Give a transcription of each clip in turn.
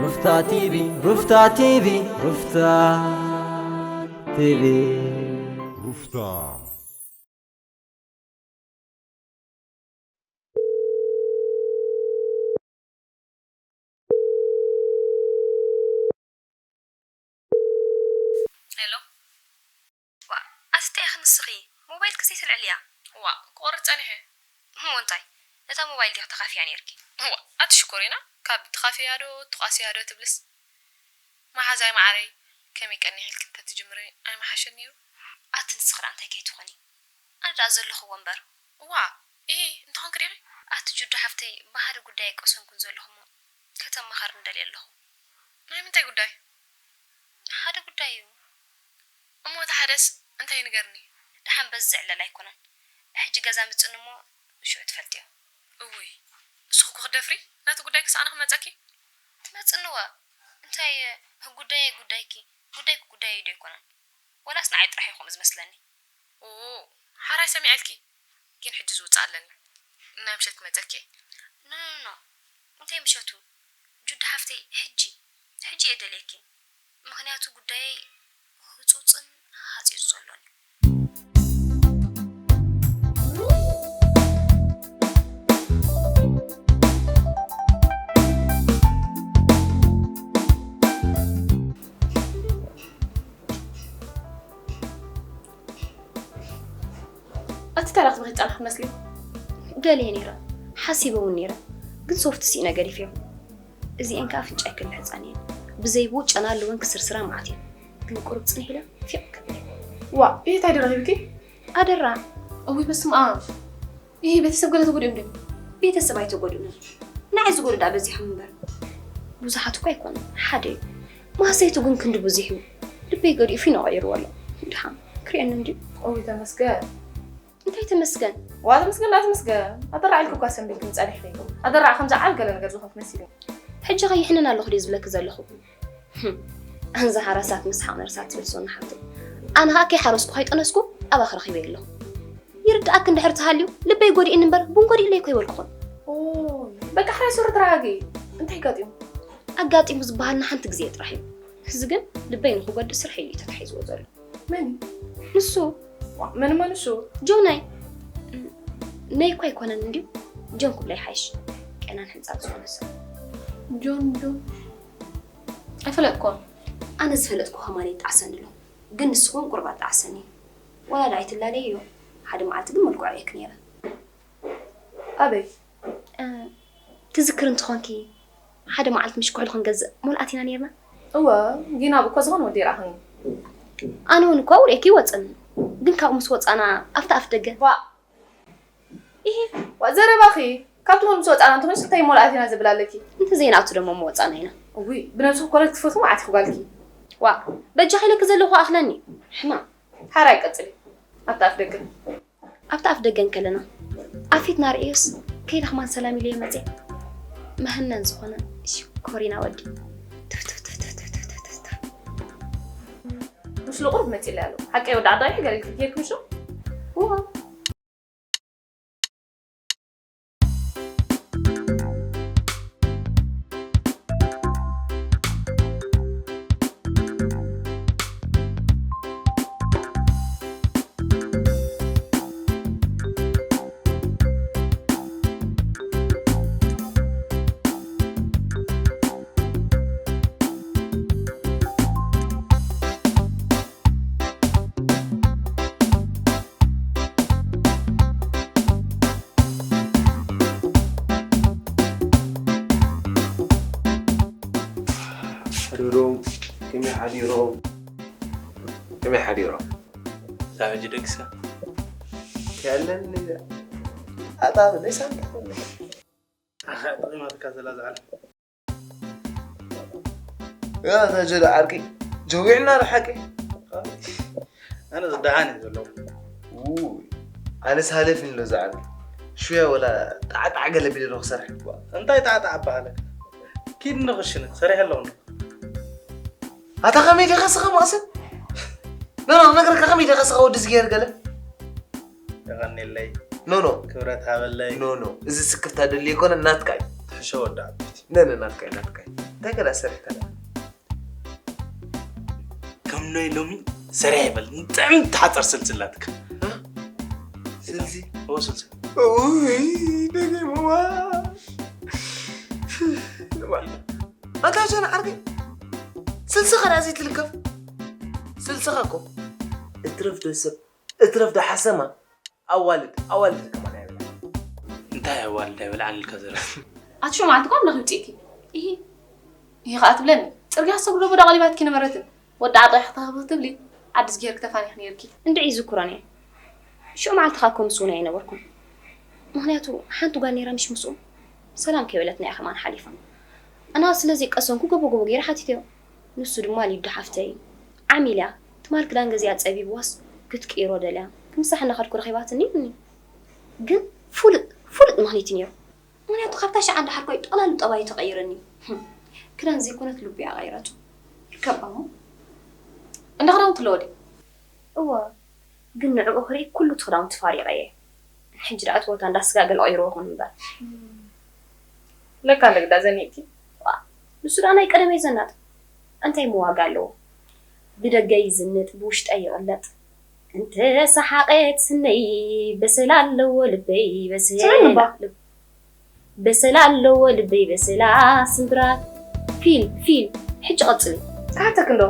ሩፍታ ቲቪ፣ ሩፍታ ቲቪ፣ ሩፍታ ቲቪ። ሩፍታ። ሄሎ። ዋ፣ ኣስጢ ኢኺ ንስኺ። ሞባይልኪ ዘይተልዕልያ። ዋ፣ ክቆርጽ ጸኒሐ። እሞ እንታይ? ነታ ሞባይል ዲኺ ተኻፍያ ነይርኪ? ዋ፣ ኣቲ ሽኮሪና፣ ካብ ትኻፍያ ዶ ትቋስያ ዶ ትብልስ? መሓዛይ መዓረይ፣ ከመይ ቀኒኺልኪ እንተትጅምሪ ኣይምሓሸን ነይሩ? ኣቲ ንስኺ ደኣ እንታይ ከይትኾኒ? ኣነ ደኣ ዘለኹዎ እምበር። ዋ፣ ኢሂ፣ እንተኾንኪ ዲኺ? ኣቲ ጁዳ ሓፍተይ፣ ብሓደ ጉዳይ ኣይቀሰንኩን ዘለኹ እሞ፣ ከተማኻርኒ ደልየ ኣለኹ። ናይ ምንታይ ጉዳይ? ሓደ ጉዳይ እዩ። እሞ እቲ ሓደስ እንታይ ንገርኒ? ደሓን በዚ ዝዕለል ኣይኮነን። ሕጂ ገዛ ምጽኒ እሞ ሽዑ ትፈልጥዮ። እውይ፣ ንስኺ እኮ ክትደፍሪ፣ ነቲ ጉዳይ ክሰኣኖ ክመጸኪ? ትመጽንወ። እንታይ ጉዳየይ ጉዳይኪ፣ ጉዳይኪ ጉዳየይ ዶ ኣይኮነን? ወላስ ንዓይ ጥራሕ እዩ ከምኡ ዝመስለኒ? ኡ፣ ሓራይ ሰሚዐልኪ። ግን ሕጂ ዝውጽእ ኣለኒ። ናይ ምሸት ክመጸኪ እየ። ኖ፣ ኖ፣ ኖ። እንታይ ምሸቱ? ጁዳ ሓፍተይ፣ ሕጂ፣ ሕጂ እየ ደልየኪ። ምኽንያቱ ጉዳየይ ህጹጽን ሃጺጹ ዘሎን እዩ። ኣቲ እንታይ ደኣ ክትበኺ ዝጸናሕኪ ትመስሊ? ደልየ ነይረ፣ ሓሲበ እውን ነይረ፣ ግን ሶፍት ስኢነ ገዲፈዮ። እዚኤን ከኣ ኣፍንጫይ ክልሕጻን እየን። ብዘይብኡ ጨና ኣለወን ክስርስራ መዓት እየን። ግን ቁሩብ ጽንሕ ኢለ ፊቕ ክብል እየ። ዋእ፣ ኢሂ እንታይ ድዩ ረኺብኪ? ኣደራ። እውይ በስመ ኣብ። ኢሂ ቤተሰብ ገለ ተጎዲኦም ድዮም? ቤተሰብ ኣይተጎድኡን። ንዓይ ዝጎድኡ ደኣ በዚሖም እምበር። ብዙሓት እኮ ኣይኮኑን፣ ሓደ እዩ። ማህሰይቱ ግን ክንዲ ብዙሕ እዩ። ልበይ ገዲኡ ፊኖ ቀይርዎ ኣሎ። ድሓን ክርእየኒ እንድዩ። እውይ ተመስገን። እንታይ ተመስገን? ዋ ተመስገን ደኣ ተመስገን። ኣደራዕ ኢልኪ እኳ ሰንቢድክኒ ጸኒሕኪ። ኣደራዕ ከምዚ ዓብ ገለ ነገር ዝኾንኪ መሲሉኒ። ሕጂ ኸ ይሕንን ኣለኹ ድየ ዝብለኪ ዘለኹ? ህም፣ ኣንዛ ሓራሳት ምስሓቕ ነርሳት ትብል ሶና ሓፍተይ። ኣነ ኸኣ ከይሓረስኩ ከይጠነስኩ ኣባኺ ረኺበዮ ኣለኹ። ይርድኣኪ እንድሕር ተሃልዩ ልበይ ጎዲእኒ እምበር ቡን ጎዲእለይ እኮ ኣይበልኩኹን። ኦይ፣ በቃ ሕራይ ሱሪ ተረጋግኢ። እንታይ ኣጋጢሙ? ኣጋጢሙ ዝበሃል ንሓንቲ ግዜ ጥራሕ እዩ። እዚ ግን ልበይ ንኽጎድእ ስርሐይ እዩ ተታሒዝዎ ዘሎ። መን እዩ? ንሱ። ዋ፣ መን እሞ ንሱ? ጆናይ። ነይ እኮ ኣይኮነን እንድዩ። ጆን ክብሎ ይሓይሽ። ቀናን ሕንጻጽ ዝኾነ ሰብ። ጆን፣ ጆን። ኣይፈለጥኩዎን። ኣነ ዝፈለጥኩ ከማን ይጣዕሰኒ ኣሎ። ግን ንሱ እውን ቁሩብ ኣጣዕሰኒ እዩ። ዋላ ደኣ ኣይትላለይዮ። ሓደ መዓልቲ ግን መልክዑ ርእየኪ ነይረ። ኣበይ? እ፣ ትዝክሪ እንተኾንኪ፣ ሓደ መዓልቲ ምሽ ኩሕሊ ክንገዝእ ሞል ኣቲና ነይርና። እወ፣ ጊና ኣብኡ እኮ ዝኾነ ወዲ ይረኣኽኒ። ኣነ እውን እኮ ኣብኡ ርእየኪ ይወጽን። ግን ካብኡ ምስ ወጻና ኣብቲ ኣፍ ደገ። ዋ! ኢሂ፣ ዋ፣ ዘረባኺ! ካብቲ ሞል ምስ ወጻና እንተኾይንስ እንታይ ሞል ኣቲና ዘብል ኣለኪ? እንተዘይንኣቱ ደሞ ምወጻና ኢና። እውይ፣ ብነብስኺ ኮለል ክትፈትዊ መዓት ኢኺ ጓልኪ። ዋ፣ በጃኺ ኢለኪ ዘለኹ ኣኽለኒ። ሕማም። ሓራይ ቀጽሊ። ኣብቲ ኣፍ ደገ። ኣብቲ ኣፍ ደገ እንከለና፣ ኣብ ፊትና ርእዮስ፣ ከይደኽማን ሰላም ኢለዮ መጽየ። መህነን ዝኾነ ሽኮሪና ወዲ። ትፍ፣ ትፍ፣ ትፍ። ምስሉ ቁሩብ መጺእለይ ኣሎ። ሓቀይ ወዲ ዓዳይ ገለ ኢልኪ ጌርኪ ምሹ? እዋ። ሕደሮም፣ ከመይ ሓዲሮም? ከመይ ሓዲሮም? እዛ ሕጂ ደግሰ? ከለኒ ኣታ ብለይ ሳንታ። ኣኸ ጥቕማትካ ዘላ ዝዓለም። ያ፣ እዛ ጀለ ዓርቂ ጀዊዕና ዶ ሓቂ? ኣነ ዝደሓን እየ ዘለኹ። ውይ፣ ኣነስ ሃለፍ ኢሉ ዛ ዓርቂ። ሽያ ወላ ጣዕጣዕ ገለ ቢለ ዶ ክሰርሕ? እንታይ ጣዕጣዕ ኣበሃለካ? ኪድ ንኽሽነ፣ ሰሪሐ ኣለኹ። ኣታ ከመይ ዲኻ ስኻ መቕሰን? ኖ፣ ኖ፣ ነግረካ ከመይ ዲኻ ስኻ ወዲ ዝገር ገለ? የቐንየለይ። ኖ፣ ኖ። ክብረት ሃበለይ። ኖ፣ ኖ። እዚ ስክፍታ ደልዮ ኣይኮነ፣ ናትካ እዩ። ትሕሾ ወዲ ዓበይቲ። ነ፣ ነ፣ ናትካ እዩ፣ ናትካ እዩ። እንታይ ገለ ሰሪሕካ ደኣ? ከም ናይ ሎሚ ሰሪሕ ይበል ንጥዕም ትሓፀር ስልስላትካ ስልሲ ኦ ስልሲ ኡይ ደገምዋ ኣታ ሸነ ዓርከይ ስልስኻ ደኣ ዘይትልከፍ ስልስኻ እኮ እትረፍ ዶ ሰብ እትረፍ ዶ ሓሰማ ኣዋልድ ኣዋልድ ከማን ኣይብላ እንታይ ኣዋልድ ኣይበልዓን ኢልካ ዘረፍ ኣቲ ሸማዕቲ ኳ ኣምላኽ ይውፅእኪ። ይሂ ይሂ ከዓ ትብለኒ ፅርግያ ሰጉዶ ቦዳ ቀሊባትኪ ነበረትን ወዲ ዓጣ ክትረኽቢ ክትብሊ ዓድስ ጌርክ ተፋኒኽ ነይርኪ። እንድዒ ይዝክሮን እየ። ሽዑ መዓልቲ ከዓ ከምስውን ኣይነበርኩን። ምኽንያቱ ሓንቲ ጓል ነይራ ምሽ ምስኡ ሰላም ከይበለትና እያ ከማን ሓሊፋ። ኣና ስለዚ ቀሰንኩ ገቦ ገቦ ገይረ ሓቲተዮ። ንሱ ድማ ሊዱ ሓፍተይ ዓሚል እያ ትማል ክዳን ገዚኣ ፀቢብዋስ ክትቅይሮ ደልያ ክምሳሕ እናኸድኩ ረኺባትኒ እኒ ግን ፍሉጥ ፍሉጥ ምኽኒት ነይሩ። ምኽንያቱ ካብታ ሸዓ እንዳሓርኮይ ጠቕላሊ ጠባዩ ተቐይረኒ። ክዳን ዘይኮነት ልቡ እያ ቀይረቱ። ይርከባ እሞ እንዳ ክዳውንቲ ኣለዎ ድዩ? እወ ግን ንዕኡ ክርኢ ኩሉ እቲ ክዳውንቲ ፋሪቐ እየ። ሕጂ ደኣ እቲ ቦታ እንዳ ስጋ ገለ ቀይርዎ ይኹን እምበር። ለካ ንግዳ ዘኒእኪ ንሱ ደኣ ናይ ቀደመይ ዘናጥ እንታይ ምዋጋ ኣለዎ? ብደገ ይዝንጥ ብውሽጠ ይቕለጥ። እንተ ሰሓቐት ስነይ በሰላ ኣለዎ ልበይ በሰላ ስምዕንባ። ልብ- በሰላ ኣለዎ ልበይ በሰላ ስምብራት ፊል ፊል ሕጂ ቀጽሊ ሰሓተክ እንዶ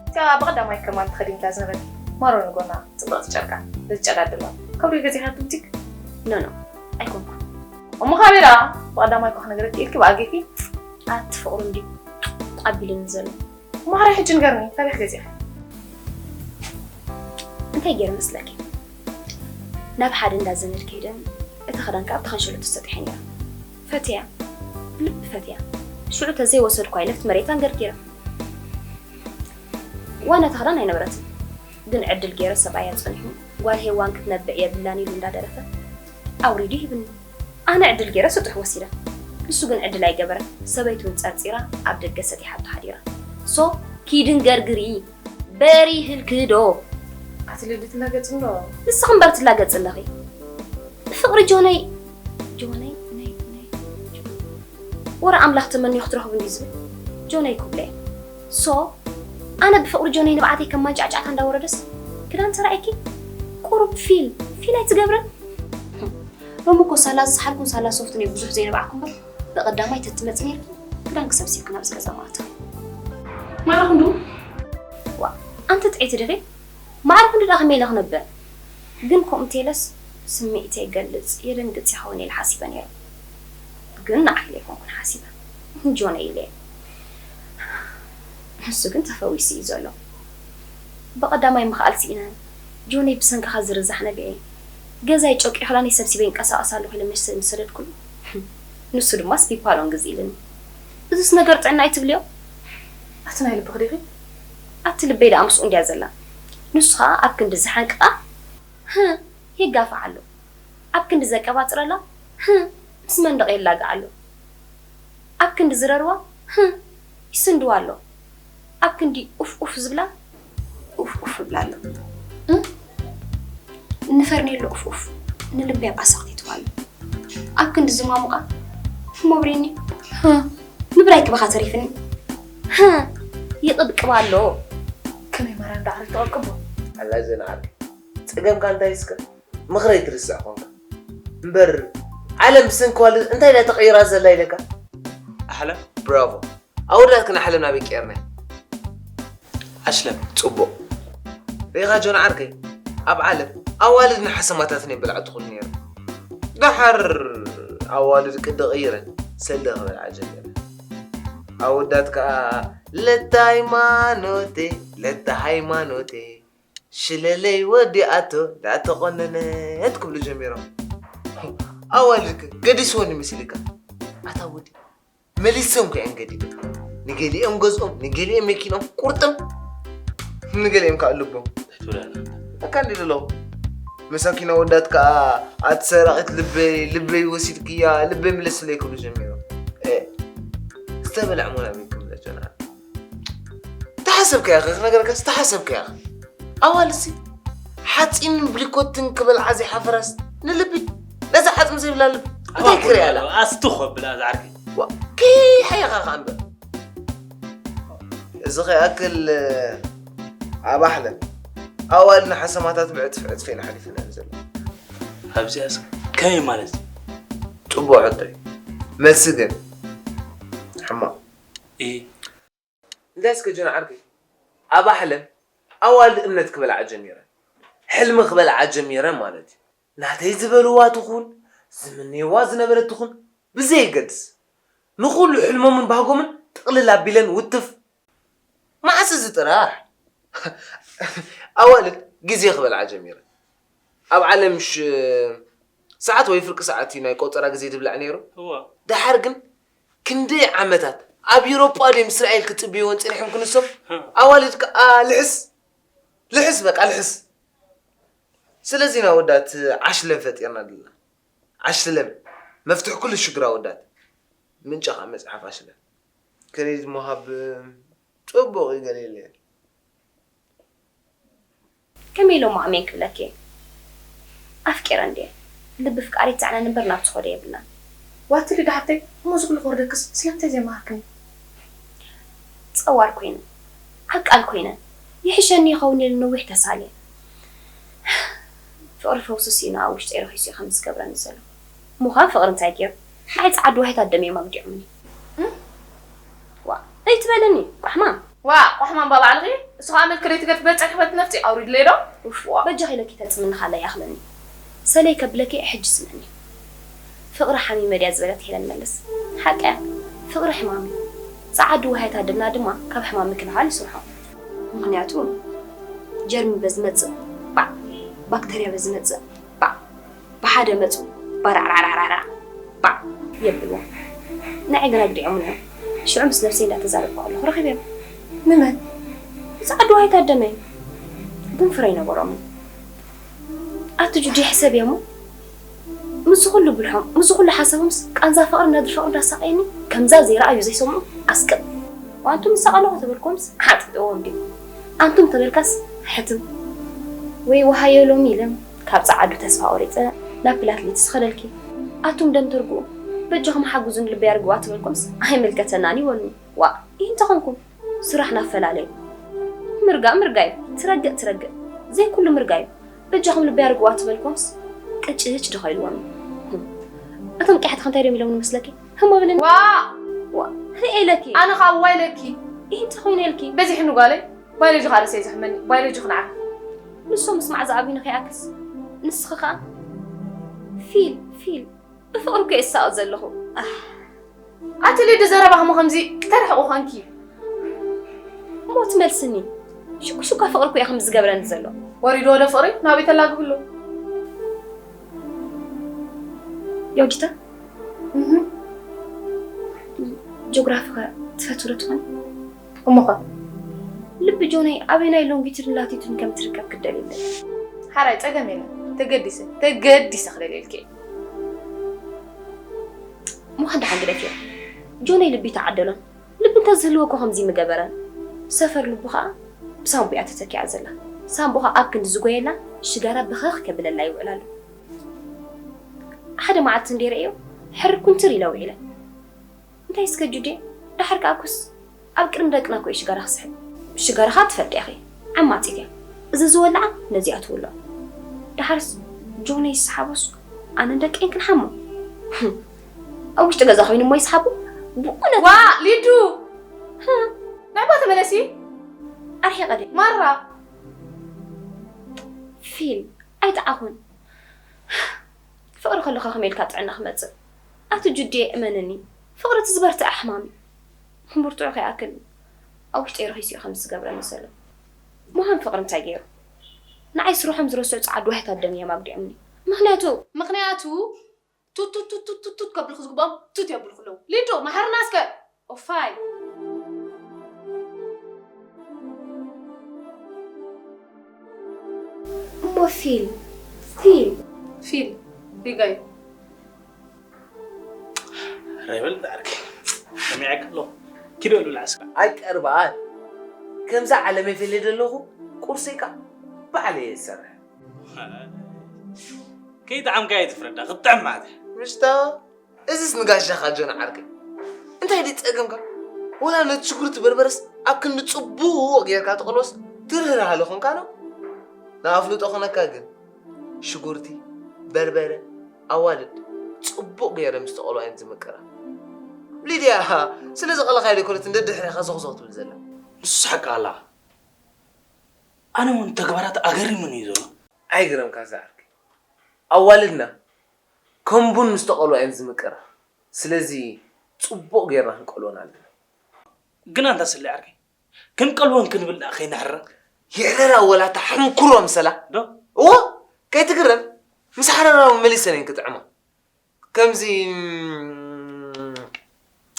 እቲኣ ብቐዳማይ ከማን ተኸዲንካ ዝነበርኪ ማሮ ንጎና ጽብቕቲ ጨርቃ በዚ ጨጋድማ ከብሪ ገዚኻ ቡቲክ ኖ ኖ ኣይኮንኩ እሞ ካሜራ ብቐዳማይ እኳ ክነግረኪ ኢልኪ ብኣጌኪ ኣቲ ፍቕሩ እንዲ ኣቢልኒ ዘሎ ማራ ሕጂ ንገርኒ ካበይ ገዚኻ እንታይ ገይረ መስለኪ ናብ ሓደ እንዳ ዘመድ ከይደን እቲ ክዳን ካብ ተኸንሸሎ ተሰጢሐ ነይራ ፈትያ ብልቢ ፈትያ ሽዑ ተዘይወሰድኳ ኢለፍቲ መሬታ እንገርጊራ ዋና እቲ ክዳን ኣይነበረትን ግን ዕድል ገይረ ሰብኣያ ፀኒሑ ጓል ሄዋን ክትነብዕ የብላን ኢሉ እንዳደረፈ ኣውሪዱ ሂብኒ ኣነ ዕድል ገይረ ስጡሕ ወሲደ ንሱ ግን ዕድል ኣይገበረን ሰበይቱ ውን ፀርፂራ ኣብ ደገ ሰጢሓቶ ሓዲራ ሶ ኪድን ገርግሪ በሪህልኪ ዶ ኣቲ ልድት እናገጽ እንዶ ንስኺ እምበር ትላገጽ ኣለኺ ብፍቕሪ ጆነይ ጆነይ ነይ ነይ ወረ ኣምላኽ ተመንዮ ክትረኽቡ እንዲ ዝብል ጆነይ ክብለ ሶ ኣነ ብፍቕሪ ጆነይ ንብዓተይ ከም ማንጫዕጫዕታ እንዳወረደስ ክዳን ተራእየኪ ቁሩብ ፊል ፊል ኣይትገብረን ሎሚ እኮ ሳላ ዝሰሓልኩን ሳላ ሶፍትን እየ ብዙሕ ዘይነባዕኩ እምበር ብቐዳማይ ተትመፂ ነይርኪ ክዳንኪ ሰብሲብኪ ናብዚ ገዛ ምኣተኺ ማዕረ ክንዱ ዋ ኣንቲ ጥዕይቲ ዲኺ ማዕረ ክንዱ ደኣ ከመይ ኢለ ክነብዕ ግን ከምኡ እንተኢለስ ስምዒተይ ይገልፅ የደንግፅ ይኸውን ኢለ ሓሲበ ነይረ ግን ንዓኺ ኢለ ኣይኮንኩን ሓሲበ ንጆነ ኢለ እየ ንሱ ግን ተፈዊሱ እዩ ዘሎ ብቐዳማይ ምኽኣል ስኢነ ጆነይ ብሰንክኻ ዝርዛሕ ነቢዐ ገዛይ ጨቂኹላኒ ሰብሲበ ይንቀሳቐስ ኣለኹ ኢለ መሰ ዝሰደድኩሉ ንሱ ድማ ስፒፓሎን ግዝኢልኒ እዚስ ነገር ጥዕና ኣይትብልዮ ኣቲ ናይ ልብኺ ዲኺ ኣቲ ልበይ ደኣ ምስኡ እንድያ ዘላ ንሱ ኸዓ ኣብ ክንዲ ዝሓንቅቓ ህ የጋፍዓ ኣሎ ኣብ ክንዲ ዘቀባፅረላ ህ ምስ መንደቕ የላግዓ ኣሎ ኣብ ክንዲ ዝረርዋ ህ ይስንድዋ ኣሎ ኣብ ክንዲ ኡፍ ኡፍ ዝብላ ኡፍ ኡፍ እብላ ኣሎ እ? ንፈርኔሎ ኡፍ ኡፍ ንልበይ ኣብ ኣሳኽቲትዋ ኣሎ ኣብ ክንዲ ዝማሙቓ ሞብሪኒ ህ ንብራይ ክበኻ ተሪፍኒ ህ ይቕብቅባ ኣሎ ከመይ ማርያም ዳዕሪ ተቐቅቦ ኣላ ዘንዓር ጸገምካ እንታይ እስከ ምኽረይ ትርስዕ ኾንካ እምበር ዓለም ብሰንኪ ዋልድ እንታይ ኢላ ተቐይራ ዘላ ኢለካ ኣሕለ ብራቮ ኣወዳት ክን ዓለም ናበይ ቀየርና ኣሽለም ጽቡቕ ሪኻ ጆን ዓርከይ ኣብ ዓለም ኣዋልድ ንሓሰማታትን የበላዕቱ ኩሉ ነይሩ ደሓር ኣዋልድ ቅዲ ቀይረን ሰለ ክበልዓ ጀሚረን ኣወዳት ከኣ ለታ ሃይማኖቴ ለታ ሃይማኖቴ ሽለለይ ወዲኣቶ ዳተቆነነት ክብሉ ጀሚሮም ኣዋልድክ ገዲስወኒ መሲልካ ኣታ ወዲ መሊሶም ከያን ገዲዶም ንገሊኦም ገዝኦም ንገሊኦም መኪኖም ቁርጥም ንገሊኦም ከዓ ልቦም እካ እንዲ ኣለኹ መሳኪና ወዳት ከዓ ኣቲ ሰራቂት ልበይ ልበይ ወሲድክያ ልበይ ምለስለይ ክብሉ ጀሚሮም ዝተበልዐ ሞላ ቤት ክብለ ጀና ተሓሰብከያ ክነገረካ ዝተሓሰብከያ ኣዋልሲ ሓፂን ብሊኮትን ክበልዓ ዘይሓፈራስ ንልቢ ነዛ ሓፅም ዘይብላ ልቢ እንታይ ክሪኣላ ኣስትኾ ብላ ዝዓርኪ ከይሓየኻ ከኣ እምበር እዚ ከይኣክል ኣብ ኣሕለም ኣዋል ንሓሰማታት ብዕፅፍ ዕፅፍ እየን ሓሊፈን ዘሎ። ኣብዚኣስ ከመይ ማለት እዩ? ፅቡቅ ሕቶ እዩ። መልሲ ግን ሕማቅ። ኢ እንታይ እስከ ጆን ዓርከይ፣ ኣብ ኣሕለም ኣዋልድ እምነት ክበልዓ ጀሚረን፣ ሕልሚ ክበልዓ ጀሚረን ማለት እዩ። ናተይ ዝበልዋ ትኹን ዝምነይዋ ዝነበረት ትኹን ብዘየገድስ፣ ንኹሉ ሕልሞምን ባህጎምን ጥቕልል ኣቢለን ውትፍ። መዓስ እዚ ጥራሕ? ኣዋልድ ግዜ ክበልዓ ጀሚረን። ኣብ ዓለም ሽ- ሰዓት ወይ ፍርቂ ሰዓት እዩ ናይ ቆፀራ ግዜ ዝብላዕ ነይሩ። እዋ ደሓር ግን ክንደይ ዓመታት ኣብ ኤውሮጳ ድዮም እስራኤል ክፅብይወን ፀኒሖም ክንሶም ኣዋልድ ከዓ ልሕስ ልሕስ በቃ ልሕስ። ስለዚ ኢና ወዳት ዓሽለን ፈጢርና ዘለና። ዓሽለን መፍትሒ ኩሉ ሽግር ኣወዳት። ምንጫ ከዓ መፅሓፍ ዓሽለን። ክሬዲት ምሃብ ፅቡቕ እዩ ገለ የለ። ከመይ ኢሎም ኣሜን ክብለኪ? ኣፍቂረን ድየ? ልቢ ፍቃር ይትሳዕነን እምበር ናብ ዝኾዶ የብልናን። ዋትሊ ዶ ሓብተይ፣ እሞ እዚ ኩሉ ክወርደክስ ስለምንታይ ዘይመሃርክኒ? ጸዋር ኮይነ፣ ዓቃል ኮይነ፣ ይሕሸኒ ይኸውን ኢለ ነዊሕ ተሳልየ። ፍቕሪ ፈውሲ ስኢኑ ኣብ ውሽጠይ ረኺሱ እዩ ከምዚ ዝገብረኒ ዘሎ። ምዃን ፍቕሪ እንታይ ገይሩ? ንዓይ ጸዓዱ ዋሂታት ደም እዮም ኣግዲዖምኒ። ዋ፣ ዘይትበለኒ፣ ቋሕማም። ዋእ ቋሕማም ባባዕልኺ እሱ ኸኣ መልኪ ደይትገድፊ በቲ ጸኒሕኪ በቲ ነፍጺ ኣውሪድለይ ዶ? ኡፍ ዋእ። በጃኺ ኢለኪ ተጽምኒ ካላ ይኣኽለኒ። ሰለይ ከብለኪ ሕጂ ስምዕኒ። ፍቕሪ ሓሚመ ድያ ዝበለት ሄለን መለስ። ሓቃ እያ። ፍቕሪ ሕማም እዩ። ጸዓዱ ዋህያታት ደምና ድማ ካብ ሕማም ምክልኻል ይስርሖ። ምኽንያቱ ጀርሚ በዝመጽእ ባዕ፣ ባክተርያ በዝመጽእ ባዕ፣ ብሓደ መጹ ባራዕራዕራዕራዕ ባዕ የብልዎ። ንዓይ ግን ኣግዲዖምኒ እዮም። ሽዑ ምስ ነብሰይ እንዳተዛረብኩ ከለኹ ረኺበዮም። ንመን? ንጻዕዱ ኣይታደመ ግን ፍረ ኣይነበሮምን። ኣቲ ጁዲ ሕሰብዮ እሞ ምስዚ ኩሉ ብልሖም ምስዚ ኩሉ ሓሳቦምስ ቃንዛ ፍቕሪ ነድሪ ፍቕሪ እንዳሳቐየኒ ከምዛ ዘይረኣዩ ዘይሰምዑ ኣስቅጥ። ኣንቱም ምሳቐለኹ ተበልኩምስ ሓጢጥዎም ድዩ? ኣንቱም ተበልካስ ሕትም ወይ ወሃዮ ሎሚ ኢለ ካብ ጸዓዱ ተስፋ ቆሪጸ ናብ ፕላትሊት ስኸደልኪ። ኣቱም ደም ተርግኡ በጃኹም ሓግዙን ልበይ ኣርግዋ ተበልኩምስ ኣይምልከተናን ይበሉኒ። ዋእ ይህን ተኾንኩም ስራሕ ናፈላለዩ ምርጋእ ምርጋዩ ትረግእ ትረግእ ዘይኩሉ ምርጋዩ በጃኹም ልበይ ኣርግዋ ትበልኩምስ ቅጭጭ ድኸ ኢልዎም። እቶም ቅያሕቲ እንታይ ድዮም ኢሎም ንመስለኪ? ህሞ ብልኒ። ዋ ዋ ርእየ ኢለኪ። ኣነ ኸዓ ዋ ኢለኪ። ይህን ተኾይነ ኢልኪ። በዚሕኒ ጓለይ። ባዮሎጂ ኸዓ ርእሰይ ዘሕመኒ። ባዮሎጂ ክንዓክ። ንሶም ምስ ማዕዛ ኣብዩኒ ከይኣክስ ንስኺ ኸዓ ፊል ፊል ብፍቕሪ እኮ እየ ዝሳቐ ዘለኹ። ኣህ። ኣቲ ሊዱ ዘረባኺ እሞ ከምዚ ተርሕቑ ኾንኪ። እሞ ትመልስኒ ሽኩ ሽኳ ፍቕሪ እኮ እየ ከምዚ ዝገብረኒ ዘሎ። ወሪድዎ ዶ ፍቕሪ ናበይ ተላግብሉ። ዮዲታ ጂኦግራፊ ከ ትፈትዊ ዶ ትኾኒ? እሞኸ? ልቢ ጆነይ ኣበይናይ ሎንጊቱድን ላቲቱድን ከም ትርከብ ክደልየለይ። ሓራይ ጸገም የለን። ተገዲሰ ተገዲሰ ክደልየልኪ እየ። እሞ ከንዲ ሓንግደት እየ። ጆነይ ልቢ ተዓደሎን። ልቢ እንተዝህልዎ እኮ ከምዚ ምገበረን። ሰፈር ልቡ ኸኣ ብሳምቡያ ተተኪኣ ዘላ። ሳምቡኻ ኣብ ክንዲ ዝጎየላ ሽጋራ ብኸኽ ከብለላ ይውዕል ኣሎ። ሓደ መዓልቲ እንዴ ረእዮ ሕርኩንትር ኢለ ውዒለ። እንታይ እስከ ጁዴ፣ ደሓር ከኣ ኩስ ኣብ ቅድሚ ደቅና እኮ እዩ ሽጋራ ክስሕብ። ሽጋራ ከኣ ትፈልጢ ኢኺ፣ ዓማጺት እያ። እዚ ዝወልዓ ነዚኣ ትውልዖ። ደሓርስ ጆነይ ይስሓቦስ ኣነን ደቀይን ክንሓሞ። ኣብ ውሽጢ ገዛ ኮይኑ እሞ ይስሓቦ። ብእውነት ዋ ሊዱ! ናባ ተመለሲ። ኣርሒቐ ድየ? ማራ! ፊል ኣይጠዓኹን። ፍቕሪ ከለኻ ከመይ ኢልካ ጥዕና ክመጽእ? ኣቲ ጁድየ እመንኒ፣ ፍቕሪ እቲ ዝበርትዐ ሕማም እዩ። ምርትዑ ከይኣክል ኣብ ውሽጠይ ረኺሱ እዩ ከምዚ ዝገብረኒ ዘሎ። ምዃን ፍቕሪ እንታይ ገይሩ? ንዓይ ስርሖም ዝረስዑ ጸዓዱ ዋህያታት ደም እዮም ኣጉዲዖምኒ። ምኽንያቱ ምኽንያቱ ቱት ቱት ቱት ቱት ቱት ከብልኹ ዝግብኦም ቱት የብልኹ ኣለዉ። ሊዱ መሓርና እስከ። ኦፋይ። እሞ ፊል ፊል ፊል ሪጋይ ረብል ዳርክ ሰሚዐካ ኣለኹ። ኪዶ ልብላ እስከ። ኣይቀርባን ከምዛ ዓለም የፈለ ዘለኹ ቁርሰይ ቃ ባዕለ እየ ዝሰርሕ። ከይጠዓምካ እየ ትፍረዳ ክትጥዕም ማለት። ምሽታ እዚስ ንጋሻኻ ጆን ዓርከይ እንታይ ድዩ ጸገምካ? ወላ ነቲ ሽጉርቲ በርበረስ ኣብ ክንዲ ጽቡቕ ጌርካ ትቐልቦስ ትርህራህ ኣለኹንካ ነው? ንኣፍልጦ ኾነካ ግን ሽጉርቲ፣ በርበረ፣ ኣዋልድ ጽቡቕ ገይረ ምስ ተቐልዋ እየን ዝምቅራ። ሊድያ፣ ስለ ዝቐለኻ ኢለ ኮነት እንደ ድሕሪኻ ዞኽዞኽ ትብል ዘላ። ንሱ ሓቂ ኣላ። ኣነ እውን ተግባራት ኣገሪሙኒ እዩ ዘሎ። ኣይግረምካ ዝዓርከይ። ኣዋልድና ከም ቡን ምስ ተቐልዋ እየን ዝምቅራ። ስለዚ ጽቡቕ ጌርና ክንቀልወን ኣለና። ግን ኣንታ ስለ ዓርከይ፣ ክንቀልወን ክንብል ደኣ ከይንሕረር። የዕረራ ወላ እታ ሕንኩሮ ምሰላ። ዶ? እዎ፣ ከይትግረም። ምስ ሓረራ እውን መሊሰን እየን ክጥዕማ። ከምዚ፣ እም፣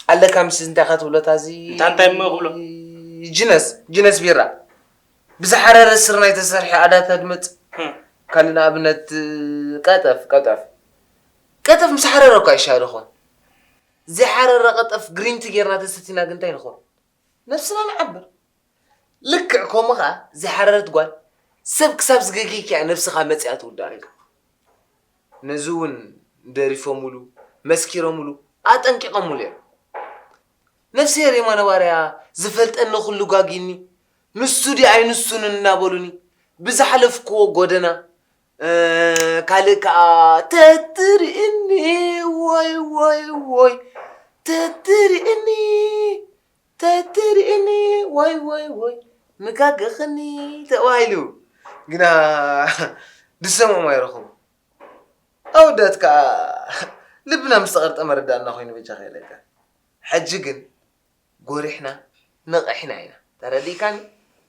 ኣለካ ምስ እንታይ ኢኻ ትብሎ እታ እዚ? እንታይ እንታይ እሞ ክብሎ? ጅነስ፣ ጅነስ ቢራ። ብዝሓረረ ስርናይ ተሰርሐ ኣዳታ ድመጽ። ህም። ካልእ ንኣብነት፣ ቀጠፍ፣ ቀጠፍ። ቀጠፍ ምስ ሓረረ እኳ ይሻል ይኾን። ዘይሓረረ ቀጠፍ ግሪንቲ ጌርና ተሰቲና ግን እንታይ ንኾን? ነብስና ንዓብር። ልክዕ ከምኡ ኸኣ ዘይሓረረት ጓል ሰብ ክሳብ ዝገግየኪ እያ ነብስኻ መጺኣ ትውድኣልካ። ነዚ እውን ደሪፎምሉ፣ መስኪሮምሉ፣ ኣጠንቂቖምሉ እዮም። ነፍስሄር የማነ ባርያ ዝፈልጠኒ ኩሉ ጓጊኒ፣ ንሱ ድዩ ኣይንሱን እናበሉኒ ብዝሓለፍክዎ ጎደና፣ እ፣ ካልእ ከኣ ተትርእኒ፣ ወይ፣ ወይ፣ ወይ፣ ተትርእኒ፣ ተትርእኒ፣ ወይ፣ ወይ፣ ወይ፣ ምጋገኽኒ ተባሂሉ። ግና ድሰምዖም ኣይረኸቡ። ኣወዳት ከኣ ልብና ምስ ተቐርጠ መረዳእና ኮይኑ በጃኻ ኢለካ። ሕጂ ግን ጎሪሕና፣ ነቒሕና ኢና። ተረዲእካኒ?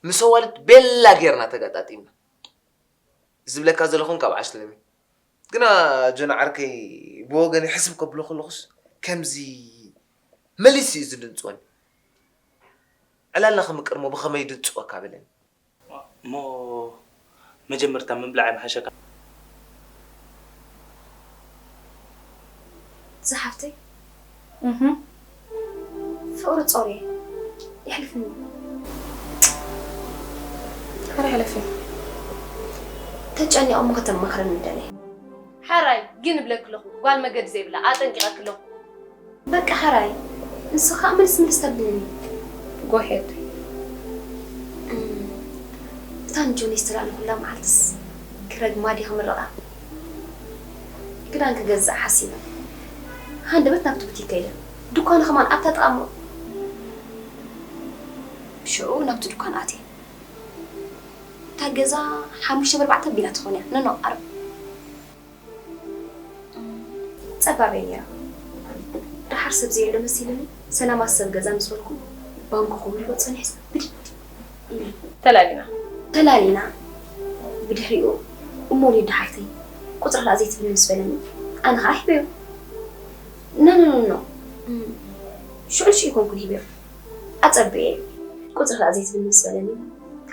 ምስ ኣዋልድ ቤላ ጌርና ተገጣጢምና። ዝብለካ ዘለኹን ካብ ዓስለሚ። ግና ጆን ዓርከይ ብወገን ይሕስብ ከብሎ ከለኹስ ከምዚ መሊስ እዩ ዝድንጽወኒ። ዕላልና ክምቅር እሞ ብኸመይ ድንጽወካ በለኒ። እሞ መጀመርታ ምብላዕ ምሓሸካ። ዝሓፍተይ፣ እህ፣ ፍቕሪ ጾርየ የሕልፍኒ። ሓረ ሕለፊ። ተጨኒቐ እሞ ከተማኽረኒ ደለየ። ሓራይ ግን እብለኪ ኣለኹ፣ ጓል መገዲ ዘይብላ፣ ኣጠንቂቐኪ ኣለኹ። በቃ ሓራይ፣ ንስኻ መልስ መልስ ተብልኒ። Go ahead። እም፣ እታ ንጆኒ ዝተላእለኹላ መዓልትስ ክረግማ ድየ ክምርቓ? ክዳን ክገዝእ ሓሲበ። ሃንደበት ናብቲ ቡቲክ ከይደ። ድኳኑ ከማን ኣብታ ጥቓ እሞ። ሽዑ ናብቲ ድኳን ኣትየ። እታ ገዛ ሓሙሽተ ብኣርባዕተ ኣቢላ ትኾን እያ። ኖ፣ ኖ፣ ኣር-፣ ጸባብ እያ ነይራ። ደሓር ሰብ ዘየሎ መሲሉኒ፣ ሰላማት ሰብ ገዛ ምስ በልኩ፣ ባንኮ ክብሎ ጸኒሐስ ብድድ ኢለ። ተላሊና። ተላሊና። ብድሕሪኡ፣ እሞ ሊዱ ሓፍተይ፣ ቁጽሪ ከኣ ዘይትብልኒ ምስ በለኒ፣ ኣነ ከኣ ሂበዮ። ኖ፣ ኖ፣ ኖ፣ ኖ። እም፣ ሽዑ ንሽዑ ኣይኮንኩን ሂበዮ። ኣጸብየ። ቁጽሪ ከኣ ዘይትብልኒ ምስ በለኒ፣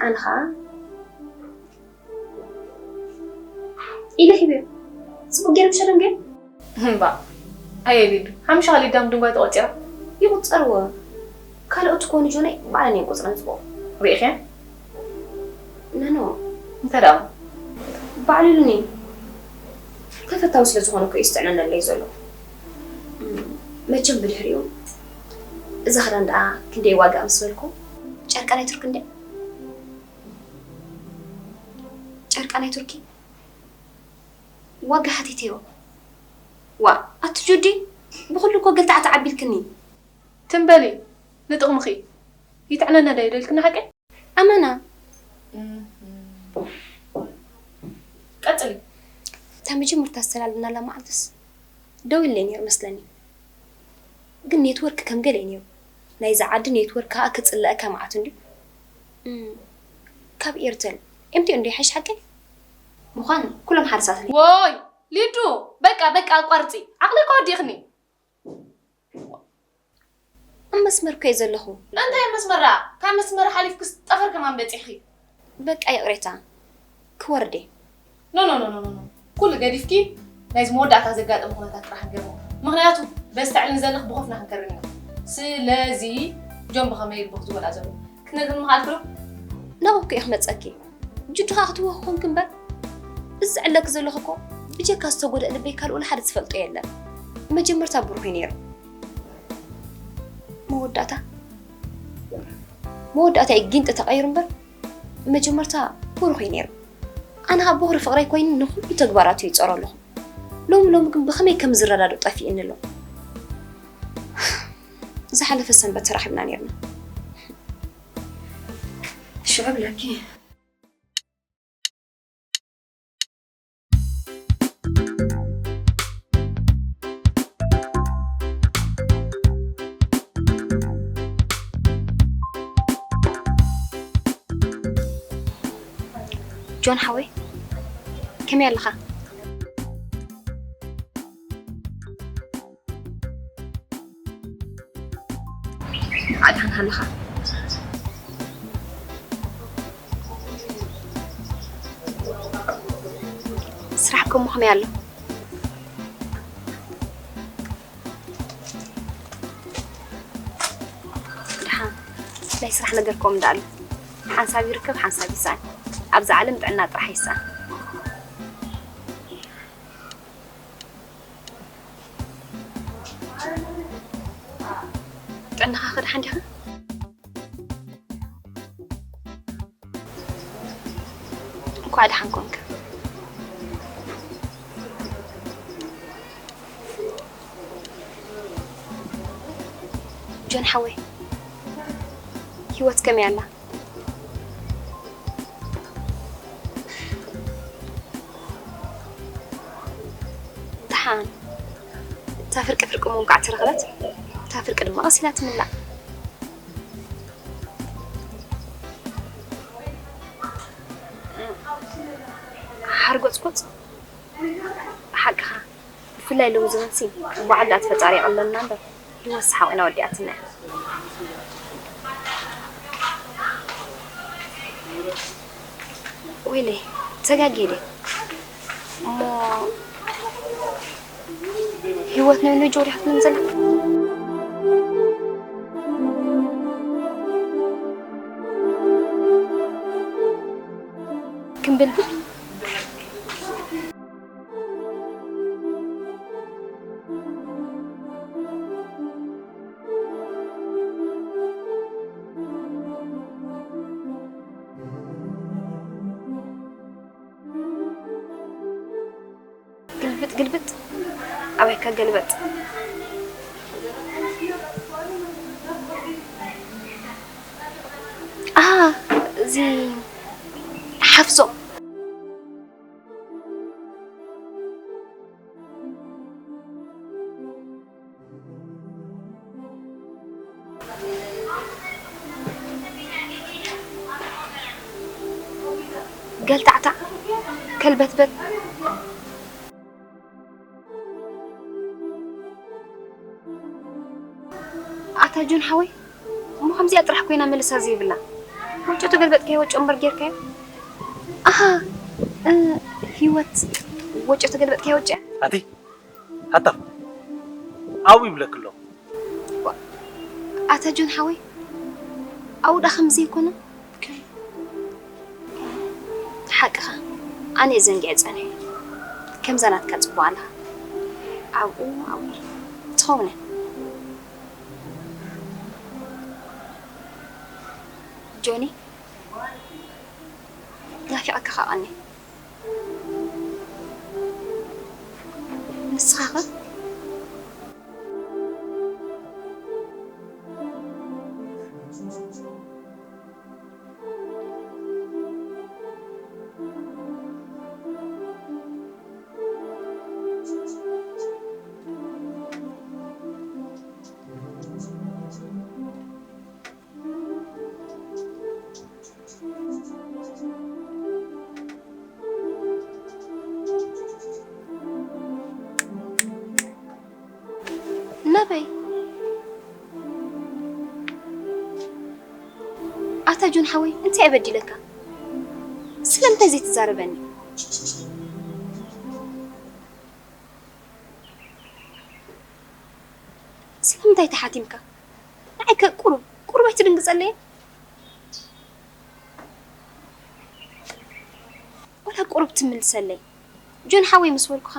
ኣነ ከኣ ኢለ ሂበዮ። ጽቡቕ ገይረ ምሸለም ገይረ። እምባ፣ ኣየ ሊዱ፣ ሓሙሽተ ካልእ ዳም ድንጓይ ተቖጺራ? ይቑጸርዎ። ካልኦት ክኾኑ ጆነይ ባዕለን እየን ቁጽረን ጽቡቕ። ርኢኽየን? ነኖ። እንታይ ደኣ? ባዕሉ ኢሉኒ። ተፈታዊ ስለ ዝኾነ እኮ እዩ ዝጥዕነለይ ዘሎ። እም፣ መቸም ብድሕሪኡ እዛ ክዳን ደኣ ክንደይ ዋጋ ምስ በልኩ፣ ጨርቃ ናይ ቱርኪ እንድያ። ጨርቃ ናይ ቱርኪ ዋጋ ሓቲተዮ። ዋ፣ ኣቲ ጁዲ፣ ብኹሉ እኮ ገልታዕታዕ ኣቢልክኒ። ትም በሊ፣ ንጥቕምኺ። ይጥዕነና ዶ ይደልክና ሓቀይ? ኣመና። እም። ቀጽሊ። እታ መጀመርታ ዝተላለናላ መዓልትስ ደው ኢለይ ነይሩ መስለኒ። ግን ኔትወርክ ከም ገለ እዩ ነይሩ። ናይዛ ዓዲ ኔትወርክ ከኣ ክጽለኣካ መዓት እንድዩ። እም፣ ካብ ኤርተል ኤምቲኤን ዶ ይሓይሽ ሓቀይ? ምዃን ኩሎም ሓርሳት ነ- ወይ ሊዱ፣ በቃ፣ በቃ፣ ኣቋርጺ። ዓቕሊ እኮ ወዲእኽኒ። ኣብ መስመር እኮ እየ ዘለኹ። እንታይ ኣብ መስመር ደኣ? ካብ መስመር ሓሊፍክስ ጠፈር ከማን በጺሕኺ። በቃ ይቕሬታ፣ ክወርድ እየ። ኖ፣ ኖ፣ ኖ፣ ኖ፣ ኖ፣ ኖ። ኩሉ ገዲፍኪ ናይዚ መወዳእታ ዘጋጠመ ኩነታት ጥራሕ ንገርኒ። ምኽንያቱ በስተዕሊ ንዘለኽ ብኾፍና ክንከርም ኢና። ስለዚ ጆን ብኸመይ ልቡ ክትወላ ዘሎ ክትነግርኒ ምኽኣልኪ ዶ? ናብኡ እኮ እየ ክመጸኪ። ጅዱ ኸኣ ክትህቦ ክኾንኪ እምበር፣ እዚ ዝዕለኪ ዘለኹ እኮ ብጀካ ዝተጎድኣ ልበይ ካልእ ወላ ሓደ ዝፈልጦ የለን። መጀመርታ ብሩህ እዩ ነይሩ። መወዳእታ መወዳእታ እዩ ጊንጢ ተቐይሩ እምበር፣ መጀመርታ ብሩኽ እዩ ነይሩ። ኣነ ኸኣ ብኹሪ ፍቕረይ ኮይኑ ንኹሉ ተግባራቱ ይጸሮ ኣለኹ። ሎሚ ሎሚ ግን ብኸመይ ከም ዝረዳድእ ጠፊእኒ ኣሎ። ዝሓለፈ ሰንበት ተራኺብና ነይርና። ሽዑ ብለኪ። ጆን ሓወይ፣ ከመይ ኣለኻ? ኣድሓን ሃለኻ? ስራሕ ከሞ ከመይ ኣሎ? ድሓን ናይ ስራሕ ነገር ከምኡ እንዳኣሉ፣ ሓንሳብ ይርከብ፣ ሓንሳብ ይስኣን። ኣብዛ ዓለም ጥዕና ጥራሕ ይስኣን። ጥዕናኻ ከ ደሓን ዲኻ? እንኳዕ ደሓን ኮንካ። ጆን ሓወይ፣ ህይወት ከመይ ኣላ? ደሓን። እታ ፍርቂ ፍርቂ እሞ እንኳዕ ተረኽበት። እታ ፍርቂ ድማ ቀስ ኢላ ትምላእ። ሓርጎጽጎጽ። ብሓቅኻ፣ ብፍላይ ሎሚ ዘመንሲ፣ በዓል ደኣ እቲ ፈጣሪ የቐለልና እምበር፣ ህይወት ሰሓቕ ኢና ወዲኣትና እያ። ወይለይ፣ ተጋግየ ድየ? እሞ ህይወት ናይ ኖጆ ዲኻ ትብለኒ ዘለኻ? ክምብልብል? ግልብጥ ግልብጥ፣ ኣበይ ከገልበጥ? ኣሃ፣ እዚ ሓፍዞ። ገልታዕታዕ፣ ከልበትበት። ኣታ ጆን ሓወይ፣ እሞ ከምዚኣ ጥራሕ ኮይና መልሳ ዘይብላ። ወጮ ተገልበጥካዮ፣ ወጮ እምበር ጌርካዮ። ኣሃ፣ እ፣ ህይወት፣ ወጮ ተገልበጥካዮ፣ ወጮ። ኣቲ፣ ኣታ፣ ኣው ይብለክ ኣሎ። ዋ፣ ኣታ ጆን ሓወይ፣ ኣው ዳ ከም ዘይኮነ። ሓቅኻ፣ ኣነ እየ ዘንጊዐ ጸኒሐ። ከምዛ ናትካ ጽቡቕ ኣለኻ። ኣብኡ፣ ኣብኡ ትኸውን እያ። ጆኒ፣ ናፊቐካ ከኣ ቀኒ። ንስኻ ኸ? ነበይ፣ ኣታ ጆን ሓወይ፣ እንታይ በዲለካ? ስለምንታይ ዘይትዛረበኒ? ስለምንታይ ተሓቲምካ? ንዓይ ከ ቁሩብ፣ ቁሩብ ኣይትድንግጸለይን? ወላ ቁሩብ ትምልሰለይ? ጆን ሓወይ ምስ በልኩኻ፣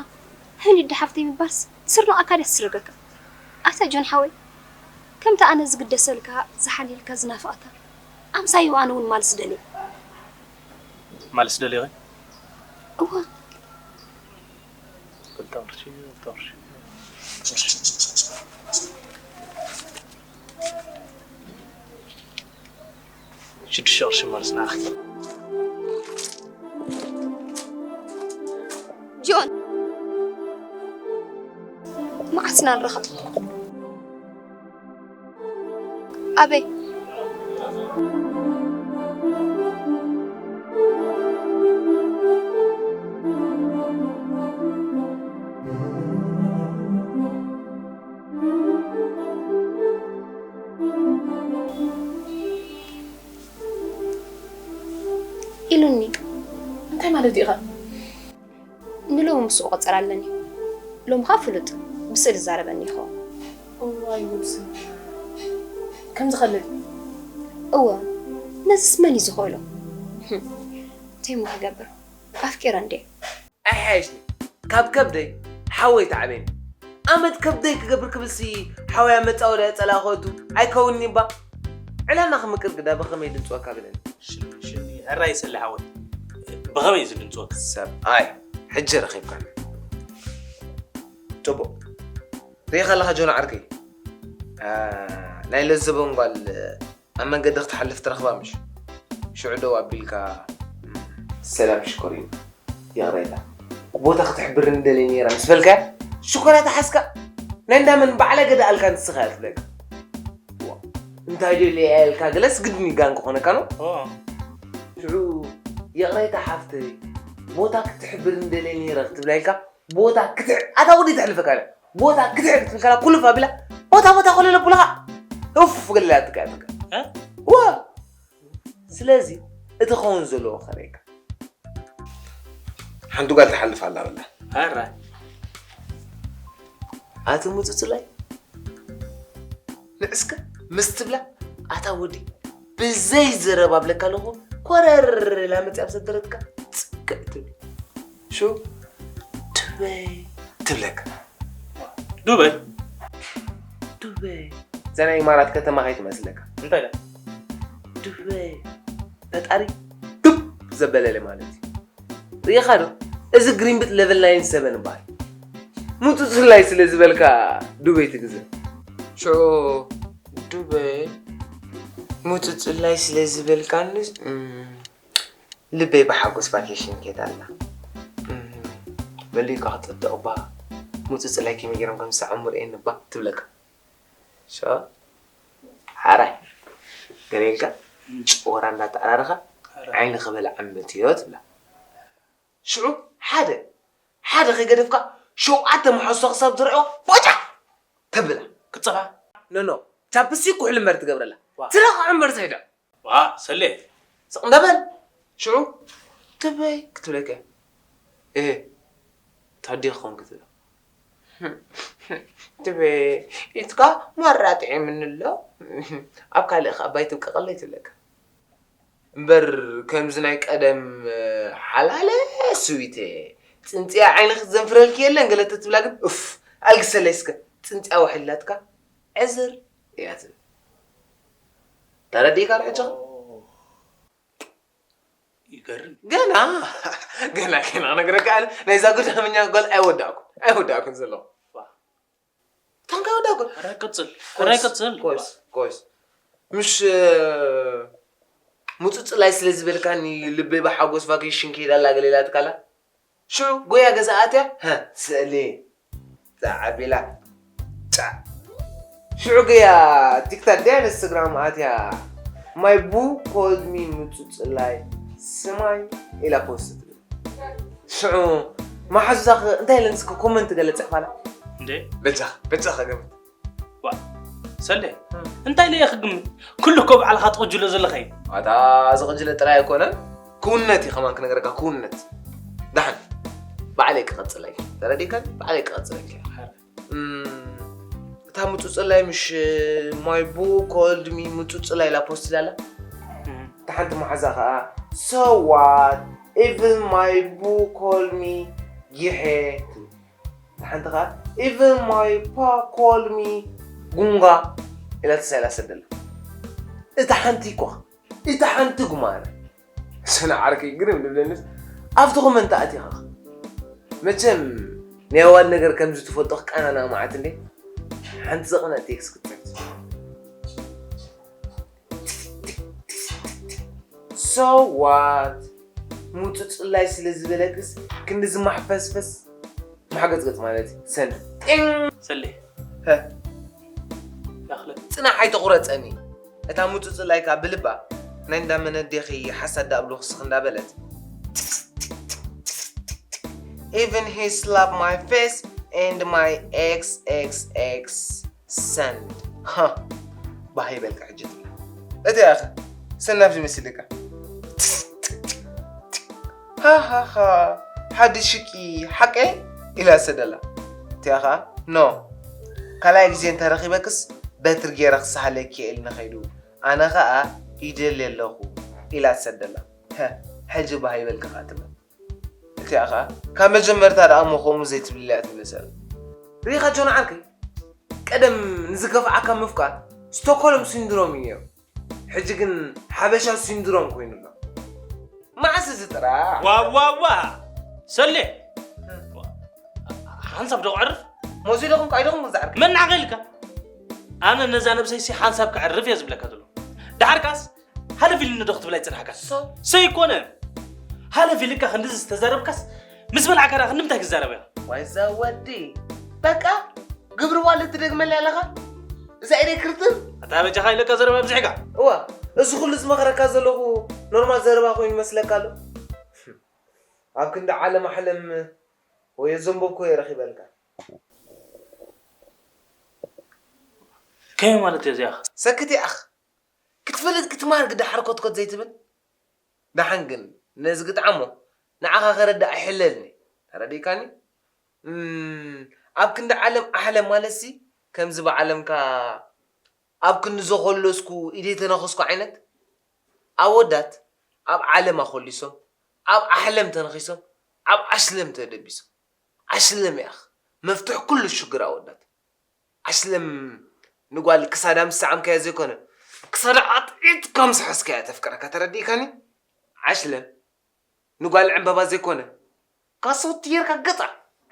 ህሊድ ሓፍተይ ምባልስ ትስርንቐካ ድያ ትስርገካ? ኣታ ጆን ሓወይ፣ ከምቲ ኣነ ዝግደሰልካ፣ ዝሓልየልካ፣ ዝናፍቐካ፣ ኣምሳይኡ ኣነ እውን ማልስ ደልየ። ማልስ ደልየ? እወ። ሽዱሽተ ቅርሺ ማልስ ንዓኺ። ጆን፣ መዓስ ኢና ንራኸብ? ኣበይ? ኢሉኒ። እንታይ ማለት እዩ ኢኻ? ንሎሚ ምስኡ ክቕጽል ኣለኒ። ሎሚ ኸኣ ፍሉጥ ብስእሊ ዝዛረበኒ ይኸውን። እዋይ ነብሲ። ከምዚ ኸለል? እወ፣ ነዝስ መን እዩ ዝኽእሎ? ህም፣ እንታይ እሞ ክገብር? ኣፍቂረ እንድየ። ኣይሓየሽኒ ካብ ከብደይ ሓወይ ተዓብየኒ። ኣመት ከብደይ ክገብር ክብልሲ ሓወያ መጻወድያ ጸላኸቱ ኣይከውንኒ እባ። ዕላና ክምቅር ግዳ ብኸመይ ድንጽወካ ግደኒ። ሽኒ ሕራይ ሰሊ ሓወይ ብኸመይ እዩ ዝድንጽወካ? ሰብኣይ ሕጂ ረኺብካና። ጽቡቕ ርኢኻ ኣለኻ ጆን ዓርከይ። አ፣ ናይ ለዘቦን ጓል ኣብ መንገዲ ክትሓልፍ ትረኽባ ምሽ? ሽዑ ደው ኣቢልካ ሰላም ሽኮሪና ይቕሬታ ቦታ ክትሕብርኒ ደልየ ነይረ ምስ በልካያ ሽኮርያ ተሓዝካ ናይ እንዳመን ባዕላ ገዳ ኣልካ ንስኻ እያ ትብለካ። ዋ፣ እንታይ ደልየ እያ ኢልካ ገለስ ግድን ይጋን ክኾነካ ነው። ሽዑ ይቕሬታ ሓፍተይ ቦታ ክትሕብርኒ ደልየ ነይረ ክትብላ ኢልካ ቦታ ክትዕ ኣታ ወዲ ተሕልፈካ ኢላ ቦታ ክትዕ ክትብል ከላ ኩልፍ ኣቢላ ቦታ ቦታ ኮለለ ቡላኻ ኡፍ ገለላ ትካ ትካ ዋ ስለዚ እቲ ኸውን ዘለዎ ከረይካ ሓንቲ ጓል ትሓልፍ ኣላ በላ ኣራ ኣቲ ሙፅፅላይ ንዕስከ ምስ ትብላ ኣታ ወዲ ብዘይ ዘረባ ብለካ ኣለኹ ኮረር ኢላ መፅያ ኣብ ሰደረትካ ፅግዕ ትብል ሹ ዱበይ ትብለካ ዱበይ ዱበይ እዛ ናይ ኢማራት ከተማ ከይትመስለካ እንታይ ዳ ዱበይ ፈጣሪ ዱብ ዘበለለ ማለት እዩ ርኢኻ ዶ እዚ ግሪንብጥ ለቨል ናይን ሰበን ይበሃል ሙፅፅላይ ስለ ዝበልካ ዱበይ ትግዝእ ሽዑ ዱበይ ሙፅፅላይ ስለ ዝበልካንስ ልበይ ብሓጎስ ቫኬሽን ከይዳ ኣላ በሊካ ክፅድቕ ባ ሙፅፅላይ ከመይ ገይሮም ከም ዝሰዓሙ ርእየኒ ባ ትብለካ ሓራይ ገለ ኢልካ ጭወራ እንዳተኣራረኻ ዓይኒ ክበልዓ መትዮ ትብላ ሽዑ ሓደ ሓደ ከይገደፍካ ሸውዓተ መሓዙታ ክሳብ ዝረእዮ ቦጫ ተብላ ክትፀፋ ኖኖ ቻፕስቲክ ኩሕሊ እምበር ትገብረላ ትረኻ እምበር ዝሕዳ ዋ ሰሌ ስቕ እንዳበል ሽዑ ትበይ ክትብለካ እ ታዲ ክኸውን ክትብላ ትበይ ኢትካ ማራ ጥዒምኒ ኣሎ ኣብ ካልእ ከኣ ባይ ትብቀቐለይ ትብለካ እምበር ከምዚ ናይ ቀደም ሓላለ ስዊተ ጽንጽያ ዓይኒ ክትዘንፍረልኪ የለን ገለ ተትብላ ግን ኡፍ ኣልግሰለይ እስከ ጽንጽያ ውሕላትካ ዕዝር እያ ትብል ተረዲእካ ዶ ሕጂ ይገርም ገና ገና ገና ክነግረካ ኣነ ናይዛ ጉዳመኛ ጓል ኣይወዳእኩን ኣይወዳእኩን ዘለኹ ታንካ ወዳጎል ሕራይ ቀጽል ሕራይ ቀጽል ኮይስ ኮይስ ምሽ ሙፅፅላይ ስለ ዝበልካኒ ልበይ ብሓጎስ ቫኬሽን ከይዳ ኣላ ገለ ኢላትካላ ሽዑ ጎያ ገዛ ኣትያ ሀ ስእሊ ዛዓቢላ ጫ ሽዑ ገያ ቲክታክ ድያ ኢንስታግራም ኣትያ my boo called me ሙፅፅላይ ስማይ ኢላ ፖስት ትብል ሽዑ መሓዙታኺ እንታይ ኢለን እስከ ኮመንት ገለ ፅሕፋላ እንዴ በጃኻ በጃኻ ገምት ዋ ሰሌ እንታይ ኢለ እየ ክግምት ኩሉ እኮ ባዕልኻ ትቕጅሎ ዘለኻ እዩ ኣታ ዝቕጅለ ጥራይ ኣይኮነን ክውነት እዩ ከማን ክነገረካ ክውነት ዳሓን ባዕለይ ክቐፅለይ ተረዲእካን ባዕለይ ክቐፅለኪ እም፣ እታ ምፁፅላይ ምሽ my boo called me ምፁፅላይ ኢላ ፖስት ኢላ ኣላ እታ ሓንቲ መሓዛ ከዓ so what even my boo called me ጊሐ ትብል። እታ ሓንቲ ከዓ even my pa called me ጉንጋ ኢላ ተሳኢላ ሰደላ እታ ሓንቲ እኳ እታ ሓንቲ ጉማረ። ሰና ዓርከይ ግርም ልብለንስ ኣብቲ ኮመንት ኣቲኻ። መቸም ናይ ኣዋል ነገር ከምዚ ትፈልጦ ክቃናና መዓት እንዴ? ሓንቲ ዘቕነ ቴክስ ክትጽሕፍ። So what? ሙፁ ፅላይ ስለ ዝበለክስ ክንዲ ዝማሕፈስፈስ ማሕገፅገፅ ማለት እዩ። ሰንድ ጢን። ሰሌ። ሀ። ያኽለ። ፅናሕ ኣይተቑረፀኒ። እታ ሙፁ ፅላይካ ብልባ ናይ እንዳመነዴኺ ሓሳድ ዳብሉ ክስኽ እንዳበለት Even he slap my face and my xxx ሰንድ ሃ ባህ ይበልካ ሕጂ ትብላ። እቲኣ ኸ ሰናፍ ዝመስልካ ሃሃሃ ሓድሽ ሽቂ ሓቀይ ኢላ ሰደላ። እቲኣ ኸኣ ኖ ካልኣይ ግዜ እንተረኺበክስ በትሪ ገይረ ክሳሃለኪ እየ ኢልኒ ኸይዱ ኣነ ኸኣ ይደሊ ኣለኹ ኢላ ትሰደላ። ሕጂ ባህ ይበልካ ኸኣ ትብል። እቲኣ ኸኣ ካብ መጀመርታ ደኣ እሞ ከምኡ ዘይትብልለያ ትብለ ሰብ። ርኢኻ ጆን ዓርከይ፣ ቀደም ንዝከፍዓካ ምፍቃር ስቶክሆልም ሲንድሮም እዩ ነይሩ። ሕጂ ግን ሓበሻ ሲንድሮም ኮይኑ ኣሎ። መዓስ እዚ ጥራሕ? ዋዋዋ ሰሌ ሓንሳብ ዶ ክዕርፍ? ሞዚ ዶ ኹንካ ኣይዶ ኹንኩ ዝዓርከይ? መን ንዓኻ ኢልካ? ኣነ ነዛ ነብሰይሲ ሓንሳብ ክዕርፍ እየ ዝብለካ ዘሎ። ደሓርካስ ሃለፍ ኢሉኒ ዶ ክትብል ኣይጸናሕካን? ሰው ኣይኮነ። ሃለፍ ኢልካ ክንድዚ ዝተዛረብካስ ምስ በላዕካ ደኣ ክንዲ ምንታይ ክዛረብ እያ? ዋይ እዛ ወዲ በቃ ግብሪ ዋለ ትደግመለይ ኣለኻ እዛ ኢደይ ክርጥብ። ኣታ በጃኻ ኢለካ ዘረባ ኣብዚሕካ። እዋ እዚ ኩሉ ዝመኽረካ ዘለኹ ኖርማል ዘረባ ኮይኑ ይመስለካ ኣሎ? ኣብ ክንዲ ዓለም ኣሕለም ወይ ዘንበብኩ እየ ረኺበልካ። ከመይ ማለት እየ እዚኣ? ሰክት ያኽ ክትፈልጥ ክትማር ግዳ ሓርኮትኮት ዘይትብል ደሓን ግን ነዚ ግጥዓሞ ንዓኻ ከረድእ ኣይሕለልኒ ተረዲእካኒ እም፣ ኣብ ክንዲ ዓለም ኣሕለም ማለትሲ ከምዚ ብዓለምካ ኣብ ክንዲ ዘኾለስኩ ኢደይ ተነኸስኩ ዓይነት ኣወዳት ኣብ ዓለም ኣኾሊሶም ኣብ ኣሕለም ተነኺሶም ኣብ ዓሽለም ተደቢሶም ዓሽለም ያኽ መፍትሕ ኩሉ ሽግር ኣወዳት ኣሽለም ንጓል ክሳዳ ምስ ሰዓምካያ ዘይኮነ ክሳዳ ኣጥዒጥካ ምስ ሓዝካያ ተፍቅረካ ተረዲእካኒ ኣሽለም ንጓል ዕምበባ ዘይኮነ ካሶት ጌርካ ገጻ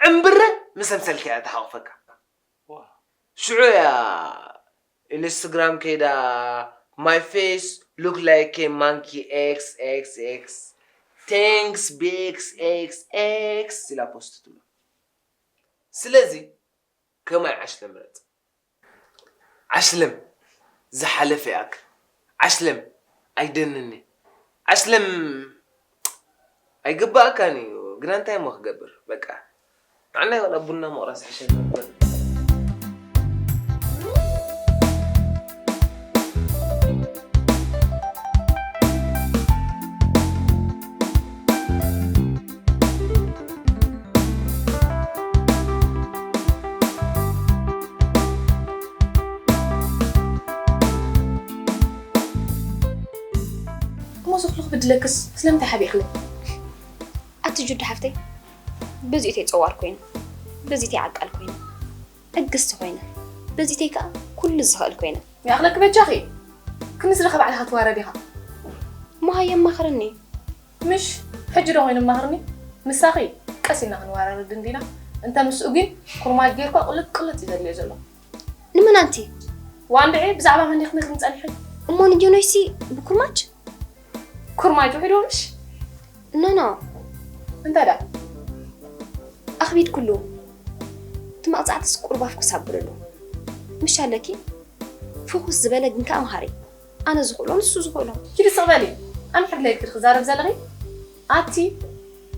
ዕምብረ ምስ ኣምሰልካያ ተሓቑፈካ ሽዑ እያ ኢንስትግራም ከይዳ my face look like a monkey xxx thanks bxxx ኢላ ፖስት ትብሎ ስለዚ ከማይ ዓሽለ ምረጽ። ዓሽለም ዝሓለፈ ይኣክል። ዓሽለም ኣይደንን እየ። ዓሽለም ኣይግባኣካን እዩ ግና እንታይ እሞ ክገብር በቃ ንዓናይ ዋላ ቡና ምቕራስ ይሕሸና እምበር። እሞ ዝኽሉ ክብድለክስ ስለምንታይ ሓቢእክለይ? ኣቲ ጁዳ ሓፍተይ በዚኡተይ ጸዋር ኮይነ በዚተይ ዓቃል ኮይነ ዕግስቲ ኮይነ በዚተይ ከኣ ኩሉ ዝኽእል ኮይነ። ይኣኽለኪ በጃኺ ክንስለኺ ባዕልኻ ትዋረድ ኢኻ። እሞ ሃየ ኣማኽርኒ። ምሽ ሕጂ ዶ ኮይኑ ማህርኒ ምሳኺ ቀስ ኢልና ክንወራረድ እንዲና እንተ ምስኡ ግን ኩርማጅ ጌርኳ ቅልጥ ቅልጥ እዩ ዘድልዮ ዘሎ። ንመን ኣንቲ? ዋንድዒ ብዛዕባ መን ኢኽኒ ክንጸኒሕን? እሞ ንጆኖይሲ ብኩርማጅ? ኩርማጅ ውሒድዎ ምሽ? ኖ ኖ። እንታይ ደኣ? ኣኽቢድ ኩሉ እቲ መቕጻዕትስ ቁርባፍ ክሳብ ብልሉ ምሽ ኣለኪ? ፍኹስ ዝበለ ግን ከኣ መሃሪ። ኣነ ዝኽእሎ ንሱ ዝኽእሎ። ኪዲ ስቕ በሊ። ኣንሕድለይ ክዲ ክዛረብ ዘለኺ? ኣቲ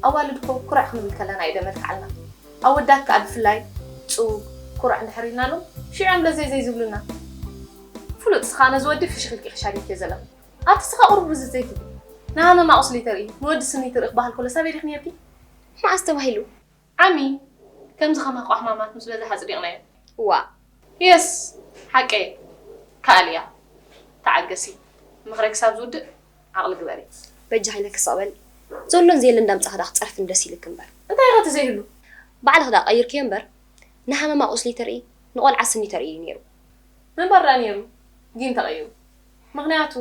ኣዋልድ እኮ ኩርዕ ክንብል ከለና እዩ ደመልክዓልና። ኣወዳት ከኣ ብፍላይ ጽውግ ኩርዕ እንድሕር ኢልናሎም ሽዑ እዮም ለዘይ ዘይዝብሉና። ፍሉጥ ስኻ ነዚ ወዲ ፍሽኽ ኢልኪ ክሻዲት እየ ዘለኹ። ኣቲ ስኻ ቁሩብ ርዝት ዘይትብሊ። ንሃመማ ቁስሊ ተርኢ ንወዲ ስኒ ትርኢ ክበሃል ከሎ ሳበይ ዲኺ ነርኪ? መዓስ ተባሂሉ? ዓሚ ከምዚ ከማኻ ሕማማት ምስ በዝሓ ኣጽዲቕናዮ። ዋእ። የስ ሓቀይ ከኣል እያ። ተዓገሲ። ምኽረይ ክሳብ ዝውድእ ዓቕሊ ግበሪ። በጃኺ ኢለኪ ስቕ በሊ። ዘሎን ዘየለን እንዳምጻኺ ደኣ ክትጸርፍኒ ደስ ኢልኪ እምበር። እንታይ ኢኺ እቲ ዘይህሉ? ባዕልኺ ደኣ ቀይርክዮ እምበር ንሃመማ ቁስሊ ተርኢ ንቖልዓ ስኒ ተርኢ እዩ ነይሩ። ምንባር ደኣ ነይሩ ግን ተቐይሩ። ምኽንያቱ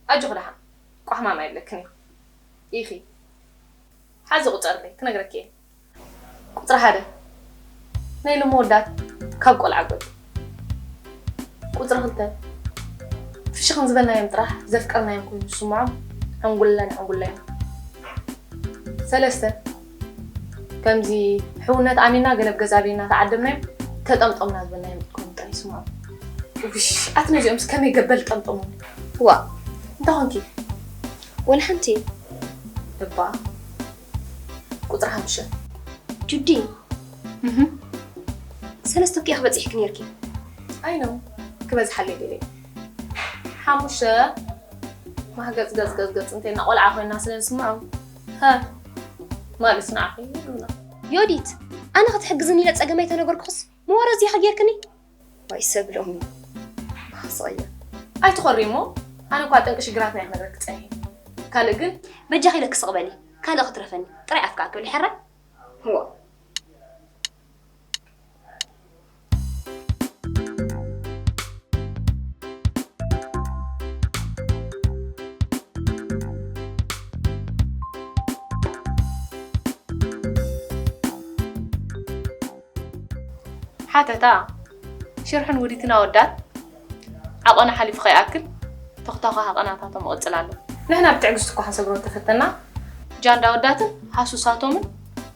ኣጆኺ ደሓን ቋሕማም ኣይብለክን እዩ። ኢኺ ሓዚ ቁጸርለይ ክነግረኪ እየ። ቁጽሪ ሓደ ናይ ሎሚ ወዳት ካብ ቆልዓ ጎድ። ቁጽሪ ክልተ ፍሽኽን ዝበልናዮም ጥራሕ ዘፍቀርናዮም ኮይኑ ዝስምዖም ዕንጉላ ንዕንጉላ እዮም። ሰለስተ ከምዚ ሕውነት ኣሚና ገለ ብገዛ ቤና ተዓደምናዮም ተጠምጠምና ዝበልናዮም ኮይኑ ጥራሕ ይስምዖም። ውሽ ኣቲ ነዚኦምስ ከመይ ገበል ጠምጠሙ። ዋ እንታይ ኾንኪ? ወላ ሓንቲ። እባ ቁጽሪ ሓሙሽተ ጁዲ። እህ ሰለስተ ኪያ ክበጽሕ ክንየርኪ። ኣይ ነው ክበዝሓለይ ደለይ። ሓሙሽተ ማህገጽ ገጽ ገጽ ገጽ እንተና ቆልዓ ኮይና ስለ ዝስምዖም። ሀ ማለት ንዓኺ ይብሉና። ዮዲት ኣነ ክትሕግዝኒ ኢለ ጸገመይ ተነገርኩኽስ ምወረ እዚኻ ጌርክኒ። ዋይ ሰብ ሎሚ ብሓሳያ። ኣይትኾሪ እሞ ኣነ እኳ ጠንቂ ሽግራትና እየ ክነግረኪ ጸኒሐ። ካልእ ግን በጃኺ ኢለኪ ስቕ በሊ። ካልእ ክትረፈኒ ጥራይ ኣፍካ ኣክብሊ ሕራይ። ዋ ሓተታ ሽርሕን ውዲትን ኣወዳት ዓቐኑ ሓሊፉ ከይኣክል ተኽታኻ ሃቐናታቶም እቕጽል ኣሎ። ንሕና ብትዕግስቲ እኳ ክንሰግሮ ተፈተና። ጃንዳ ኣወዳትን ሃሱሳቶምን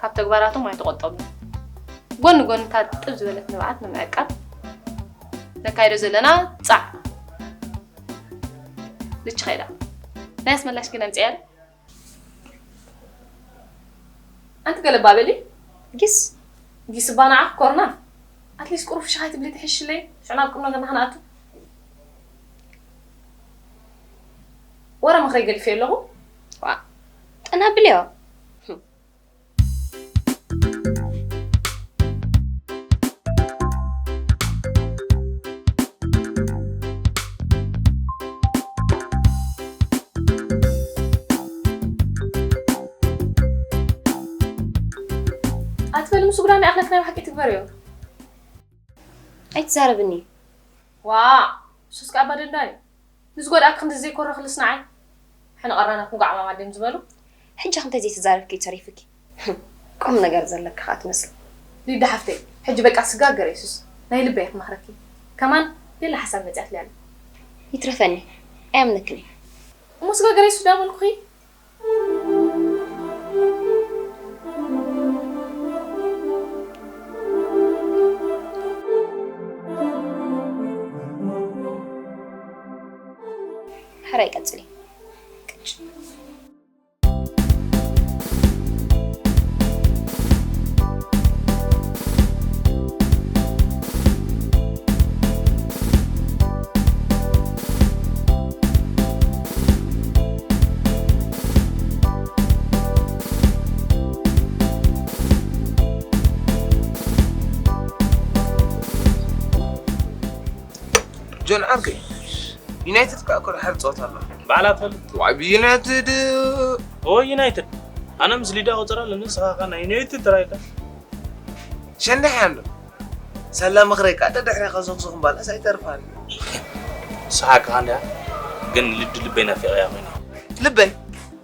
ካብ ተግባራቶም ኣይተቖጠቡን። ጎኒ ጎኒ እታ ጥብ ዝበለት ንብዓት ንምዕቃብ ነካይዶ ዘለና ጻዕ ልች ኸይዳ ናይ ኣስመላሽ ግን ኣምጽኣያ። ኣንቲ ገለባ በሊ። ጊስ ጊስ ባናዓ ኮርና ኣትሊስ ቁሩፍ ሽኻይ ትብሊ ትሕሽለይ ሽዕና ኣብ ቁም ነገርና ከነኣቱ። ወረ ምኽረይ ገዲፈ ኣለኹ። ዋ ጠና ብልዮ። ኣትበል ምስ ጉዳይ ይኣኽለክ ናይ ብሓቂ ትግበርዮ። ኣይትዛረብኒ። ዋ ሱስ ከኣ ባደንዳኒ ንዝጎድኣክ ክንዲ ዘይኮረኽልስ ንዓይ ሕነ ቀራናት ንጓዕ ማማ ድዮም ዝበሉ። ሕጂ ክንተ ዘይተዛረብኪ ተሪፍኪ። ቁም ነገር ዘለኪ ከኣ ትመስል። ሊዳ ሓፍተይ ሕጂ በቃ ስጋገር የሱስ ናይ ልበይ ክመኽረኪ። ከማን ሌላ ሓሳብ መጽኣትልያ። ይትረፈኒ ኣያምነክኒ። እሞ ስጋገር የሱስ ዳበልኩኺ። ሕራይ ቀጽሊ። ጆን ዓርከይ፣ ዩናይትድ ከኣ እኮ ደሓር ጸወታ ኣሎ። ባዕላ ትፈልጥ። ዋይ ብዩናይትድ። ኦ ዩናይትድ። ኣነ ምስ ሊዳ ቁጽራ ኣለኒ፣ ንስኻ ከኣ ናይ ዩናይትድ ጥራይ ኢኻ። ሸንዳሕያ እንዶ። ሳላ ምኽረይ ከኣ ደድሕሪኻ ዞኽዞኽ ምባልስ ኣይተርፋን። ንስኻ ከኣ እንድያ፣ ግን ልዲ ልበይ ናፊቐያ ኮይና። ልበይ?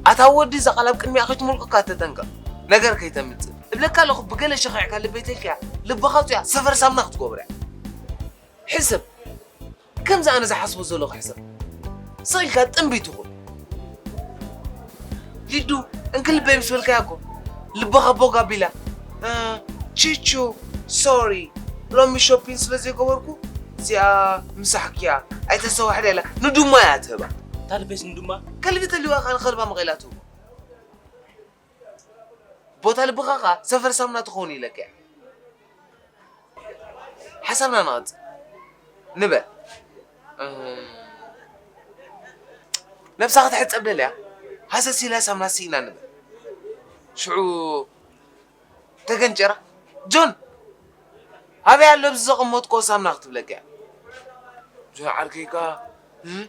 ኣታ ወዲ እዛ ቃል ኣብ ቅድሚኣ ከይትሙልቅካ ተጠንቀቕ። ነገር ከይተምጽእ። እብለካ ኣለኹ ብገለ ሸኺዕካ ልበይ ተልክያ፣ ልብኻ ኣውጺኣ ሰፈር ሳምና ክትገብርያ። ሕሰብ። ከምዚ ኣነ ዝሓስቦ ዘለኹ ሕሰብ። ስቕ ኢልካ ጥንቢት ይኹን። ሊዱ፣ እንክልበይ ምስ በልካያ እኮ ልብኻ ቦግ ኣቢላ። እ፣ ቺቹ፣ ሶሪ፣ ሎሚ ሾፒን ስለ ዘይገበርኩ እዚኣ ምሳሕኪያ ኣይተስተዋሕዳ ኢላ ንዱማ እያ ትህባ። እታ ልበይስ ንዱማ? ከልቢ ተልዩዋ ከኣ ንኸልባ መቒላ ትህቦ። ቦታ ልብኻ ኸኣ ሰፈር ሳሙና ትኸውን ኢለካ እያ። ሓሳብና ንቐጽል። ንበል። እም፣ ነብሳ ክትሕጸብ ደልያ፣ ሃሰስ ኢላ ሳሙና ስኢና ንበል። ሽዑ ተገንጨራ፣ ጆን፣ ኣበይ ኣሎ ኣብዚ ዘቐመጥኮ ሳሙና ክትብለካ እያ። ጆን ዓርከይ ከኣ፣ እም፣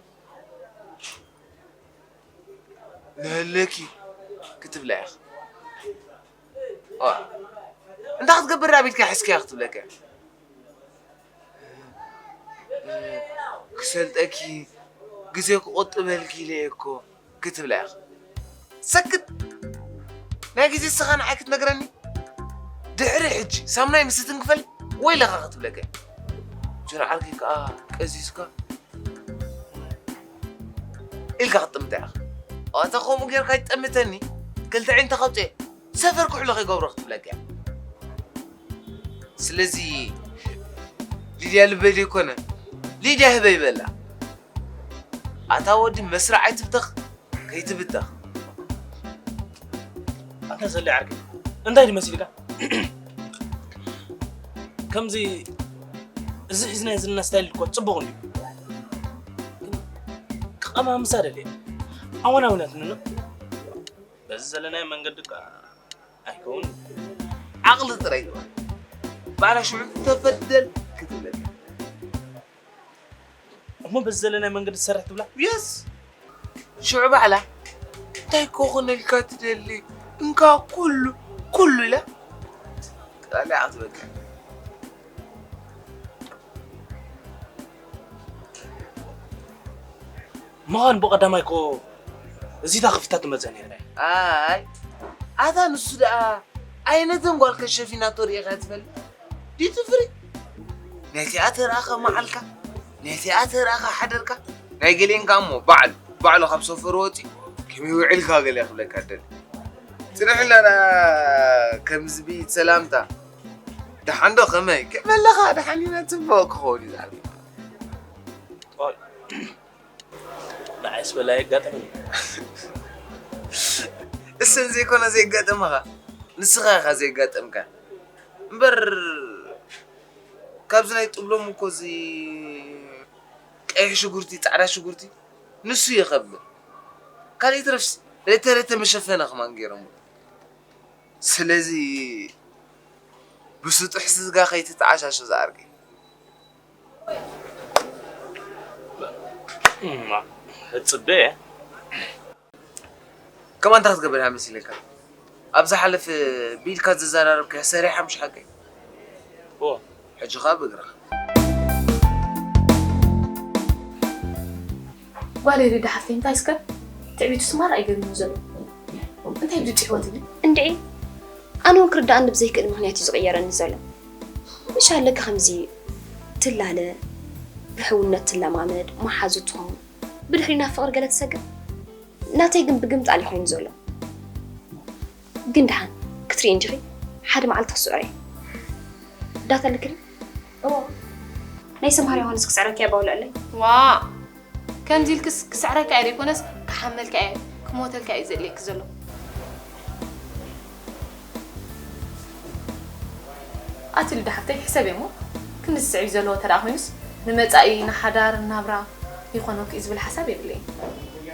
ነህለኪ ክትብላ ኢኻ። ዋ፣ እንታይ ክትገብር ዳኣ ቤትካ ሒዝካያ ክትብለካ። ክሰልጠኪ ግዜ ክቑጥበልኪ ኢለ እየ እኮ ክትብላ ኢኻ። ሰክት! ናይ ግዜ ንስኻ ንዓይ ክትነግረኒ? ድሕሪ ሕጂ ሳሙናይ ምስ ትንክፈል ወይለኻ ክትብለካ እያ። ጆን ዓርኪ ከኣ ቀዚዝካ ኢልካ ክትጥምታ ኢኻ። ኣታ ከምኡ ጌርካ ይጠምተኒ፣ ክልተ ዒንታ ከውጽኤ፣ ሰፈር ኩሕሎ ከይገብሮ ክትብለካ እያ። ስለዚ ሊድያ ልበይ ዘይኮነ፣ ሊድያ ህበይ በላ። ኣታ ወዲ መስርዕ ኣይትብተኽ፣ ከይትብተኽ። ኣታ ዘለ ዓርኪ፣ እንታይ ድመሲልካ? ከምዚ እዚ ሒዝናዮ ዘለና ስታይል እኮ ጽቡቕ እንድዩ። ግን ቀማምሳ ደልየ። ኣወናውናት ንኖ። በዚ ዘለናዮ መንገዲ እኳ ኣይከውን። ዓቕሊ ጥራይ ግበር። ባዕላ ሽዑ ተበደል ክትብለካ። እሞ በዚ ዘለናዮ መንገዲ ትሰርሕ ትብላ? የስ። ሽዑ ባዕላ እንታይ ክኾነልካ ትደሊ? እንካ ኩሉ፣ ኩሉ ኢላ ጠሊዓ ክትበልካ። ምዃን ብቐዳማይ እኮ እዚታ ከፊታ ትመጸ ነይረ። ኣይ፣ ኣታ ንሱ ደኣ ኣይነተን ጓል ከሸፊናቶ ርኢኻ ትፈልጥ? ዲቱ ፍሪ? ናይ ቲያትር ኣኸ መዓልካ? ናይ ቲያትር ኣኸ ሓደርካ? ናይ ገሌንካ እሞ ባዕሉ፣ ባዕሉ ካብ ሰፈሩ ወጺኡ ከመይ ውዒልካ ገለ ክብለካ ደሊ። ጽንሕለና ከምዚ ብኢድ ሰላምታ። ደሓን ዶ ከመይ? ከመለኻ ደሓን ኢና ጽቡቕ ክኸውን እዩ ዝዓርኪ። ኦይ፣ ንዓይስ በላይ የጋጥም እዩ። እሰን ዘይኮነ ዘየጋጠመኻ፣ ንስኻ ኢኻ ዘየጋጠምካ። እምበር ካብዚ ናይ ጥብሎም እኮ እዚ ቀይሕ ሽጉርቲ፣ ጻዕዳ ሽጉርቲ ንሱ ይኸብር። ካልእ ይትረፍስ፣ ሬተ ሬተ መሸፈኒ ከማን ገይሮም። ስለዚ ብስጡሕ ስጋ ከይትተዓሻሾ ዝዓርከይ። እማ፣ እጽበ እየ። ከማን እንታይ ክትገብር እያ መሲለካ? ኣብ ዝሓለፈ ብኢድካ ዘዘራረብካያ ሰሪሓ ምሽ ሓቀይ? እወ። ሕጂ ኸኣ ብእግርኻ። ጓለይ ሪዳ ሓፍተይ፣ እንታይ እስከ ትዕቢቱስ ማራ እዩ ገሪሙ ዘሎ። እንታይ ብድጭ ህይወት ይብል? እንድዒ፣ ኣነ እውን ክርድኣኒ ብዘይክእል ምኽንያት እዩ ዝቕየረኒ ዘሎ። ምሽ ኣለካ ከምዚ ትላለ፣ ብሕውነት ትለማመድ፣ መሓዙ ትኸውን፣ ብድሕሪና ፍቕሪ ገለ ትሰግር። ናተይ ግን ብግምጣል እዩ ኮይኑ ዘሎ። ግን ደሓን ክትርኢ እንዲኺ፣ ሓደ መዓልቲ ክስዕሮ እየ። ዳታ ልክኒ? እዎ። ናይ ሰምሃር ዮሃንስ ክስዕረኪ እየ ባውለዐለይ። ዋ! ከምዚ ኢልክስ ክስዕረካ እየ ዘይኮነስ ክሓመልካ እየ፣ ክሞተልካ እዩ ዘድልየኪ ዘሎ። ኣቲ ሊዳ ሓፍተይ፣ ሕሰብ እሞ፣ ክንዲ ዝስዕብ ዘለዎ ተደኣ ኮይኑስ፣ ንመጻኢ፣ ንሓዳር፣ ንናብራ ይኾነኪ እዩ ዝብል ሓሳብ የብለይን።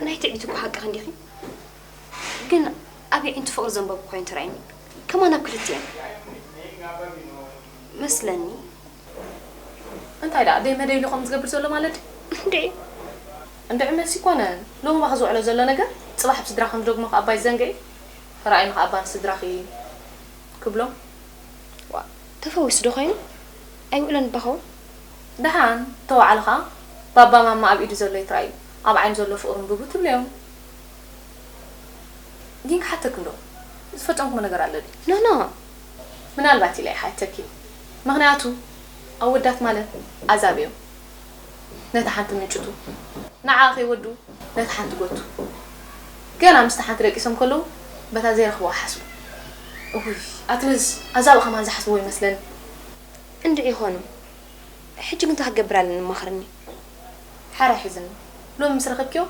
ናይ ትዕቢት እኮ ሓቅኺ እንዲኺ። ግን ኣብ የዒንቱ ፍቕሪ ዘንበብኩ ኮይኑ ተራእዩኒ። ከማን ኣብ ክልቲኤን። መስለኒ። እንታይ ደኣ፣ ደይ መደይ ኢሉ ከምኡ ዝገብር ዘሎ ማለት ድዩ? እንድዒ። እንድዒ መልሲ ኣይኮነን። ሎሚ ባኽ ዝውዕሎ ዘሎ ነገር፣ ጽባሕ ኣብ ስድራ ከም ዝደግሞ ከኣ ኣባይ ዘንግዒ። ተራእዩኒ ከኣ ኣባ ንስድራኺ ክብሎም። ዋ፣ ተፈዊሱ ዶ ኮይኑ? ኣይውዕሎን እባ ኸውን? ደሓን፣ ተወዓለ ኸኣ፣ ባባ ማማ ኣብ ኢዱ ዘሎ ይትራእዩ፣ ኣብ ዓይኑ ዘሎ ፍቕሪ እንብቡ ትብልዮም። ግን ክሓተኪ እንዶ፣ ዝፈጸምክዎ ነገር ኣሎ ድዩ? ኖ፣ ኖ። ምናልባት ኢለ እየ ሓተኪ። ምኽንያቱ፣ ኣወዳት ማለት ኣዛብ እዮም። ነታ ሓንቲ ምንጭቱ፣ ንዓኣ ከይወዱ ነታ ሓንቲ ጎቱ። ገና ምስታ ሓንቲ ደቂሶም ከለዉ፣ በታ ዘይረኽብዋ ሓስቡ። እውይ፣ ኣትንስ ኣዛብ ከማን ዝሓስብዎ ይመስለኒ። እንድዒ ይኾኑ። ሕጂ ግን እንታይ ክገብር ኣለኒ መኽርኒ። ሓራ ሒዝኒ። ሎሚ ምስ ረኸብክዮ፣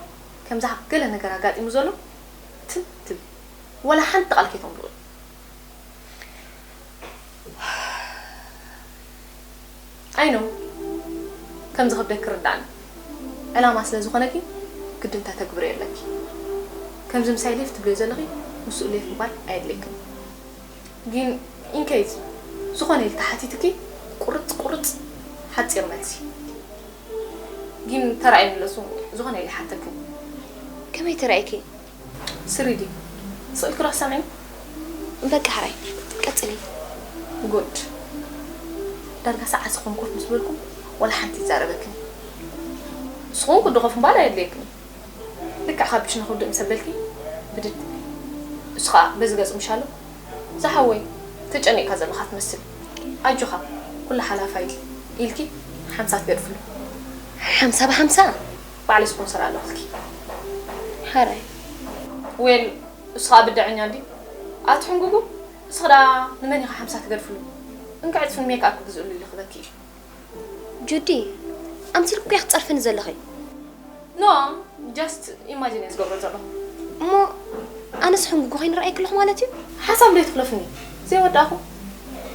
ከምዛ ገለ ነገር ኣጋጢሙ ዘሎ፣ ትም ትብል። ወላ ሓንቲ ቃል ከይተንብሩ። I know። ከም ዝኸብደኪ ይርድኣኒ። ዕላማ ስለ ዝኾነኪ፣ ግድን ተተግብርዮ ኣለኪ። ከምዚ ምሳይ ሌፍ ትብልዮ ዘለኺ፣ ምስኡ ሌፍ ምባል ኣየድልየክን። ግን in case ዝኾነ ኢሉ ተሓቲትኪ፣ ቁርጽ ቁርጽ፣ ሓጺር መልሲ። ግን ተራእዩኒ ኣለሱ፣ ዝኾነ ኢሉ ይሓተክን። ከመይ ተራእዩኪ? ስሪ ድዩ? ስቕ ኢልኪ ዶ ትሰምዒ? በቃ ሕራይ፣ ቀጽሊ። ጉድ። ዳርጋ ሰዓት ዝኾነ ኮፍ ምስ በልኩ፣ ዋላ ሓንቲ ይዛረበክን። ንስኹም ክድኸፉ እምበኣር ኣየድልየክን እዩ። ልክዕ ካብ ብሽነ ክውድእ ምስ ኣበልኪ ብድድ። እሱ ኸኣ በዚ ገጹ ምሻሎ፣ ዝሓወይ፣ ተጨኒቕካ ዘለኻ ትመስል። ኣጆኻ፣ ኩሉ ሓላፋ እዩ ኢልኪ ሓምሳ ትገድፍሉ። ሓምሳ ብሓምሳ? ባዕለይ ስፖንሰር ኣለኹልኪ። ሓራይ። ዌል፣ እሱ ኸኣ ብደዐኛ እንድዩ። ኣቲ ሕንጉጉ፣ እስኺ ደኣ ንመን ኢኻ ሓምሳ ትገድፍሉ? እንካ ዕጽፍን ሜክኣፕ ክግዝእሉ ኢሉ ክበኪ እዩ። ጁዲ፣ ኣምሲልኪ እኮ ኢኺ ትጸርፍኒ ዘለኺ። ኖ፣ ጀስት ኢማጂን እየ ዝገብሮ ዘለኹ። እሞ ኣነስ ሕንጉጉ ኮይነ ይረኣየኪ ኣለኹ ማለት እዩ? ሓሳብ ደይትሕለፍኒ። ዘይወዳእኹ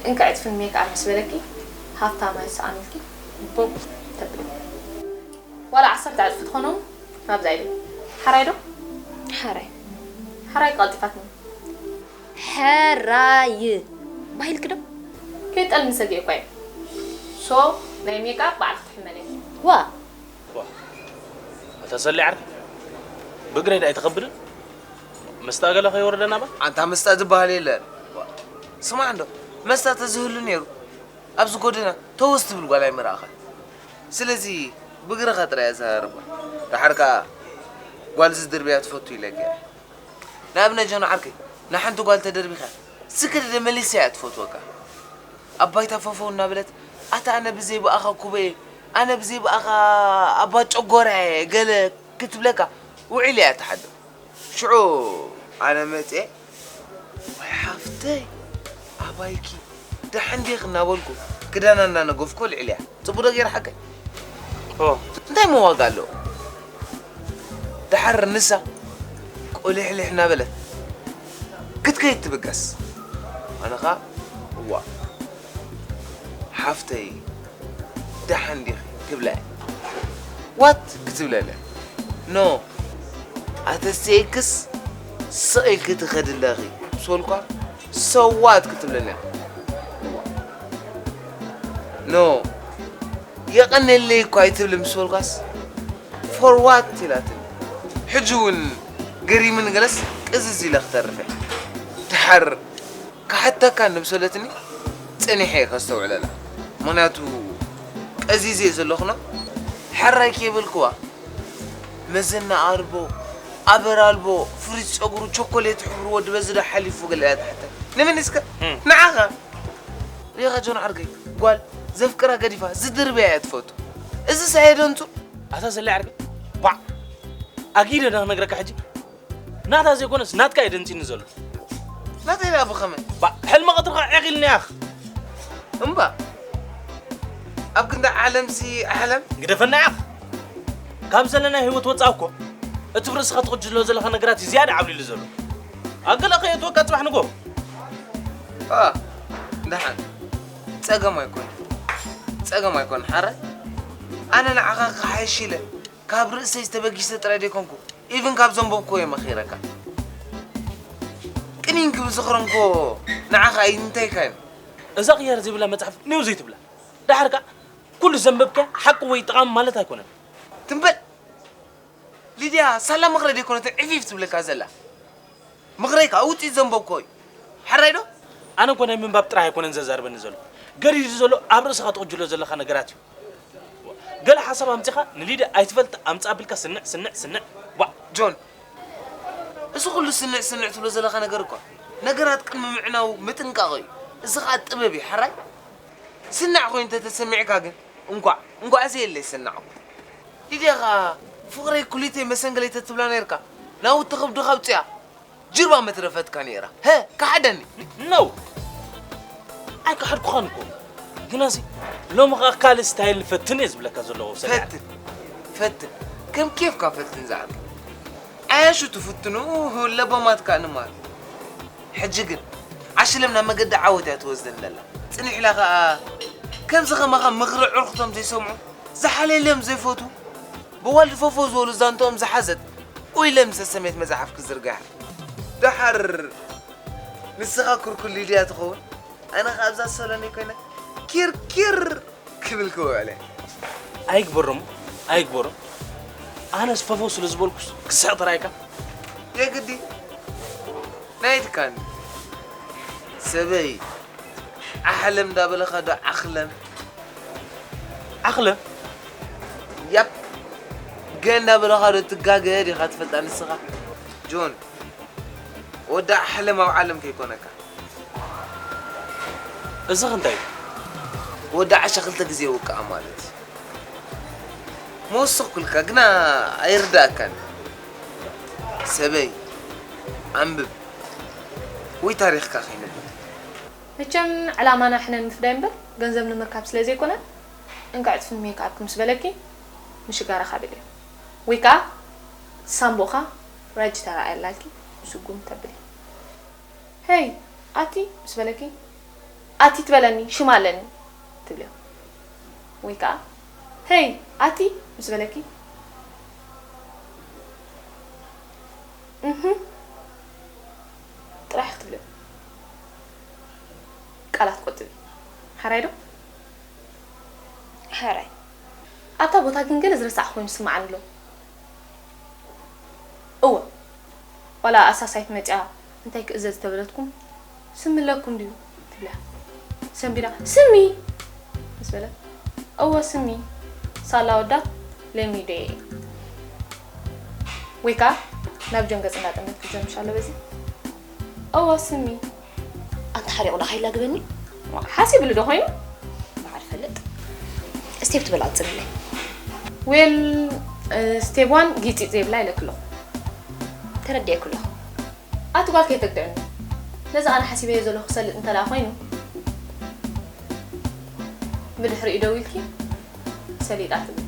እንካ ዕጽፍን ሜክኣፕ ምስ በለኪ ሃብታማይ ሰኣን ኢልኪ ቦግ ተብሊ። ዋላ ዓሰርተ ዕጽፊ ትኾኖም ናብዛ ኢለ። ሓራይ ዶ? ሓራይ። ሓራይ ቀልጢፋትኒ። ሕራይ ባሂልኪ ዶ? ከይጠልሚ ሰጊኤ እኳ እየ። ሶ ናይ ሜክኣፕ ባዕልኺ ትሕመኒ። ዋ። ዋ። ኣታ ሰሊዕ ዓርኪ፣ ብግሬድ ኣይትኸብድን? መስጣ ገለ ከይወርደና ባ? ኣንታ መስጣ ዝበሃል የለን። ዋ። ስማዕ እንዶ፣ መስጣ ተዝህሉ ነይሩ፣ ኣብዚ ጎደና ተወስ ትብል ጓል ኣይምረኣኻን። ስለዚ ብግርኻ ጥራይ ኣዘራርባ። ደሓር ከኣ ጓል ዝድርብያ ትፈቱ ኢለካ እየ። ንኣብነት ጆን ዓርከይ፣ ንሓንቲ ጓል ተደርቢኻ፣ ስክድደ መሊሳ እያ ትፈትወካ። ኣብ ባይታ ፈፈው እናበለት፣ ኣታ ኣነ ብዘይ ብኣኻ ኩበየ፣ ኣነ ብዘይ ብኣኻ ኣባ ጨጎራ እየ፣ ገለ ክትብለካ ውዒላ እያ ትሓድር። ሽዑ ኣነ መጽየ፣ ወይ ሓፍተይ፣ ኣባይኪ፣ ደሓን ዲኺ እናበልኩ፣ ክዳና እናነገፍኩ ልዕልያ። ጽቡቕ ዶ ገይረ ሓቀይ? ኦ። እንታይ እሞ ዋጋ ኣለዎ? ደሓር ንሳ ቆሊሕሊሕ እናበለት ክትከይድ ትብገስ። ኣነ ኸኣ፣ እዋ፣ ሓፍተይ፣ ደሓን ዲኺ? ክብላ እየ። ዋት ክትብለለ? ኖ። ኣተ ሴክስ ስቕ ኢልኪ ትኸዲ ኣለኺ ምስ በልኳ፣ ሰዋት ክትብለኒ እያ። ኖ። የቐንየለይ እኳ ኣይትብሊ ምስ በልኳስ፣ ፎር ዋት ኢላትኒ። ሕጂ እውን ገሪምኒ ገለስ ቅዝዝ ኢለ ክተርፍ እየ። ደሓር ክሓተካ እንድምሰለትኒ ጸኒሐ እየ ከስተውዕለላ። ምኽንያቱ ቀዚዘ እየ ዘለኹና፣ ሕራይ ከይበልክዋ፣ መዘና ኣልቦ፣ ኣበር ኣልቦ፣ ፍሪዝ ጸጉሩ፣ ቸኮሌት ሕብሩ ወዲ በዚ ዶ ሓሊፉ ገለ እያ ትሓተኒ። ንመን እስከ? እም። ንዓኻ። ሪኻ ጆን ዓርከይ፣ ጓል ዘፍቅራ ገዲፋ ዝድርብያ እያ ትፈቱ። እዚ ሳየደንቱ። ኣታ ሰላይ ዓርከይ፣ ባዕ! ኣጊደ ዶ ክነግረካ ሕጂ? ናታ ዘይኮነስ ናትካ እዩ ደንጺኒ ዘሎ። ናተይ ደኣ ብኸመይ? ባ፣ ሕልሚ ቀትርኻ ዒቕ ኢልኒ ያኽ። እምባ፣ ኣብ ክንዲ ዓለምሲ ዓለም። ግደፈና ያኽ። ካብ ዘለና ህይወት ወጻእ እኮ፣ እቲ ብርእስኻ ትቕጅሎ ዘለኻ ነገራት እዩ ዝያዳ ዓብሊሉ ዘሎ። ኣገለ ከየእትወካ ጽባሕ ንጎ። አ፣ ደሓን። ጸገም ኣይኮን። ጸገም ኣይኮን፣ ሓራይ። ኣነ ንዓኻ ክሓይሽ ኢለ፣ ካብ ርእሰይ ዝተበጊሰ ጥራይ ደይኮንኩ፣ ኢቭን ካብ ዘንበብኩዎ እየ መኺረካ። ቅኒን ክብዝኽረንኮ ንዓኻ እዩ፣ እንታይ ካዮም? እዛ ቅያር ዘይብላ መጽሓፍ ኔው ዘይትብላ። ደሓር ከኣ ኩሉ ዘንበብካያ ሓቂ ወይ ጠቓሚ ማለት ኣይኮነን። ትም በል! ሊድያ ሳላ ምኽረ ደይኮነትን ዕፊፍ ትብለካ ዘላ። ምኽረይ ከኣ ውጽኢት ዘንበብኮ እዩ። ሓራይ ዶ? ኣነ እኮ ናይ ምንባብ ጥራይ ኣይኮነን ዘዛርበኒ ዘሎ። ገዲዱ ዘሎ ኣብ ርእስኻ ትቕጅሎ ዘለኻ ነገራት እዩ። ገለ ሓሳብ ኣምጺኻ ንሊድያ ኣይትፈልጥ ኣምጻ ኣቢልካ ስንዕ፣ ስንዕ፣ ስንዕ። ዋእ! ጆን፣ እዚ ኩሉ ስንዕ ስንዕ ትብሎ ዘለኻ ነገር እኳ ነገራት ቅድሚ ምዕናው ምጥንቃቕ እዩ። እዚ ኸኣ ጥበብ እዩ፣ ሓራይ? ስናዕ ኮይኑ እንተተሰሚዕካ ግን፣ እንኳዕ፣ እንኳዕ ዘየለይ ስናዕ እኮ። ሊድያ ኸኣ ፍቕረይ ኩሊተይ መሰንገለይ ተትብላ ነይርካ፣ ናብኡ ተኸብድኻ ኣውጽኣ፣ ጅርባ መትረፈትካ ነይራ። ሀ፣ ከሓደኒ። ኖ! ኣይከሓድኩኻን እኮ። ግናሲ፣ ሎሚ ኸኣ ካልእ ስታይል ንፈትን እየ ዝብለካ ዘለኹ፣ ሰሊዓ። ፈትን፣ ፈትን። ከም ኬፍካ ፈትን ዝዓርከይ። ዓያሹ ትፍትኑ ለባማት ከኣ ንማት። ሕጂ ግን ዓሽለም ናብ መገዲ ዓወት እያ ትወስደኒ ዘላ። ጽኒሕ ኢላ ከኣ ከምዚ ከማኻ ምኽሪ ዕርኽቶም ዘይሰምዑ፣ ዝሓለየሎም ዘይፈትዉ፣ ብዋልድ ፈፎ ዝበሉ ዛንትኦም ዝሓዘት ኡይ ለምሰ ሰሜት መጽሓፍ ክዝርጋሕ። ደሓር ንስኻ ኩርኩር ሊድያ ትኸውን፣ ኣነ ከኣ ኣብዛ ሰሎኒ ኮይነ ኪርኪር ክብል ክውዕል እየ። ኣይግበሮም፣ ኣይግበሮም። ኣነስ ፈፈው ስለ ዝበልኩስ ክስሕቕ ጥራይካ። የግዲ ናይ ድካን ሰበይ ዓሕለም እንዳበለኻ ዶ ዓኽለም? ዓኽለም? ያፕ። ገና በለኻ ዶ ትጋገ ዲኻ ትፈልጣ ንስኻ? ጆን፣ ወዳዕ ሕለም ኣብ ዓለም ከይኮነካ። እዚ እንታይ? ወዳዕ ዓሻ ክልተ ግዜ ይውቃዓ ማለት እዩ። መወሰኽኩልካ ግና ኣይርዳእካን። ሰበይ፣ ኣንብብ ወይ ታሪኽካ ከይንብል። መቸም ዕላማና ሕነ ንምፍዳይ እምበር ገንዘብ ንምርካብ ስለ ዘይኮነ፣ እንቃዕ ጽፍን ሜክኣፕ ምስ በለኪ፣ ምሽጋራኻ ብልዮ። ወይ ከኣ ሳምቦኻ ራጅ ተራእየላልኪ፣ ምስጉም ተብሊ። ሄይ፣ ኣቲ ምስ በለኪ፣ ኣቲ ትበለኒ፣ ሽም ኣለኒ ትብልዮ። ወይ ከኣ፣ ሄይ፣ ኣቲ ምስ በለኪ፣ እህ ጥራሕ ክትብልዮ። ቃላት ቆጥቢ። ሓራይ ዶ? ሓራይ። ኣብታ ቦታ ግን ገለ ዝረሳዕ ኮይኑ ስምዓኒ ኣሎ። እወ። ዋላ ኣሳሳይት መጽያ እንታይ ክእዘዝ ተበለትኩም፣ ስሚ ኣለኩም ድዩ? ትብላ። ሰንቢዳ፣ ስሚ! ምስ በለት፣ እወ ስሚ። ሳላ ወዳት፣ ለሚደ። ወይ ከኣ ናብ ጆን ገጽ እንዳጠመት ክጀምሽ ኣሎ በዚ። እወ ስሚ። ኣንተ ሓሪቑ ዶ ከይላግበኒ? ሓሲብሉ ዶ ኮይኑ? በዓል ፈልጥ። ስቴፕ ትበል ኣጽልለይ። ዌል፣ ስቴፕ ዋን ጊጺ ዘይብላ ኢለክሎ። ተረዲኤኩ ኣለኹ። ኣቲ ጓል ከይተግድዕኒ። ነዚ ኣነ ሓሲበዮ ዘለኹ ክሰልጥ እንተለኣ ኮይኑ፣ ብድሕሪኡ ደው ኢልኪ ሰሊጣ ትብል።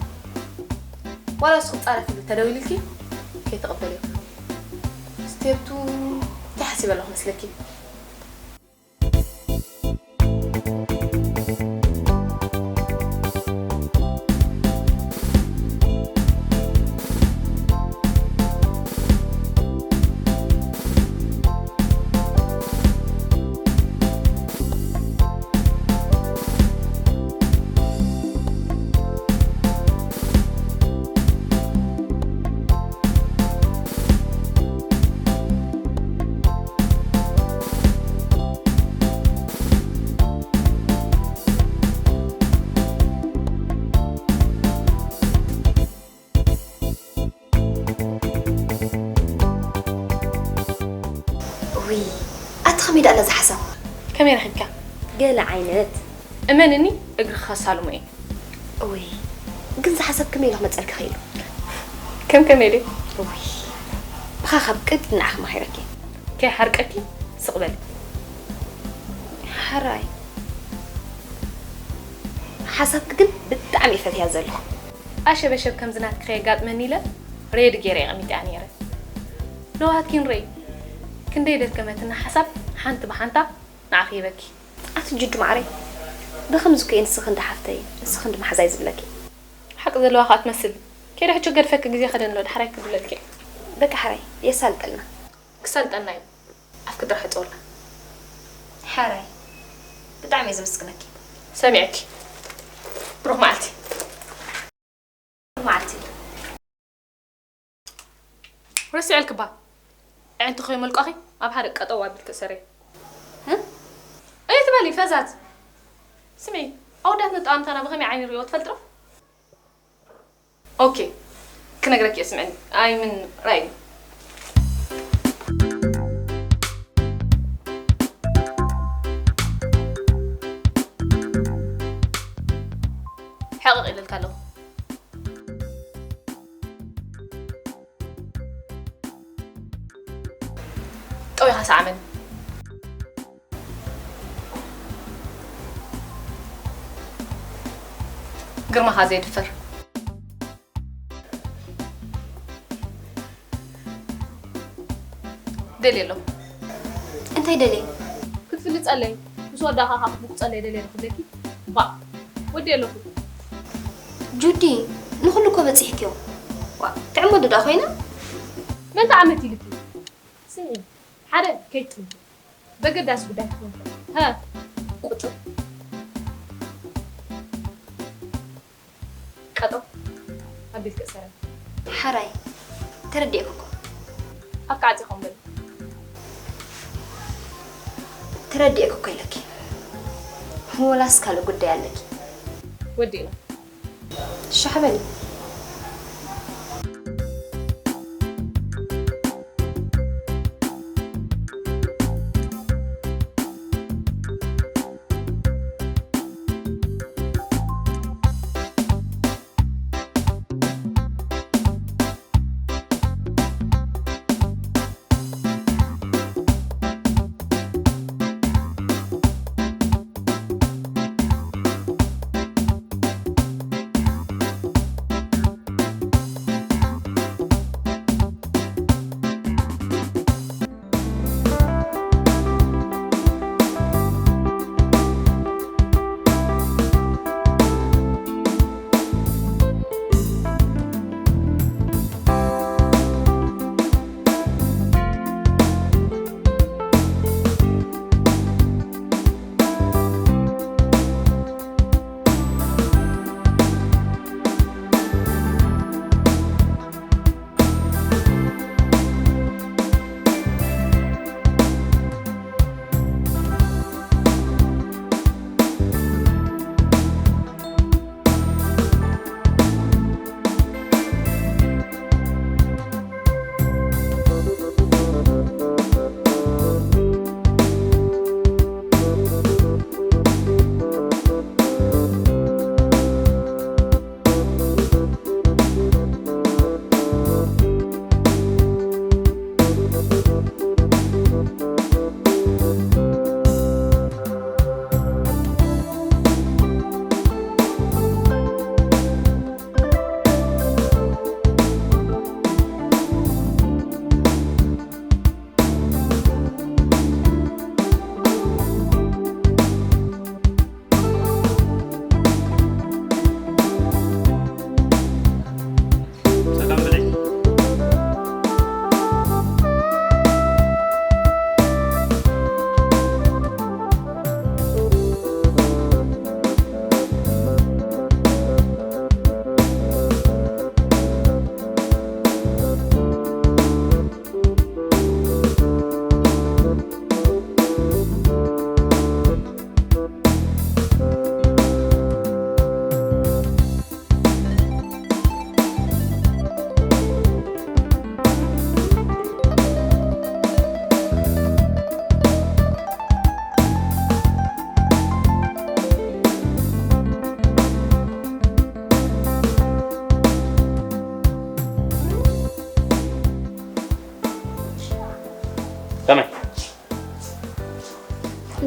ዋላ ንሱ ክጻረፍ ኢሉ ተደዊልልኪ ከይትቕበልዮ። ስቴፕ ቱ እንታይ ሓሲበ ኣለኹ መስለኪ? ውይ፣ ኣቲ ከመይ ደኣ ለዛ ሓሳብ? ከመይ ረኺብካ? ገለ ዓይነት። እመንኒ፣ እግርኺ ከሳልሞ እየ። ውይ፣ ግን ዝሓሰብ ከመይ ኢሉ ክመጸልኪ ኽኢሉ? ከም ከመይ ድዩ? ውይ፣ ብኻ ካብ ቅድ ንዓኺ መኺረኪ። ከይሓርቀኪ ስቕ በሊ። ሓራይ። ሓሳብኪ ግን ብጣዕሚ እየ ፈትያ ዘለኹ። ኣሸበሸብ ከምዚ ናትኪ ከየጋጥመኒ ኢለ ሬድ ገይረ የቐሚጠያ ነይረ። ለዋሃት ኪንረይ ክንደይ ደከመትና ሓሳብ ሓንቲ ብሓንታ ንዓኺ ሂበኪ። ኣቲ ጅዱ ማዕረይ፣ ብኸምዚ እኮ እየ ንስኺ እንዳ ሓፍተይ፣ ንስኺ እንዳ መሓዛይ ዝብለኪ። ሓቂ ዘለዋ ኸኣ ትመስል። ከይደ ሕጂ ገድፈኪ ግዜ ኸደኒ ኣሎ፣ ዳሕራይ ክድውለልኪ እየ። በቃ ሓራይ፣ የሳልጠልና። ክሳልጠና እዩ። ኣፍኪ ጥራሕ ዕጸውላ። ሓራይ፣ ብጣዕሚ እየ ዘመስግነኪ። ሰሚዐኪ። ብሩኽ መዓልቲ። መዓልቲ። ረሲዐልኪ እባ። ኣዒንቲ ከይመልቋኺ ኣብ ሓደ ቀጠው ኣቢልኪ እሰሪ። እ? ኣይትበሊ ፈዛዝ። ስምዒ፣ ኣወዳት ነጠቓምታና ብኸመይ ዓይኒ ይሪኦ ትፈልጢ ዶ? ኦኬ፣ ክነግረኪ እየ ስምዕኒ። ኣይ ምን ራእይኒ። ሕቕቕ ኢለልካ ኣለኹ። ጠዊኻ ሰዓመኒ። ግርማኻ ዘይድፈር። ደልየ ኣለኹ። እንታይ ደልየ? ክትፍልጸለይ፣ ምስ ወዳእኻ ኸኣ ክትብቁጸለይ ደልየ ኣለኹ ብለኪ። ባእ፣ ወድየ ኣለኹ። ጁዲ፣ ንኹሉ እኮ በጺሕክዮ። ዋእ፣ ጥዕም ወዲ ደኣ ኮይና? መን ተዓመት ኢልኪ? ስምዒ፣ ሓደ ከይትጥምቲ። በገዳስ ጉዳይ ክትኮን። ሃ፣ ቁጥብ። ቀጠው ኣቢልኪ እሰረን። ሓራይ፣ ተረዲኤኪ እኮ። ኣፍኪ ዓጺኺ እምበሪ። ተረዲኤኪ እኮ ኢለኪ። ወላስ ካልእ ጉዳይ ኣለኪ? ወዲእና። ሻሕ በሊ።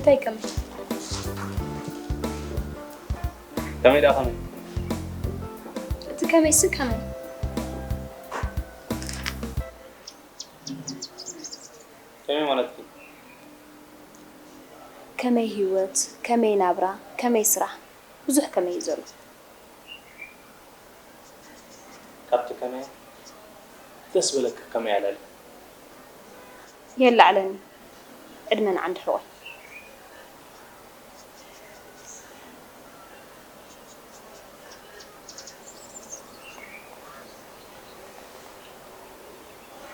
እንታይ ከመይ? ከመይ ደኣ ከመይ? እቲ ከመይሲ ከመይ? ከመይ ማለትኪ? ከመይ ህይወት፣ ከመይ ናብራ፣ ከመይ ስራሕ፣ ብዙሕ ከመይ እዩ ዘሎ። ካብቲ ከመይ ደስ በለካ ከመይ ኣለኒ። የላዕለኒ ዕድመን ዓንዲ ሕቖይ።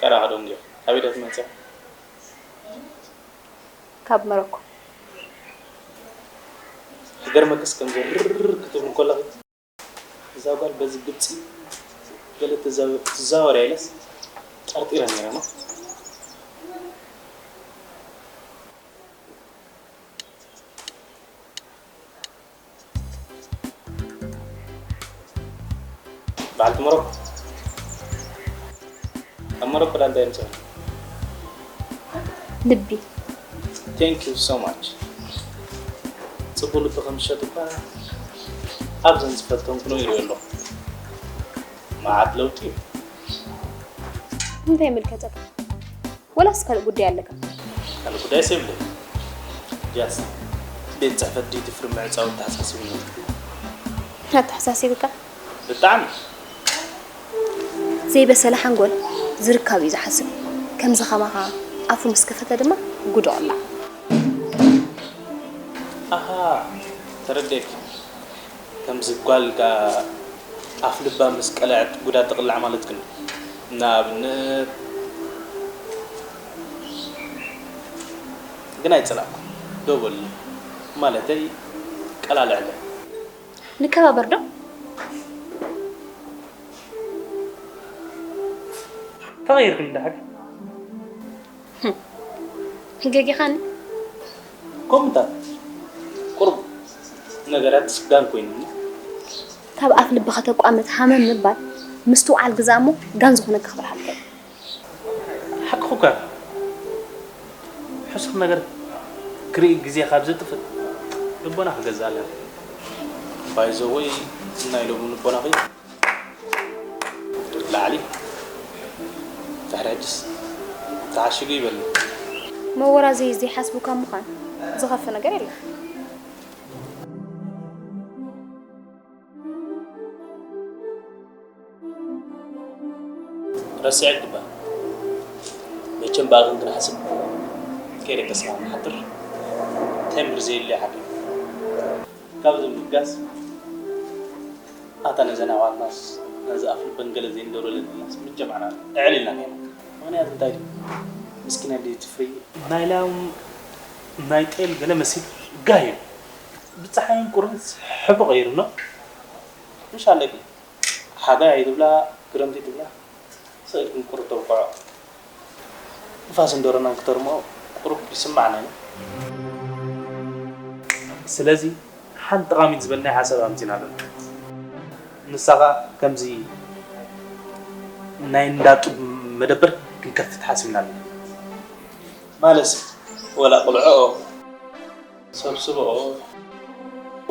ቀዳዕዶ እንዲዮ ካበይ ዶ ትመጽእ? ካብ መረኮ። ክገርመክስ ከምዚ ርር ክትብል እንከለኺ እዛ ጓል በዚ ግብፂ ገለ ትዛወር እያ ኢለስ ጠርጢረ ነይረ ማ። በዓልቲ ሞሮኮ ኣብ ሞሮኮ ዳ እንታይ ምፅእ? ልቢ። Thank you so much። ፅቡቅ ልቢ ከም ዝሸጥ እኳ ኣብዘን ዝፈተንኩ ነው ይሪኦ ኣለኹ። መዓት ለውጢ እዩ። እንታይ ይምልከተካ? ወላስ ካልእ ጉዳይ ኣለካ? ካልእ ጉዳይ ሰብለ ጃስ ቤት ፅሕፈት ዲቲ ፍርሚ ዕፃዊ ተሓሳስብኒ። ኣተሓሳሲብካ? ብጣዕሚ ዘይበሰለ ሓንጎል ዝርካብ እዩ ዝሓስብ። ከምዚ ከማኻ ኣፉ ምስ ከፈተ ድማ ጉድ ቕላዕ። ኣሃ ተረዴክ። ከምዚ ጓል ኣፍ ልባ ምስ ቀለዐት ጉዳ ትቕላዕ ማለት ግን ንኣብነት ግን ኣይጸላእኩ ዶ በሉ ማለተይ ቀላልዕለ ንከባበር ዶ? ተቐይርክን ዳሕር ገጊኻኒ ከምታት ቁሩብ ነገራት ስጋን ኮይኑኒ ካብ ኣፍ ልብኻ ተቋምት ሃመም ምባል ምስትውዓል ግዛእ እሞ ጋን ዝኾነካ ክበርሃልካ እዩ። ሓቅኹ እኳ ሕሱር ነገር ክርኢ ግዜ ካብ ዘጥፍእ ልቦና ክገዝእ ኣለና። ባይዘወይ ናይ ሎሚ ልቦናኺ ላዕሊ ድሕሪ ሕጅስ ተዓሽጉ ይበል። መወራዘይ ዘይሓስቡካ ምዃን ዝኸፍእ ነገር የለን። ረሲዐ ግባ መቸም ብኣኽን ክንሓስብ ከይደ ተስማም ንሓድር ተምር ዘየለ ሓድር ካብዚ ምጋስ ኣታ ነዘን ኣዋርናስ ነዚ ኣፍልበን ገለ ዘይንገብረለን ኢልናስ ምጀማዕና እዕል ኢልና ነይና ምክንያት እንታይ ድዩ ምስኪና ድዩ ትፍሪ ናይ ላም ናይ ጤል ገለ መሲል ጋህ እዩ ብፀሓይን ቁርን ሕብሪ ቀይሩ ነው ምሽ ኣለኪ ሓጋይ ኣይትብላ ክረምቲ ትብላ ስእልኩም ቁሩብ ተብቅዖ ንፋስን ደሮናን ክተርሞ ቁሩብ ይስማዓና እዩ ስለዚ ሓንቲ ጠቓሚት ዝበልናይ ሓሳብ ኣምፂና ኣለና ንሳ ኸዓ ከምዚ ናይ እንዳ ጡብ መደብር ክንከፍት ሓሲብና ኣለና ማለትሲ ወላ ቁልዕኦ ሰብስብኦ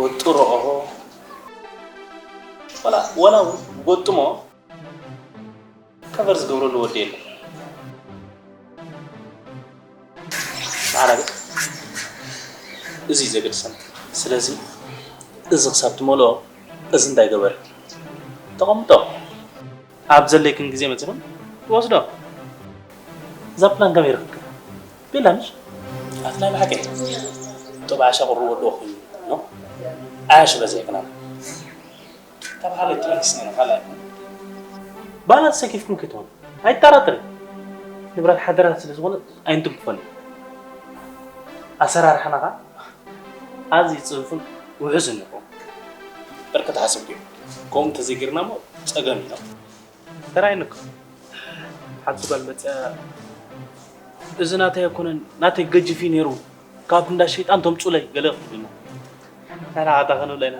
ወጥርኦ ወላ ወላ ጎጥሞ ከቨር ዝገብረሉ ወዲ የለን። ንዓና ግን እዚ እዩ ዘገድሰና። ስለዚ እዚ ክሳብ ትመልኦ እዚ እንታይ ገበር ተቐምጦ ኣብ ዘለይክን ግዜ መፅኹም ትወስዶ። እዛ ፕላን ከመይ ረኽብካ? ቤላ ምሽ ኣቲ ናይ ብሓቂ ጥብ ዓሻ ቁሪ ወድኦ ኮይኑ ኖ ዓያሽ በዘይክና ካብ ሓደ ትመልስና ካልኣይ ባላት ሰኪፍኩም ክትሆን ኣይጠራጠርን ንብረት ሓደራ ስለ ዝኾነ ኣይንትንክፈሉ ኣሰራርሓና ኸዓ ኣዝዩ ፅፉፍን ውሑስን ንኹ በርከት ሓስብ ድዩ ከምኡ እንተዘይገርና ሞ ፀገም እዩ ተራይንኩ ሓንቲ ጓል መፅያ እዚ ናተይ ኣይኮነን ናተይ ገጅፍ እዩ ነይሩ ካብ እንዳ ሸይጣን ተምፁለይ ገለ ክትብልና ናና ኣታ ከንብላ ኢና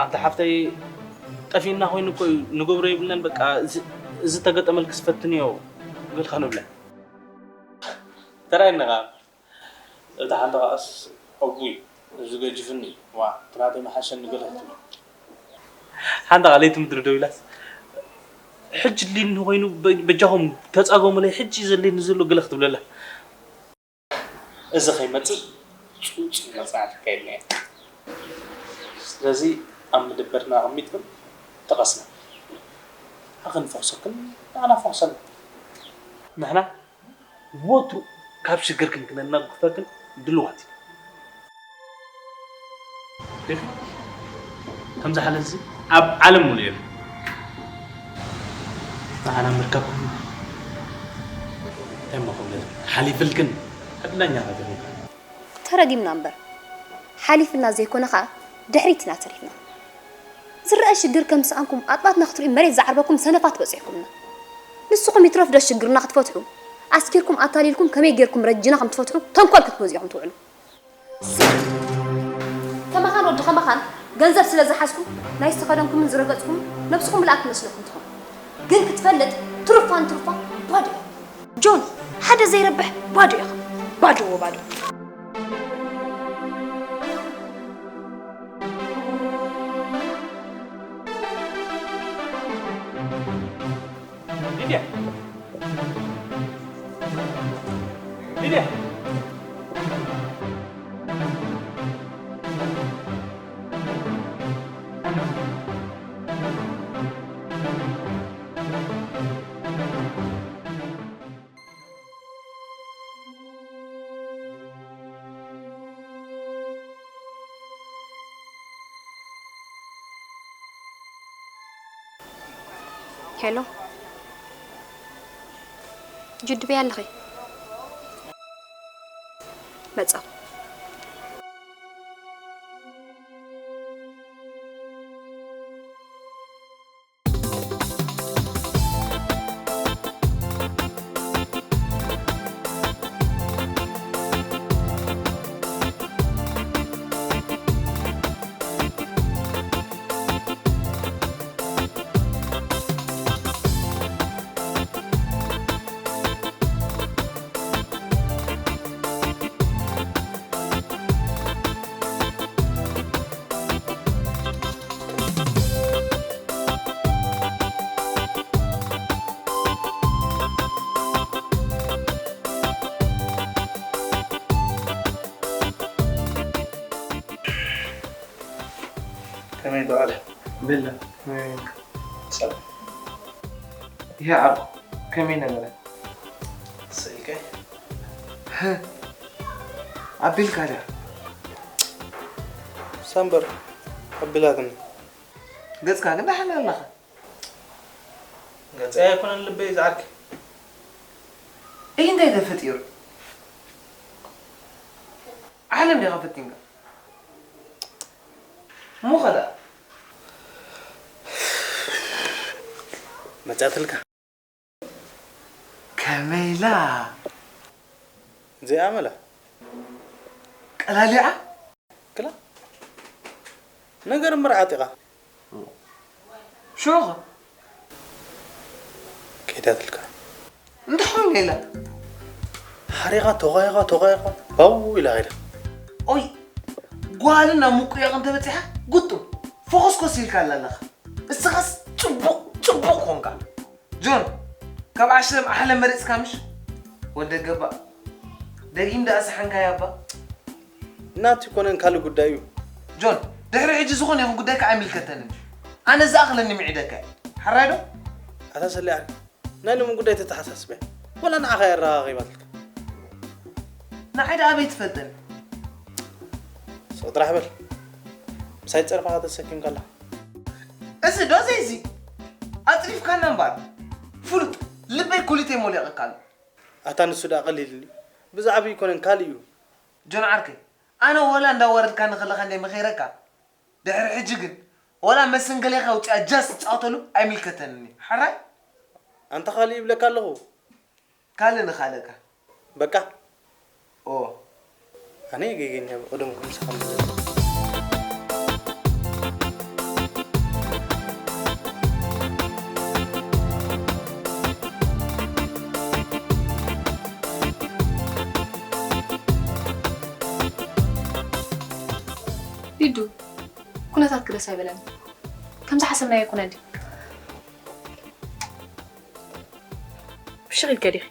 ኣንታ ሓፍተይ ጠፊእና ኮይኑ እኮ እዩ ንገብሮ የብልናን በቃ እዚ ተገጠመልክስ ፈትንዮ ገለ ከንብላ ተራይንኻ እታ ሓንቲ ከኣስ፣ "ኣቡይ፣ እዚ ገጅፍኒ፣ ዋ፣ እቲ ናተይ መሓሸኒ" ገለ ክትብል። ሓንቲ ቃል ለይቲ ምድሪ ደው ኢላስ፣ "ሕጂ ድልኒ ኮይኑ በ-፣ በጃኹም ተጻገሙለይ፣ ሕጂ ዘድልየኒ ዘሎ" ገለ ክትብለላ። እዚ ከይመጽእ ጹጽ መጽናዕቲ ከየድና እያ። ስለዚ ኣብ መደበርና ኣቐሚጥክን ተቐስና። ንዓኽን ንፈኹሰክን፣ ንዓና ፈኹሰና። ንሕና ወትሩ ካብ ሽግርክን ክነናግፈክን ድልዋት ኢና። ሪኺ? ከምዚ ሓለዚ ኣብ ዓለም ሙሉእ የለን። ንዓና ምርካብኩም እንታይ እሞ ከም ሓሊፍልክን ዕድለኛታት ኢኹም። ተረጊምና እምበር፣ ሓሊፍልና ዘይኮነ ኸኣ ድሕሪት ኢና ተሪፍና። ዝረኣ ሽግር ከም ዝሰኣንኩም ኣጥባትና ክትርእዩ መሬት ዝዓርበኩም ሰነፋት በጺሕኩምና። ንስኹም ይትረፍ ዶ ሽግርና ክትፈትሑ፣ ኣስኪርኩም ኣታሊልኩም ከመይ ጌርኩም ረጂና ከም ትፈትሑ ተንኮል ክትመዙ ኢኹም ትውዕሉ። ከማኻን ወዲ ከማኻን ገንዘብ ስለ ዝሓዝኩም ናይ ዝተኸደንኩምን ዝረገጽኩምን ነብስኹም ምልኣት ትመስለኩም ትኾኑ። ግን ክትፈልጥ ትሩፋን ትሩፋ ባዶ እዮም። ጆን፣ ሓደ ዘይረብሕ ባዶ ኢኻ። ባዶ ወባዶ። ሊድያ! ሊድያ! ሄሎ፣ ጅድበይ ኣለኺ? መጻኹ። ከመይ ተባለ? ቤላ፣ ከመይ ሰላም። ይሄ ዓርኩ፣ ከመይ ነበረ? ስልከይ? ኣቢልካ ድያ? ሳምበር ኣቢላትኒ። ገጽካ ግን ደሓን ኣለኻ? ገጸይ ኣይኮነን ልበይ ዝዓርክ። እይ እንታይ ተፈጢሩ? ዓለም ዲኻ ፈቲንካ? እሞ ኸ ደኣ? መጻትልካ። ከመይ ኢላ? ዘይኣመላ። ቀላሊዓ? ክላ። ነገር እምበር ዓጢቓ። ሽዑ ኸ? ከይዳትልካ። እንታይ ኾይኑ ኢላ? ሓሪቓ፣ ተጓይቓ፣ ተጓይቓ፣ ባው ኢላ ኸይዳ። ኦይ፣ ጓልን ናብ ምቁያቕ እንተበጺሓ፣ ግጡም፣ ፈኾስኮስ ኢልካላ ኣለኻ። እስኻስ ጽቡቕ፣ ጽቡቕ ኾንካ። ጆን፣ ካብ ዓሽለም ኣሕለም መሪጽካ ምሽ? ወደ ገባእ። ደጊም ደኣ ሰሓንካያ እባ። ናቱ ይኮነን ካልእ ጉዳይ እዩ። ጆን፣ ድሕሪ ሕጂ ዝኾነ ይኹን ጉዳይካ ኣይምልከተንን እዩ። ኣነ ዝኣኽለኒ ምዒደካ እየ። ሓራይ ዶ? ኣታ ሰሊዓ፣ ናይ ሎሚ ጉዳይ ተተሓሳስበ። ወላ ንዓኻ የረኻኺባትልካ። ንዓይ ደኣ ኣበይ ትፈልጠኒ? ስቕ ጥራሕ በል። ምሳይ ጸርፍኻ ተሰኪምካ ኣለኻ። እዚ ዶ ዘይዚ? ኣጽሪፍካና እምበኣር። ፍሉጥ፣ ልበይ ኮሊተይ ሞሊቐካ ኣሎ። ኣታ ንሱ ደኣ ቀሊል እንድዩ። ብዛዕባ ይኮነን ካልእ እዩ። ጆን ዓርከይ፣ ኣነ ወላ እንዳዋረድካኒ ከለኻ እንደ መኸይረካ፣ ድሕሪ ሕጂ ግን ወላ መሰንገሌኻ ውፅኣ ጃስ ትፃወተሉ ኣይምልከተንን እዩ። ሓራይ? ኣንታ ካልእ ይብለካ ኣለኹ። ካልእ ንኻልእካ። በቃ። ኦ። ኣነ ገገኛ ብቕደም ከምሳ ከም ኣይበለን። ከምዚ ሓሰብናዮ ኣይኮነን ድዩ? ብሽቕ ኢልከ ዲኺ?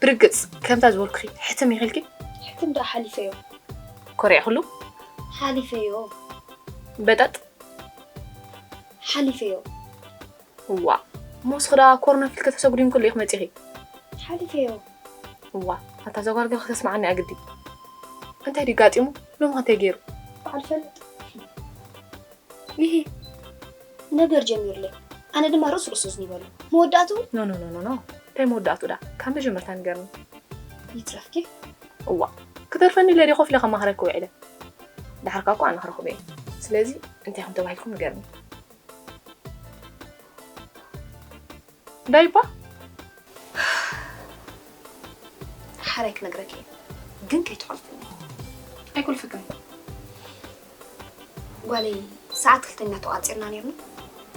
ብርግጽ ከምታ ዝበልኩኺ ሕትም ኢኺ ኢልኪ? ሕትም ደኣ ሓሊፈዮ። ኮርያ ኩሉ? ሓሊፈዮ። በጠጥ? ሓሊፈዮ። ዋ፣ ሞስኽ ደኣ ኮርነፊልከ ተሰጉዲም ኩሉ ኢኺ መጺኺ። ሓሊፈዮ። ዋ፣ ኣታ ዘጓርገ ክተስምዓኒ ኣግዲ። እንታይ ድዩ ጋጢሙ? ሎሚ ከ እንታይ ገይሩ? በዓል ፈልጥ። ይሄ ነገር ጀሚሩለይ። ኣነ ድማ ርእሱ ርእሱ ዝኒበሉ። መወዳእቱ? ኖ፣ ኖ፣ ኖ፣ ኖ፣ ኖ። እንታይ መወዳእቱ ዳ? ካብ መጀመርታ ንገርኒ። ይትረፍኪ? እዋ፣ ክተርፈኒ ኢለ ድየ ኮፍ ኢለ ከማኽረኪ ውዒለ? ዳሕርካ እኮ ኣነ ክረኽቦ እየ። ስለዚ እንታይ ከም ተባሂልኩም ንገርኒ። ዳይባ? ሓራይ ክነግረኪ እየ፣ ግን ከይትኾልፍኒ። ኣይኮልፍክን። ጓለይ፣ ሰዓት ክልተ ኢና ተቋጺርና ነይርና።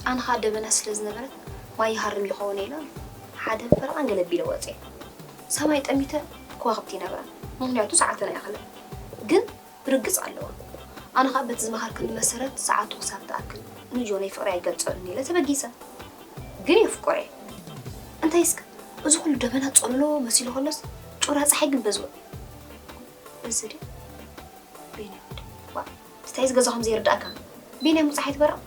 ኣነ ኸኣ ደበና ስለ ዝነበረት ማይ ይሃርም ይኸውን ኢለ ሓደ ፈረቓን ገለ ቢለ ወጽየ። ሰማይ ጠሚተ ከዋኽብቲ ይነብራ፣ ምኽንያቱ ሰዓተን ኣይኣኸለን። ግን ብርግጽ ኣለዋ። ኣነ ኸኣ በቲ ዝመሃርክኒ መሰረት ሰዓቱ ክሳብ ትኣክል ንጆነይ ፍቕረይ ኣይገልጸሉን ኢለ ተበጊሰ። ግን የፍቅሮ እየ። እንታይ እስከ እዚ ኩሉ ደበና ጸለሎ መሲሉ ከሎስ ጩራ ጸሓይ ግን በዝወ። እዚ ድዩ? ቢንያም ዶ? ዋ፣ እንታይ እዚ ገዛኹም ዘይርድኣካ? ቢንያም ጸሓይ ትበርቕ?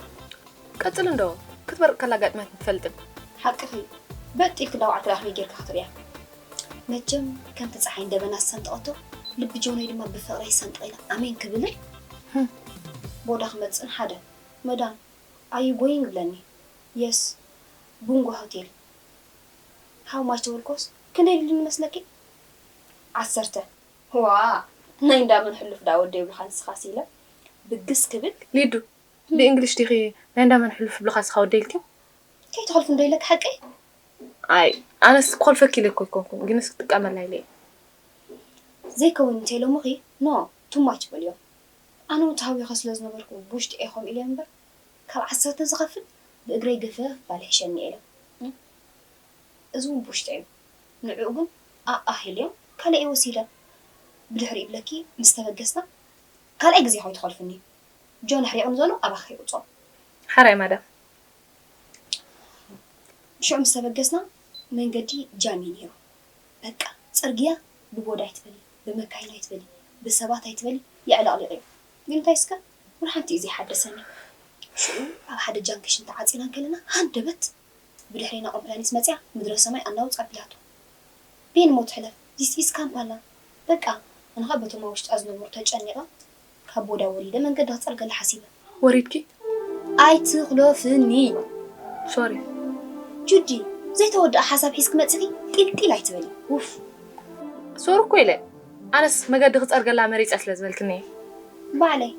ቀጽል እንዶ፣ ክትበርቕ ከላ ኣጋጢማትኒ ትፈልጥን። ሓቅኺ፣ በጥ ኢልኪ እንዳወዓልኪ ደኣ ከመይ ጌርኪ ክትርእያ? መቸም ከምቲ ጸሓይ ንደበና ዝሰንጠቐቶ፣ ልቢ ጆነይ ድማ ብፍቕረይ ይሰንጠቕ ኢለ ኣሜን ክብልን፣ ህም። ቦዳ ክመጽእን ሓደ፣ መዳም፣ are you going? ይብለኒ። የስ፣ ቡንጎ ሆቴል። ሃው ማች ተበልኮስ፣ ክንደይ ይድልኒ መስለኪ? ዓሰርተ። ዋ፣ ናይ እንዳመን ሕሉፍ ደኣ ወደይ ይብሉኻ ንስኻስ ኢለ ብግስ ክብል። ሊዱ፣ ብእንግሊሽ ዲኺ ናይ እንዳመን ሕሉፍ ይብሉኻ ንስኻ ወደይ ኢልኪ? ከይትኾልፊ እንዶ ኢለኪ ሓቀይ? ኣይ፣ ኣነስ ክኾልፈኪ ኢለ እኮ ኣይኮንኩን፣ ግንስ ክጥቀመላ ኢለ እየ። ዘይከውን እንተ ኢሎምኺ፣ ኖ፣ ቱ ማች በልዮ። ኣነ እውን ተሃዊኸ ስለ ዝነበርኩ ብውሽጢ እየ ከምኡ ኢለ እምበር፣ ካብ ዓሰርተ ዝኸፍል ብእግረይ ገፈፍ ባለ ይሕሸኒ ኢለ። እም? እዚ እውን ብውሽጢ እዩ። ንዕኡ ግን ኣኣህ ኢለዮ፣ ካልእ እየ ወሲደ። ብድሕሪኡ ይብለኪ ምስ ተበገስና፣ ካልኣይ ግዜ ከይትኾልፍኒ። ጆን ኣሕሪቑኒ ዘሎ ኣባኺ ይውጾ። ሓራይ ማዳም። ሽዑ ምስ ተበገስና መንገዲ ጃም እዩ ነይሩ። በቃ ጽርግያ ብቦዳ ኣይትበሊ፣ ብመካይን ኣይትበሊ፣ ብሰባት ኣይትበሊ፣ የዕለቕሊቕ እዩ። ግን እንታይ እስከ ወላ ሓንቲ እዩ ዘይሓደሰኒ። ሽዑ ኣብ ሓደ ጃንክሽን ተዓጺና እንከለና ሃንደበት ብድሕሬና ኣምቡላንስ መጺኣ ምድረ ሰማይ ኣናውጽ ኣቢላቶ። ቤን እሞ ትሕለፍ፣ this is ካምፓላ። በቃ ኣነ ኸኣ በቶም ኣብ ውሽጣ ዝነበሩ ተጨኒቐ ካብ ቦዳ ወሪደ መንገዲ ክጸርገላ ሓሲበ። ወሪድኪ? ኣይትኽሎፍኒ። ሶሪ። ጁዲ፣ ዘይተወድኣ ሓሳብ ሒዝኪ መጺኺ ጢልጢል ኣይትበሊ። ውፍ። ሶሪ እኮ ኢለ። ኣነስ መገዲ ክጸርገላ መሪጸ ስለ ዝበልክኒ እየ። ባዕለይ፣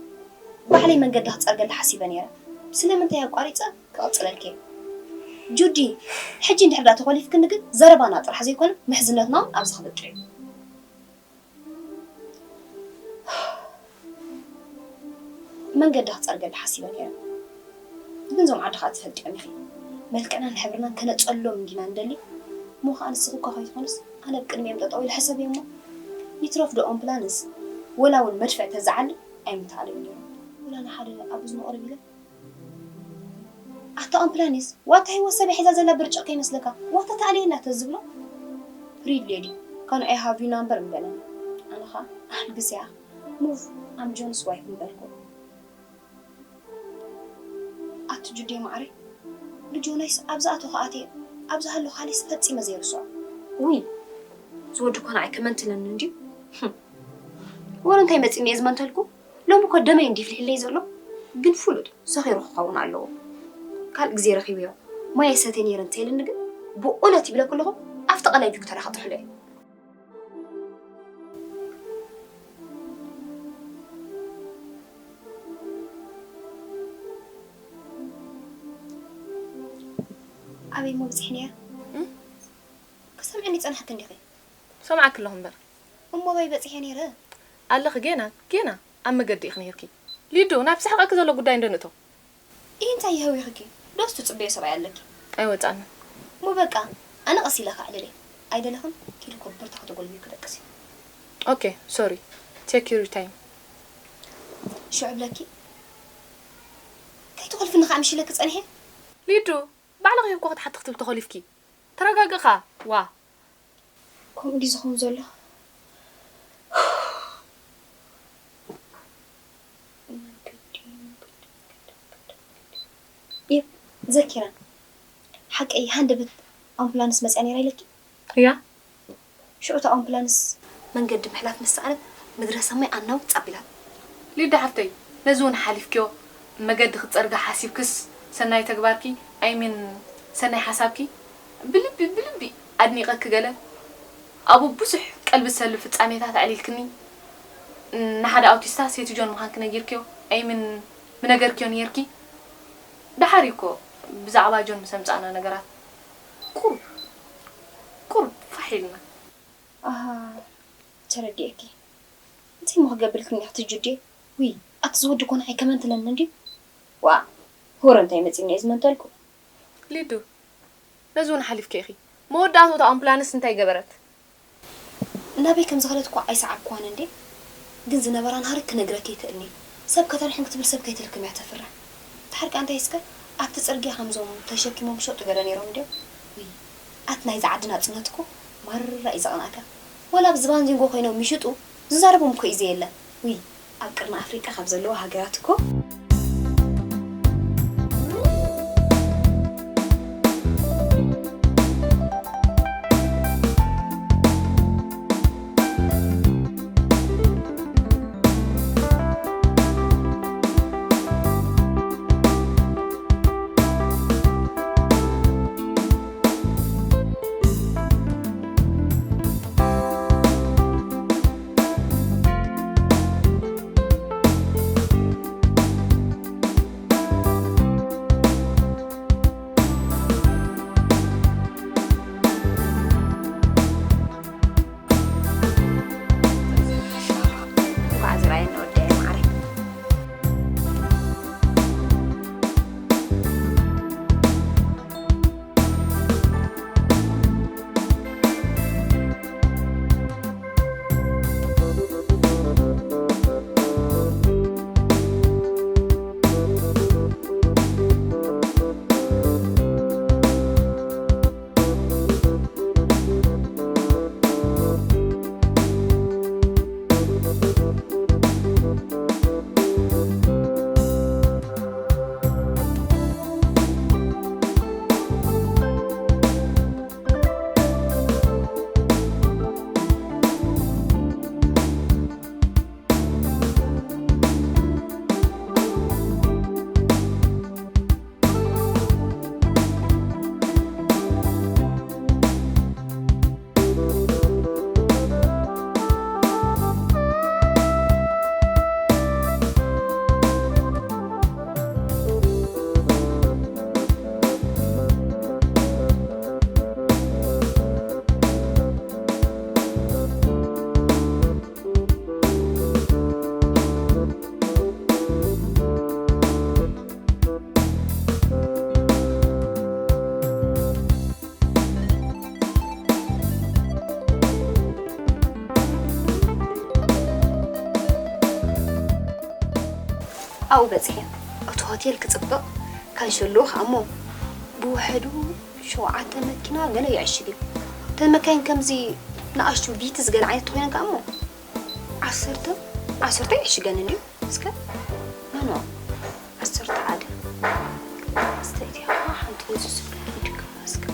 ባዕለይ መንገዲ ክጸርገላ ሓሲበ ነይረ። ስለምንታይ ኣቋሪጸ ክቕጽለልኪ እየ። ጁዲ፣ ሕጂ እንድሕር ዳ ተኾሊፍክኒ ግን ዘረባና ጥራሕ ዘይኮነ ምሕዝነትና እውን ኣብዚ ክብቅዕ እዩ። መንገዲ ክጸርገላ ሓሲበ ነይረ። ግን እዞም ዓዲ ኸኣ ትፈልጥዮም ኢኺ። መልክዕናን ሕብርናን ከነጸልሎም እንዲና ንደሊ። እሞ ኸኣ ንስኺ እኳ ከይትኾንስ ኣነ ኣብ ቅድሚኦም ጠጠው ኢለ ሕሰብዮ እሞ። ይትረፍ ዶ ኣምቡላንስ ወላ እውን መድፍዕ ተዝዓሊ ኣይምተኣለዩ ነይሮም። ወላ ንሓደ ኣብ እዝኑ ቅርብ ኢለ ኣታ ኣምፕላኒስ፣ ዋታ ህይወት ሰብ ሒዛ ዘላ ብርጭቕ ከይመስለካ፣ ዋታ ተኣልየና ተዝብሎ፣ ሪድ ሌዲ፣ ካን ኣይ ሃቭ ዩ ናምበር ምበለኒ። ኣነ ኸኣ ኣሕልግስያ፣ ሙቭ፣ ኣም ጆንስ ዋይፍ ምበልኩ። ኣቲ ጁዴ ማዕረይ፣ ንጆናይስ ኣብ ዝኣተኹ ኣትየ፣ ኣብ ዝሃለኹ ሃልየስ ፈጺመ ዘይርስዖ። ውይ፣ እዚ ወዲ እኮ ንዓይ ከመንትለኒ እንድዩ። ህም። ወረ እንታይ መጺኒ እየ ዝመንተልኩ? ሎሚ እኮ ደመይ እንዲ ይፍልሕለይ ዘሎ፣ ግን ፍሉጥ ሰኺሩ ክኸውን ኣለዎ። ካልእ ግዜ ረኺበዮ ማይ ይሰትየ ነይረ እንተይልኒ ግን ብእውነት ይብለኪ ኣለኹ ኣብቲ ቀላይ ቪክቶርያ ከጥሕሎ እየ። ኣበይ እሞ በጺሐ ነይረ? እም? ክሰምዐኒ ጸናሕኪ እንዲኺ? ሰምዓኪ ኣለኹ እምበር። እሞ ኣበይ በጺሐ ነይረ? ኣለኺ ጌና፣ ጌና ኣብ መገዲ ኢኺ ነይርኪ። ሊዱ፣ ናብ ዝስሕቐኪ ዘሎ ጉዳይ እንዶ ንእቶ። ኢሂ እንታይ ይህዊኽኪ? ዶስ ትጽበዮ ሰብኣይ ኣለኪ? ኣይወጻንን። እሞ በቃ፣ ኣነ ቀስ ኢለ ከዕልል እየ። ኣይደለኽን? ኪዲ ኮበርታ ከተጎልብዩ ክደቅስ እዩ። ኦኬ፣ ሶሪ። ቴክ ዩር ታይም። ሽዑ ብለኪ፣ ኣይትኾልፍኒ ከዓ ምሽ ኢለኪ ጸኒሐ። ሊዱ፣ ባዕልኺ እኮ ክትሓቲ ክትብል ተኾሊፍኪ። ተረጋግኻ፣ ዋ። ከምኡ ድዩ ዝኸውን ዘሎ? የብ፣ ዘኪራ። ሓቀይ፣ ሃንደበት ኣምቡላንስ መጽያ ነይራ ኢለኪ? እያ። ሽዑ እታ ኣምቡላንስ መንገዲ ምሕላፍ ምስ ሰኣነት፣ ምድረ ሰማይ ኣናውጽ ኣቢላ። ሊዳ ሓፍተይ፣ ነዚ እውን ሓሊፍክዮ፣ መገዲ ክትጸርጊ ሓሲብክስ፣ ሰናይ ተግባርኪ፣ ኣይሚን፣ ሰናይ ሓሳብኪ፣ ብልቢ፣ ብልቢ ኣድኒቐኪ ገለ። ኣብኡ ብዙሕ ቀልቢ ዝሰልብ ፍጻሜታት ኣዕሊልክኒ። ንሓደ ኣውቲስታ ሴት ጆን ምዃንኪ ነጊርክዮ፣ ኣይሚን፣ ምነገርክዮ ነይርኪ። ደሓር እዩ እኮ ብዛዕባ ጆን ምስ ኣምጻእና ነገራት ቁሩብ፣ ቁሩብ ፋሕ ኢልና። ኣሃ፣ ተረዲኤኪ። እንታይ እሞ ክገብርልክን እያ ትጅዴ? ውይ፣ ኣቲ ዝወዲ እኮ ንዓይ ከመን ትለኒ እንድዩ። ዋ፣ ሆረ እንታይ መጺኒ እየ ዝመንተልኩ። ሊዱ፣ ነዚ እውን ሓሊፍኪ ኢኺ። መወዳእታኡ እታ ኣምቡላንስ እንታይ ገበረት? ናበይ ከም ዝኸደት እኳ ኣይሰዓብኩዋን እንዴ። ግን ዝነበራ ናህሪ ክነግረኪ ይክእልኒ። ሰብ ከተርሕን ክትብል ሰብ ከይትልክም እያ ተፍርሕ። ተሓርቃ እንታይ እስከ ኣብቲ ጽርግያ ከምዞም ተሸኪሞም ሸጡ ገለ ነይሮም እንድዮም። ውይ፣ ኣቲ ናይዛ ዓዲ ናጽነት እኮ ማራ እዩ ዘቕንኣካ። ወላ ኣብዚ ባንዚንጎ ኮይኖም ይሽጡ፣ ዝዛረቦም እኮ እዩ ዘየለ። ውይ፣ ኣብ ቅርኒ ኣፍሪቃ ካብ ዘለዋ ሃገራት እኮ። እንኳዕ ዝረኣየና ወደየ ማዓረይ። ኣብኡ በጺሐ። እቲ ሆቴል ክጽብቕ፣ ካንሸሎ ከኣ እሞ ብውሕዱ ሸውዓተ መኪና ገለ ይዕሽግ እዩ። እተን መካይን ከምዚ ንኣሽቱ ቪትዝ ገለ ዓይነት ተኾይነን ከኣ እሞ ዓሰርተ፣ ዓሰርተ ይዕሽገን እንድዩ። እስከ፣ ኖ፣ ኖ፣ ዓሰርተ ሓደ። ኣስተይቲ ሓንቲ ንሱ ስለ ድካ እስከ።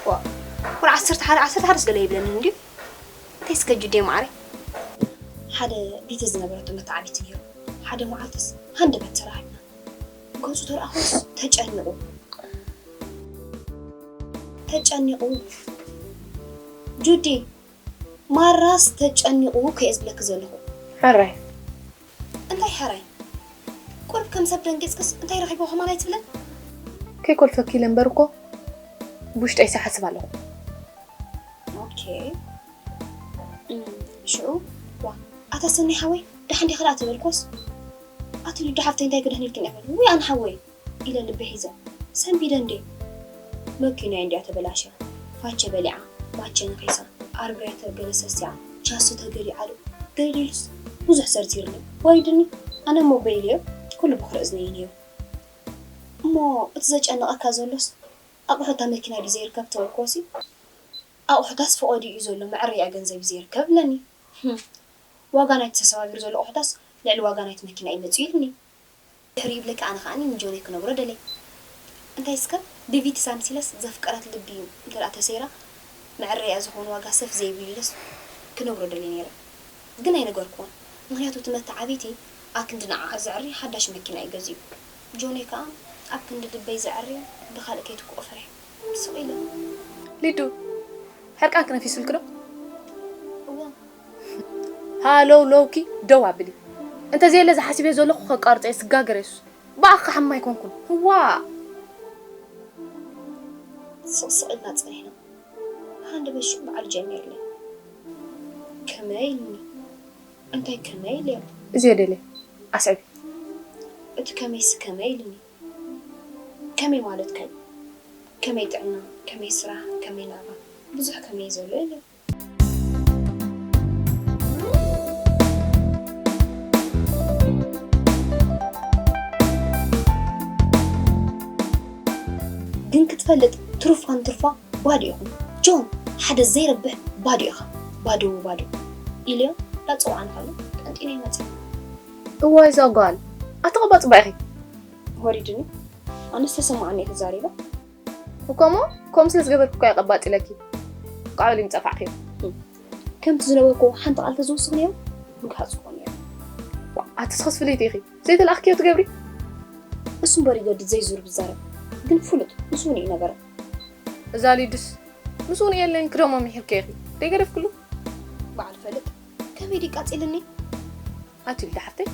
ዋ፣ ወላ ዓሰርተ ሓደ፣ ዓሰርተ ሓደ ገለ ይብለኒ እንድዩ። እንታይ እስከ ጅዴ ማዕረ? ሓደ ቪትዝ ዝነበረቶ መተዓቢቲ ነይሩ። ሓደ መዓልትስ ሃንደበት ተራኺብና። ገጹ ተረኣኹስ ተጨኒቑ። ተጨኒቑ። ጁዲ፣ ማራስ ተጨኒቑ እኮ እየ ዝብለኪ ዘለኹ። ሕራይ። እንታይ ሕራይ? ቁሩብ ከም ሰብ ደንጊጽክስ እንታይ ረኺብዎ ከማን ኣይትብልን? ከይኮልፈኪ ኢለ እምበር እኮ ብውሽጠይስ እሓስብ ኣለኹ። ኦኬ። እም፣ ሽዑ፣ ዋ፣ ኣታ ሰኒ ሓወይ፣ ደሓን ዲኺ ደኣ ተበልኩስ? ኣቲ ሊዱ ሓፍተይ እንታይ ክደህን ኢልክን እያ በሉ። ውይ ኣነ ሓወይ፣ ኢለ ልቢ ሒዘ። ሰንቢደ እንዴ? መኪናይ እንድያ ተበላሽያ። ፋቸ በሊዓ፣ ማቸ ነኺሳ፣ ኣርብያ ተገለሰስያ፣ ቻሱ ተገሊዓሉ። ገሊሉስ ብዙሕ ዘርዚርኒ። ዋይ ድኒ፣ ኣነ ሞባይል እዮ፣ እኮ ኩሉ ብኹርዕ እዝነይ እዩ ነይሩ። እሞ እቲ ዘጨንቐካ ዘሎስ ኣቑሑት እታ መኪና ድዩ ዘይርከብ ተበልክዎሲ፣ ኣቑሑታስ ፈቐድኡ እዩ ዘሎ፣ መዐረይኣ ገንዘብ እዩ ዘይርከብ እብለኒ። ህም። ዋጋ ናይቲ ተሰባቢሩ ዘሎ ኣቑሑታስ ልዕሊ ዋጋ ናይቲ መኪና እዩ መጺኡ ኢሉኒ። ድሕሪኡ ይብለካ፣ ኣነ ከኣ ንጆነይ ክነግሮ ደለየ። እንታይ እስከ፣ ብቪትስ ኣምሲለስ ዘፍቀረት ልቢ እንተ ደኣ ተሰይራ፣ መዐረይኣ ዝኾን ዋጋ ሰፍ ዘይብሉ ኢለስ ክነግሮ ደልየ ነይረ። ግን ኣይነገርክዎን። ምኽንያቱ እቲ መተዓብይቲ ኣክንዲ ንዓኣ ዘዕሪ ሓዳሽ መኪና እዩ ገዚኡ። ጆነይ ከኣ ኣብ ክንዲ ልበይ ዘዕሪ ብኻልእ ከይትክኦ ፈሪሐ ስቕ ኢለ። ሊዱ፣ ሕርቃንኪ ነፊሱልኪ ዶ? እዋ። ሃለው ለውኪ ደው ኣብሊ። እንተዘየለ ዝሓስብዮ ዘለኹ ከቃርጾ እየ፣ ስጋገር የሱስ። ብኣኻ ሓማ ኣይኮንኩን። እዋ። ስቕ ስቕ ኢልና ጸኒሕና። ሃንደበት ሽዑ በዓል ጀሚርለይ። ከመይ ኢልኒ? እንታይ ከመይ ኢለዮ? እዚ የደልየ። ኣስዕቢ። እቲ ከመይሲ ከመይ ኢልኒ? ከመይ ማለት ከመይ? ከመይ ጥዕና? ከመይ ስራሕ? ከመይ ናብራ? ብዙሕ ከመይ ዘሎ የለን። ግን ክትፈልጥ ትሩፋን ትርፋ ባዶ ኢኹም። ጆን፣ ሓደ ዘይረብሕ ባዶ ኢኻ። ባዶ ባዶ። ኢልዮ ዳጸውዓኒ ከሎ ጠንጢነ ይመጽእ። እዋይ እዛ ጓል፣ ኣተቐባጽባ ኢኺ። ወሪድኒ። ኣነስ ተሰማዓኒ እየ ተዛሪበ። እኮ እሞ፣ ከምኡ ስለ ዝገበርኩ እኮ እየ ቀባጽ ኢለኪ። ቃዕ በሊ ምጸፋዕክዮ። ከምቲ ዝነበርኩ ሓንቲ ቃል ተዝውስኽ ነይሩ፣ ምግሃጽ እኮ ነይሩ። ኣቲ ስኽስ ፍልይቲ ኢኺ። ዘይተላእኽክዮ ትገብሪ? እሱ እምበር ይገድድ ዘይዙር ብዛረብ። ግን ፍሉጥ፣ ምስ እውን እዩ ነበረ። እዛ ሊዱስ፣ ምስ እውን የለን ክደሞ ምሒርክዮ ኢኺ። ደይገደፍክሉ? በዓል ፈልጥ፣ ከመይ ድዩ ቃጺልኒ? ኣቲ ሊዳ ሓፍተይ፣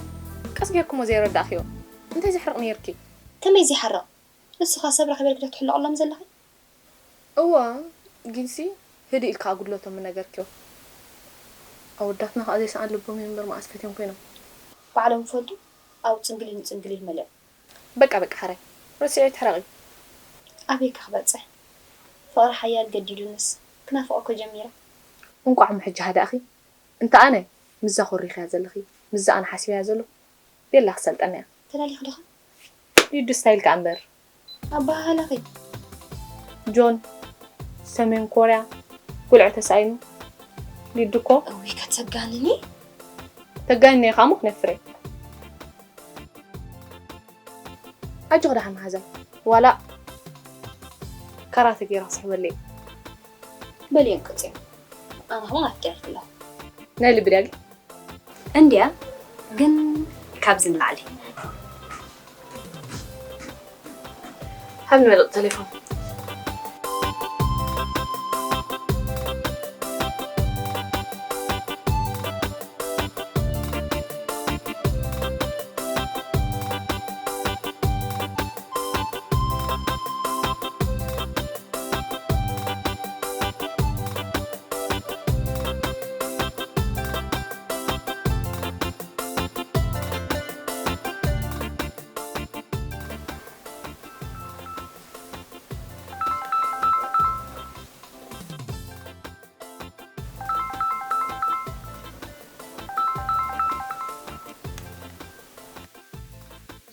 ቀስ ጌርክሞ ዘይረዳእክዮ። እንታይ ዘሕርቕ ነይርኪ? ከመይ ዘይሓርቕ? ንስኻ ሰብ ረኺበልኪ ዶ ትሕለቐሎም ዘለኺ? እወ፣ ጊንሲ ህድእ ኢልካ ኣጉድለቶም ምነገርክዮ። ኣወዳትና ከኣ ዘይሰኣን ልቦም እዮም እምበር መኣስ ፈትዮም ኮይኖም። ባዕሎም ይፈልጡ፣ ኣብ ጽንግሊል ንጽንግሊል መሊኦም። በቃ በቃ ሕራይ፣ ርስዒ ኣይትሕረቒ። ኣበይ ከ ክበጽሕ? ፍቕሪ ሓያል ገዲዱንስ፣ ክናፍቖ እኮ ጀሚረ። እንቋዕ እሞ ሕጂ ሃዳእኺ። እንተ ኣነ፣ ምስዛ ኮሪኽያ ዘለኺ፣ ምስዛ ኣነ ሓሲበያ ዘለኹ፣ ቤላ ክሰልጠና እያ። ተላሊኺ ዲኺ? ሊዱ ስታይል ከኣ እምበር። ኣበሃህላኺ። ጆን፣ ሰሜን ኮርያ፣ ጉልዒ ተሳኢኑ። ሊዱ እኮ። እውይ፣ ከተጋንኒ። ተጋንኒ እየ ከኣ እሞ ክነፍር እየ። ኣጆኺ ደሓን መሓዛይ። ዋላ ካራተ ጌራ ክስሕበለይ። በልየን ቅጽዮ። ኣነ ኸማን ኣፍቂረኪ ኣለኹ። ናይ ልቢ ድያ ግን? እንድያ፣ ግን ካብዚ ንላዕሊ። ሃብኒ መለጥ ቴሌፎን።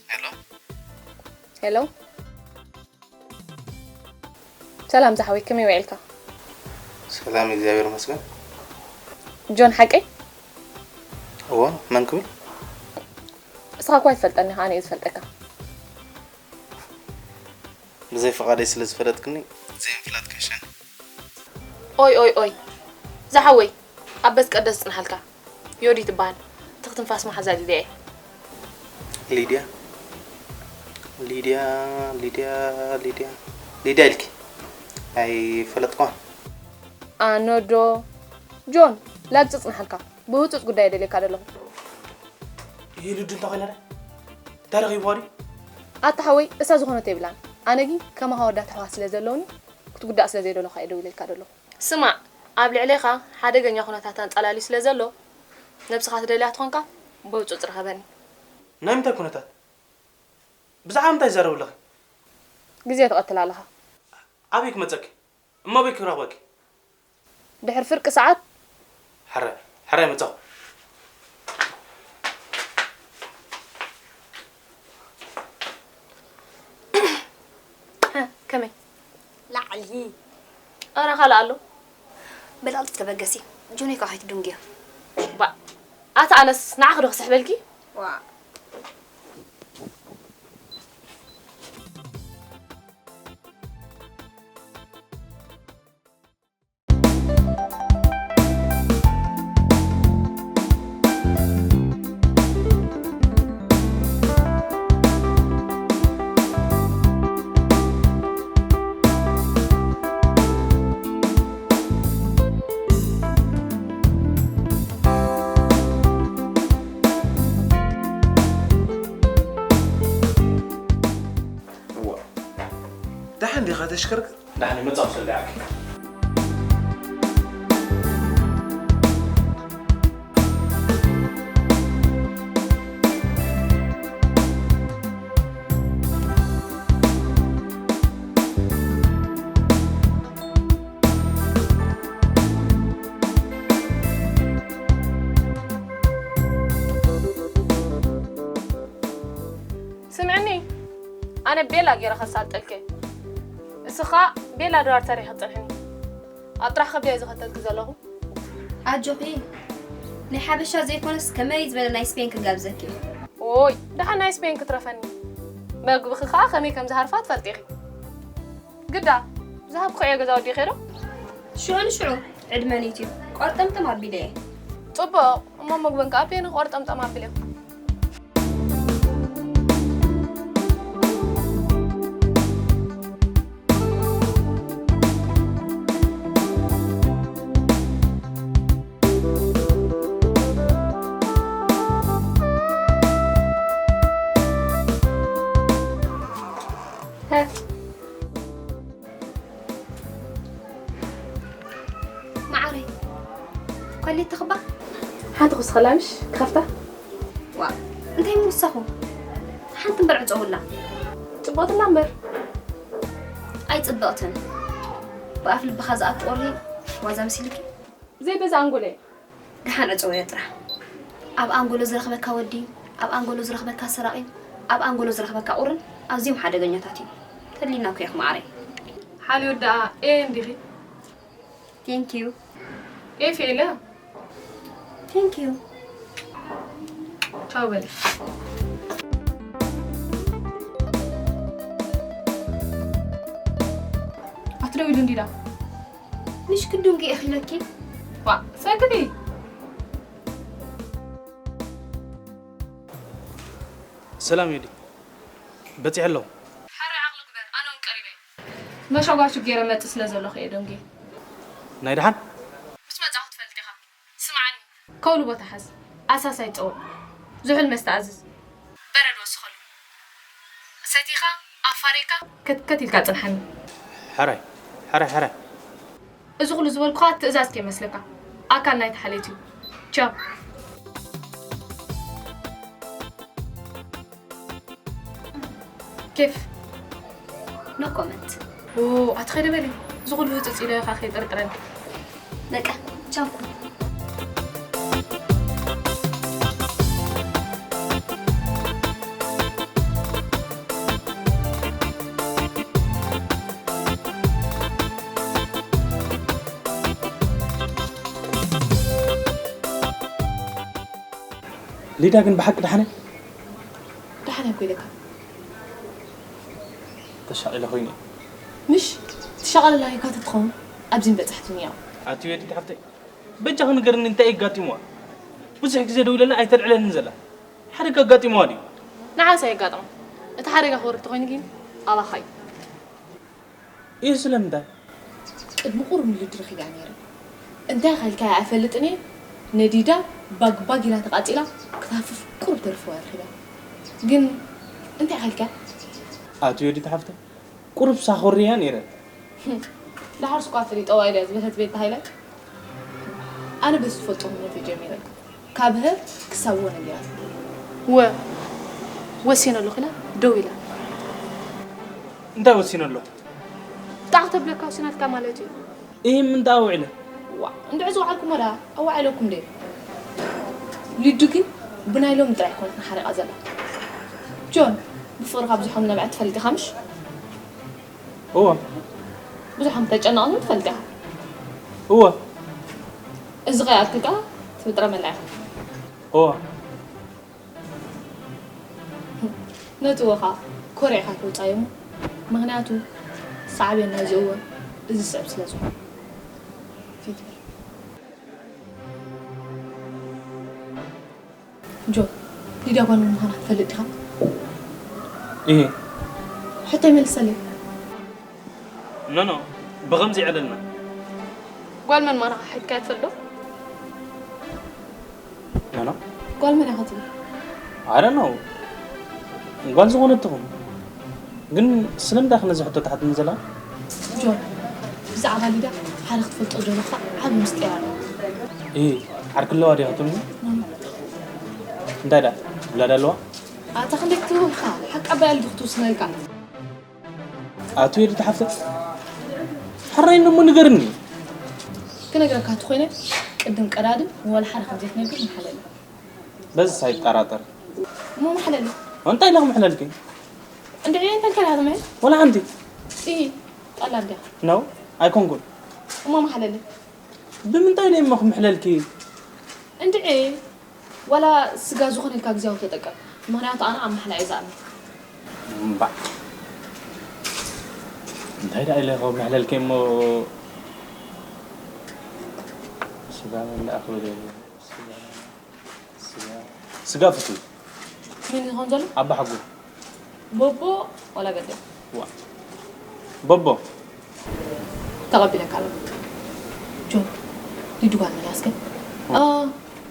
ሄሎ። ሄሎ። ሰላም ዝሓወይ፣ ከመይ ውዒልካ? ሰላም፣ እግዚኣብሔር ይመስገን። ጆን ሓቀይ? እወ፣ መን ክብል? እስኻ እኳ ኣይትፈልጠኒ፣ ኣነ እየ ዝፈልጠካ። ብዘይ ፍቓደይ ስለ ዝፈለጥክኒ፣ ዘይምፍላጥ ከይሻኒ። ኦይ፣ ኦይ፣ ኦይ። ዝሓወይ፣ ኣብ በዝቀደስ ጽንሓልካ። ዮዲት እበሃል። ትኽ ትንፋስ መሓዛ ሊድያ እየ። ሊድያ? ሊድያ፣ ሊድያ፣ ሊድያ። ሊድያ ኢልኪ? ኣይፈለጥክዋን። ኣነ ዶ? ጆን፣ ላግጺ ጽንሓልካ። ብህጹጽ ጉዳይ እደልየካ ዘለኹ። ይህ ሉዱ እንታይ ኮይነ? እንታይ ረኺብዋ ድዩ? ኣታ ሓወይ፣ እሳ ዝኾነት የብላን። ኣነ ግን ከማኻ ወዳት ኣሕዋት ስለ ዘለውኒ፣ ክትጉዳእ ስለ ዘይደለኹ እየ ደው ኢለልካ ዘለኹ። ስማዕ፣ ኣብ ልዕሌኻ ሓደገኛ ኩነታት ኣንጻላልዩ ስለ ዘሎ፣ ነብስኻ ትደልያ ትኾንካ፣ ብህጹጽ ርኸበኒ። ናይ ምንታይ ኩነታት? ብዛዕባ ምንታይ ትዛረቢ ኣለኺ? ግዜ ትቐትል ኣለኻ። ኣበይ ክመጸኪ? እሞ ኣበይ ክረኽበኪ? ድሕሪ ፍርቂ ሰዓት። ሕራይ፣ ሕራይ መጻኹ። ከመይ? ላዕሊ። ኣረ ካልእ ኣሎ? በል ኣልቲ ተበገሲ። ጆኒ ከ ከይትድንግዮ። ባ፣ ኣታ ኣነስ ንዓኺ ዶ ክስሕበልኪ? ዋ። እዋ። ደሓን ዲኻ ተሽከርክር? ደሓን እየ፣ መጻኹ ሰልዲ ዓኪ። ስምዕኒ፣ ኣነ ቤላ ገይረ ከሳልጠልከ። እስኻ ቤላ ድራር ተሪኸ ጽንሕኒ። ኣብ ጥራሕ ከብያ ዝኸተልክ ዘለኹ። ኣጆኺ፣ ናይ ሓበሻ ዘይኮነስ ከመይ ዝበለ ናይ ስፔን ክጋብዘኪ። ኦይ፣ ደሓን ናይ ስፔን ክትረፈኒ። መግብኺ ከኣ ከመይ ከም ዝሃርፋ ትፈልጢ ኢኺ። ግዳ፣ ዝሃብኩ እየ ገዛ ወዲኸ ዶ? ሽዑ ንሽዑ፣ ዕድመ ንዩትዩብ ቆርጠምጠም ኣቢለ እየ። ጽቡቕ፣ እሞ መግበን ከኣ ፔን ቆርጠምጠም ኣቢለ። መዓረይ፣ ኮሌት ትኽባ? ሓንቲ ክውስኸላ ምሽ ክኸፍታ? ዋ፣ እንታይ ምውሳኹ? ሓንቲ እምበር ዕጸውላ። ጽቡቕትላ እምበር። ኣይጽብቕትን። ብኣፍ ልብኻ ዝኣቱ ቁሪ ዋዛ መሲልኪ? ዘይበዛ ኣንጎለይ። ደሓን ዕጸውዮ ጥራሕ። ኣብ ኣንጎሎ ዝረኽበካ ወዲ፣ ኣብ ኣንጎሎ ዝረኽበካ ሰራቒ፣ ኣብ ኣንጎሎ ዝረኽበካ ቁርን ኣዝዮም ሓደገኛታት እዮም። ተድሊና እኮ ኢኺ መዓረይ። ሓልዮ ደኣ ኤ እንዲኺ? Thank you። ኤፍ ኤለ። Thank you። ቻው በል። ኣትደውሉ እንዲዳ። ምሽ ክዱንጊ ኢኺ ኢለኪ? ዋ፣ ሰክቲ። ሰላም ዮዲ። በጺሐ ኣለኹ። ሓራይ ዓቕሊ ግበር፣ ኣነ እውን ቀሪበ። መሸጓሽግ ገይረ መጽእ ስለ ዘለኹ እየ ደንጉየ። ናይ ደሓን? ምስ መጻኹ ትፈልጥ ኢኻ። ስምዓኒ። ከውሊ ቦታ ሓዝ። ኣሳሳይ ጸውዕ። ዝሑል መስተ ኣዝዝ። በረድ ወስኸሉ። ሰቲኻ፣ ኣፋሪካ፣ ከትከት ኢልካ ጽንሓኒ። ሕራይ፣ ሕራይ፣ ሕራይ። እዚ ኩሉ ዝበልኩኻ ትእዛዝ ከይመስለካ። ኣካል ናይቲ ሓልዮት እዩ። ቻው። ኬፍ። No comment። ኦ፣ ኣቲ ኸይደ በሊ። እዚ ኩሉ ህጽጽ ኢለ ኢኻ ከይጥርጥረኒ። በቃ፣ ቻው። ሊዳ ግን ብሓቂ ደሓነ? ደሓነ እኮ ኢለካ። ተሻቒለ ኮይነ። ምሽ ትሻቐለላ ኢልካ ተትኸውን ኣብዚ ምበጻሕትኒ ያው። ኣቲ ዮዲት ሓፍተይ፣ በጃኺ ንገርኒ እንታይ እዩ ኣጋጢምዋ? ብዙሕ ግዜ ደዊለላ ኣይተልዕለንን ዘላ። ሓደጋ ኣጋጢምዋ ድዩ? ንዓስ ኣየጋጥማ። እቲ ሓደጋ ክወርድ ተኾይኑ ግን ኣባኻ እዩ። እዩ ስለምንታይ? ቅድሚ ቁሩብ ንልዱ ረኺብያ ነይረ። እንታይ ኢኻ ኢልካያ ኣይፈልጥን እየ። ነዲዳ ባግ ባግ ኢላ ተቓጺላ ክትሃፍፍ ቁሩብ ተርፍዋ ረኺብያ። ግን እንታይ ኢኻ ኢልካያ? ኣቲ ዮዲት ሓፍተይ፣ ቁሩብ ሳኾርያ ነይረ። ደሓር ስኳ ፈሊጠዋ ኢለ ዝበተት ቤት ተሃይለ። ኣነ በዚ ዝፈልጦ እምነት እየ ጀሚረ። ካብ ሀ ክሳብ ወ ነጊራ። ወ ወሲነ ኣለኹ ኢላ ደው ኢላ። እንታይ ወሲነ ኣለኹ? ብጣዕ ክተብለካ ወሲናትካ ማለት እዩ። እሂም እንታይ ኣውዒለ? ዋ፣ እንድዒ ዝወዓልኩሞ ደኣ ኣዋዒለኩም ድየ? ሊዱ ግን ብናይ ሎሚ ጥራይ ኣይኮነትን ሓሪቓ ዘላ። ጆን፣ ብፍቕሪ ካብ ዝሖም ነብዐ ትፈልጥ ኢኻ ምሽ? እወ። ብዙሕ ከም ተጨነቕኒ ትፈልጥ ኢኻ። እወ። እዚ ከይኣክል ከኣ ትብጥረመላ ኢኻ። እወ። ነቲ እወ ከኣ ኮሪዕካ ትውጻዮ እሞ፣ ምኽንያቱ ሳዕቤን ናይዚ እወ እዚ ዝስዕብ ስለ ዝኾነ። ጆን፣ ሊድያ ጓል መን ምዃና ትፈልጥ ዲኻ? እየ። ሕቶይ መልሰለይ። ኖ ኖ፣ ብኸምዚ ይዕለልና። ጓል መን ምዃና ሓቲትካያ ትፈልጥ ዶ? ኖ ኖ። ጓል መን እያ ክትብል? ኣረ ኖ። ጓል ዝኾነት ትኹን። ግን ስለምንታይ ኢኻ ነዚ ሕቶ ትሓትኒ ዘለኻ? ጆን፣ ብዛዕባ ሊድያ ሓደ ክትፈልጦ ዝደለኻ ዓቢ ምስጢር ኣሎ። እይ፣ ዓርኪ ኣለዋ ድያ ክትብልኒ? እንታይ ደኣ? ውላድ ኣለዋ? ኣታ ክንደይ ክትህወኻ? ሓቂ ኣባይ ኣልዲ ክትውስነልካ። ኣቶ የዲት ሓፍተይ፣ ሕራይ እሞ ንገርኒ። ክነግረካ እንተኾይነ፣ ቅድም ቀዳድም ንወላ ሓደ ከም ዘይትነግር ምሓለለይ። በዝስ ኣይጠራጠር። እሞ ምሓለለይ። እንታይ ኢለ ክምሕለልኪ? እንድዒ እንታይ ከላትመ? ወላ ሓንቲ። እይ፣ ቀላል ዲኻ? ነው፣ ኣይኮንኩን። እሞ ምሓለለይ። ብምንታይ ኢለ እሞ ክምሕለልኪ? እንድዒ፣ ዋላ ስጋ ዝኾነ ኢልካ ግዜያዊ ተጠቀም። ምኽንያቱ ኣነ ኣብ ማሕላ እየ ዝኣምን። እምባዕ። እንታይ ደኣ ኢለ ክምሕለልኪ እሞ? ስጋ ምብላዕ ክብል እየ። ስጋ፣ ስጋ፣ ስጋ ፍቱው። መን እዩ ዝኾን ዘሎ? ኣባ ሓጎይ። ቦቦ ዋላ በደ? ዋ። ቦቦ። ተቐቢለካ ኣለኹ። ጆን፣ ሊዱ ጓል መን እያ እስከ? ኦ፣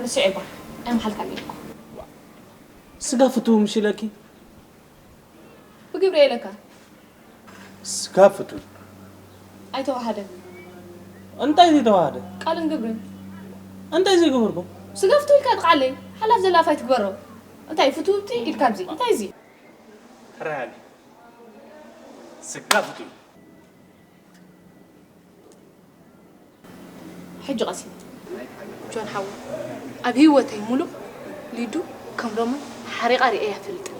ርስዔ እባ። ኣይምሓልካለይ እኮ። ስጋ ፍቱው ምሽ ኢለኪ? ብግብሪ እየ ኢለካ። ስጋ ፍቱው። ኣይተዋሃደን። እንታይ ዘይተዋሃደ? ቃልን ግብርን። እንታይ ዘይገበርኩ? ስጋ ፍቱው ኢልካ ጥቕዓለይ። ሓላፍ ዘላ ኣፍ ኣይትግበሮ። እንታይ ፍቱውቲ ኢልካ ኣብዚ? እንታይ እዚ? ሕራይ ኣሊ። ስጋ ፍቱው። ሕጂ ቀሲኒ። ጆን ሓወይ፣ ኣብ ህይወተይ ሙሉእ ሊዱ ከም ሎሚ ሓሪቓ ርእየያ ኣይፈልጥን።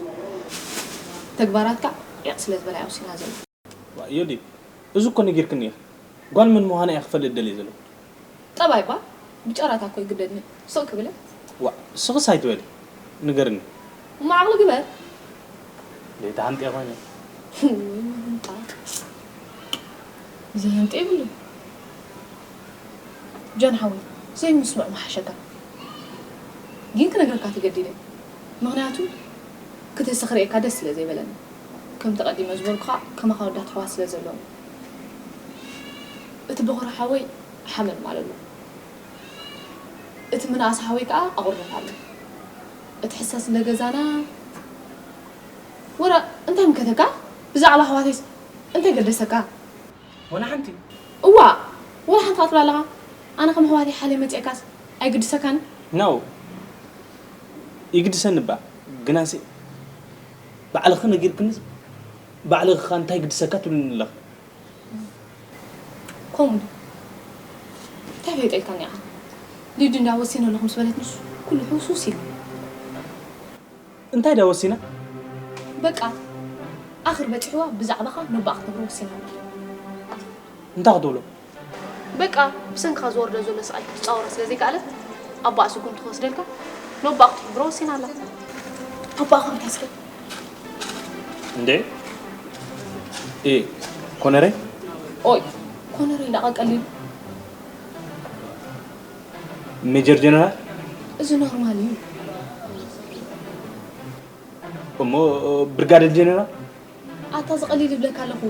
ተግባራትካ ዒቕ ስለ ዝበላ እያ ወሲና ዘላ። ዋ፣ ዮዲት፣ እዚ እኮ ነጊርክኒ ኢኺ። ጓል መን ምዃና እየ ክፈልጥ ደልየ ዘለኹ። ጠባይ እባ ብጨራታ እኮ ይግደድኒ። ስቕ ክብለ። ዋ፣ ስኽስ ኣይትበሊ። ንገርኒ። እሞ ዓቕሊ ግበር። ዘይተሃንጥየ ኮይነ። ዘይሃንጥየ ይብሉ። ጆን ሓወይ፣ ዘይምስምዑ ምሓሸካ። ግን ክነግረካ ተገዲደ። ምኽንያቱ ክትህሰ ክርእየካ ደስ ስለ ዘይበለኒ። ከምቲ ቀዲመ ዝበልኩኻ ከማኻ ወዳት ኣሕዋት ስለ ዘለዉ። እቲ በኹሪ ሓወይ ሓመል ማለት እዩ። እቲ ምንኣስ ሓወይ ከኣ ኣቑርደት ኣሎ። እቲ ሕሰ ስለ ገዛና ወረ እንታይ ምከተካ? ብዛዕባ ኣሕዋተይስ እንታይ ገደሰካ? ወላ ሓንቲ። እዋ፣ ወላ ሓንቲ ክትብል ኣለኻ? ኣነ ከም ኣሕዋተይ ሓልየ መጺኤካስ ኣይግድሰካን? No። ይግድሰኒ እባ፣ ግናሲ ባዕልኺ ነጊርክንስ ባዕልኺ እንታይ ግድሰካ ትብልኒ ኣለኺ? ከምኡ ድዩ? እንታይ ፈይጠልካኒ ኢኻ? ሊዱ እንዳ ወሲነ ኣለኹ ምስ በለትንስ ኩሉ ሕውስውስ ኢሉ። እንታይ ድያ ወሲና? በቃ ኣኽር በጺሕዋ ብዛዕባኻ ነባኣ ክትነግሮ ወሲና ኣላ። እንታይ ክትብሎ? በቃ ብሰንክኻ ዝወርዶ ዘሎ ስቓይ ክትጻወሮ ስለ ዘይከኣለት ኣባኣ ስጉምቲ ክወስደልካ ነባኣ ክትሕብሮ ወሲና ኣላ። ኣባኣ ከምታ እስከ እንዴ እ ኮነረይ ኦይ ኮነረይ ዳኣ ቀሊል ሜጀር ጀነራል እዚ ኖርማል እዩ። እሞ ብርጋደር ጀነራል ኣታ ዝቐሊል ይብለካ ኣለኹ።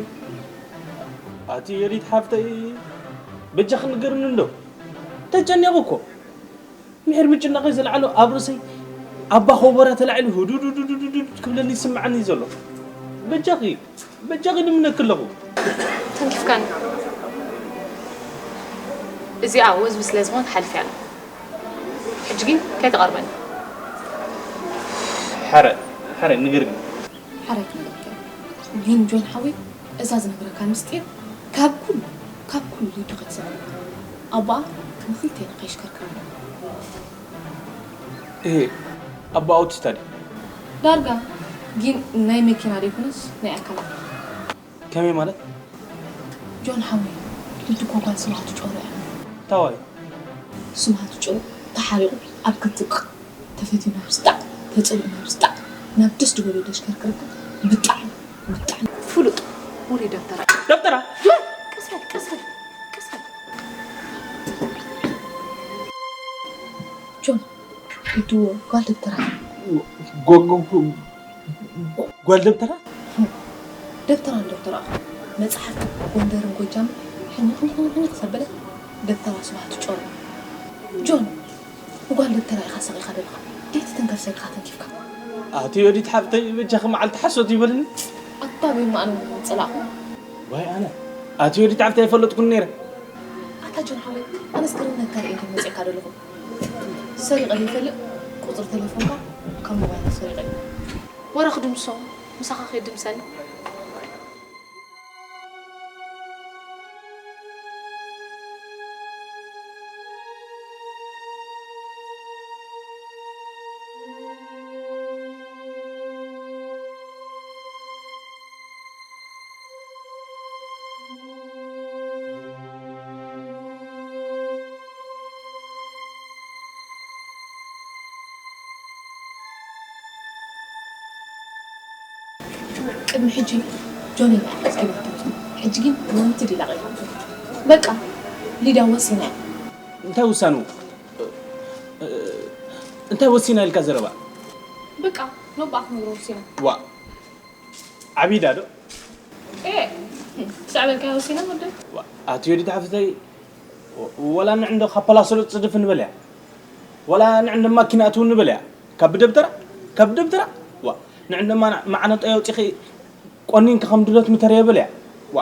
ኣቲ የሪት ሓፍተይ በጃኺ ንገርኒ እንዶ ተጨኒቑ እኮ ምሕር ምጭናቐይ ዝለዓሎ ኣብ ርእሰይ ኣባ ኾቦራ ተላዒሉ ህዱዱዱዱዱድ ክብለኒ ይስምዓኒ እዩ ዘሎ። በጃኺ በጃኺ ልምነኪ ኣለኹ። ተንኪፍካኒ። እዚኣ ወዝቢ ስለ ዝኾነት ሓሊፈያ ኣለኹ። ሕጂ ግን ከይትቐርበኒ። ሓረ ሓረ ንገርኒ። ሓረ ክነግረካ እየ። ግን ጆን ሓወይ እዛ ዝነግረካ ምስጢር ካብ ኩሉ ካብ ኩሉ ሊዱ ከይትሰምዕ። ኣቦኣ ንኽልቴና ከየሽከርከረና። እሄ ኣቦ ኣውቲስታ ድዩ? ዳርጋ ግን ናይ መኪና ደይኮነስ ናይ ኣካላት። ከመይ ማለት? ጆን ሓወይ፣ ልዲ እኮ ጓል ስብሃቱ ጮሮ እያ። ታዋይ? ስብሃቱ ጮሮ ተሓሪቑ ኣብ ክትጥቅ፣ ተፈትዩ ናብ ዝጣዕ፣ ተጸሊኡ ናብ ዝጣዕ፣ ናብ ደስ ዝበሎ ደሽከርክረካ። ብጣዕሚ፣ ብጣዕሚ። ፍሉጥ ውሪ ደብተራ። ደብተራ? ቀስ በል፣ ቀስ በል፣ ቀስ በል። ጆን፣ ሪድዎ ጓል ደብተራ። ጎ-፣ ጎ-፣ ጎ-፣ ጓል ደብተራ? ደብተራን ደብተራ። መጽሓፍቲ ጎንደርን ጎጃምን ሕንኽ ሕንኽ ሕንኽ ዘበለ ደብተራ ስብሃቱ ጮሮ። ጆን፣ ንጓል ደብተራ ኢኻ ሰቒኻ ዘለኻ። ደይ ትትንከፍ ሰሪኻ ተንኪፍካ። ኣቲ ዮዲት ሓፍተይ፣ በጃኺ መዓልቲ ሓሶት ይበልኒ። ኣታ በይ እሞ ኣነ ጸላእኹ። ዋይ ኣነ፣ ኣቲ ዮዲት ሓፍተይ ኣይፈለጥኩን ነይረ። ኣታ ጆን ሓወይ፣ ኣነስ ክርነካ ርእየ መጺእካ ዘለኹ። ሰሪቐ ዘይፈልጥ ቁጽሪ ተሌፎንካ ካብ ሞባይል ሰሪቐ እዩ። ወረ ክድምሶ፣ ምሳኻ ከይድምሰኒ። ቅድሚ ሕጂ ጆኒ ኢላ እያ ኣመዝጊባቶ። ሕጂ ግን ሎሚ ትድላ ቀይራቶ። በቃ ሊድያ ወሲና እያ። እንታይ ውሳኑ? እንታይ ወሲና ኢልካ ዘረባ? በቃ ኖባኣ ክነግሮ ወሲና። ዋ ዓቢዳ ዶ? ኤ፣ ክሳዕ በልካዮ ወሲና ወደይ። ዋ፣ ኣቲ ዮዲት ሓፍተይ፣ ወ-፣ ወላ ንዕንዶ ካብ ፓላሶ ጽድፍ ንበልያ። ወላ ንዕንዶ ማኪና ኣትው ንበልያ። ካብ ደብተራ፣ ካብ ደብተራ። ዋ፣ ንዕንዶ ማ-፣ ማዕነጦ የውጺኺ ቆኒንኪ ከም ድሎት ምተርየ በልያ። ዋ፣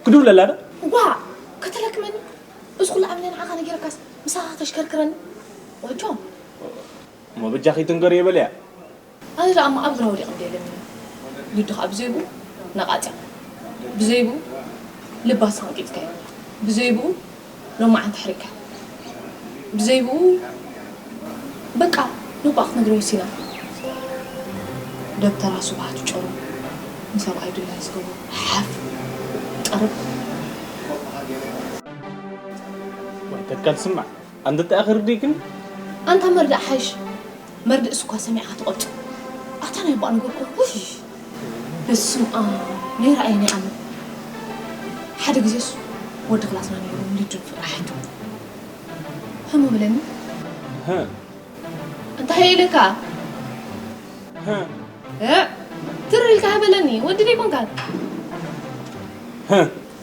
ክድውለላ ዶ? ዋ፣ ከተለክመኒ። እዚ ኩሉ ኣምነ ንዓኻ ነጊረካስ ምሳኻ ከተሽከርክረኒ? ወጆም። እሞ በጃኺ ትንገርዮ በልያ። ኣነ ደኣ እሞ ኣብ ግራ ወዲቐ እንድየ ለሚነ። ልዱ ኸኣ ብዘይ ብኡ ነቓጽያ። ብዘይ ብኡ ልባ ኣስሓንቂጥካዮ። ብዘይ ብኡ ሎማዓንቲ ኣሕሪቕካ። ብዘይ ብኡ በቃ ኖባኣ ክትነግሮ ወሲና። ደብተራ ስብሃቱ ጨሩ ንሰብኣይ ድላይ ዝገብሮ ሓፍ ጠርብ። ወይ ተካል ስማዕ፣ ኣንተ ተኣኽር ዲክን? ኣንታ መርዳእ ሓይሽ። መርድእስ እኳ ሰሚዕካ ትቐብጾ። ኣታ ናይ ባእ ነገር እኮ፣ ውይ! በስመ ኣብ፣ ነይራ እየ፣ ነይኣምን። ሓደ ግዜስ ወዲ ክላስና ነይሩ፣ ንልዱን ፍቕሪ ሓይቱ። ህም በለኒ። ህ። እንታይ ኢለካ? ህ። እ፣ ትር ኢልካ በለኒ፣ ወዲ ደይኮንካን? ህ።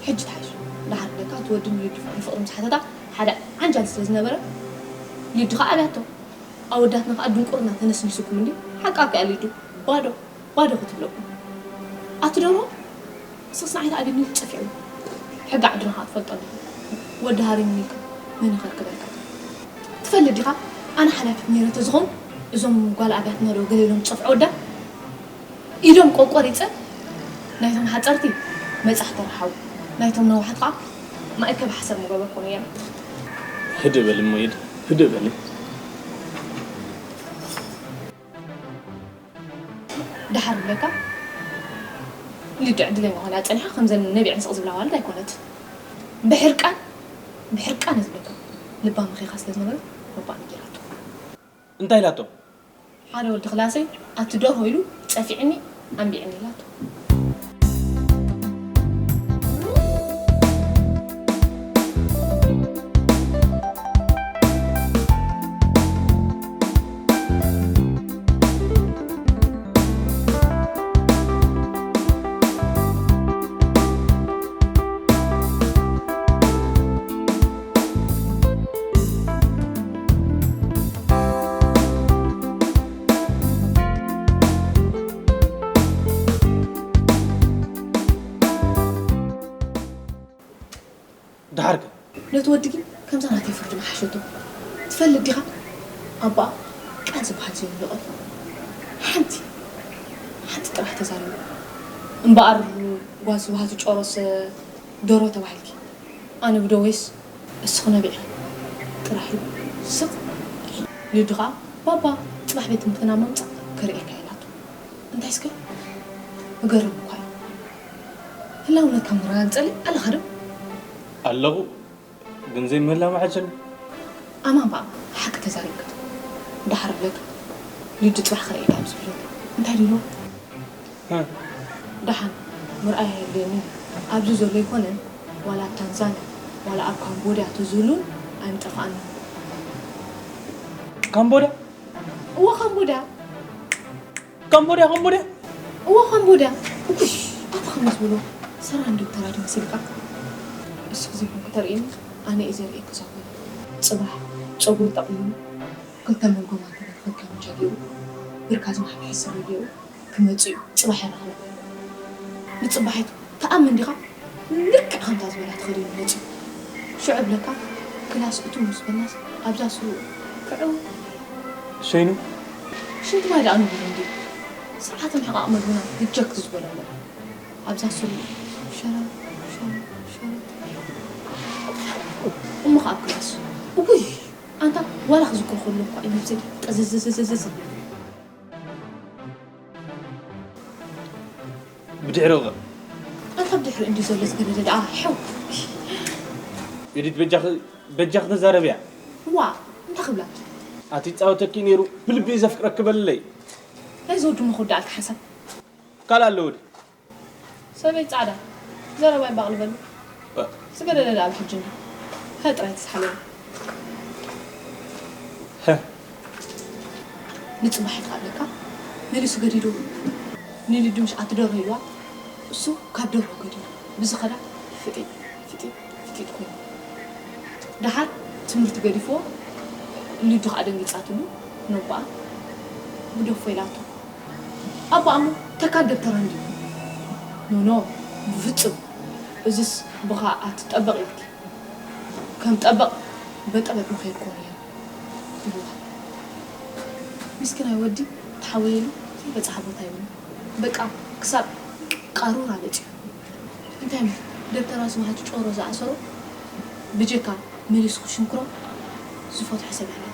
ሕጂ ትሓይሽ። ደሓር ኢለካ፣ እቲ ወዲ ንልዱ ፍቕሪ፣ ፍቕሪ ምስ ሓተታ፣ ሓደ ዓንጃል ስለ ዝነበረ፣ ልዱ ኸኣ ኣብያቶ። ኣወዳትና ከኣ ድንቁርና ተነስኒስኩም እንዲ ሓቃ ከኣ ሊዱ ባዶ ባዶ ክትብለኩም። ኣቲ ደርሆ ንስኽስ ንዓይ ተኣቢኒ ጸፊዑ። ሕጊ ዓድና ከኣ ትፈልጦ እንዲ ወዲ ሃሪሙኒ ኢልካ መን ይኸልክለካ? ትፈልጥ ዲኻ ኣነ ሓላፊት ነይረ ተዝኸውን እዞም ጓል ኣብያትና ዶ ገለ ኢሎም ዝጸፍዑ ኣወዳት ኢዶም ቆቆሪጸ ናይቶም ሓጸርቲ መጻሕ ተረሓው ናይቶም ነዋሓት ከኣ ማእከብ ሓሰር ምገበርኩ ነይረ። ህድእ በሊ እሞ ኢድ ህድእ በሊ። ደሓር ብለካ ልዱ ዕድለኛ ኮይና ጸኒሓ ከምዘን ነቢዐን ስቕ ዝብላ ኣዋልድ ኣይኮነት። ብሕርቃን ብሕርቃን እየ ዝብለካ ልባ መኺኻ ስለ ዝነበረት ሮባ ነጊራቶ። እንታይ ኢላቶ? ሓደ ወዲ ክላሰይ ኣቲ ደርሆ ኢሉ ጸፊዕኒ ኣንቢዕኒ ኢላቶ። ደሓርከ? ነቲ ወዲ ግን ከምዛ ናተይ ፍርዲ ምሓሸቶ። ትፈልጥ ዲኻ? ኣቦኣ ቃል ዝበሃል ዘይብሉ ቃል። ሓንቲ፣ ሓንቲ ጥራሕ ተዛሪቡ። እምበኣር ጓል ስብሃቱ ጨሮስ ደሮ ተባሂልኪ። ኣነ ብደወይስ እስኺ ነቢዕኺ ጥራሕ ኢሉ ስቕ። ልዱ ኸኣ፣ ባባ፣ ጽባሕ ቤት ትምህርትና ምምጻእ ከርእየካ ኢላቶ። እንታይ እስከ? እገርም እኳ እዩ። ህላውነትካ ምርግጋጽ ጸሊእ ኣለኻ ዶ? ኣለኹ፣ ግን ዘይምህላው መዓጀኒ። ኣማን ብኣማን ሓቂ ተዛሪብካ። ደሓር እብለካ፣ ሊዱ ጽባሕ ክርእየካ እየ ምስ በለኒ። እንታይ ድዩ? እ። ደሓን ምርኣይ ኣየድልየንን እዩ። ኣብዚ ዘሎ ኣይኮነን፣ ዋላ ኣብ ታንዛንያ፣ ዋላ ኣብ ካምቦድያ ተዝህሉን ኣይምጠፍኣንን። ካምቦድያ? እወ፣ ካምቦድያ። ካምቦድያ፣ ካምቦድያ። እወ፣ ካምቦድያ። እኩሽ፣ ኣታ ከመይ ዝበሎ ሰራን ዶክተር ኣድም ስልካ። እሱ ዘይኮንኩ ተርእየኒ፣ ኣነ እየ ዘርእየኪ እዛ ጓል። ጽባሕ ጸጉሩ ጠቕሊሉ፣ ክልተ መልጎማ እንተደርፈካ ምቻ ገይሩ፣ ብርካ ዝማሕ ክሕሰብ ገይሩ ክመጽእ እዩ። ጽባሕ ይራኸበ። ንጽባሒቱ ትኣምን ዲኻ? ልክዕ ከምታ ዝበላ ተኸዲኑ መጺኡ። ሽዑ እብለካ፣ ክላስ እቱ ምስ በልናስ ኣብዛ ስሩ ክዕው። ሸይኑ? ሽንቲ ማይ ደኣ ንብሉ እንድዩ። ስርዓተ ምሕቃቕ መግብና ሪጀክት ዝበሎ ኣሎ። ኣብዛ ስሩ ሸረብ፣ ሸረብ፣ ሸረብ። እሞ ኸኣ ኣብ ክላስ። እውይ! ኣንታ ዋላ ክዝክሮ ከሎ እኳ እዩ ነብሰይ ጠዘዘዘዘዘ። ብድሕሪ ኸ? ኣንታ ብድሕሪ እንድዩ ዘሎ ዝገደደ ደኣ፣ ሕው። ዮዲት በጃኺ፣ በጃኺ ተዛረብያ። ዋእ፣ እንታይ ክብላ? ኣቲ ይጻወተኪ ነይሩ፣ ብልቢ እዩ ዘፍቅረኪ በልለይ። ናይዚ ወዲ እሞ ክውድኣልካ ሓንሳብ። ካልእ ኣለዎ ድዩ? ሰበይቲ ጻዕዳ፣ ዘረባ ይባቕልበሉ። እ። ዝገደደ ደኣ ብሕጂ እንድዩ። ሀ ጥራይ ተስሓለኒ። ሀ። ንጽባሒት ከኣ ኣለካ፣ መሊሱ ገዲዱ። ንሊዱ ምሽ ኣቲ ደርሆ ኢልዋ፣ እሱ ካብ ደርሆ ገዲዱ። ብዝኸዳ ፍጢጥ፣ ፍጢጥ፣ ፍጢጥ ኮይኑ። ደሓር ትምህርቲ ገዲፍዎ፣ ሊዱ ከኣ ደንጊጻትሉ፣ ነቦኣ ብደፎ ኢላቶ። ኣቦኣ እሞ ተካል ደብተራ እንድዩ። ኖ፣ ኖ፣ ብፍጹም። እዝስ ብኻ ኣቲ ጠበቕ ኢልኪ። ከም ጠበቕ በጠበጥ ምኸይድ ኮን እየ ኢልዋ። ምስኪናይ ወዲ ተሓወየሉ፣ ዘይበጽሓ ቦታ የብሉን። በቃ ክሳብ ቃሩራ በጺሑ። እንታይ እሞ ደብተራ ስብሃት ጮሮ ዝኣሰሮ ብጀካ መሊሱ ክሽንክሮ ዝፈትሖ ሰብ የለን።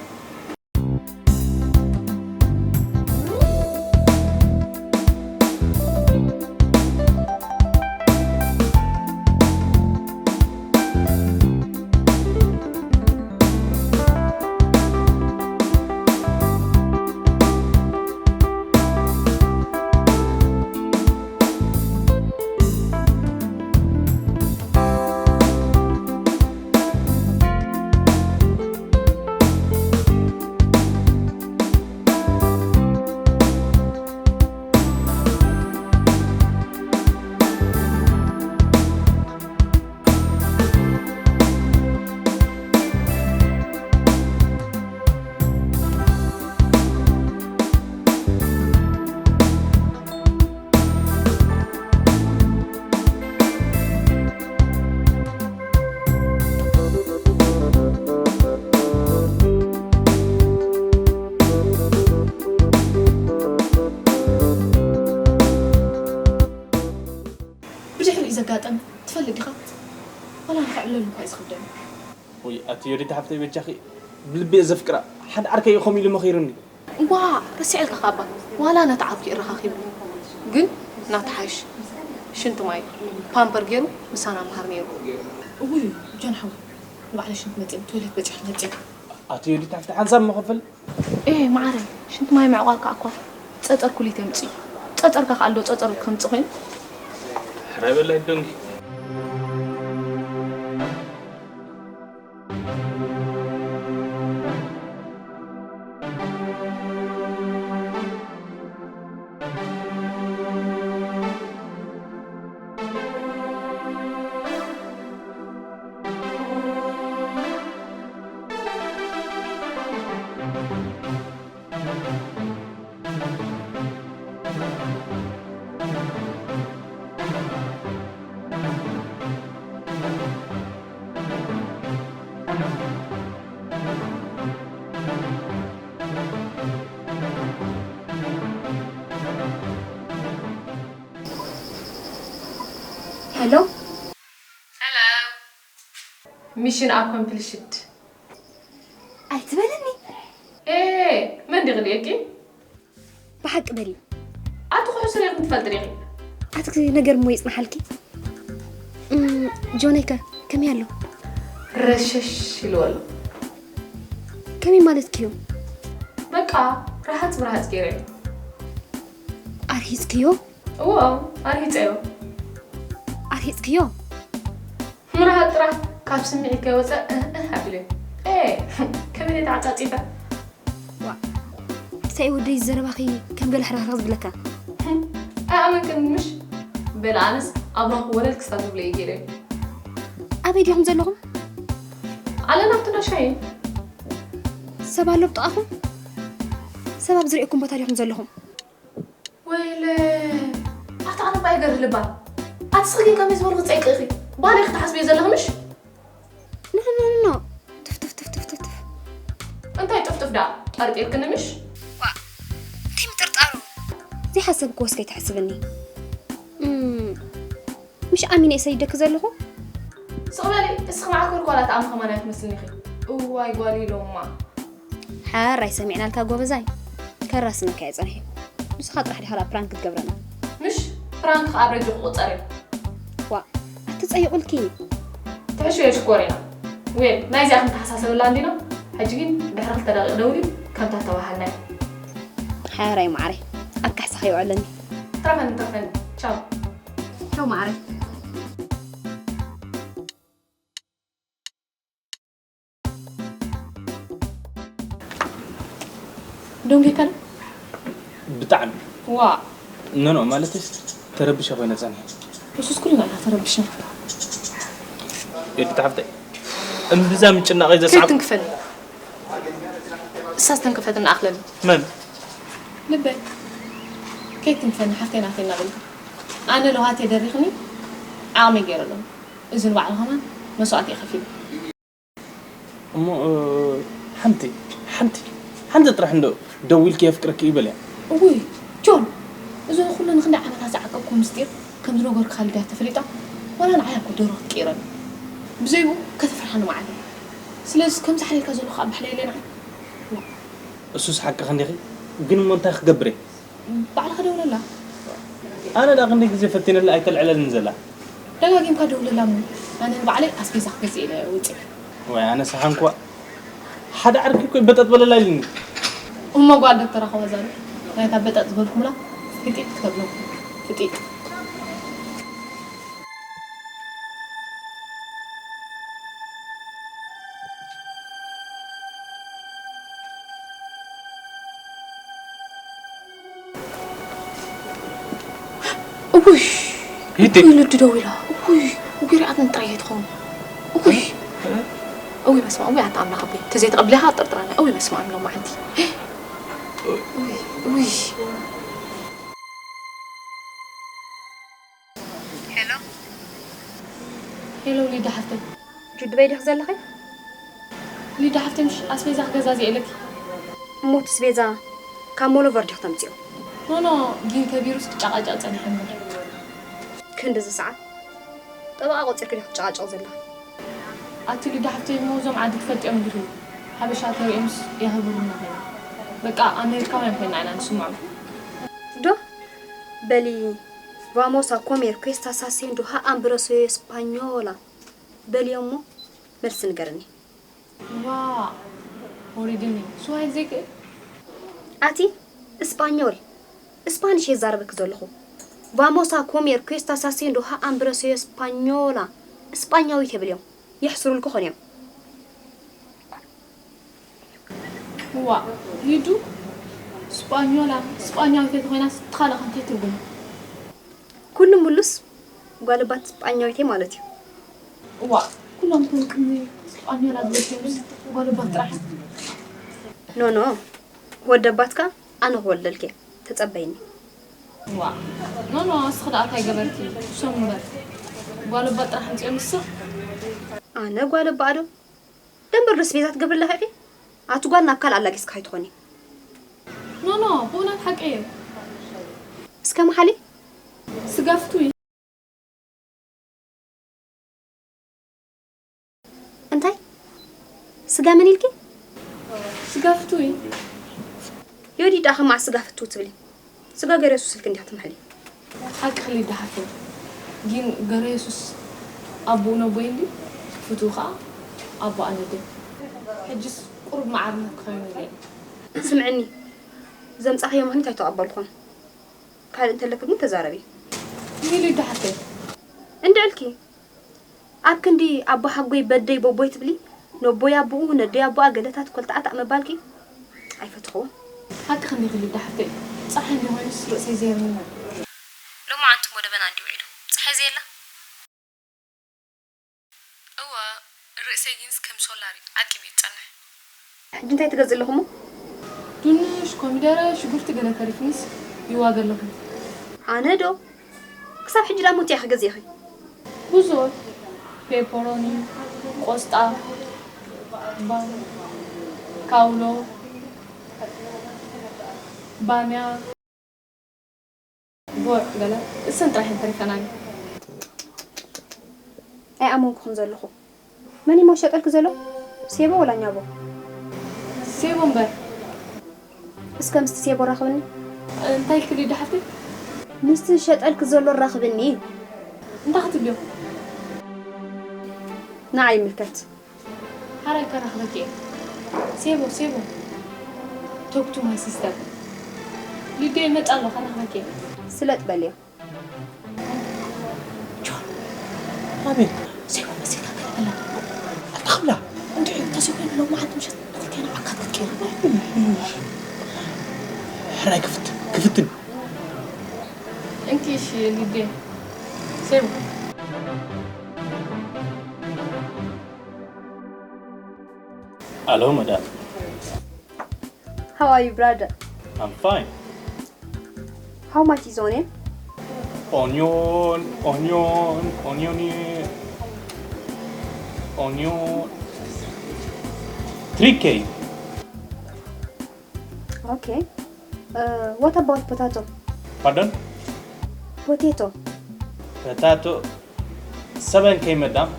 ብድሕሪኡ ዘጋጠመ ትፈልጥ ዲኻ? ዋላ ንኸዕልለሉ እኳ እዩ ዝኸብደኒ። ወይ ኣቲ ዮዲት ሓፍተይ በጃኺ ብልቢ እየ ዘፍቅራ። ሓደ ዓርከይ እዩ ከምኡ ኢሉ መኺሩኒ። እዋ፣ ረሲዐልካ ካባ። ዋላ ነቲ ዓርኩ ይረኻኺቡ። ግን ናቲ ሓይሽ። ሽንቲ ማይ ፓምፐር ገይሩ ምሳና ምሃር ነይሩ። እውይ፣ ጆን ሓወይ፣ ንባዕለይ ሽንቲ መፂእኒ፣ ቶይለት በፂሐ መፂእኒ። ኣቲ ዮዲት ሓፍቲ ሓንሳብ መኸፈል። ኤ፣ ማዓረይ፣ ሽንቲ ማይ ምዕቋር ከኣ እኳ ጸጸር ኩሊት የምጽእ እዩ። ጸጸርካ ከኣ ኣሎ ጸጸር ከምጽእ ኮይኑ። ሕራይ በላይ ደንጊ። ሄሎ። ሰላም። ሚሽን ኣኮምፕሊሽድ። ኣይትበልኒ። ኤ፣ መን ዲኺ ሪኤኪ? ብሓቂ በሊ። ኣቲ ኩሕሱ ሪኢኺ ትፈልጢ ዲኺ? ኣቲ ነገር እሞ ይጽናሓልኪ። ጆነይከ ከመይ ኣሎ? ረሸሽ ኢልዎ ኣሎ። ከመይ ማለትኪ እዩ? በቃ ረሃፅ ብረሃፅ ገይረ። ኣርሂፅክዮ? እዎ ኣርሂፀዮ። ኣርሂፅክዮ? ምርሃፅ ጥራሕ ካብ ስምዒት ከይወፀ እህ እህ ኣቢለ። ኤ ከመይ ኢለ ተዓፃፂፈ? ዋ፣ እንታይ ወደይ ዘረባኺ ከም ገለ ሕርኽርኽ ዝብለካ። ኣይኣመንክን ምሽ? በለ ኣነስ ኣብራኹ ወለል ክስታትብለ እየ ገይረ። ኣበይ ዲኹም ዘለኹም? ኣለና ኣብቲ ዳሻይ። ሰብ ኣሎ ብጥቓኹም? ሰብ ኣብ ዝርእየኩም ቦታ ዲኹም ዘለኹም? ወይለ ኣታ ኣነ ባይ ገር ልባ ኣቲ ስኺ ግን ከመይ ዝበልኩ ጸይቂ ኢኺ ባለይ ክትሓስብዮ ዘለኺ ምሽ? ኖ ኖ ኖ። ትፍ ትፍ ትፍ ትፍ ትፍ ትፍ። እንታይ ጥፍጥፍ ዳ ጠርጢርክኒ ምሽ? እንታይ ምጥርጣሩ? ዘይሓሰብክዎስ ከይትሕስብኒ። እም፣ ምሽ ኣሚነ እየ ሰይደኪ ዘለኹ? ስቕ በሊ እስኺ መዓኮር ጓል ኣቲ ኣመኸማን ኣይትመስልኒ ኢኺ። እዋይ ጓል ኢሎማ። ሓራይ ሰሚዕናልካ ጎበዛይ። ከራስነካ እየ ጸኒሐ። ንስኻ ጥራሕ ዲኻ ፕራንክ ክትገብረና? ምሽ ፕራንክ ኣብ ረጅ ክቑጸር እዩ። ዋ፣ ኣትጸይቑልኪ። ትሕሹ እየ ሽኮሪና። ዌል ናይዚኣ ክንተሓሳሰበላ እንዲና። ሕጂ ግን ድሕሪ ክልተ ደቂቕ ደውሊ ከምታ ተባሃልናዮ። ሓራይ መዓረይ፣ ኣብ ካሕሳኻ ይውዕለኒ። ትረፈኒ ትረፈኒ። ቻው። ቻው መዓረይ። ደንጊካ ዶ? ብጣዕሚ ዋ ኖ ኖ ማለትስ ተረብሸ ኮይነ ጸኒሐ። እሱስ ኩልና ኢና ተረብሽና። ኤዲት ሓፍተይ እምብዛ ምጭናቐይ ዘስዓብ ከይትንክፈኒ እሳስ ተንክፈት እናኣኽለኒ መን ልበይ ከይትንክፈኒ ሓፍተይ ናተይ እናበልካ ኣነ ለውሃተይ ደሪኽኒ ዓቕመይ ገይረ ኣለኹ። እዚ ንባዕሉ ከማን መስዋእቲ እየ ከፊለ። እሞ ሓንቲ ሓንቲ ሓንቲ ጥራሕ እንዶ ደዊልኪ የፍቅረኪ እዩ በልያ። እውይ ጆን፣ እዚ ንኹሉ ንክንደይ ዓመታት ዝዓቀብኩ ምስጢር ከም ዝነገርኩኻ ልድያ ተፈሊጣ ዋላ ንዓይ እኮ ደርሆ ክትቅይረኒ ብዘይብኡ ከተፍርሓኒ መዓት እያ። ስለዚ ከምዚ ሓሊልካ ዘለኹ ኣብ ባሕለይ የለ ንዓይ። እሱስ ሓቅኺ እንዲኺ ግን እሞ እንታይ ክገብር እየ? ባዕልኻ ደውለላ። ኣነ ደኣ ክንደይ ግዜ ፈቲነላ ኣይተልዕለልን ዘላ። ደጋጊምካ ደውለላ እሞ ኣነ ንባዕለይ ኣስቤዛ ክገዝእ ኢለ ወፂኤ። ወይ ኣነ ሰሓንኳ ሓደ ዓርኪ እኮ በጠጥ በለላ ኢልኒ። እሞ ጓል ዶ ተራኸባ ዛሉ ናይታ በጠጥ ዝበልኩምላ ፍጢጥ ክትብሎ ፍጢጥ። እውይ ሂቲ እውይ ልዲ ደው ኢላ። እውይ እግሪ ኣጥንት ጥራይ እየ ትኸውን። እውይ እውይ በስመ ኣብ። እውይ ኣታ ኣምላኽ ኣቦይ ተዘይተቐብሊኻ ጥርጥራና። እውይ በስመ ኣብ ሎማዓንቲ። እውይ እውይ ሄሎ ሄሎ ሊዳ ሓፍተይ። ጁድ በይ ዲኺ ዘለኺ? ሊዳ ሓፍተይ ምሽ ኣስቤዛ ክገዛዝእ ኢለኪ። እሞ እቲ ኣስቤዛ ካብ ሞሎቨር ዲኺ ተምፅዮ? ኖኖ ጊን ከቢሩስ ክጫቃጫቅ ጸኒሐ እምበር። ክንድዚ ሰዓት ጠበቓ ቆፂርኪ ዲኺ ትጨቃጨቂ ዘለኺ? ኣቲ ሊዳ ሓፍተይ እሞ እዞም ዓዲ ትፈልጥዮም ዲኺ? ሓበሻ ተሪኦምስ የኽብሩና ኮይኖም። በቃ ኣሜሪካውያን ኮይና ኢና ንስምዖም። ዶ በሊ vamos a comer que estás haciendo ha ambroso española በልዮ እሞ መልሲ ንገርኒ። ዋ ወሪድኒ ስዋሂል ዘይክእል። ኣቲ እስጳኞል እስፓኒሽ የዛረበኪ ዘለኹ። Vamos a comer que estás haciendo ha ambroso española እስጳኛዊት የብልዮም የሕስሩልኪ ኾን እዮም። ዋ ሊዱ ስጳኞላ ስጳኛዊት ተኾይናስ ትኻለኻ እንታይ ትርጉም? ኩሉ ሙሉስ ጓልባት ስጳኛዊት ማለት እዩ። ዋ ኩሎም ቶም ቅኒ ስጳኞላ ዝወደሉስ ጓልባት ጥራሕ። ኖ ኖ ወደባትካ ኣነ ክወልደልኪ እየ ተጸበይኒ። ዋ ኖ ኖ እስኺ ደኣ እንታይ ገበርኪ? እሶም እምበር ጓልባት ጥራሕ ኣምፅኦም ንስኽ። ኣነ ጓል ኣባ ዶ ደንበር ዶ ስቤዛ ትገብርለኺ ኢኺ? ኣቲ ጓል ናብ ካልእ ኣላጊስካ ከይትኾኒ። ኖ ኖ ብእውነት ሓቂ እዩ። እስከ መሓሊ ስጋ ፍትዊ። እንታይ ስጋ መን ኢልኪ? ስጋ ፍትዊ። ዮዲ ዳኸ ማዕ ስጋ ፍትው ትብሊ? ስጋ ገር የሱስ ኢልኪ እንዲኻ ትምሕሊ። ሓቂ ክሊ ደሓፍን ግን ገረ የሱስ ኣቦኡ ነቦይ እንዲ ፍትው ከዓ ኣቦ ኣነደ። ሕጅስ ቁሩብ መዓርነት ክኸውን ኢለ። ስምዕኒ፣ ዘምጻኽዮ ምኽኒት ኣይተቐበልኩን። ካልእ እንተለኪ ግን ተዛረቢ። ሚሉ ይደሓተይ። እንድዕልኪ፣ ኣብ ክንዲ ኣቦ ሓጎይ በደይ ቦቦይ ትብሊ፣ ነቦይ ኣቦኡ ነደይ ኣቦኣ ገለታት ኮልታዕታዕ ምባልኪ ኣይፈትኽዎን። ሓቂ ክንዲ ክልዳ ሓፍተይ፣ ጸሓይ እንዲኾይኑስ ርእሰይ ዘይርምና። ሎማዓንቲ እሞ ደበና እንዲ ውዒሉ፣ ጸሓይ ዘየላ? እወ፣ ርእሰይ ግንስ ከም ሶላር እዩ፣ ዓቂቡ እዩ ዝጸንሕ። ሕጂ እንታይ ትገዝእ ኣለኹ እሞ? ድንሽ፣ ኮሚደረ፣ ሽጉርቲ ገለ ተሪፍኒስ ይዋገ ኣለኹ። ኣነ ዶ? ክሳብ ሕጂ ደኣ ሞት እያ ክገዝእኺ። ብዙሕ ፔፐሮኒ፣ ቆስጣ፣ ባን፣ ካውሎ፣ ባንያ፣ ጉዕ ገለ እሰን ጥራሕ እየን ተሪፈናኒ። ኣይኣመንኩኹን ዘለኹ። መን እሞ ሸጠልኪ ዘሎ? ሴቦ ወላ ኛቦ? ሴቦ እምበር። እስከ ምስቲ ሴቦ ራኽብኒ። እንታይ ክብል ደሓፍተይ? ምስቲ ዝሸጠልኪ ዘሎ ራኽብኒ። እንታይ ክትብልዮ? ንዓይ ይምልከት። ሓራይ ከራኽበኪ እየ። ሴቦ፣ ሴቦ። Talk to my sister። ሊድያ ይመጽእ ኣሎ፣ ከራኽበኪ እየ። ስለጥ በልዮ። ጆን። ኣቤት። ሴቦ መሲልካ ከይበላ። ኣታ ክብላ። እንድዒ፣ እንተዘይኮይኑ ሎማዓንቲ ምሸት ንኽልቴና ዓካት ክትቀይርና። ሕራይ ክፍትን፣ ክፍትን። እንኪ እሺ፣ ሊድያ። ሴቦ። Hello, madam. How are you, brother? I'm fine. How much is onion? Onion, onion, onion, onion. Three K. Okay. Uh, what about potato? Pardon? Potato. Potato. Seven K, madam.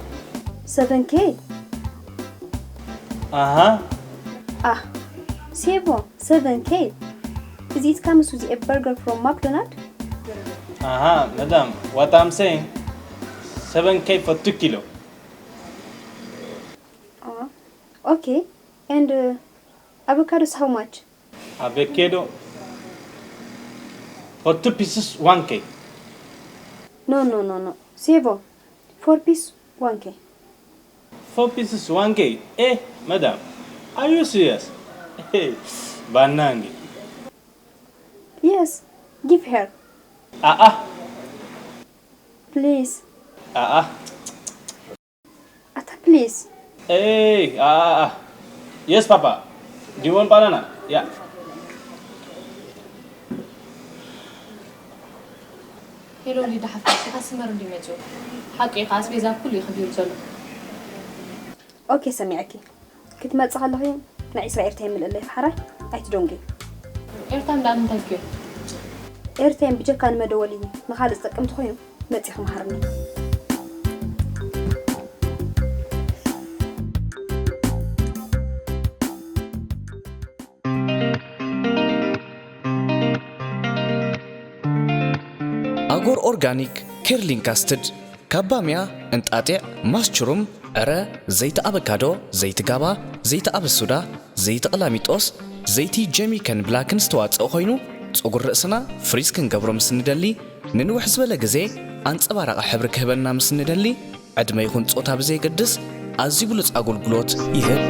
Seven K? Aha. Ah, ሴቦ, seven K? Is it comes with a burger from McDonald's? Aha, madam. What I'm saying, seven K for two kilo. Ah, okay. And uh, avocados, how much? Avocado for two pieces, one K. No, no, no, no. ሴቦ, four piece, one K. Four pieces, one K? Eh, madam, are you serious? Hey, banangi. Yes, give her. Ah, ah. Please. Ah, ah. ኣታ ፕሊዝ። Hey, ah, ah, ah. Yes, Papa. Do you want banana? Yeah. ሄሎ ሊዳ ሓፍተይ፣ እቲ ካስተመር እንድዩ መጺኡ። ሓቂ እዩ፣ ኣስቤዛ ኩሉ እዩ ከቢሩ ዘሎ። ኦኬ፣ ሰሚዐኪ። ክትመጺ ከለኺ ናይ ዒስራ ኤርታይም ምልእለይ፣ ፋሕራይ ኣይትደንጉ። ኤርታይም ደኣ ንምንታይ ድዩ? ኤርታይም ብጀካ ንመደወሊ ንኻልእ ዝጠቅም እንተኾይኑ መጺኺ መሃርኒ። ኣጎር ኦርጋኒክ ኬርሊን ካስትድ ካብ ባምያ፣ እንጣጢዕ፣ ማስችሩም፣ ዕረ፣ ዘይቲ ኣበካዶ፣ ዘይቲ ጋባ፣ ዘይቲ ኣበሱዳ፣ ዘይቲ ቀላሚጦስ፣ ዘይቲ ጀሚከን ብላክን ዝተዋጽኦ ኮይኑ፣ ጸጉሪ ርእስና ፍሪዝ ክንገብሮ ምስ እንደሊ፣ ንንውሕ ዝበለ ግዜ ኣንጸባራቒ ሕብሪ ክህበና ምስ እንደሊ፣ ዕድመ ይኹን ጾታ ብዘየገድስ ኣዝዩ ብሉጽ ኣገልግሎት ይህብ።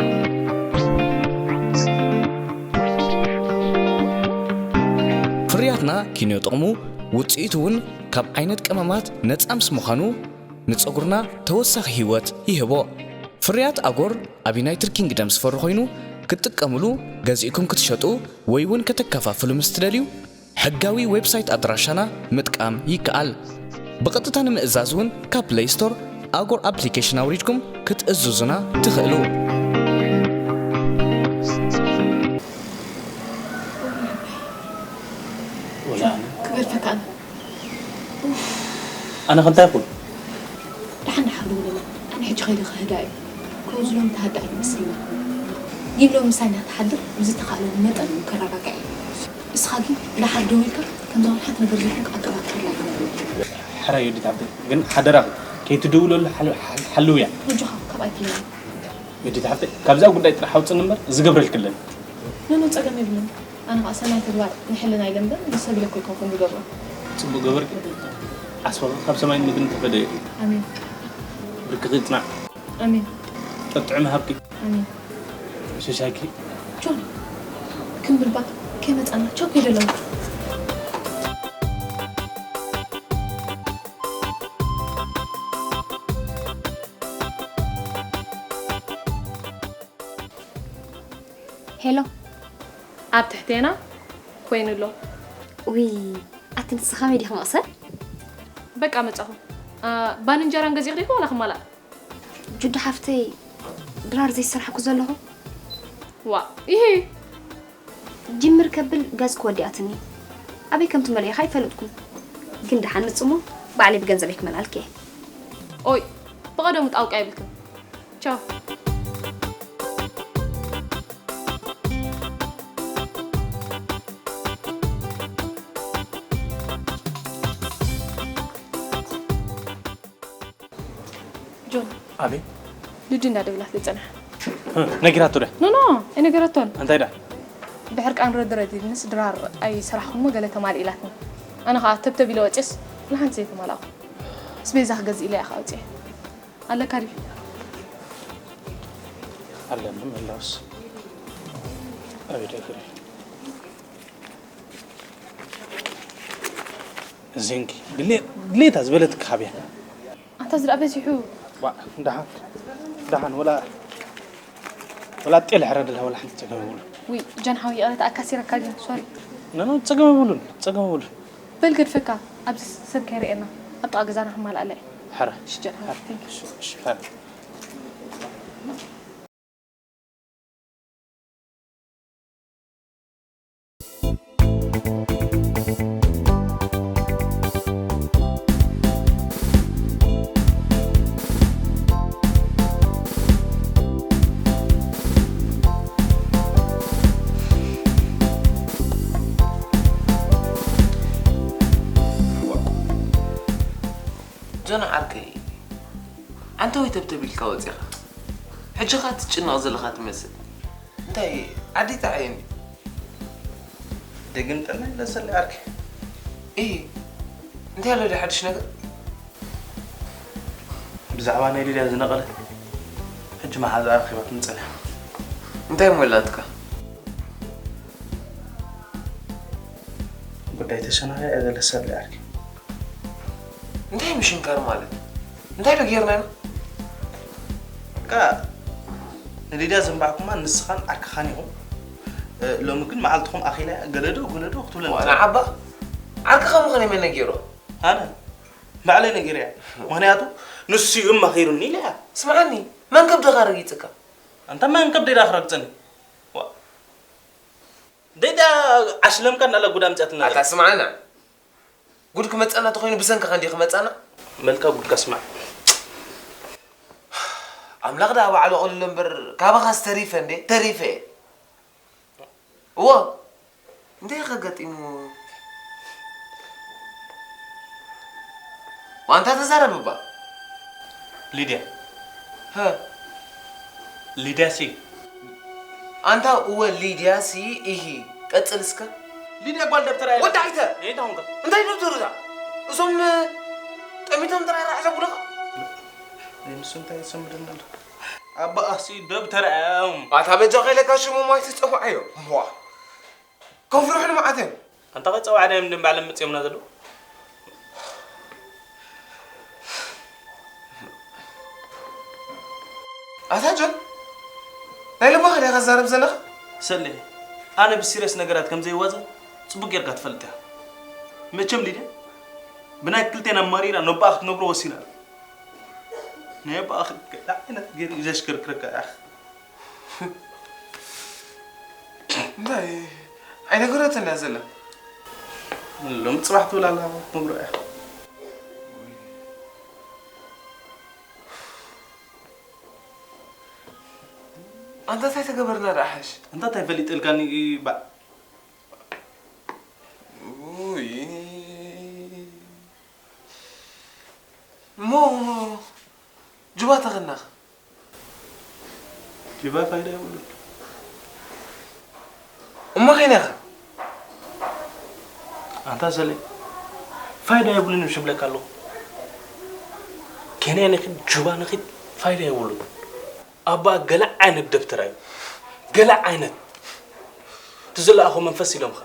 ፍርያትና ኪንዮ ጥቕሙ፣ ውጽኢቱ እውን ካብ ዓይነት ቀመማት ነጻ ምስ ምዃኑ፣ ንጸጉርና ተወሳኺ ህይወት ይህቦ። ፍርያት ኣጎር ኣብ ዩናይትድ ኪንግደም ዝፈሪ ኮይኑ፣ ክትጥቀምሉ፣ ገዚእኩም ክትሸጡ ወይ እውን ከተከፋፍሉ ምስ ትደልዩ፣ ሕጋዊ ዌብሳይት ኣድራሻና ምጥቃም ይከኣል። ብቐጥታ ንምእዛዝ እውን ካብ ፕለይ ስቶር ኣጎር ኣፕሊኬሽን ኣውሪድኩም ክትእዝዙና ትኽእሉ። ወላ ኣነ። ክገድፈካ ኣነ። ኣነ ከ እንታይ ይኹን? ደሓን ደሓን ደውለለይ። ኣነ ሕጂ ከይደ ክህዳ እዩ። ከምዚ ሎሚ ተሃዳ ኣይመስልና። ግን ሎሚ ምሳና ትሓድር ብዝተኻእለኒ መጠን ከረጋግዓ እየ። እስኻ ግን ደሓር ደዊልካ ከምዛ ሓንቲ ነገር ዘይኮንካ ኣቀባብላ። ሕራይ ዮዲት ዓብደይ፣ ግን ሓደራኺ፣ ከይትድውለሉ ሓል- ሓል- ሓልውያ። ኣጆኻ፣ ካብ ኣይትለኒ። ወዲት ሓፍተይ ካብዛ ጉዳይ ጥራሕ ኣውፅን እምበር ዝገብረልክለን። ኖኖ፣ ጸገም የብሉን። ኣነ ኸኣ ሰናይ ተግባር ንሕልና ኢለ እምበር ንሰብ ኢለ እኮ ኣይኮንኩን ዝገብሮ። ፅቡቅ ገበርኪ። ዓስብኺ ካብ ሰማይን ምድርን ተፈደየ። ኣሜን ብርክኺ ይፅናዕ። ኣሜን ጥዕና ይሃብኪ። ኣሜን። ሸሻኪ ጆን፣ ክንብል ባክ ከይመጻና ቻው ከይደለና። ሄሎ፣ ኣብ ትሕቴና ኮይኑ ኣሎ። ውይ፣ ኣቲ ንስኻ ከመይ ዲኻ መቕሰን? በቃ መጻኹ። አ፣ ባን እንጀራን ገዚእኺ ዲኺ ዋላ ክማላእ? ጁዱ ሓፍተይ፣ ድራር ዘይሰርሓኩ ዘለኹ። ዋ፣ ይሄ ጅምር ከብል ገዝ ክወዲኣትኒ። ኣበይ ከም ትመልእኻ ኣይፈለጥኩን። ግን ደሓን ንጽሞ፣ ባዕለይ ብገንዘበይ ክመልኣልኪ እየ። ኦይ፣ ብቐደሙ ጣውቃ የብልክን። ቻው። ጆን፣ ኣቤት። ልዲ እንዳደውላት ልጸንሓ። ነጊራቶ ዶ? ኖ ኖ፣ ኣይነገረቶን። እንታይ ዳ? ብሕርቃን ረድረድ ምስ ድራር ኣይሰራሕኩሞ ገለ ተማልእ ኢላትኒ። ኣነ ኸኣ ተብተብ ኢለ ወፅስ ንሓንቲ ዘይተማላእኩ። ኣስቤዛ ክገዝእ ኢለ እያ ኸኣ ወፅየ። ኣለካ ድዩ? ኣለኒ ምህላውስ ኣበይ ደግሪ እዚንኪ ድሌታ ዝበለትካ ሃብያ። ኣንታ ዝረኣ በዚሑ። ዋ፣ ደሓን ደሓን፣ ወላ ወላ ጤል ሕረድላ፣ ወላ ሓንቲ ጸገም የብሉን። ውይ ጃን ሓው፣ ይቕረታ ኣካሲረካ ድዩ? ሶሪ። ኖ ኖ፣ ጸገም የብሉን፣ ጸገም የብሉን። በል ገድፈካ፣ ኣብዚ ሰብ ከይርእየና ኣብ ጥቓ ገዛና ክማልኣላ እየ። ሕረ። እሺ ጃን ሓው፣ thank you። እሺ፣ ሕረ። ጆን ዓርከይ፣ ኣንታ ወይ ተብተብ ኢልካ ወጺኻ? ሕጂ ኸኣ ትጭነቕ ዘለኻ ትመስል። እንታይ ዓዲ ጠዓየኒ? ደግም ጠና ይለሰል ዓርከይ። እይ፣ እንታይ ኣሎ ድዩ ሓድሽ ነገር? ብዛዕባ ናይ ሊድያ ዝነቐለ ሕጂ መሓዛኣ ረኺባ ትምጽእ ኣላ። እንታይ እሞ ኢላትካ? ጉዳይ ተሸናኺያ እያ ዘለሰል ዓርከይ። እንታይ ምሽንካር ማለት? እንታይ ዶ ጌርና ኢና? በቃ ንሊድያ ዘንባዕኩማ ንስኻን ዓርክኻን ኢኹም። እ፣ ሎሚ ግን መዓልትኹም ኣኺላ እያ፣ ገለዶ ገለዶ ክትብለና። ዋና ዓባ ዓርክኻ ምዃነይ መን ነጊሮ? ኣነ ባዕለይ ነጊረያ። ምኽንያቱ ንሱ እዩ መኺሩኒ ኢለ እያ። ስምዓኒ፣ መን ከብድኻ ረጊጽካ? ኣንታ መን ከብደይ ዳ ክረግጸኒ? ዋ። ደይዳ ዓሽለምካ እናላ ጉዳ ኣምጺኣትና ኣታ ዘላ። ስምዓና። ጉድ ክመጸና ተኾይኑ ብሰንክኻ እንዲዩ ክመጸና? መልካ ጉድካ ስማዕ። ኣምላኽ ደኣ ባዕሉ ኣቕልሎ እምበር ካባኻስ ተሪፈ እንዴ? ተሪፈ እየ። እዎ። እንታይ ኢኻ ገጢሙ? ዋንታ ተዛረብ እባ። ሊድያ። ሀ። ሊድያ ሲ። ኣንታ እወ ሊድያ ሲ ኢሂ። ቀጽል እስከ። ሊድያ ጓል ደብተራ እያ። ወዲ ኣይተ! እንታይ ኾንካ? እንታይ ደብተሩ እዛ? እዞም ጠሚቶም ጥራይ ራሕ ዘብሉኻ? ንሱ እንታይ ይሰምደና ኣሎ? ኣባኣሲ ደብተራ እዮም። ኣታ በጃ ከይለካ ሽሞም ኣይትጸውዓዮም። እዋ። ከፍርሑኒ መዓት እዮም። ኣንታ ከጸዋዕና እዮም ደም ባዕሎም መጽዮምና ዘለዉ። ኣታ ጆን፣ ናይ ልብኻ ዲኻ ትዛረብ ዘለኻ? ሰሌ፣ ኣነ ብሲሪየስ ነገራት ከም ዘይዋዘ ጽቡቅ ጌርካ ትፈልጥ ኢኻ። መቸም ሊድያ ብናይ ክልቴና ኣማሪራ ነባኣ ክትነግሮ ወሲና ኣላ። ናይ ኣባኣ ክልተ ዓይነት ገይሩ እዩ ዘሽከርክረካ፣ ያኽ። እንታይ? ኣይነገረትን እያ ዘላ። ሎሚ ጽባሕ ትብል ኣላ፣ ክትነግሮ እያ። ኣንታ እንታይ ተገበርና ደኣ ሓሽ? ኣንታ እንታይ ፈሊጠልካኒ ባዕ። ውይ። እሞ ጁባ ተኸድናኸ? ጁባ ፋይዳ የብሉን። እሞ ኸይነ ኢኻ? ኣንታ ሰለይ፣ ፋይዳ የብሉን እየ ዝብለካ ኣለኹ። ኬንያ ንኺድ፣ ጁባ ንኺድ፣ ፋይዳ የብሉን። ኣባ ገለ ዓይነት ደብተራ እዩ። ገለ ዓይነት። እቲ ዝለኣኾ መንፈስ ኢሎምኻ።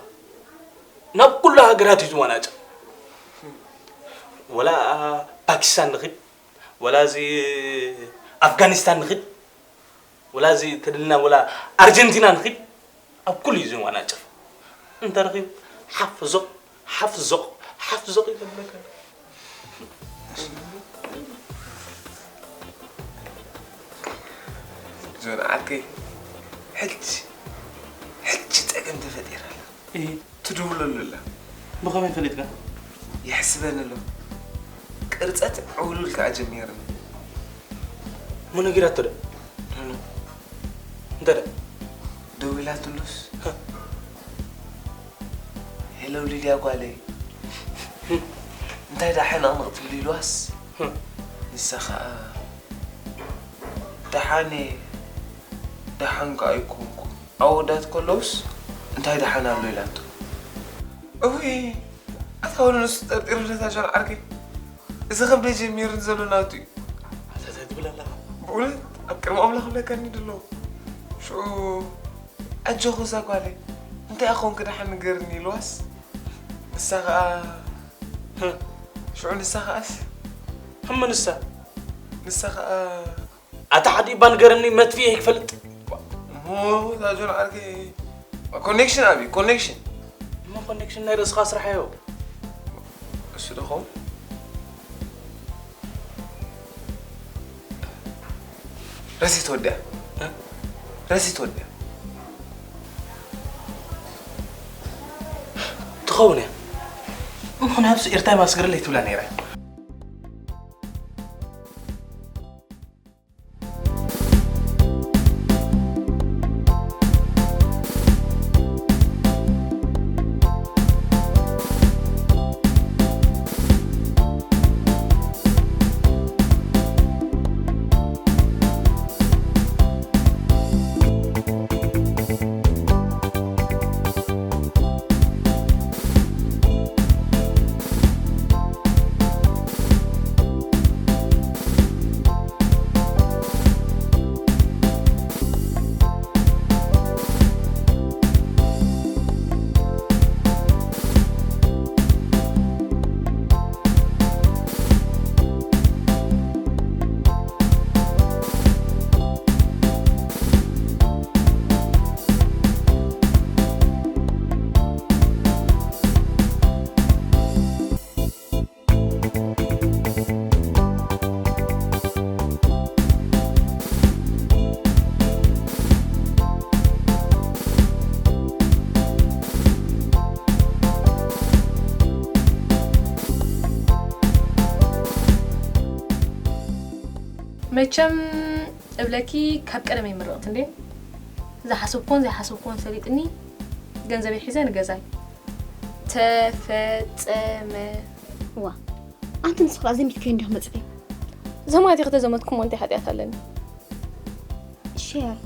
ናብ ኩሉ ሃገራት እዩ ዝወናጨፍ። ወላ ፓኪስታን ንኺድ፣ ወላ እዚ ኣፍጋኒስታን ንኺድ፣ ወላ እዚ ተደልና ወላ ኣርጀንቲና ንኺድ፣ ኣብ ኩሉ እዩ ዝወናጨፍ። እንተረኺቡ ሓፍ ዞቕ፣ ሓፍ ዞቕ፣ ሓፍ ዞቕ እዩ ዘብለካ። ጆን ዓርከይ፣ ሕጂ፣ ሕጂ ጸገም ተፈጢራ ኣላ። እሂ። ትድውለሉ ኣላ። ብኸመይ ፈሊጥካ? ይሕስበኒ ኣሎ። ቅርጸት ዕውሉል ከኣ ጀሚርኒ። እሞ ነጊራቶ ዶ? ኖ፣ ኖ። እንተ ደ? ደዊላትሉስ? ሃ። ሄሎ ሊድያ ጓለይ። ህም። እንታይ ደኣ ሕንቕንቕ ትብሊ ኢልዋስ? ህም። ንሳ ኸኣ ደሓን እየ፣ ደሓን ከኣ ኣይኮንኩን። ኣወዳት ከለውስ እንታይ ደሓን ኣሎ ኢላቶ። እውይ፣ ኣታ ወለ ንሱ ጠርጢሩ ነታ ጃል ዓርከይ። እዚ ከብደይ ጀሚሩኒ ዘሎ ናቱ እዩ። ኣታ እንታይ ትብል ኣለኻ? ብእውነት ኣብ ቅድሚ ኣምላኽ ብለካኒ ድሎ። ሽዑ ኣጆኹ እዛ ጓለይ፣ እንታይ ኣኾንኪ ደሓን ንገርኒ ኢልዋስ፣ ንሳ ኸኣ ህም። ሽዑ ንሳ ኸኣስ? እሞ ንሳ? ንሳ ኸኣ ኣታ ሓደ እባ ንገረኒ፣ መጥፍኤ ክፈልጥ። እሞ እዛ ጆን ዓርከይ፣ ኮኔክሽን ኣብዩ፣ ኮኔክሽን። እሞ ኮኔክሽን ናይ ርእስኻ ስራሕ እዮ። እሱ ዶ ኸውን? ረሲት ወዲያ። እ? ረሲት ወዲያ። ትኸውን እያ። እሞ ንነብሱ ኤርታይ ማስገር ለይትብላ ነይራ። መቸም እብለኪ ካብ ቀደመይ ምርቕቲ እንዴ? ዝሓሰብኩዎን ዘይሓሰብኩዎን ሰሊጥኒ ገንዘበይ ሒዘ ንገዛይ። ተፈጸመ። ዋ፣ ኣንቲ ንስኺ ደኣ ዘሚትክዮ እንዲኺ መጺኺ። ዘማት ከተዘመትኩሞ እንታይ ሓጢኣት ኣለኒ? ሼር፣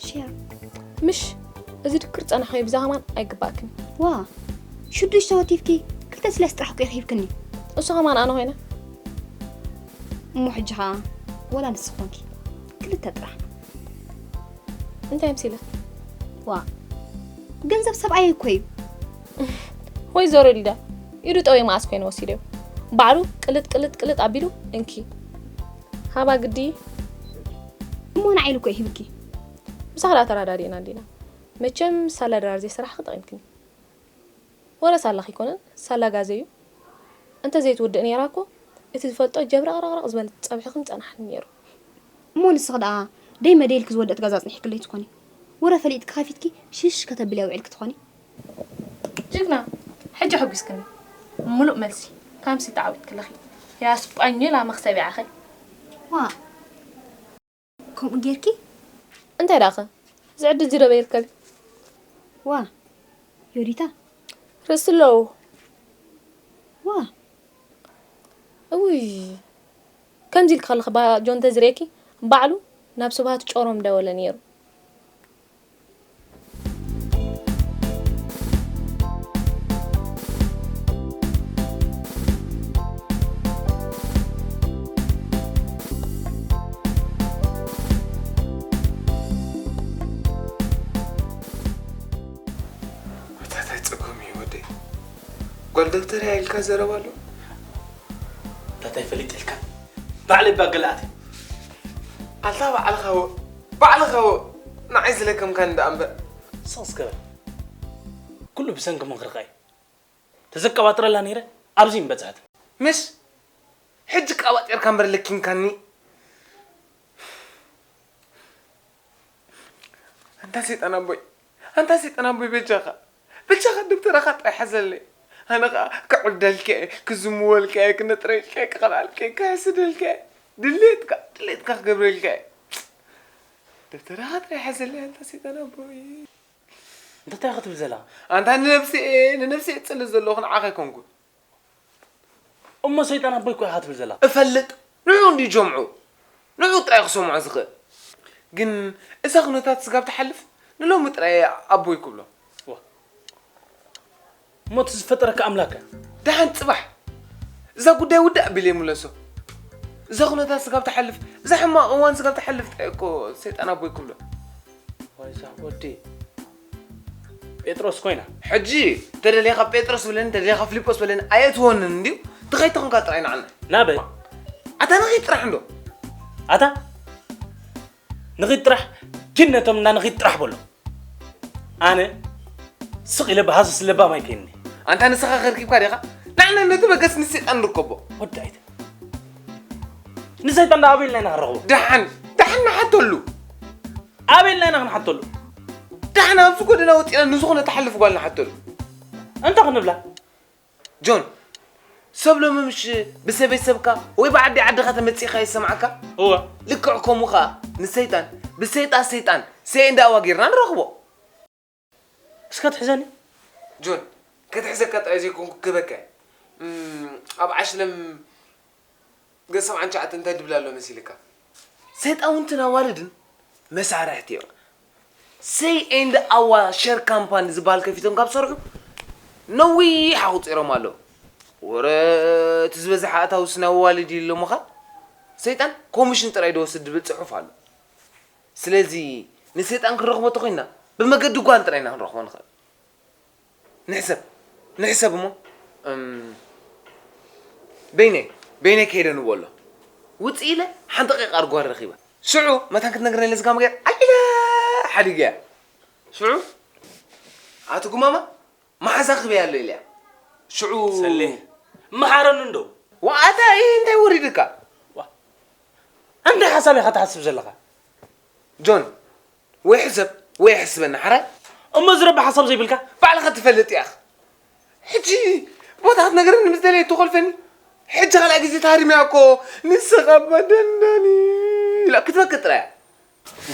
ሼር። ምሽ፣ እዚ ድክር ጸናሕዮ ብዛ ከማን ኣይግባእክን። ዋ፣ ሽዱሽተ ወቲፍኪ፣ ክልተ ስላስ ጥራሕ እኮ ኢኺ ሂብክኒ። እሱ ከማን ኣነ ኮይነ። እሞ ሕጂ ኸኣ፣ ወላ ንስኺ ኮንኪ፣ ክልተ ጥራሕ። እንታይ ኣምሲለ? ዋ፣ ገንዘብ ሰብኣየይ እኮ እዩ። ወይዘሮ ሊዳ፣ ኢዱ ጠውየ መኣስ ኮይነ ወሲደዮ። ባዕሉ ቅልጥ ቅልጥ ቅልጥ ኣቢሉ፣ እንኪ። ሃባ ግዲ። እሞ ንዓይ ኢሉ እኮ እዩ ሂብኪ። ምሳኻ ደኣ ተረዳዲእና እንዲና። መቸም ሳላ ድራር ዘይሰራሕኺ ጠቒምክኒ። ወረ ሳላኺ ኣይኮነን፣ ሳላ ጋዘ እዩ። እንተ ዘይትውድእ ነይራ እኮ፣ እቲ ዝፈልጦ ጀብረቕረቕረቕ ዝበለ ጸብሕኺ ምጸናሕኒ ነይሩ። እሞ ንስኺ ደኣ ደይ መደይ ኢልኪ ዝወደእት ጋዛ ኣጽኒሕክለይ ትኾኒ። ወረ ፈሊጥኪ ከፊትኪ ሽሽ ከተብልያ ውዒልኪ ትኾኒ። ጅግና፣ ሕጂ ኣሐጒስክኒ። ምሉእ መልሲ፣ ካምሲ ተዓዊትኪ ኣለኺ። ያ ስጳኞላ መኽሰብ ይዓኸ። ዋ፣ ከምኡ ጌርኪ? እንታይ ደኣኸ? እዚ ዕድል እዚ ዶ በይርከቢ? ዋ፣ ዮዲታ። ርእሲ ኣለዎ። ዋ። እውይ። ከምዚ ኢልኪ ከለኺ ባ ጆን ተዝርእየኪ ባዕሉ ናብ ስብሃት ጮሮም ደወለ ነይሩ። ኣታ እንታይ ጸገም እዩ ወደይ? ጓል ዶክተር እያ ኢልካ ዘረባ ኣሎ? እንታይ ፈሊጠልካ? ባዕለይ ባገላኣት ኣታ ባዕልኻ ወ ባዕልኻ ወ ንዓይ ዝለከምካኒ ደኣ እምበር። ስቕ እስከ በል። ኩሉ ብሰንኪ ምኽርኻ እዩ። ተዘቀባጥረላ ነይረ ኣብዚ ምበጽሐት። ምሽ ሕጂ ቀባጢርካ እምበር ለኪምካኒ። ኣንታ ሰይጣን ኣቦይ ኣንታ ሰይጣን ኣቦይ በጃኻ በጃኻ ደብተራኻ ጥራይ ሓዘለይ። ኣነ ኸዓ ክዕብደልካ እየ ክዝምወልካ እየ ክነጥረልካ እየ ክቐልዓልካ እየ ክሕስደልካ እየ ድሌትካ ድሌትካ ክገብረልካ እየ። ደብተራኻ ጥራይ ሓዘለይ ኣንታ ሰይጣን ኣቦይ። እንታይ ክትብል ዘላ ኣንታ ንነብሲ እየ ንነብሲ እየ እጽሊ ዘለኹ ንዓኻ ኣይኮንኩን። እሞ ሰይጣን ኣቦይ እኮ ኢኻ ትብል ዘላ። እፈልጥ ንዑ እንድዩ ጀምዑ ንዑ ጥራይ ክሰምዖ ዝኽእል። ግን እዛ ኩነታት ስጋብ ትሓልፍ ንሎሚ ጥራይ ኣቦይ ክብሎ። ዋ እሞ እቲ ዝፈጠረካ ኣምላክ ደሓን ጽባሕ እዛ ጉዳይ ውዳእ ኣቢለ ይምለሶ። እዛ ኩነታት ስጋብ ትሓልፍ እዛ ሕማቕ እዋን ስጋብ ትሓልፍ ጥራይ እኮ ሰይጣን ኣቦይ ክብሎ። ዋይዛ ወዲ ጴጥሮስ ኮይና ሕጂ ተደሊኻ ጴጥሮስ ብለኒ ተደሊኻ ፍሊጶስ በለኒ ኣየእትወንን እንድዩ ትኸይድ ተኾንካ ጥራይ ንዓና ናበይ ኣታ ንኺድ ጥራሕ እንዶ ኣታ ንኺድ ጥራሕ ግን ነቶም እንዳ ንኺድ ጥራሕ በሎ ኣነ ስቕ ኢለ ብሃስስ ለባም ኣይከይንኒ ኣንታ ንስኻ ከርኪብካ ዲኻ ንዓና ነቲ በገስ ንሴጣን ንርከቦ ወዲ ኣይተ ንሰይጣን ዳ ኣበይ ኢልና ኢና ክንረኽቦ ደሓን ደሓን ንሓተሉ ኣበይ ኢልና ኢና ክንሓተሉ ደሓን ኣብዚ ጎደና ወፂና ንዝኾነ ትሓልፍ ጓል ንሓተሉ እንተ ክንብላ ጆን ሰብ ሎሚ ምሽ ብሰበይ ሰብካ ወይ ብዓዲ ዓድኻ ተመፂእካ ይሰማዕካ እወ ልክዕ ከምኡ ኸዓ ንሰይጣን ብሰይጣ ሰይጣን ሰይ እንዳዋ ጌርና ንረኽቦ እስከ ትሕዘኒ ጆን ከትሕዘካ ጥራይ ዘይኮንኩ ክህበካ እየ። እም፣ ኣብ ዓሽለም ገጽ ሰብዓን ትሽዓተን እንታይ ድብል ኣሎ መሲልካ? ሰይጣውንትን ኣዋልድን መሳርሕቲ እዮም። ሰይ ኤንድ ኣዋ ሸር ካምፓኒ ዝበሃል ከፊቶም ካብ ሰርሑ ነዊሕ ኣቑፂሮም ኣለዉ። ወረ እቲ ዝበዝሐ ኣታውስ ናይ ኣዋልድ እዩ እሎምኻ። ሰይጣን ኮሚሽን ጥራይ ድወስድ ድብል ፅሑፍ ኣሎ። ስለዚ ንሰይጣን ክንረኽቦ ተኾይንና ብመገዲ ጓል ጥራይ ኢና ክንረኽቦ ንኽእል። ንሕሰብ ንሕሰብ እሞ እም፣ በይነይ በይነይ ከይደ ንብሎ ኣሎ ውፅእ ኢለ ሓንቲ ቂቃር ጓል ረኺበ ሽዑ መታን ክትነግረኒ ኢለ ዝጋመ ገይረ ዓሊለ ሓዲገያ ሽዑ ኣቲ ጉማማ መሓዛ ክበይ ኣሎ ኢለያ ሽዑ ሰሌ መሓረኒ እንዶ ዋኣታ እንታይ ወሪድካ እንታይ ሓሳብ ኢኻ ትሓስብ ዘለኻ ጆን ወይ ሕሰብ ወይ ኣሕስበኒ ሓራይ እሞ ዝረቢ ሓሳብ ዘይብልካ ባዕልኻ ትፈልጥ ኢኻ ሕጂ ቦታ ክትነግረኒ ምስ ደለየ ተኾልፈኒ ሕጂ ካልኣይ ግዜ ታሪምያ እኮ ንስኻ እባ ደናኒ ኢላ ክትበክት ጥራያ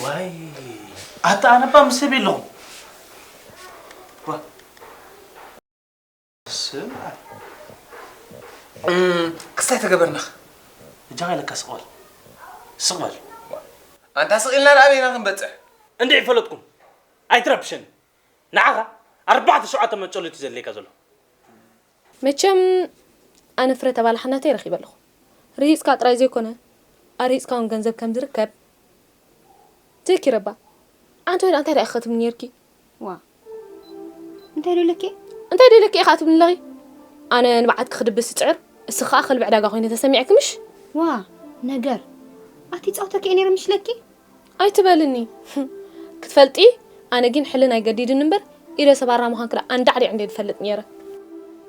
ዋይ ኣታ ኣነባ ምስ ሰብ የለኹም ስምዓይ እም፣ ክስታይ ተገበርናኽ እጃኻ ኢለካ ስቕ በል ስቕ በል ኣንታ ስቕ ኢልና ንኣበይና ክንበፅሕ እንድዒ ፈለጥኩም ኣይትረብሸኒ ንዓኻ ኣርባዕተ ሸውዓተ መጨሉት እዩ ዘድልየካ ዘሎ መቸም ኣነ ፍረ ተባላሕነተይ ረኺበ ኣለኹ ርሂፅካ ጥራይ ዘይኮነ ኣርሂፅካ እውን ገንዘብ ከም ዝርከብ ትእኪ ረባ ኣንቲ ወላ እንታይ ደኣ ክትብኒ ነርኪ ዋ እንታይ ዶ ኢለኪ እንታይ ዶ ኢለኪ ኢኻ ትብሊ ኣለኺ ኣነ ንብዓትኪ ክድብስ ዝፅዕር እስኺ ከዓ ከልቢ ዕዳጋ ኮይነ ተሰሚዕኪ ምሽ ዋ ነገር ኣቲ ፃውተኪ እየ ነይረ ምሽ ለኪ ኣይትበልኒ ክትፈልጢ ኣነ ግን ሕልናይ ገዲድኒ እምበር ኢደ ሰባራ ምዃንኪ ደኣ ኣንዳዕዲዕ እንደ ዝፈልጥ ነይረ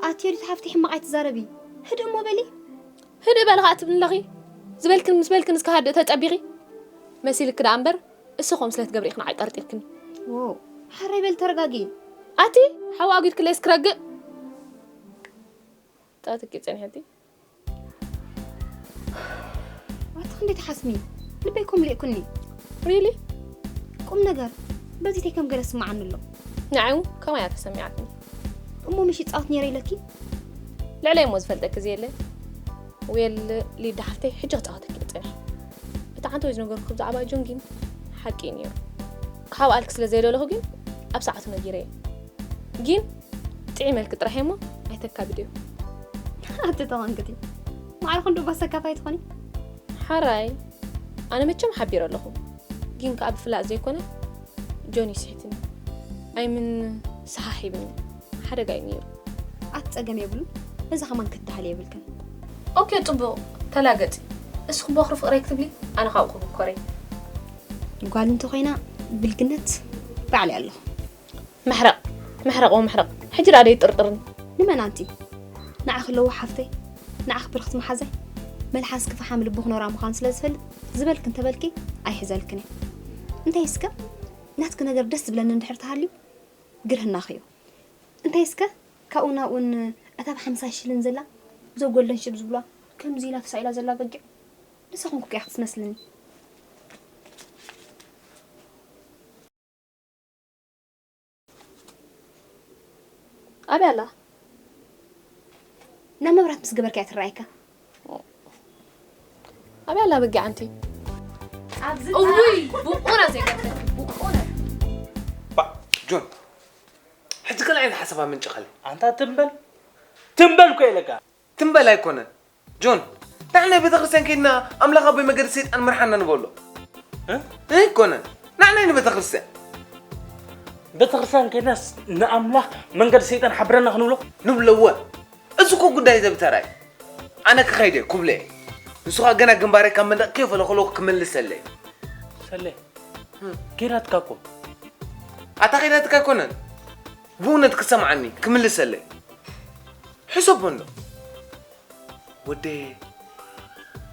ኣቲ ዮዲት ሓፍቲ ሕማቕ ኣይትዛረቢ ህድእ እሞ በሊ ህድእ በሊ ከዓ ትብሊ ኣለኺ ዝበልክን ምስ በልክን እስከ ሃድእ ተፀቢኺ መሲልኪ ደኣ እምበር እሱ ከም ስለ ትገብሪ ኢኺ ንዓይ ጠርጢርክኒ ዎው ሓራይ በሊ ተረጋግኢ ኣቲ ሓዊ ኣጒድክለይስ ክረግእ ጠጥቂ ፀኒሐቲ ኣቲ ክንደይ ትሓስሚ ልበይ ኮም ሊእኩኒ ሪሊ ቁም ነገር በዚተይ ከም ገለ ስምዓኒ ኣሎ ንዓይ እውን ከምኣ እያ ተሰሚዓትኒ እሞ ምሽ ይፃወት ነይረ ኢለኪ ልዕለይ እሞ ዝፈልጠኪ ዘየለ ዌል ሊዳ ሓፍተይ ሕጂ ክፃወተኪ ኣንተ ወይ ዝነገርኩ ብዛዕባ ጆን ግን ሓቂ እዩ ነይሩ። ክሃብኣልክ ስለ ዘይደለኹ ግን ኣብ ሰዓቱ ነጊረዮ። ግን ጥዒመልክ ጥራሕ እሞ ኣይተካብድዮ። ኣቲ ተቐንቅቲ። ማዕረ ክንዱ ባሰካፋይ ትኾኒ? ሓራይ፣ ኣነ መቸም ሓቢረ ኣለኹ። ግን ከኣ ብፍላጥ ዘይኮነ ጆኒ ስሒትኒ። ኣይምን ሰሓሕ ሂብኒ። ሓደጋ እዩ ነይሩ። ኣቲ ጸገም የብሉን። እዛ ከማን ክትተሃሊ የብልክን። ኦኬ፣ ጽቡቕ። ተላገጺ። እስኺ ቦኽሪ ፍቕረይ ክትብሊ፣ ኣነ ካብኡ ክብኮረይ። ጓል እንተኾይና ብልግነት ባዕለይ ኣለኹ። መሕረቕ፣ መሕረቕ ወመሕረቕ። ሕጂ ደኣ ደይጥርጥርኒ። ንመን ኣንቲ? ንዓኺ ኣለዎ ሓፍተይ፣ ንዓኺ ብርኽቲ መሓዛይ፣ መልሓስኪ ፈሓም ልቢ ክኖራ ምዃኑ ስለ ዝፈልጥ፣ ዝበልኪ እንተበልኪ ኣይሕዘልክን እየ። እንታይ እስከ ናትኪ ነገር ደስ ዝብለኒ እንድሕር ተሃልዩ ግርህናኺ እዩ። እንታይ እስከ ካብኡ ናብኡን እታ ብሓምሳ ሽልን ዘላ ዘጎለን ሽል ዝብሏ ከምዚ ኢላ ተሳኢላ ዘላ በጊዕ ንሳ ኮንኩ እያ ክትመስልኒ። ኣበይ ኣላ? ናብ መብራት ምስ ገበርካ እያ ትረኣየካ። ኣበይ ኣላ በጊዕ ኣንቲ? ኣብዚ እውይ፣ ብቑና ዘይገርመኪ፣ ብቑና። ባ፣ ጆን፣ ሕጂ ካልእ ዓይነት ሓሳብ ኣመንጭኻለይ። ኣንታ ትምበል፣ ትምበል እኮ ኢለካ። ትምበል ኣይኮነን። ጆን፣ ንሕና ናይ ቤተክርስትያን ከይድና ኣምላኽ ኣቦይ መገዲ ሰይጣን ምርሓና ንበሎ። እ? ኣይኮነን። ንሕና ንቤተክርስትያን። ቤተክርስትያን ከይድናስ ንኣምላኽ መንገዲ ሰይጣን ሓብረና ክንብሎ? ንብለዎ። እዚ እኮ ጉዳይ ደብተራ እዩ። ኣነ ክኸይድ እየ፣ ኩብለ እየ። ንሱ ኸኣ ገና ግንባረይ ካብ መንደቕ ከይፈለኸለኹ ክምልሰለይ። ሰሌ፣ እ። ከይዳትካ እኮ። ኣታ ከይዳትካ ኣይኮነን። ብእውነት ክሰምዓኒ፣ ክምልሰለይ። ሕሰቦ እንዶ። ወደየ፣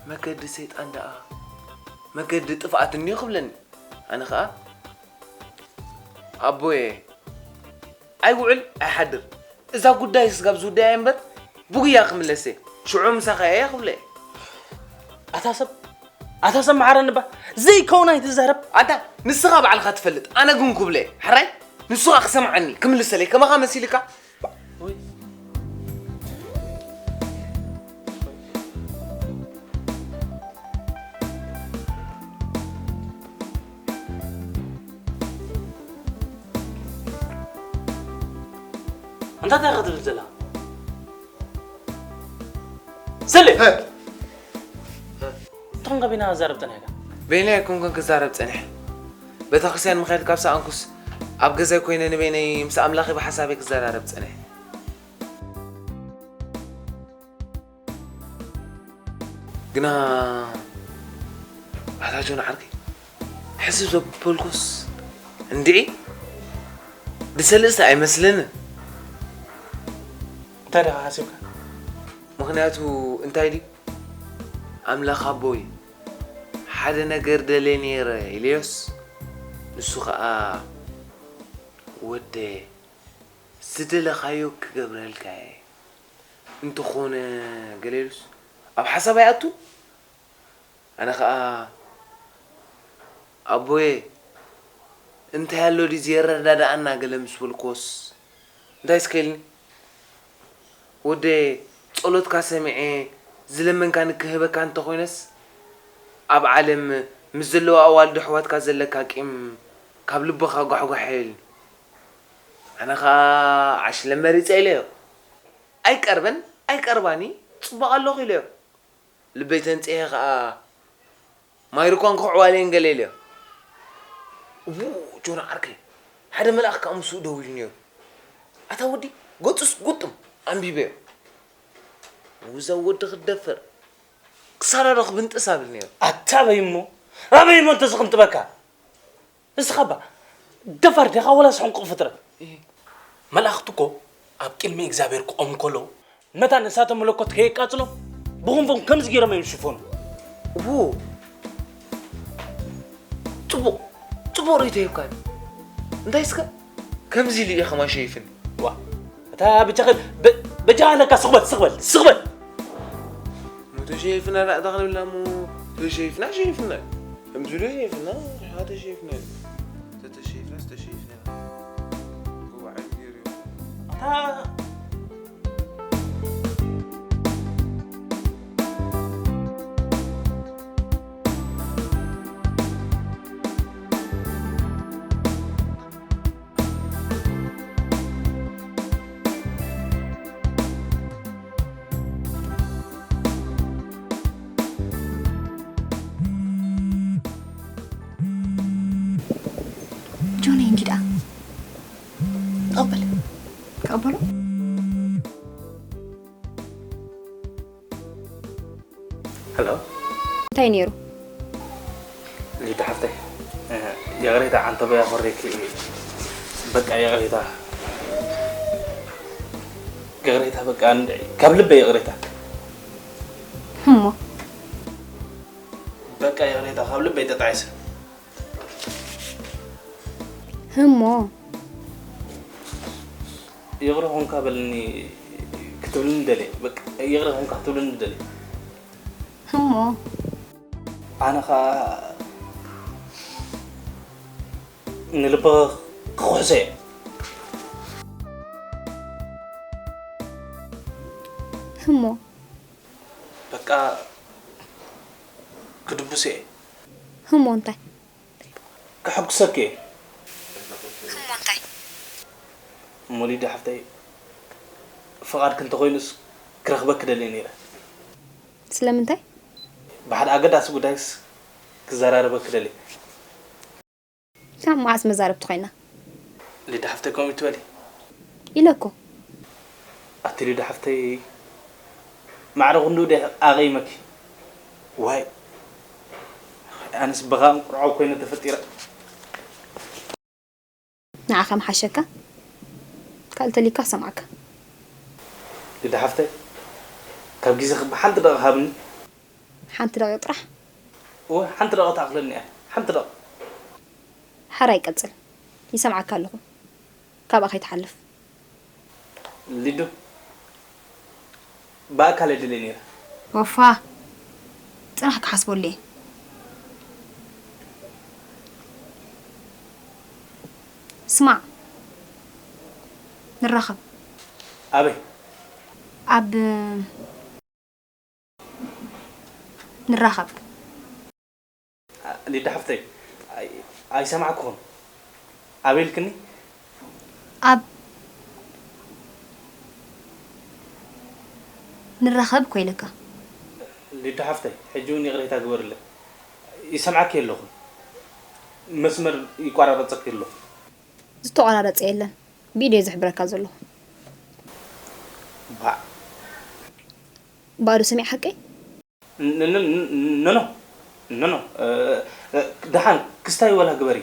መገዲ ሰይጣን ደኣ መገዲ ጥፍኣት እንድዩ ክብለኒ። ኣነ ኸኣ፣ ኣቦየ፣ ኣይውዕል ኣይሓድር። እዛ ጉዳይ ስጋብ ዝውዳያ እምበር፣ ብጉያ ክምለስ እየ። ሽዑ ምሳኻ እየ ክብለ እየ። ኣታ ሰብ፣ ኣታ ሰብ መዓረኒ እባ፣ ዘይከውን ኣይትዛረብ። ኣንታ፣ ንስኻ ባዕልኻ ትፈልጥ፣ ኣነ ግን ክብለ እየ። ሕራይ፣ ንሱ ኸኣ ክሰምዓኒ፣ ክምልሰለይ፣ ከማኻ መሲልካ? ወይ። እንታይ ኢኻ ትብል ዘላ? ስሊ! ሀ! እንተኾንካ በይና ክዛረብ ጸኒሕካ? በይነይ ኣይኮንኩን ክዛረብ ጸኒሐ። ቤተክርስትያን ምኻድ ካብ ሰኣንኩስ ኣብ ገዛይ ኮይነ ንበይነይ ምስ ኣምላኸይ ብሓሳበይ ክዘራረብ ጸኒሐ። ግና ኣታ ጆን ዓርከይ፣ ሕስብ ዘበልኩስ እንድዒ ብሰለስተ ኣይመስለንን። እንታይ ደኣ ሓሲብካ? ምኽንያቱ እንታይ ድዩ? ኣምላኽ ኣቦይ፣ ሓደ ነገር ደልየ ነይረ ኢለዮስ፣ ንሱ ኸኣ፣ ወደየ፣ ዝደለኻዮ ክገብረልካ እየ። እንተኾነ፣ ገለ ኢሉስ፣ ኣብ ሓሳብ ኣይኣቱን። ኣነ ኸኣ፣ ኣቦየ፣ እንታይ ኣሎ ድዩ ዘየረዳድኣና ገለ ምስ በልክዎስ፣ እንታይ እስከ ኢልኒ? ወደየ፣ ጸሎትካ ሰሚዐ፣ ዝለመንካኒ ክህበካ እንተኾይነስ፣ ኣብ ዓለም ምስ ዘለዋ ኣዋልድ ኣሕዋትካ ዘለካ ቂም ካብ ልብኻ ጓሕጓሕ ኢልኒ። ኣነ ኸኣ ዓሽለ መሪጸ ኢለዮ። ኣይቀርበን ኣይቀርባኒ፣ ጽቡቕ ኣለኹ ኢለዮ። ልበይ ተንጽሄ ኸኣ፣ ማይርኳን ክኽዕዋለየን ገለ ኢለዮ። እዉ፣ ጆን ዓርከይ፣ ሓደ መልኣኽ ከኣ ምስኡ ደው ኢሉ ነይሩ። ኣታ ወዲ፣ ገጹስ ጉጥም ኣንቢበዮ። እዛ ወዲ ክትደፍር፣ ክሳዳ ዶ ክብንጥስ ኣብ ኢሉ ነይሩ። ኣታ ኣበይ እሞ፣ ኣበይ እሞ እንተዝቕንጥበካ? እስኻ እባ ደፋር ዲኻ ወላስ ሕንቁቕ ፍጥረት? እህ። መላእኽቲ እኮ ኣብ ቅድሚ እግዚኣብሔር ክቖሙ ከለዉ፣ መታን እሳተ መለኮት ከየቃጽሎም ብኹንፎም ከምዚ ገይሮም እዮም ዝሽፈኑ። እዎ። ጽቡቕ፣ ጽቡቕ ርእይቶ ሂብካኒ። እንታይ እስከ ከምዚ ኢሉ እዩ ከማን ሸይፍኒ። ዋ፣ እታ በጃኻ፣ በ-፣ በጃኻ ኣለካ፣ ስቕ በል፣ ስቕ በል፣ ስቕ በል። ሞ ተሸይፍና ደኣ እንታይ ክንብላ ሞ? ተሸይፍና፣ ሸይፍና። ከምዚ ኢሉ ሸይፍና፣ ንሕና ተሸይፍና እዩ። ተተሸይፍናስ ተሸይፍና። እዋ፣ ዕንዲር እዩ። ኣታ ኪዳ ተቐበል። ተቐበሎ። ሄሎ። እንታይ ነይሩ? ሊዱ ሓፍተይ፣ ይቕሬታ ዓንተቦይ ኣኾሪኪ። በቃ ይቕሬታ። ይቕሬታ በቃ፣ ካብ ልበይ ይቕሬታ። እሞ በቃ ይቕሬታ፣ ካብ ልበይ ተጣዒሰ። እሞ ይቕረ ኾንካ በልኒ ክትብልኒ ደልየ። በቃ ይቕረ ኾንካ ክትብልኒ ደልየ። እሞ ኣነ ኸዓ ንልብኺ ክኹሕሶ እየ። እሞ በቃ ክድብሶ እየ። እሞ እንታይ? ከሐጉሰኪ እየ። እሞ እንታይ? እሞ ሊዱ ሓፍተይ፣ ፍቓድኪ እንተኾይኑስ ክረኽበኪ ደልየ ነይረ። ስለምንታይ? ብሓደ ኣገዳሲ ጉዳይስ ክዘራረበኪ ደልየ። ካብ መዓስ መዛረብቲ ኮይና? ሊዱ ሓፍተይ ከምኡ ትበሊ? ኢለ እኮ። ኣቲ ሊዱ ሓፍተይ፣ ማዕረ ክንድኡ ድየ ኣቐይመኪ? ዋይ ኣነስ ብኻ እንቁርዖ ኮይነ ተፈጢረ። ንዓኻ ምሓሸካ ካልእ ተልዩካ ክሰምዓካ። ሊዱ ሓፍተይ፣ ካብ ግዜኺ ብሓንቲ ደቂቕ ሃብኒ። ሓንቲ ደቂቕ ጥራሕ? እወ ሓንቲ ደቂቕ ትኣኽለኒ እያ። ሓንቲ ደቂቕ። ሓራይ ቀጽል። ይሰምዓካ ኣለኹ። ካብኣ ከይትሓልፍ። ሊዱ ብኣካል እየ ደልየ ነይረ። ወፋ ጥራሕ ክሓስበሉ እየ። ስማዕ ንራኸብ። ኣበይ? ኣብ ንራኸብ። ሊዳ ሓፍተይ ኣይሰማዕኩኹን። ኣበይ ኢልክኒ? ኣብ ንራኸብ እኮ ኢለካ። ሊዳ ሓፍተይ ሕጂ እውን ይቕሬታ ግበርለይ። ይሰምዓኪ የለኹን። መስመር ይቋራረፀኪ ኣሎ። ዝተቋራረፀ የለን። ብኢደይ ዝሕብረካ ዘለኹ። ባዕ ባዶ ሰሚዕ ሓቀይ? ኖኖ ኖኖ። ደሓን ክስታይ ወላ ግበሪ።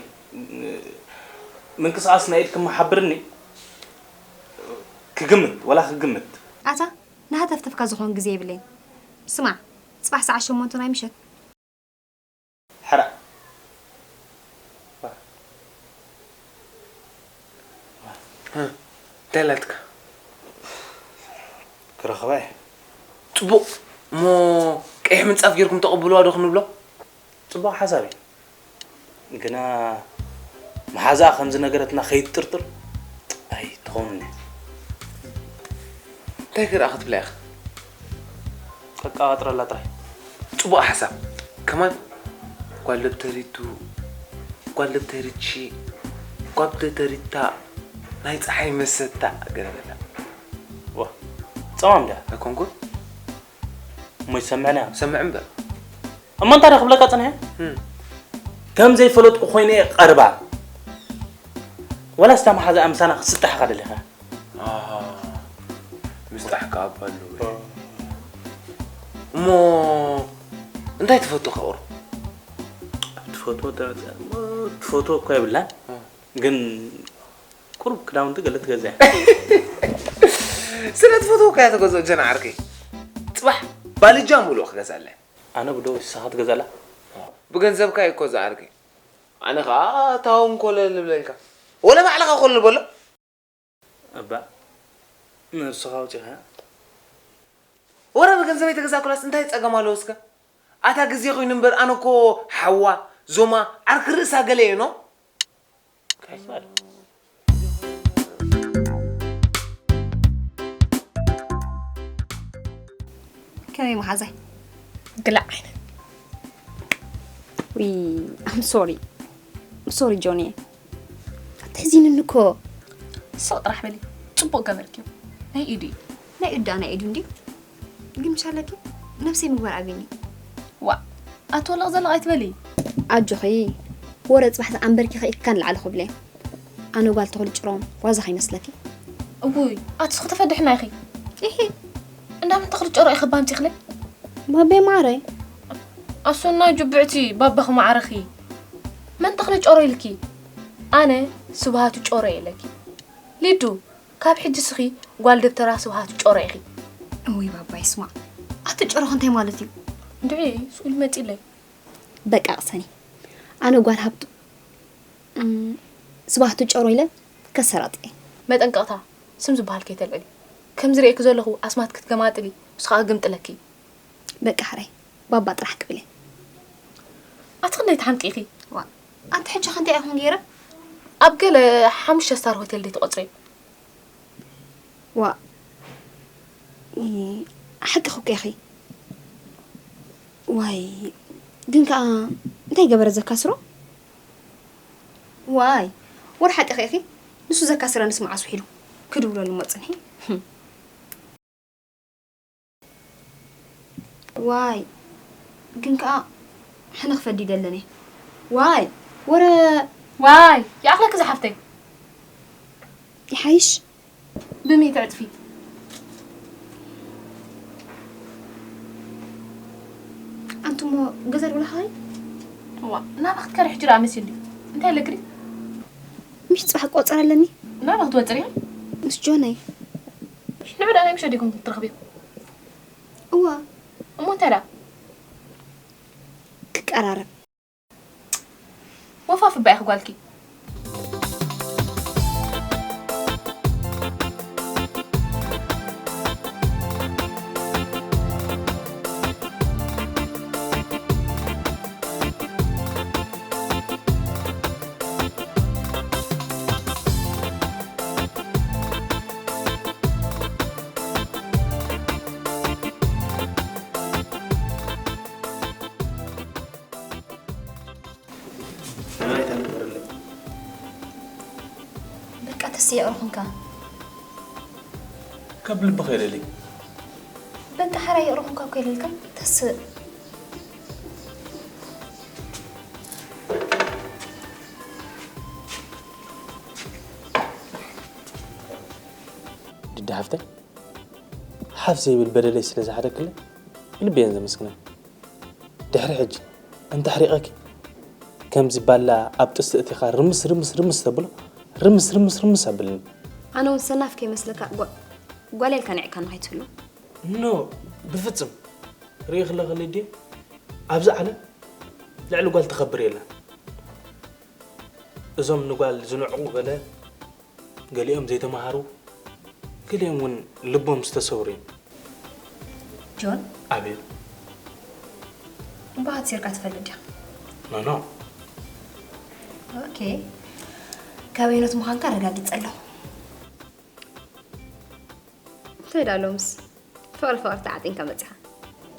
ምንቅስቓስ ናይ ኢድኪ እሞ ሓብርኒ። ክግምት ወላ ክግምት። ኣታ ንሃተፍተፍካ ዝኾን ግዜ የብለይን። ስማዕ፣ ጽባሕ ሰዓት ሸሞንተ ናይ ምሸት። ሕራእ። እንታይ ኣላትካ? ክረኽባ እየ። ጽቡቕ እሞ ቀይሕ ምንጻፍ ጌርኩም ተቐብልዋ ዶ ክንብሎ? ጽቡቕ ሓሳብ እዩ። ግና መሓዛኣ ከም ዝነገረትና ከይትጥርጥር ኣይትኸውን እያ። እንታይ ክርኣ ክትብላ ኢኻ? ከቃባጥረላ ጥራይ። ጽቡቕ ሓሳብ። ከማን ጓል ደብተሪቱ፣ ጓል ደብተሪቺ፣ ጓል ደብተሪታ፣ ናይ ጸሓይ መሰታ ገለ በላ። ዋ ጸማም ድያ? ኣይኮንኩን? እሞ ይሰምዕና። ሰምዕ እምበር። እሞ እንታይ ደኣ ክብለካ ጸኒሐ? እም። ከም ዘይፈለጥኩ ኮይነ እየ ቀርባ። ወላስ እታ መሓዛኣ ምሳና ክስጣሕኻ ደሊኻ? ኣሃ፣ ምስጣሕ ከኣ እባ ኣለዎ። እሞ እንታይ ትፈቱ ከቕሩ? ትፈትዎ ተ-፣ ትፈትዎ እኮ የብላን። ግን ቁሩብ ክዳውንቲ ገለ ትገዝእ። ስለ ትፈትዎ እኮ እያ ተገዝኦ ጀና ዓርከይ። ጽባሕ ባልጃ ሙሉእ ክገዝኣላ እየ። ኣነ ብዶ ንስኻ ትገዝኣላ? ብገንዘብካ እዩ እኮ ዝዓርከይ። ኣነ ኸኣ ታውን ኮለል ልብለልካ። ወለ ባዕልኻ ኮለል በሎ። እባ ንስኻ ኣውጺኻ። ወረ ብገንዘበይ ተገዛእኩላስ እንታይ ጸገም ኣለዎ እስከ? ኣታ ግዜ ኮይኑ እምበር ኣነ እኮ ሓዋ፣ ዞማ፣ ዓርኪ ርእሳ ገለ እየ ኖ። ከመይ መሓዛይ? ግላዕ ዓይነት። ዊ፣ I'm sorry። I'm sorry ጆኒ። ኣትሕዚንኒ እኮ። ስቕ ጥራሕ በሊ። ጽቡቕ ገበርክዮ። ናይ ኢዱ እዩ። ናይ ኢዱ ደኣ ናይ ኢዱ እንድዩ። ግን ምሽ ኣለኪ ነብሰይ ምግባር ኣብዩኒ። ዋእ፣ ኣትወልቕ ዘለቕ ኣይትበሊ። ኣጆኺ፣ ወረ ጽባሕ ኣንበርኪኺ ኢድካ ንላዕሊ ክብለ። ኣነ ጓል ተኽሊ ጭሮም ዋዛ ከይመስለኪ። እውይ፣ ኣትስ ክተፈድሕና ኢኺ። ኢኺ? እንዳመን ተኽሊ ጭሮ ኢኺ ባምፂኽለ? ባቤ ማረይ። ኣሶና ጅብዕቲ ባባኺ ማዕረኺ። መን ተኽሊ ጭሮ ኢልኪ? ኣነ ስብሃቱ ጭሮ ኢለኪ። ሊዱ፣ ካብ ሕጂ ስኺ ጓል ደብተራ ስብሃቱ ጭሮ ኢኺ። እውይ ባባ ይስማዕ። ኣቲ ጭሮ እንታይ ማለት እዩ? እንድዒ ስኡል መፂለይ። በቃ ቅሰኒ። ኣነ ጓል ሃብቱ፣ እም፣ ስብሃቱ ጭሮ ኢለ ከሰራጥየ። መጠንቀቕታ፣ ስም ዝበሃል ከይተልዕሊ። ከም ዝርእየኪ ዘለኹ ኣስማት ክትገማጥሊ፣ ንሱ ከዓ ግምጥለኪ። በቃ ሕራይ፣ ባባ ጥራሕ ክብል እየ። ኣቲ ክንደይ ትሓምቂ ኢኺ? ዋ፣ ኣቲ ሕጂ ከ እንታይ ኢኹም ገይረ? ኣብ ገለ ሓሙሽተ ስታር ሆቴል ደይ ትቆፅሪ? ዋ፣ እ፣ ሓቂ እኮ ኢኺ። ዋይ፣ ግን ከኣ እንታይ ገበረ ዘካስሮ? ዋይ፣ ወረ ሓቂ ኢኺ። ንሱ ዘካስረንስ መዓስ ውሒዱ? ክድውለሉ እሞ ጽንሒ። ዋይ፣ ግን ከኣ ሕነ ክፈዲ ይደለኒ። ዋይ፣ ወረ ዋይ፣ ይኣኽለኪ ዝሓፍተይ። ይሓይሽ? ብሚእቲ ዕጽፊ። ኣንቱሞ ገዛ ድብላ ኸይ? እዋ፣ ናባኺ ትከሪ ሕጂ ደኣ መሲሉ። እንታይ ኣለክሪ? ምሽ ጽባሕ ቆጸር ኣለኒ። ናባኺ ትወጽሪ? ምስ ጆነይ። ንዑ ደኣ ናይ ምሸት ዲኹም ትረኽብዮ? እዋ። እሞ እንታይ ደኣ? ክቀራረብ። ወፋፍ እባ ኢኺ ጓልኪ። ሰላም ኣይተንክብርለይ። በቃ ተስእ የቕርኹንካ። ካብ ልብኺ የለለይ። በቃ ሓራ የቕርኹንካ እኮ የለልካ። ተስእ። ድዲ ሓፍተይ፣ ሓፍ ዘይብል በደለይ ስለ ዝሓደክለይ ብልቢ እየን ዘመስግነን። ድሕሪ ሕጂ እንተሕሪቐኪ፣ ከምዚ ባላ ኣብ ጥስቲ እቲኻ ርምስ፣ ርምስ፣ ርምስ ተብሎ፣ ርምስ፣ ርምስ፣ ርምስ ኣብልኒ። ኣነ እውን ሰናፍ ከይመስለካ ጓ-፣ ጓል ኢልካ ንዒካኒ ከይትህሉ። ኖ፣ ብፍጽም። ርእዪ ከለኺ ሊድየ፣ ኣብዚ ዓለም ልዕሊ ጓል ትኸብር የላን። እዞም ንጓል ዝንዕቑ ገለ፣ ገሊኦም ዘይተማሃሩ፣ ገሊኦም እውን ልቦም ዝተሰብሩ እዮም። ጆን፣ ኣቤት። እምበኣር ሴርካ ትፈልጥ ዲኻ? ኖ፣ ኖ። ኦኬ። ካበይኖት ምዃንካ ኣረጋጊጸ ኣለኹ። እንታይ ደኣ ሎምስ ፍቕሪ ፍቕሪ ተዓጢንካ መጺኻ?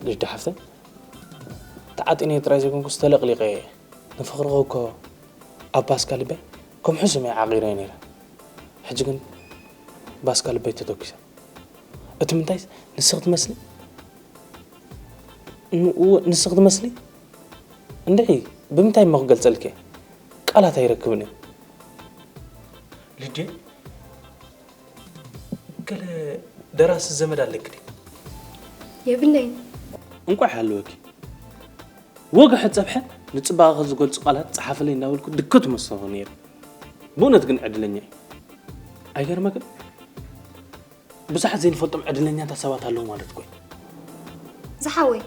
ሊዱ ሓፍተይ፣ ተዓጢነ ጥራይ ዘይኮንኩስ ተለቕሊቐ እየ። ንፍቕርኺ እኮ ኣብ ባስካ ልበይ ከም ሕሱም እየ ዓቒረዮ ነይረ። ሕጂ ግን ባስካ ልበይ ተተኲሳ። እቲ ምንታይስ ንስኺ ትመስሊ? ን-፣ እወ፣ ንስኺ ትመስሊ? እንድዒ፣ ብምንታይ እሞ ክገልጸልኪ እየ? ቃላት ኣይረክብን እየ። ሊድየ፣ ገለ ደራሲ ዘመድ ኣለኪ ድዩ? የብለይን። እንቋዕ ሃለወኪ። ወግሐ ጸብሐ ንጽባቐኺ ዝገልጹ ቃላት ጸሓፍለይ እንዳበልኩ ድከ ትመስሎ ነይረ። ብእውነት ግን ዕድለኛ እየ። ኣይገርመክን? ብዙሓት ዘይንፈልጦም ዕድለኛታት ሰባት ኣለዉ ማለት እኮ እዩ። ዝሓወይ፣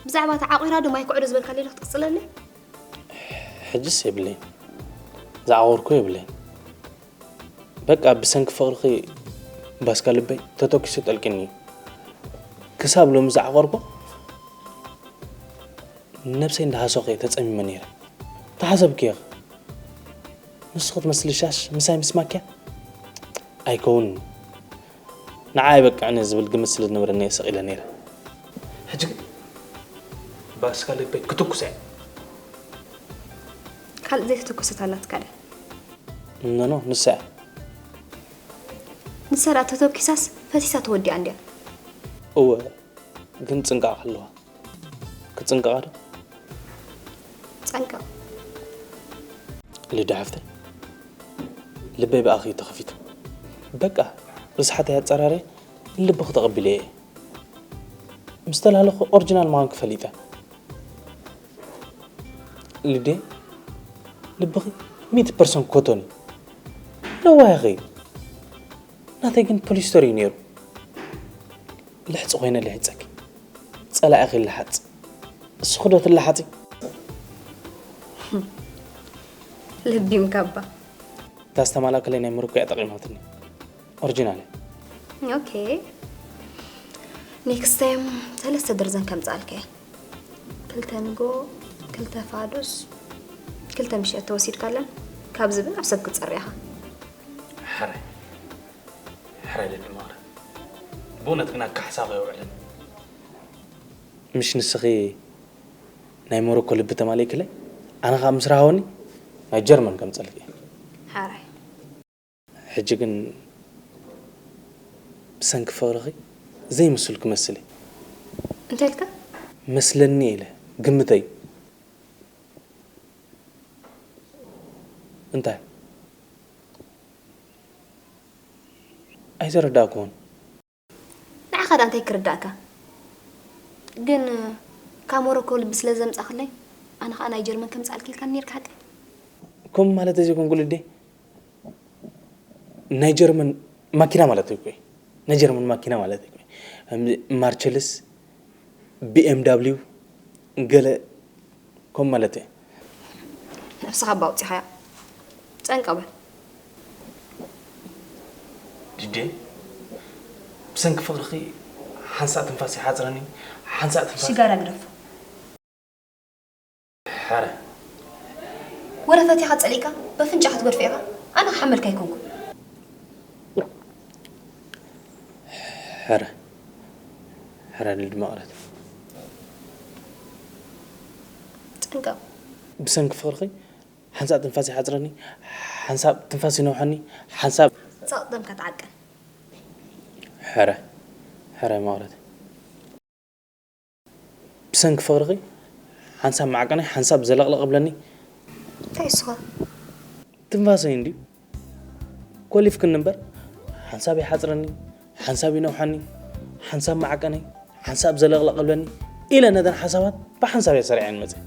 ብዛዕባ እታ ዓቑራ ዶ ማይ ኩዕዶ ዝበልካለይ ዶ ክትቕጽለለይ? ሕጅስ የብለይን። ዝዓቖርኩ የብለይን። በቃ ብሰንኪ ፍቕርኺ ባስካ ልበይ ተተኲሱ ጠልቂኒ እዩ። ክሳብ ሎሚ ዝዓቖርኩ ነብሰይ እንዳሃሰኹ እየ ተጸሚመ ነይረ። ተሓሰብክዮ ኸ? ንስኺ ትመስሊ ሻሽ ምሳይ ምስማክያ? ኣይከውንን። ንዓይ ኣይበቅዕን እዩ ዝብል ግምት ስለ ዝነበረኒ እየ ሰቒለ ነይረ። ሕጂ ግን ባስካ ልበይ ክትኩስ እየ። ካልእ ዘይተተኮሰት ኣላትካ ድያ? ኖ፣ ኖ፣ ንሳ እያ። ንሳ ደኣ ተተኪሳስ ፈሲሳ ተወዲኣ እንድያ። እወ፣ ግን ጽንቃቕ ኣለዋ። ክጽንቀቓ ዶ? ጸንቀቕ። ሊዱ ሓፍተይ፣ ልበይ ብኣኺ እዩ ተኸፊቱ። በቃ ርስሓተይ ኣጸራርየ ንልብኺ ተቐቢለዮ እየ። ምስ ተላለኹ ኦሪጂናል ምዃንኪ ፈሊጠ። ልዴ፣ ልብኺ ሚእቲ ፐርሰንት ኮቶን እዩ። ለዋህ ኢኺ። ናተይ ግን ፖሊስተር እዩ ነይሩ። ልሕፂ ኮይነ ልሕፀኪ። ጸላኢኺ ይለሓጽ። እስኺ ዶ ትለሓጺ? ልቢም ካባ። እታ ዝተማላእክለይ ናይ ሞሮኮ እያ ጠቒማትኒ። ኦሪጂናል እያ። ኦኬ። ኔክስት ታይም ሰለስተ ደርዘን ከምጽኣልካ እየ። ክልተ ንጎ፣ ክልተ ፋዱስ፣ ክልተ ምሸት ተወሲድካለን ካብ ዝብል ኣብ ሰብ ክትጸሪ ኢኻ። ሕራይ ሕራይ ልዲ ማረ። ብእውነት ግን ኣካ ሓሳብ ኣይውዕልን። ምሽ ንስኺ ናይ ሞሮኮ ልቢ ተማሊእክለይ፣ ኣነ ኸዓ ምስ ረሃወኒ ናይ ጀርመን ከምጸልኪ እየ። ሓራይ። ሕጂ ግን ብሰንኪ ፍቕርኺ ዘይምስል ክመስል እየ። እንታይ ኢልካ? መስለኒ ኢለ ግምተይ። እንታይ? ኣይተረዳእኩዎን። ንዓኻ ዳ እንታይ ክርዳእካ? ግን ካብ ሞሮኮ ልቢ ስለ ዘምጻኽለይ ኣነ ኸኣ ናይ ጀርመን ከምጻልኪ ኢልካ ነርካ ሓቂ? ከምኡ ማለት ዘይኮንኩ ልዴ፣ ናይ ጀርመን ማኪና ማለት እኮ እዩ። ናይ ጀርመን ማኪና ማለት እኮ እዩ። ከም ማርቸልስ፣ ቢ ኤም ዳብሊው፣ ገለ ከም ማለት እዩ። ነብስኻ እባ ኣውጺኻያ። ጸንቀ በል። ድዴ፣ ብሰንኪ ፍቕርኺ ሓንሳእ ትንፋስ ይሓጽረኒ፣ ሓንሳእ ትንፋስ ሽጋራ ግደፎ። ሓረ ወረ ፈቲኻ ጸሊእካ በፍንጫኻ ትገድፎ ኢኻ። ኣነ ክሓመልካ ኣይኮንኩን። ሓረ ሓረ ልድ መቕረት ጥንቀቕ። ብሰንኪ ፍቕርኺ ሓንሳብ ትንፋስ ይሓጽረኒ፣ ሓንሳብ ትንፋስ ይነውሐኒ፣ ሓንሳብ ጸቕጥምካ ተዓቀን። ሕረ ሕረ መቕረት ብሰንኪ ፍቕርኺ ሓንሳብ መዓቀኒ ሓንሳብ ዘለቕለቕ እብለኒ። እንታይ እስኻ? ትንፋሰይ እንድዩ ኮሊፍክኒ እምበር ሓንሳብ ይሓጽረኒ፣ ሓንሳብ ይነውሓኒ፣ ሓንሳብ መዓቀኒ፣ ሓንሳብ ዘለቕለቕ እብለኒ ኢለ ነተን ሓሳባት ብሓንሳብ እየ ሰሪዐን መፅእ።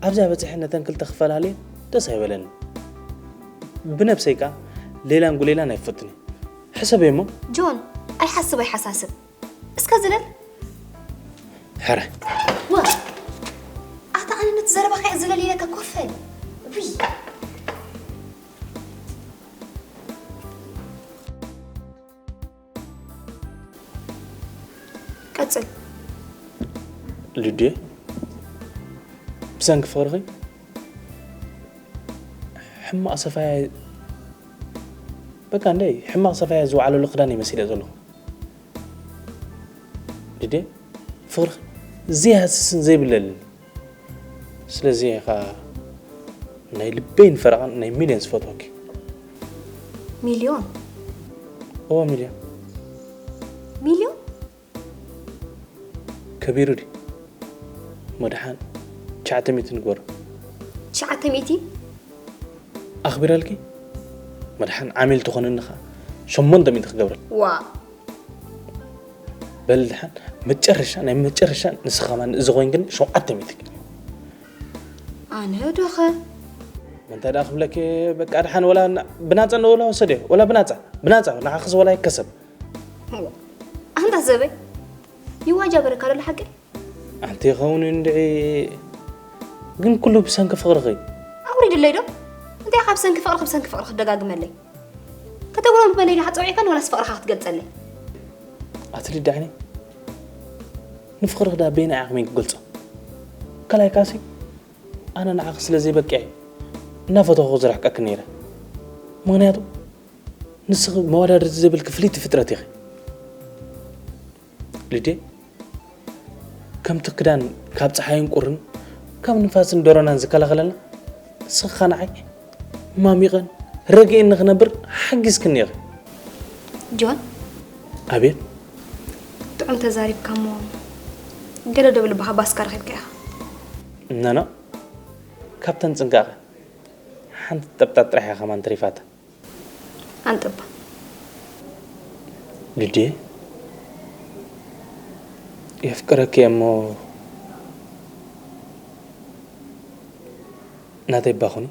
ኣብዚኣ በፂሐ ነተን ክልተ ክፈላልየ ደስ ኣይበለኒ። ብነብሰይ ከዓ ሌላን ጉሌላን ኣይፈትን እየ። ሕሰበ እሞ ጆን ኣይሓስብ ኣይሓሳስብ። እስከ ዝለል። ሕረ ዋ ኣታ ኣነ ነቲ ዘረባኻ እየ ዝለል ኢለካ ኮፈል። ውይ ቀጽል። ልድየ ብሰንኪ ፍቕርኺ ሕማቕ ሰፋያ በቃ እንደ ሕማቕ ሰፋያ ዝወዓለሉ ክዳን ይመስል እየ ዘለኹ። ድዴ ፍቕርኺ ዘይሃስስን ዘይብለልን። ስለዚ እየ ኸዓ ናይ ልበይን ፈረቓን ናይ ሚልዮን ዝፈትወኪ። ሚልዮን እዎ ሚልዮን። ሚልዮን ከቢሩ ድዩ? መድሓን ትሽዓተ ሚእቲ ንግበሮ። ትሽዓተ ሚእቲ ኣኽቢረልኪ መድሓን ዓሚል ትኾንኒ ኸዓ ሸሞንተ ሚእቲ ክገብረል። ዋ በል ድሓን መጨረሻ ናይ መጨረሻ ንስኻ ከማን እዚ ኮይንክን ሸውዓተ ሚእቲ። ኣነ ዶኸ እንታይ ደኣ ክብለኪ በቃ ድሓን ወላ ና- ብናጻ እንደ ወላ ወሰደ ወላ ብናጻ ብናጻ ንዓኽስ ወላ ይከሰብ። ኣንታ ዘበይ ይዋጃ በረካ ደሎ ሓቂ ኣንቲ ይኸውን እንድዒ ግን ኩሉ ብሰንኪ ፍቕርኺ። ኣውሪድለይ ዶ እንታይ ካብ ሰንኪ ፍቕሪ ክብ ሰንኪ ፍቕሪ ክደጋግመለይ ከተጉረምርመለይ ኢልካ ጸዊዕካኒ ወላስ ፍቕርኻ ክትገልጸለይ? ኣቲ ልዳዕኒ ንፍቕርኺ ዳ በየናይ ዓቕመይ ክገልጾ? ካልኣይ ካሲ ኣነ ንዓኺ ስለ ዘይበቅዐ እናፈተኹ ዝረሕቀኪ ነይረ። ምኽንያቱ ንስኺ መወዳድርቲ ዘይብልኪ ፍልይቲ ፍጥረት ኢኺ። ልዴ ከምቲ ክዳን ካብ ፀሓይን ቁርን ካብ ንፋስን ደሮናን ዝከላኸለና ንስኺ ኸዓ ንዓይ ማሚቐን ረጊኤን ንኽነብር ሓጊዝክኒ ኢኺ። ጆን ኣቤት ጥዑም ተዛሪብካ እሞ ገለ ዶ ብልብኻ ባስካ ረኺብካ ኢኻ። ነኖ ካብተን ፅንቃቐ ሓንቲ ጠብጣብ ጥራሕ እያ ከማን ተሪፋታ። ኣንጥባ። ጁድየ፣ የፍቅረኪ እየ እሞ ናተይ እባ ኩኒ።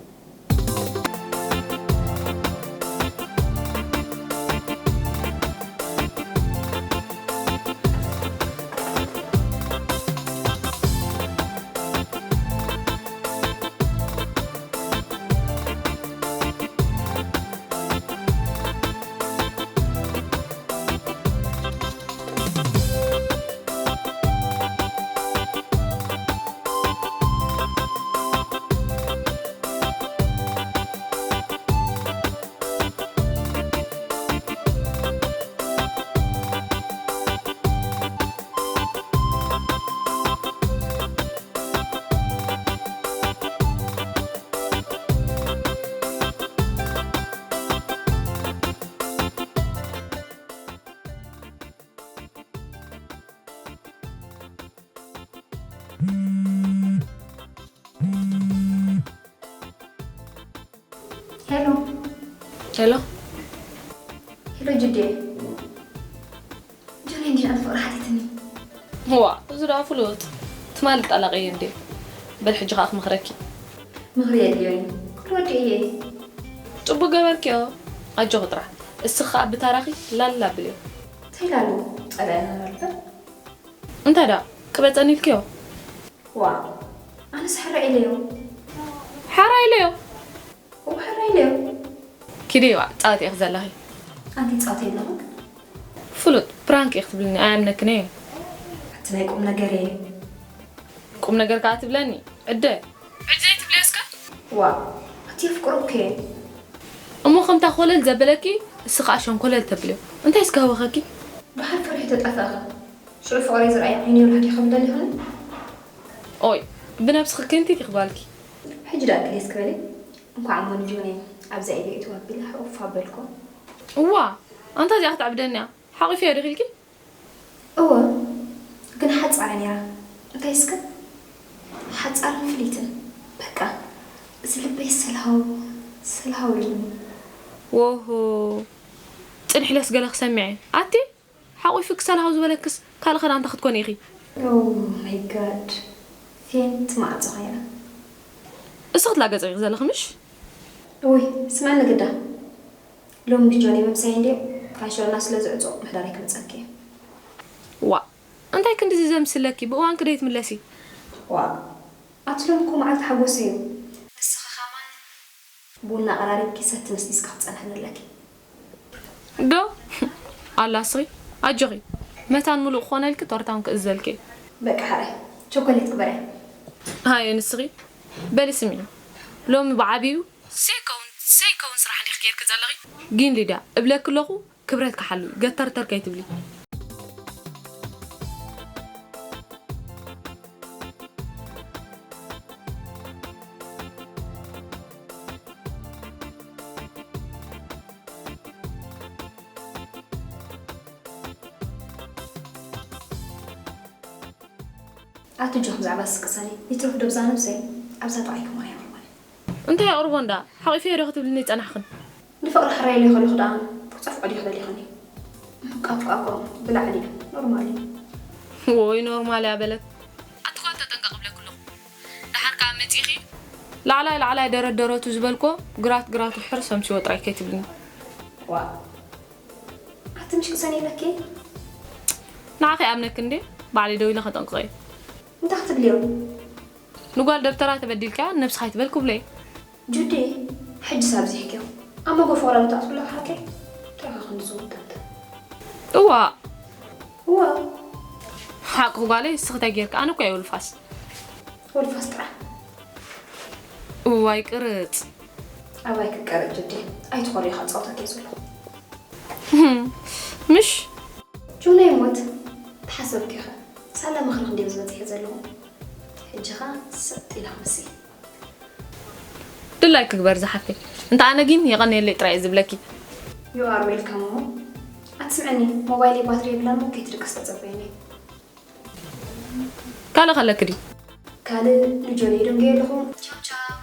ሄሎ። ሄሎ። ሄሎ ጁድየ። ጆኒ እንዲያ ፍቕሪ ሓቲትኒ። ዋ፣ እዚ ደኣ ፍሉጥ። ትማሊ ጠላቒ እንዴ? በል ሕጂ ኸኣ ክመኽረኪ። ምኽሪ የድልዮ እዩ። ክትወዲ እየ። ጽቡቕ ገበርክዮ። ኣጆኺ ጥራሕ። እስኺ ኸኣ ብታራኺ ላላ ብልዮ። እንታይ ላሉ ጸላእና ናልበር? እንታይ ደኣ ቅበጸኒ ኢልክዮ? ዋ፣ ኣነስ ሕራይ ኢለዮ። ሓራ ኢለዮ። እው፣ ሕራይ ኢለዮ። ኪዲ ዋ፣ ጻወት ኢኺ ዘለኺ። ኣንቲ ጻወት የለኹም። ፍሉጥ ፕራንክ ኢኺ ትብልኒ፣ ኣያምነክን እየ። ኣቲ ናይ ቁም ነገር እየ። ቁም ነገር ከኣ ትብለኒ። ዕደ። ዕደ ትብለዮ እስከ? ዋ፣ ኣቲ የፍቅረኩ እየ። እሞ ከምታ ኮለል ዘበለኪ፣ እሲ ከኣ ሸንኮለል ተብልዮ። እንታይ እስከ ህወኸኪ? ድሓር ፈሪሑ ተጠፈእኻ። ሽዑ ፍቕረይ ዝረኣየ ዓይኑ ይብርህ ዲኻ ምደሊ ይኾነ? ኦይ፣ ብነብስኺ ክንቲት ኢኺ ጓልኪ። ሕጂ ደኣ ክሌስ ክበሊ። እንኳዕ እሞ ንጆኒ ኣብዛ ኢደ ይእትዋ ኣቢለ ሕቑፍ ኣበልኩ። እዋ፣ ኣንታ እዚኣ ክትዕብደኒ እያ። ሓቒፈዮ ዲኺ ኢልኪ? እወ፣ ግን ሓጻር ነይራ። እንታይ እስከ? ሓጻርን ፍልይትን። በቃ፣ እዚ ልበይ ሰልሃው፣ ሰልሃው ኢሉኒ። ወሆ፣ ጽንሒ ኢለስ ገለ ክሰምዕ እየ። ኣቲ፣ ሓቑፊ ክሰልሃው ዝበለክስ ካልእ ኸ ኣንታ ክትኮኒ ኢኺ? Oh my God። ፌንት ማዕጾ ኮይና። እስኺ ትላገጺ ኢኺ ዘለኺ ምሽ? ውይ፣ ስምዕኒ ግዳ። ሎሚ ንጆኒ ምምሳይ እንድዩ፣ ካንሸሎና ስለ ዝዕጾ ምሕዳረይ ክመጸኪ እየ። ዋእ፣ እንታይ ክንድዚ ዘምስለኪ? ብእዋንኪ ዶ ኣይትምለሲ? ዋእ፣ ኣቲ ሎሚ እኮ መዓልቲ ሓጎስ እዩ። ንስኺ ኸማን ቡና ኣቐራሪብኪ ሰቲ ነስኒስካ ክትጸንሕኒ ኣለኪ። ዶ? ኣላ እስኺ፣ ኣጆኺ። መታን ምሉእ ክኾነልኪ ቶርታ እውን ክእዘልኪ እየ። በቃ ሓራይ፣ ቸኮሌት ግበርያ። ሃየ ንስኺ፣ በሊ ስምዒ። ሎሚ ብዓቢኡ ሰይከውን ሰይከውን ስራሕ እንዲኺ ጌርኪ ዘለኺ። ግን ሊድያ፣ እብለኪ ኣለኹ፣ ክብረትኪ ሓልዊ፣ ገተርተር ከይትብሊ። ኣቲ ጆክ ብዛዕባ ስቅሳኒ ይትረፍ ዶ ብዛ ነብሰይ ኣብዛ ጥቓይ ክማይ ኣቕርባኒ። እንታይ ኣቕርቦ እንዳ ሓቒፈዮ ዶ ክትብልኒ ይጸናሕኽን? ንፍቕሪ ሕራይ ኢለ ከለኹ ደኣ ክጸፍዖ ድዩ ክደሊኽኒ? ቃፍቃቆ ብላዕሊ ኖርማል እዩ። ወይ ኖርማል እያ በለት። ኣቲ ጓል ተጠንቀቕ እብለኪ ኣለኹ። ደሓር ከኣ መጺእኺ ላዕላይ ላዕላይ ደረት ደረቱ ዝበልኮ ግራት ግራቱ ሕር ሰምሲዎ ጥራይ ከይትብልኒ። ዋ ኣቲ ምሽ ቅሰን ኢለኪ። ንዓኺ ይኣምነኪ እንዴ? ባዕለይ ደው ኢለ ከጠንቅቐ እየ። እንታይ ክትብልዮ? ንጓል ደብተራ ተበዲልካ ነብስኻ ኣይትበል ክብሎ እየ። ጁዲ፣ ሕጂስ ኣብዚሕክዮ። ኣብ መንጎ ፍቕራዊ ተኣትፍላ ሓቀይ? ጥራኻ ክንዲ ዝውዳት። እዋእ። እዋእ። ሓቂ ጓለይ፣ እስኺ እንታይ ጌርካ? ኣነ እኮ እየ ወልፋስ። ወልፋስ ጥራሕ። እዋይ ቅርጽ። ኣባይ ክቀረጽ ጁዲ፣ ኣይትኾሪ ኢኻ ጸወታኪ ዘሎ። ምሽ? ጆናይ ሞት ተሓሰብኪ ኢኻ። ሳላ ምኽሪ ክንደይ ዝበጽሐ ዘለኹ። ሕጂ ኸኣ ሰጥ ኢላ ክምሲ። ድላይ ክግበር ዝሓፍተይ። እንተ ኣነ ግን የቐንየለይ ጥራይ እየ ዝብለኪ። You are welcome እሞ። ኣትስምዐኒ፣ ሞባይለይ ባትሪ የብላን እሞ ከይትድቅስ ተጸበየኒ። ካልእ ከለኪ ድዩ? ካልእ ንጆኒ ደንገየ ኣለኹ። ቻው ቻው።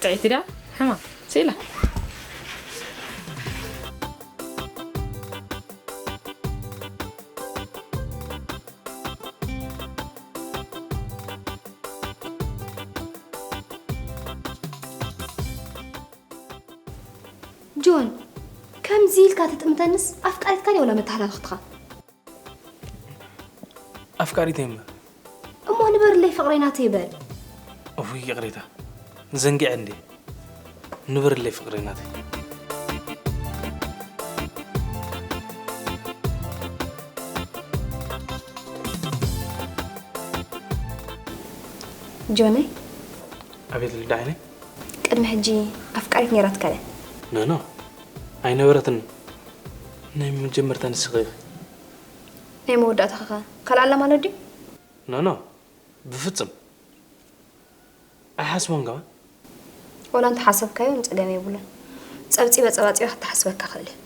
ጥዕይቲ ድያ? ተማም። ስኢላ። ጆን፣ ከምዚ ኢልካ ትጥምተንስ ኣፍቃሪትካ ድያ ወላ መተሓላለኽትኻ? ኣፍቃሪተይ እምበር። እሞ ንበርለይ ፍቕረይ ናተይ በል። እውይ ይቕሬታ፣ ዘንጊዐ እንዴ። ንበርለይ ፍቕረይ ናተይ። ጆነይ፣ ኣቤት ልዳይነይ። ቅድሚ ሕጂ ኣፍቃሪት ነይራትካ ድያ? ኖ ኖ፣ ኣይነበረትን። ናይ መጀመርታ ንስኺ ኢኺ። ናይ መወዳእታኻ ካልእ ኣላ ማለት ድዩ? ኖ ኖ፣ ብፍጹም ኣይሓስቦን ከማን። ወላ እንተሓሰብካዮ ንጸገም የብሉን። ጸብጺበ ጸባጺበ ክተሓስበካ ክእል እየ።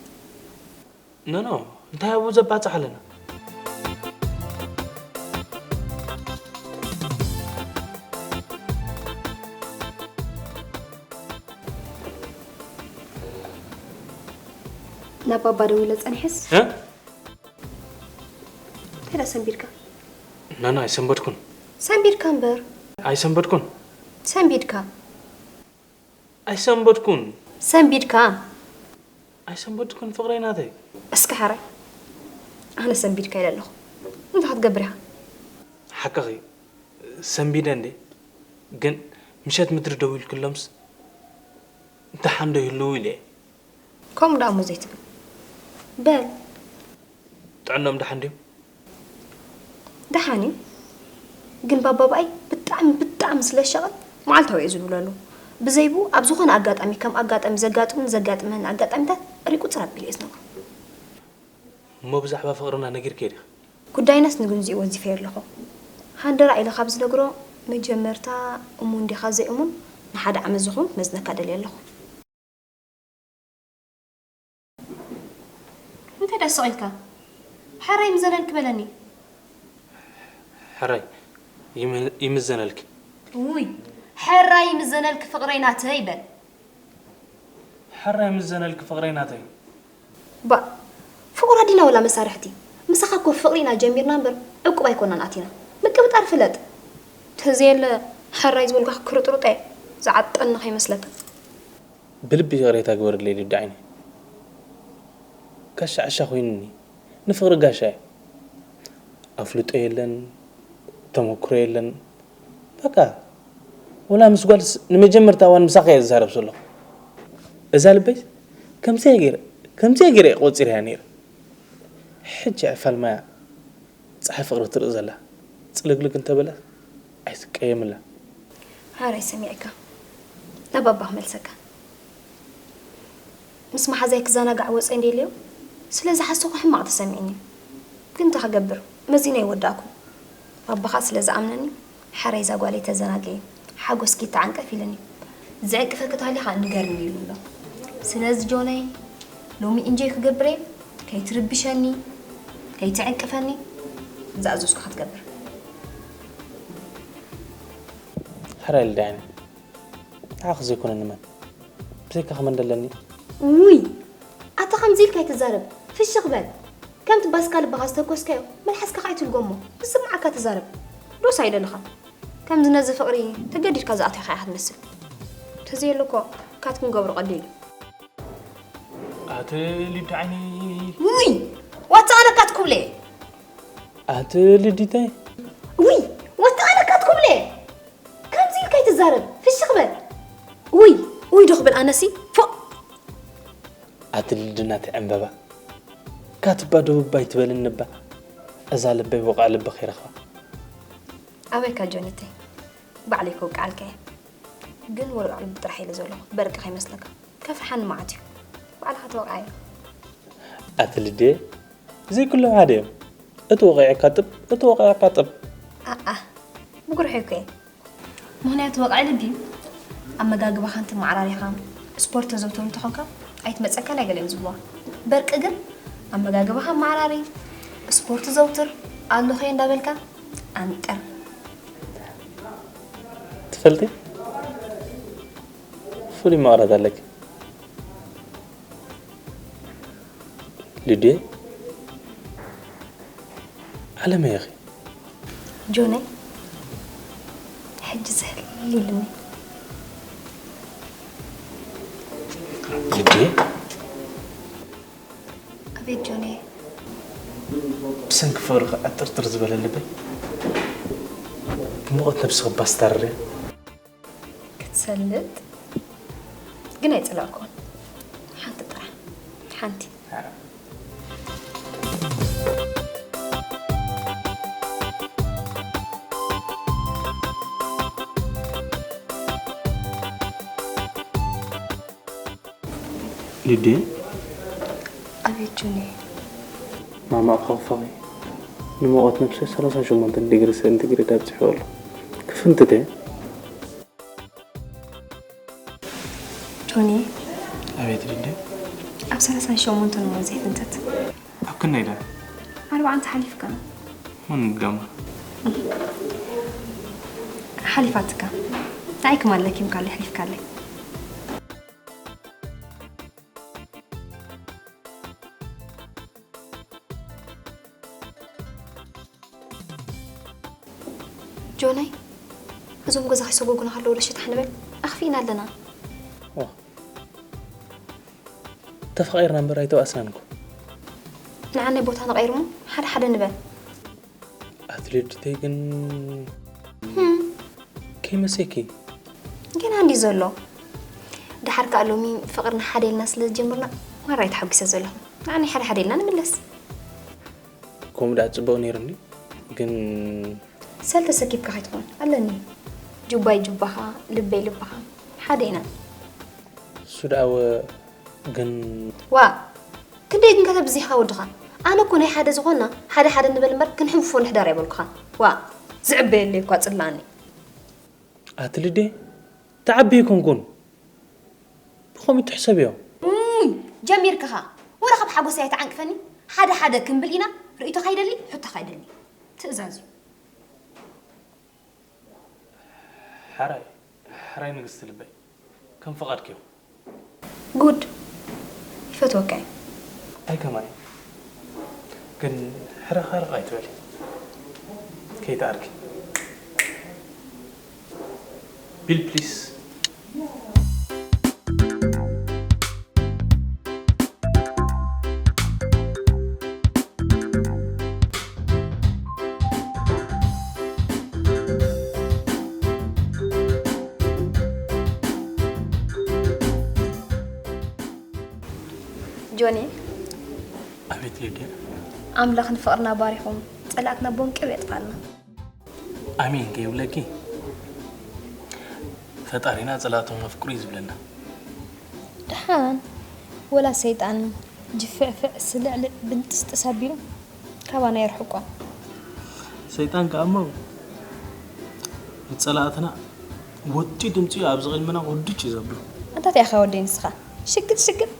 ኖ ኖ፣ እንታይ ኣብኡ ዘባጽሕ ኣለና? ናብ ባባ ደዊለ ጸኒሐስ? እ? እንታይ ደኣ ሰንቢድካ? ኖ ኖ፣ ኣይሰንበድኩን። ሰንቢድካ እምበር። ኣይሰንበድኩን። ሰንቢድካ። ኣይሰንበድኩን። ሰንቢድካ። ኣይሰንበድኩን ፍቕረይ ናተይ። እስከ ሓራይ፣ ኣነ ሰንቢድካ ኢለ ኣለኹ። እንታይ ክትገብር ኢኻ? ሓቅኺ፣ ሰንቢደ እንዴ? ግን ምሸት ምድሪ ደው ኢልክሎምስ ደሓን ዶ ይህልዉ ኢለ እየ። ከምኡ ደኣ እሞ ዘይትብል። በል። ጥዕኖም ደሓን ድዮም? ደሓን እዩ። ግን ባባ ብኣይ ብጣዕሚ፣ ብጣዕሚ ስለ ዝሸቕል መዓልታዊ እየ ዝድውለሉ። ብዘይብኡ ኣብ ዝኾነ ኣጋጣሚ፣ ከም ኣጋጣሚ ዘጋጥሙን ዘጋጥመንን ኣጋጣሚታት ሪቁጽር ኣቢለ እየ ዝነግሮ። እሞ ብዛዕባ ፍቕርና ነጊርክዮ ዲኺ? ጉዳይናስ ንግንዚኡ ወዚፈዮ ኣለኹ። ሃንደራ ኢለ ካብ ዝነግሮ፣ መጀመርታ እሙን ዲኻ ዘይእሙን፣ ንሓደ ዓመት ዝኸውን ክመዝነካ ደልየ ኣለኹ። እንታይ ደኣ ስቕ ኢልካ? ሕራይ ይምዘነልኪ በለኒ። ሕራይ ይም-፣ ይምዘነልኪ። ውይ፣ ሕራይ ይምዘነልኪ ፍቕረይ ናተይ በል። ሕራይ ይምዘነልኪ ፍቕረይ ናተይ። ባእ፣ ፍቑራት ዲና ወላ መሳርሕቲ? ምሳኻ እኮ ፍቕሪ ኢና ጀሚርና እምበር ዕቁብ ኣይኮናን ኣቲና። ምቅብጣር ፍለጥ። ተዘየለ ሕራይ ዝበልኳ ክርጥሩጠ ዝዓጠኒ ከይመስለካ። ብልቢ ይቕሬታ ግበርለይ ሊዱ ዓይነይ። ጋሻ ዓሻ ኮይኑኒ። ንፍቕሪ ጋሻ እየ። ኣፍልጦ የለን፣ ተመክሮ የለን። በቃ፣ ወላ ምስ ጓልስ ንመጀመርታ እዋን ምሳኻ እየ ዝዛረብ ዘለኹ። እዛ ልበይ ከምዚኣ ገይረ፣ ከምዚኣ ገይረ እየ ቆጺረያ ነይረ። ሕጂ ዕፋል ማያ ጸሓይ ፍቕሪ ትርኢ ዘላ ጽልግልግ እንተበለት ኣይትቀየምላ። ሓራይ ሰሚዕካ ናብ ኣባ ክመልሰካ። ምስ መሓዛይ ክዘናጋዕ ወጸ እንዴልዮ ስለ ዝሓሰኹ ሕማቕ ተሰሚዕኒ። ግን እንታይ ክገብር መዚነ ኣይወዳእኩን። ኣባኻ ስለ ዝኣምነኒ ሓራይ እዛ ጓለይ ተዘናግዒ ሓጎስኪ ይተዓንቀፍ ኢሉኒ። ዝዕንቅፈኪ ተሃልዩ ኸኣ ንገርኒ ኢሉ ኣሎ። ስለዚ ጆነይ ሎሚ ኢንጆይ ክገብር እየ። ከይትርብሸኒ፣ ከይትዕንቅፈኒ፣ ዝኣዘዝኩኻ ትገብር። ሕራይ ልዳይነ፣ ንዓኺ ዘይኮነኒ መን? ብዘይካኺ መን ደለኒ? ውይ፣ ኣታ ከምዚ ኢልካ ኣይትዛረብ፣ ፍሽኽ በል። ከምቲ ባስካ ልብኻ ዝተኮስካዮ፣ መልሓስካ ከኣ ኣይትልጎሞ፣ ዝስምዓካ ተዛረብ። ዶስ ኣይደለኻን። ከምዚ ነዚ ፍቕሪ ተገዲድካ ዝኣተኻ ኢኻ ትመስል። ተዘየለ እኮ ካት ክንገብሮ ቀሊል እዩ። ኣቲ ሊዱ ዓይነይ። ውይ! ዋታ ኣነ ካት ኩብለ። ኣቲ ሊዲተይ። ውይ! ዋታ ኣነ ካት ኩብለ። ከምዚ ኢልካ ኣይትዛረብ። ፍሽኽ በል። ውይ! ውይ ዶ ክብል ኣነሲ? ፎእ! ኣቲ ሊዲ ናተይ ዕምበባ። ካትባ ደቡብ ኣይትበልኒ እባ። እዛ ልበይ ውቕዕ ልቢ ከይረኽባ። ኣበይካ ጆኒተይ? ባዕለይ ከውቅዓልካ እየ። ግን ወልቃዕ ልቢ ጥራሕ ኢለ ዘለኹ። በርቂ ከይመስለካ። ከፍርሓኒ መዓት እዩ። ባዕልኻ ተወቃዒ። ኣቲ ልድየ፣ ዘይኩሎም ሓደ እዮም። እቲ ወቒዕካ ጥብ፣ እቲ ወቒዕካ ጥብ። ኣኣ፣ ብጉርሒ እኮ እየ። ምኽንያቱ ወቕዒ ልቢ ኣመጋግባኻ እንትመዓራሪኻ፣ ስፖርት ተዘውትር እንተኾንካ ኣይትመጸካን እያ ገሊኦም ዝብልዋ። በርቂ ግን ኣመጋግባኻ ኣመዓራሪ፣ ስፖርት ዘውትር፣ ኣለኹ እየ እንዳበልካ ኣንጥር። ትፈልጢ? ፍሉይ መቐረት ኣለኪ። ሊድየ፣ ዓለመይ ኢኺ። ጆነይ፣ ሕጂ ዝሕል ኢሉኒ። ሊድየ፣ ኣቤት ጆነይ። ብሰንኪ ፍቕሪ ክዕጥርጥር ዝበለ ልበይ ብሙቐት ነብሲ ክባስታርር እየ። ክትሰልጥ ግን ኣይጸላእኩዎን። ሓንቲ ጥራሕ። ሓንቲ። ሊድየ፣ ኣቤት ጆነይ። ማማ ኣብ ኸፋኺ ንሙቐት ነብሰይ ሰላሳ ሸሞንተ ዲግሪ ሴንቲግሬድ ኣብፂሑ ኣሎ። ክፍንትት እየ። ጆኒ፣ ኣቤት ሊድየ። ኣብ ሰላሳን ሸሞንተን እሞ ዘይፍንትት። ኣብ ክንደይ ደኣ? ኣርባዓ እንተ ሓሊፍካ። መን ንድገማ? ሓሊፋትካ። ንዓይ ከማን ለኪምካለይ፣ ሓሊፍካለይ። ጆናይ፣ እዞም ገዛ ከይሰጎጉና ከለዉ ዶ ሽታሕ ንበል? ኣኽፊእና ኣለና። ዋ፣ ተፋቒርና እምበር ኣይተባእስናን እኮ። ንዓናይ ቦታ ንቐይር እሞ ሓደ ሓደ ንበል። ኣትሌትተይ ግን ህም፣ ከይመሴኪ። ገና እንዲ ዘሎ። ደሓር ከኣ ሎሚ ፍቕርና ሓደ ኢልና ስለ ዝጀምርና ማራ እየ ተሓጒሰ ዘለኹ። ንዓናይ ሓደ ሓደ ኢልና ንምለስ። ከምኡ ደኣ ጽቡቕ ነይሩኒ፣ ግን ሰልተ ሰኪፍካ ከይትኾን ኣለኒ። ጁባይ ጁባኻ፣ ልበይ ልብኻ። ሓደ ኢና። እሱ ደኣ ወ-፣ ግን ዋ፣ ክንደይ ግን ከተብዚሕኻ ወድኻ። ኣነ እኮ ናይ ሓደ ዝኾንና ሓደ ሓደ ንበል እምበር ክንሕንፍፎ ንሕደር ኣይበልኩኻን። ዋ፣ ዝዕበየለይ እኳ ጽላኣኒ። ኣቲ ልዴ፣ ተዓቢ ኣይኮንኩን። ብኸምኡ ትሕሰብዮ። እም፣ ጀሚርክኻ። ወረ ካብ ሓጎሰይ ኣይተዓንቅፈኒ። ሓደ ሓደ ክንብል ኢና። ርእይቶኻ ይደሊ፣ ሕቶኻ ይደሊ። ትእዛዝ እዩ። ሓራይ፣ ሓራይ ንግስቲ ልበይ፣ ከም ፍቓድኪ ይኹን። ጉድ፣ ይፈትወካ እየ። ኣይ ከማይ፣ ግን ሕርኽርኽ ኣይትበሊ። ከይትኣርኪ። ቢል ፕሊስ። ጆኒ፣ ኣቤት ሊድያ። ኣምላኽ ንፍቕርና ባሪኹም ጸላእትና ቦንቅብ የጥፋልና። ኣሜን ከይብለኪ፣ ፈጣሪና ጸላእቶም ኣፍቅሩ እዩ ዝብለና። ደሓን ወላ ሰይጣን ጅፍዕፍዕ ስልዕልዕ ብንጥስጥስ ኣቢሉ ካባና የርሕቆ። ሰይጣን ከኣ እሞ ንጸላእትና ወጢ ድምጺ ኣብዚ ቅድመና ወድጭ እዩ ዘብሎ። እንታይ ኢኻ ወደይ ንስኻ? ሽግጥ ሽግጥ።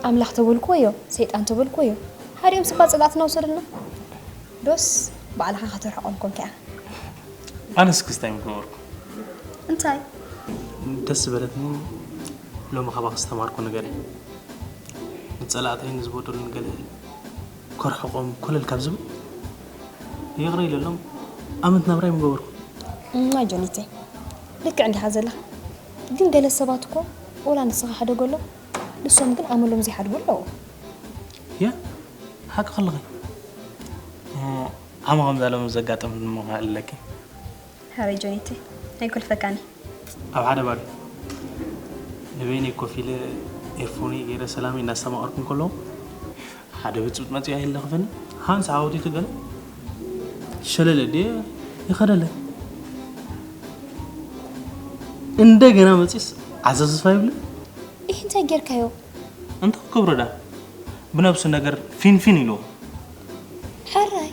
ኣምላኽ ተበልክዎ እዮ፣ ሰይጣን ተበልክዎ እዮ። ሓዲኦም ስባ ጸላእትና ውሰዱልና። ዶስ ባዕልኻ ከተርሕቆም ኮንካ ኢኻ? ኣነስ ክስታይ ምገበርኩ። እንታይ? ደስ ዝበለትኒ ሎሚ ካባኺ ዝተማርኩ ነገር እዩ። ንጸላእተይ ንዝበደሉን ገለ ከርሕቆም ኮለል ካብ ዝብል ይቕረ ኢለሎም ኣመት ናብራይ ምገበርኩ። እማ ጆኒተይ፣ ልክዕ እንዲኻ ዘለኻ። ግን ገለ ሰባት እኮ ወላ ንስኻ ሓደገሎም፣ ንሶም ግን ኣመሎም ዘይሓድጉ ኣለዉ። የ ሓቂ ከለኺ። ኣሞ ከምዛ ሎም ዘጋጠም ምዃን ኣለኪ። ሓራይ ጆኒተይ፣ ኣይኮልፈካኒ። ኣብ ሓደ ባር ንበይነይ ኮፍ ኢለ ኤርፎነይ ገይረ ሰላመይ እናስተማቐርኩ እንከሎ ሓደ ብጽብጥ መጺኡ ኣይለኽፈኒ። ሃንስ ዓወቲቱ ገለ ሸለለ ድየ ይኸደለ። እንደገና መጺስ ዓዘዝፋ ይብለ። ይህ እንታይ ጌርካዮ? እንታይ ክገብሮ ዳ? ብነብሱ ነገር ፊንፊን ኢልዎ። ሓራይ።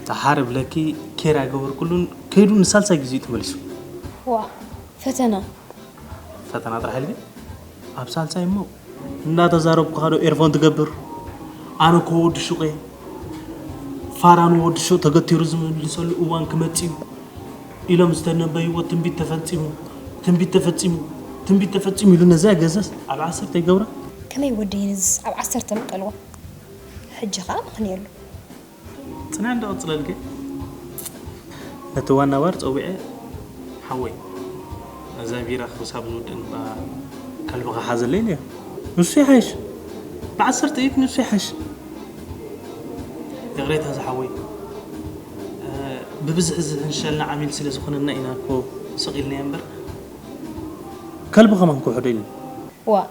ተሓር ብለኪ ኬር ኣይገበርኩሉን ከይዱ ንሳልሳይ ግዜ ተመሊሱ። ዋ፣ ፈተና። ፈተና ጥራሕ ኢልኪ? ኣብ ሳልሳይ እሞ እናተዛረብኩ ካዶ ኤርፎን ትገብር። ኣነ እኮ ወዲ ሹቕ እየ። ፋራ ንወዲ ሹቕ ተገቲሩ ዝምልሰሉ እዋን ክመጽእ እዩ ኢሎም ዝተነበይዎ ትንቢት ተፈጺሙ። ትንቢት ተፈጺሙ። ትንቢት ተፈጺሙ ኢሉ ነዛ ገዛስ ኣብ ዓሰርተ ይገብራ። ከመይ ወደይ ነዝስ ኣብ ዓሰርተ ምቀልዎ? ሕጂ ኸኣ ምኽንየሉ። ጽናን ዶ ቀጽለልከ? ነቲ ዋና ባር ጸዊዐ፣ ሓወይ፣ ነዛ ቢራ ክሳብ ዝውድእን እባ ከልብኻ ሓዘለይ ኢለዮ። ንሱ ይሓይሽ። ብዓሰርተ ኢድ ንሱ ይሓይሽ። ይቕሬታ ዝሓወይ፣ ብብዝሒ ዝህንሸልና ዓሚል ስለ ዝኾነና ኢና እኮ ስቕ ኢልናዮ እምበር፣ ከልቢ ከማን ክውሕዶ ኢልና። ዋእ፣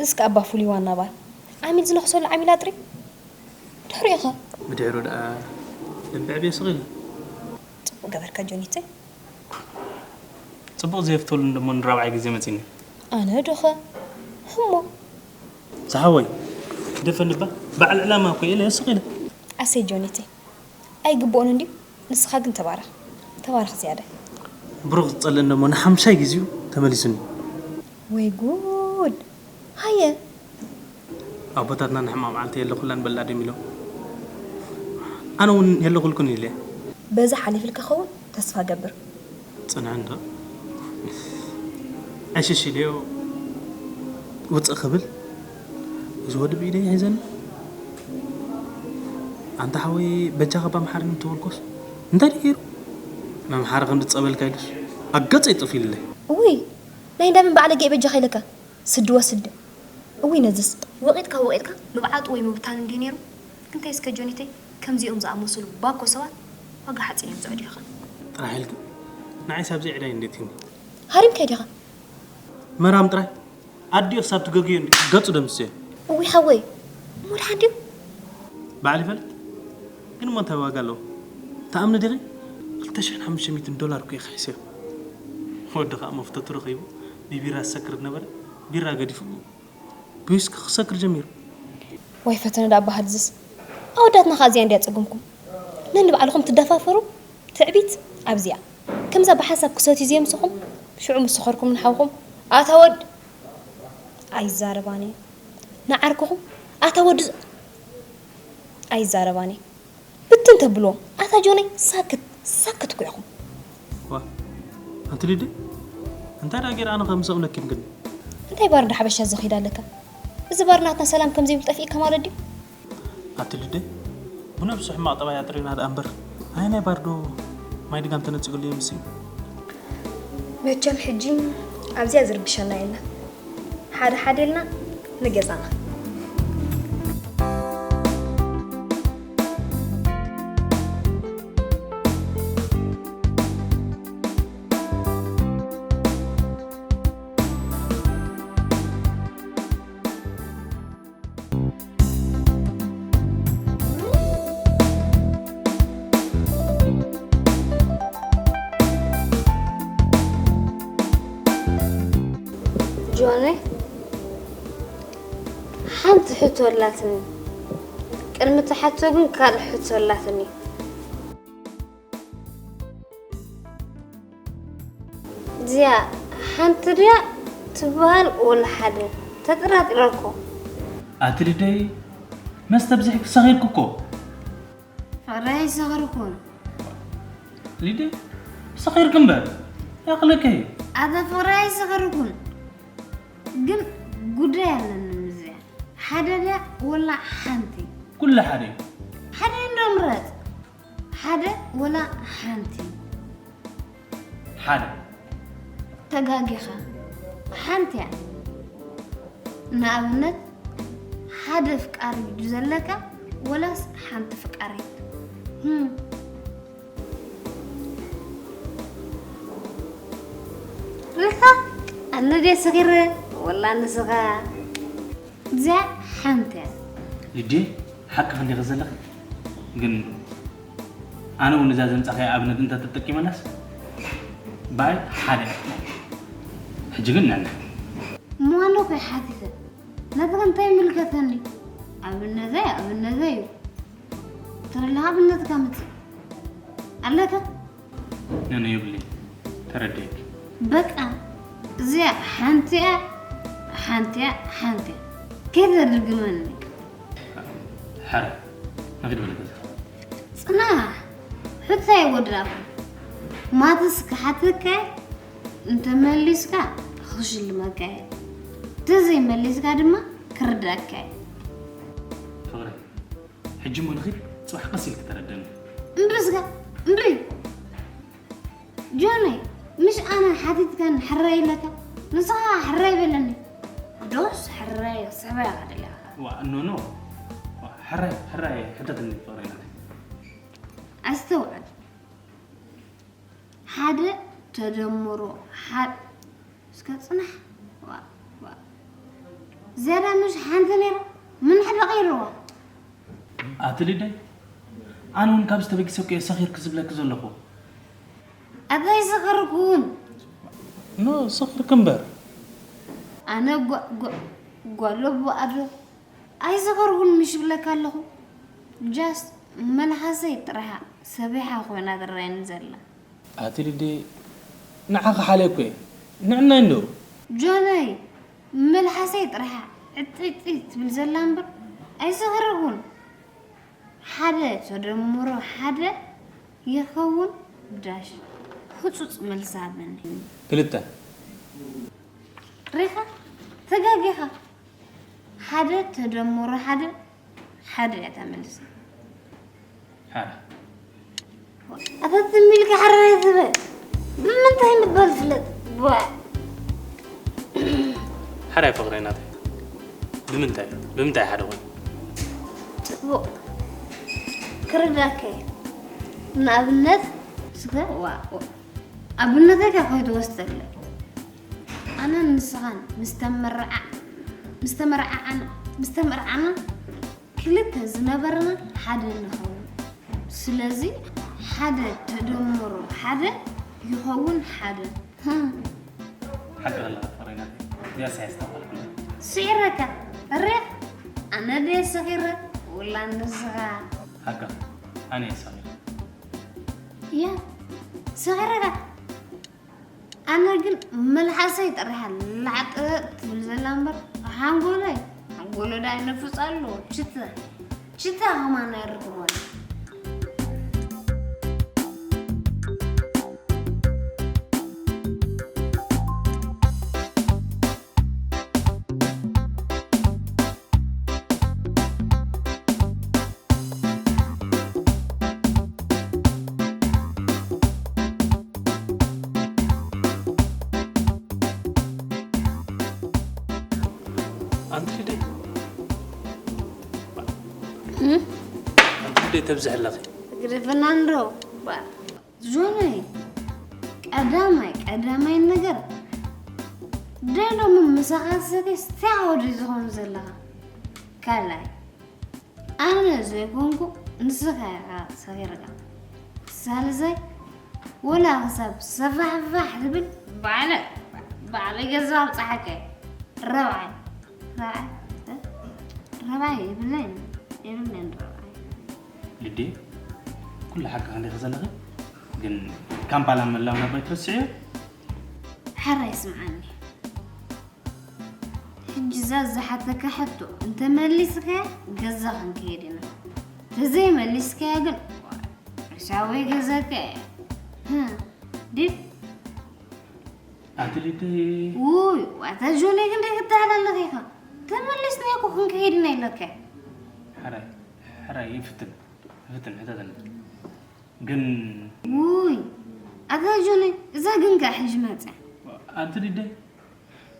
እስከ ኣባ ፍሉይ ዋና ባር ዓሚል ዝነኽሰሉ ዓሚል ኣጥሪ ድሕሪኡ ኸ? ብድሕሩ ደኣ ልቢ ዕብየ ስቕ ኢሉ። ጽቡቕ ገበርካ ጆኒተይ። ጽቡቕ ዘየፍተሉ እንደሞ ንራብዓይ ግዜ መጺኒ። ኣነ ዶኸ ህሞ ዝሓወይ ግደፈኒ እባ በዓል ዕላማ እኮ እየ ኢለ ስቕ ኢለ። ኣሰይ ጆኒተይ ኣይግብኦን እንድዩ ንስኻ ግን ተባረኽ ተባረኽ ዝያዳ። ብሩኽ ዝጸልእ እንደሞ ንሓምሻይ ግዜኡ ተመሊሱኒ። ወይ ጉድ ሃየ ኣቦታትና ንሕማቕ መዓልቲ የለኹላን በላ ድዮም ኢሎም። ኣነ እውን የለኹልኩን ኢለ። በዚ ሓሊፍልካ ኸውን ተስፋ ገብር። ጽንዕ እንዶ ዕሽሽ ኢለዮ ውጽእ ክብል እዚ ወዲ ብኢደይ ሒዘኒ። ኣንታ ሓወይ በጃኻ ባምሓርኛ ተወልኮስ እንታይ ድዩ ገይሩ? መምሓሪ ክንዲ ጸበልካ ኢሉስ ኣብ ገጸይ ጥፍ ኢሉለይ። እውይ ናይ እንዳመን ባዕለጌ በጃኻ ኢለካ። ስዲ ወስዲ እውይ ነዝስ። ወቒጥካ ወቒጥካ ምብዓጡ ወይ ምብታኑ እንድዩ ነይሩ። እንታይ እስከ ጆኒተይ ከምዚኦም ዝኣመሰሉ ባኮ ሰባት ዋጋ ሓፂን እዮም ዘዕድዩኻ። ጥራሕ ኢልኪ ንዓይስ ኣብዚ ዕዳይ እንዴት ይኒ ሃሪምካይ ዲኻ? መራም ጥራይ ኣዲኡ ክሳብ ትገግዮ እንዲ ገፁ ደምስዮ። እውይ ሓወይ እሞ ድሓን ድዩ? ባዕሉ ይፈልጥ ግን እሞ እንታይ ዋጋ ኣለዎ? ትኣምኒ ዲኺ? ክልተ ሽሕን ሓሙሽተ ሚእትን ዶላር እኮ እዩ ክሕስዮ። ወዲ ከዓ መፍተቱ ረኺቡ ብቢራ ዝሰክር ዝነበረ ቢራ ገዲፉ ብዊስኪ ክሰክር ጀሚሩ። ዋይ ፈተነ ደኣ በሃልዝስ ኣወዳትና ከኣ እዚኣ እንድያ ጸገምኩም። ነንባዕልኹም ትደፋፈሩ ትዕቢት ኣብዚኣ። ከምዛ ብሓንሳብ ክሰትዩ ዘየምስኹም ሽዑ ምስ ሰኸርኩም ንሓውኹም ኣታ ወድ ኣይዛረባን እየ ንዓርክኹም ኣታ ወድ ኣይዛረባን እየ። ብትን ተብልዎም ኣታ ጆነይ ሳክት ሳክት እኮ ኢኹም። ዋ ኣንቲ ሊዲ እንታይ ደኣ ገይረ ኣነ ከም ሰእነኪ ግን እንታይ ባር እንዳ ሓበሻ ዘኺድ ኣለካ? እዚ ባር ናትና ሰላም ከም ዘይብል ጠፊእካ ማለት ድዩ? ኣቲ ሊዲ ብነብሱ ሕማቕ ጠባይ ኣጥሪና ደኣ እምበር ኣየናይ ባር ዶ ማይ ድጋም ተነጺጉሉ ይምሲ? መቸም ሕጂ ኣብዚኣ ዝርብሸና የለን። ሓደ ሓደ ኢልና ንገዛና። ጆነይ ሓንቲ ሕቶ ኣላትኒ ቅድሚ ትሓቶ ግን ካልእ ሕቶ ኣላትኒ እዚኣ ሓንቲ ድያ ትበሃል ወላ ሓደ ተጠራጢረ እኮ ኣቲ ልደይ መስተ ብዝሕኪ ሰኺርኪ እኮ ፍቕረይ ሰኺርኩን ሊደይ ሰኺርኪ እምበር ያኽለከይ ኣታ ፍቕረይ ሰኺርኩን ግን ጉዳይ ኣለኒ ምስዚኣ ሓደ ድያ ወላ ሓንቲ ኩላ ሓደ እዩ ሓደ እንዶ ምረፅ ሓደ ወላ ሓንቲ ሓደ ተጋጊኻ ሓንቲ እያ ንኣብነት ሓደ ኣፍቃሪ ድዩ ዘለካ ወላስ ሓንቲ ፍቃሪት ርካ ኣነ ድየ ሰኺረ ወላ ንስኻ እዚኣ ሓንቲ እያ ልዲ ሓቅኺ እንዲኺ ዘለኺ ግን ኣነ እውን እዛ ዘምፃኸያ ኣብነት እንተተጠቂመላስ ባይ ሓደ ሕጂ ግን ንዕና እሞ ኣነ እኮ ሓቲተ ናትኻ እንታይ ይምልከተኒ ኣብነተይ ኣብነተይ እዩ ተረለኻ ኣብነትካ ምፅእ ኣለካ ነነ የብለይ ተረደይክ በቃ እዚኣ ሓንቲ እያ ሓንቲ እያ ሓንቲ እያ ከይተድርግመኒ ሓረ ንኽድ በለ ገዛ ፅናሕ ሕቶ ኣይወዳእኩ ማትስ ክሓተካ እንተመሊስካ ክሽልመካ እየ። ተዘይመሊስካ ድማ ክርዳእካ እየ። ፍቕረይ፣ ሕጂ እሞ ንኺድ፣ ጽባሕ ቀስ ኢልኪ ተረደኒ። እምብስካ እምብሪ ጆነይ፣ ምሽ ኣነ ሓቲትካን ሕራይ ኢለካ፣ ንስኻ ሕራይ በለኒ። ዶስ ሕራይ ክስሕበ ኢኻ ደሊኻ። ዋ፣ ኖ፣ ኖ። ዋ፣ ሕራይ፣ ሕራይ ሕተትኒ ፍቕረይ ናተይ። ኣስተውዕል። ሓደ ተደምሮ ሓደ እስከ ጽናሕ። ዋ፣ ዋ። ዝያዳ ምሽ ሓንቲ ነይራ፣ ምን ሕደ ቀይርዋ። ኣቲ ሊደይ፣ ኣነ እውን ካብዚ ተበጊሰ እኮ እየ ሰኺርኪ ዝብለኪ ዘለኹ። ኣታ ኣይሰኸርኩን። ኖ፣ ሰኺርኪ እምበር። ኣነ ጓ-፣ ጓ-፣ ጓል ኣቦ ኣዶ ኣይሰኸርኩን ምሽ ይብለካ ኣለኹ። ጃስት መልሓሰይ ጥራሓ ሰቢሓ ኮይና ትረኣየኒ ዘላ። ኣቲ ሊደይ፣ ንዓኺ ሓልየ እኮ እየ። ንዕናይ እንዶ። ጆነይ፣ መልሓሰይ ጥራሓ ዕጥይጥይ ትብል ዘላ እምበር ኣይሰኸርኩን። ሓደ ተደምሮ ሓደ ይኸውን ዳሽ። ህጹጽ መልሲ ሃበኒ። ክልተ። ሪኻ? ተጋጊኻ። ሓደ ተደምሮ ሓደ ሓደ እያ እታ መልሲ። ሓደ። ኣታ ትም ኢልካ ሕራይ ትበል። ብምንታይ ምባል ፍለጥ? ቧዕ። ሓራይ ፍቕረይ ናተይ። ብምንታይ? ብምንታይ ሓደ ኮይኑ? ጽቡቕ። ክርዳከ። ንኣብነት፣ ስከ፣ ዋ፣ ዋ። ኣብነተይ ካብ ከይትወስደለይ። ኣነን ንስኻን ምስ ተመረዓ-፣ ምስ ተመርዓዓና፣ ምስ ተመርዓና፣ ክልተ ዝነበረና ሓደ ንኸውን። ስለዚ ሓደ ተደምሮ ሓደ ይኸውን ሓደ። ሓቂ ኣለኻ ፍቕረይ ናተይ። ድያስ ኣየስተውዓልኩን። ስዒረካ። ሪኽ። ኣነ ድየ ሰኺረ? ውላ ንስኻ? ሓቂ። ኣነ እየ ሰኺረ። እያ። ሰኺረካ። ኣነ ግን መልሓሰይ ጥራሕ ላዕጠ ትብል ዘላ እምበር ሓንጎለይ፣ ሓንጎሎ ዳ ይነፍጽ ኣሎ። ችተ፣ ችተ ከማን ኣይርክቦን። ኣንቲ ሊደይ። ኣንቲ ሊደይ ተብዝሕ ኣለኺ። ግደፈና እንዶ። ባ-፣ ጆነይ፣ ቀዳማይ፣ ቀዳማይ ነገር፣ ደሎሚ ምሳኻ ሰተይ ስታይ ወዲ ዝኾን ዘለኻ። ካልኣይ፣ ኣነ ዘይኮንኩ ንስኻ ኢኻ ሰኺርካ። ሳልሳይ፣ ወላ ክሳብ ሰፋሕፋሕ ትብል ባዕለ-፣ ባዕለ ገዛ ኣብፀሓካ እየ። ራብዓይ፣ ራብዓይ፣ እ? ራብዓይ የብለይን፣ የብለይን ራብዓይ። ልዴ፣ ኩሉ ሓቂ ከንዲኺ ዘለኺ፣ ግን ካምፓላ ምህላው ነበር ትረስዕዮ? ሕራይ ስምዓኒ። ሕጂ እዛ ዝሓተካ ሕቶ እንተመሊስካያ ገዛ ክንከይድ ኢና። ተዘይመሊስካያ ግን ርሻወይ ገዛካ እየ። ህ፣ ዲብ? ኣንቲ ሊደይ። ውይ፣ ዋታ ጆነይ ክንደይ ክትተሃላለኽ ኢኻ? ተመሊስና እኮ ክንከይድ ኢና ኢለካ። ሕራይ፣ ሕራይ ይፍትን፣ ይፍትን ሕተተኒ። ግን ውይ፣ ኣታ ጆነይ፣ እዛ ግን ከኣ ሕጂ መጽያ። ኣንቲ ሊደይ፣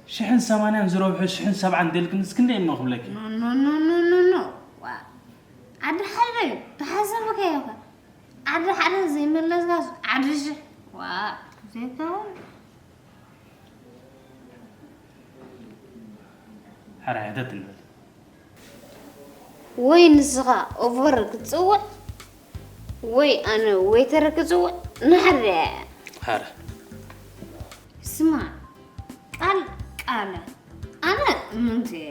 ሽሕን ሰማንያን ዝረብሑ ሽሕን ሰብዓን ደልክንስ ክንደይ እሞ ክብለኪ? ኖ፣ ኖ፣ ኖ፣ ኖ፣ ኖ፣ ኖ። ዋ፣ ዓዲ ሓደ እዩ፣ ተሓሰብካዮ ከ። ዓዲ ሓደ ዘይመለስካስ ዓዲ ሽሕ። ዋ፣ ዘይከውን። ሕራይ ሕተት ንበል። ወይ ንስኻ ኦቨር ክትጽውዕ፣ ወይ ኣነ ዌይተር ክጽውዕ፣ ንሓደ እያ። ሕራይ። ስማ፣ ቃል ቃል። ኣነ ምንቲ እየ።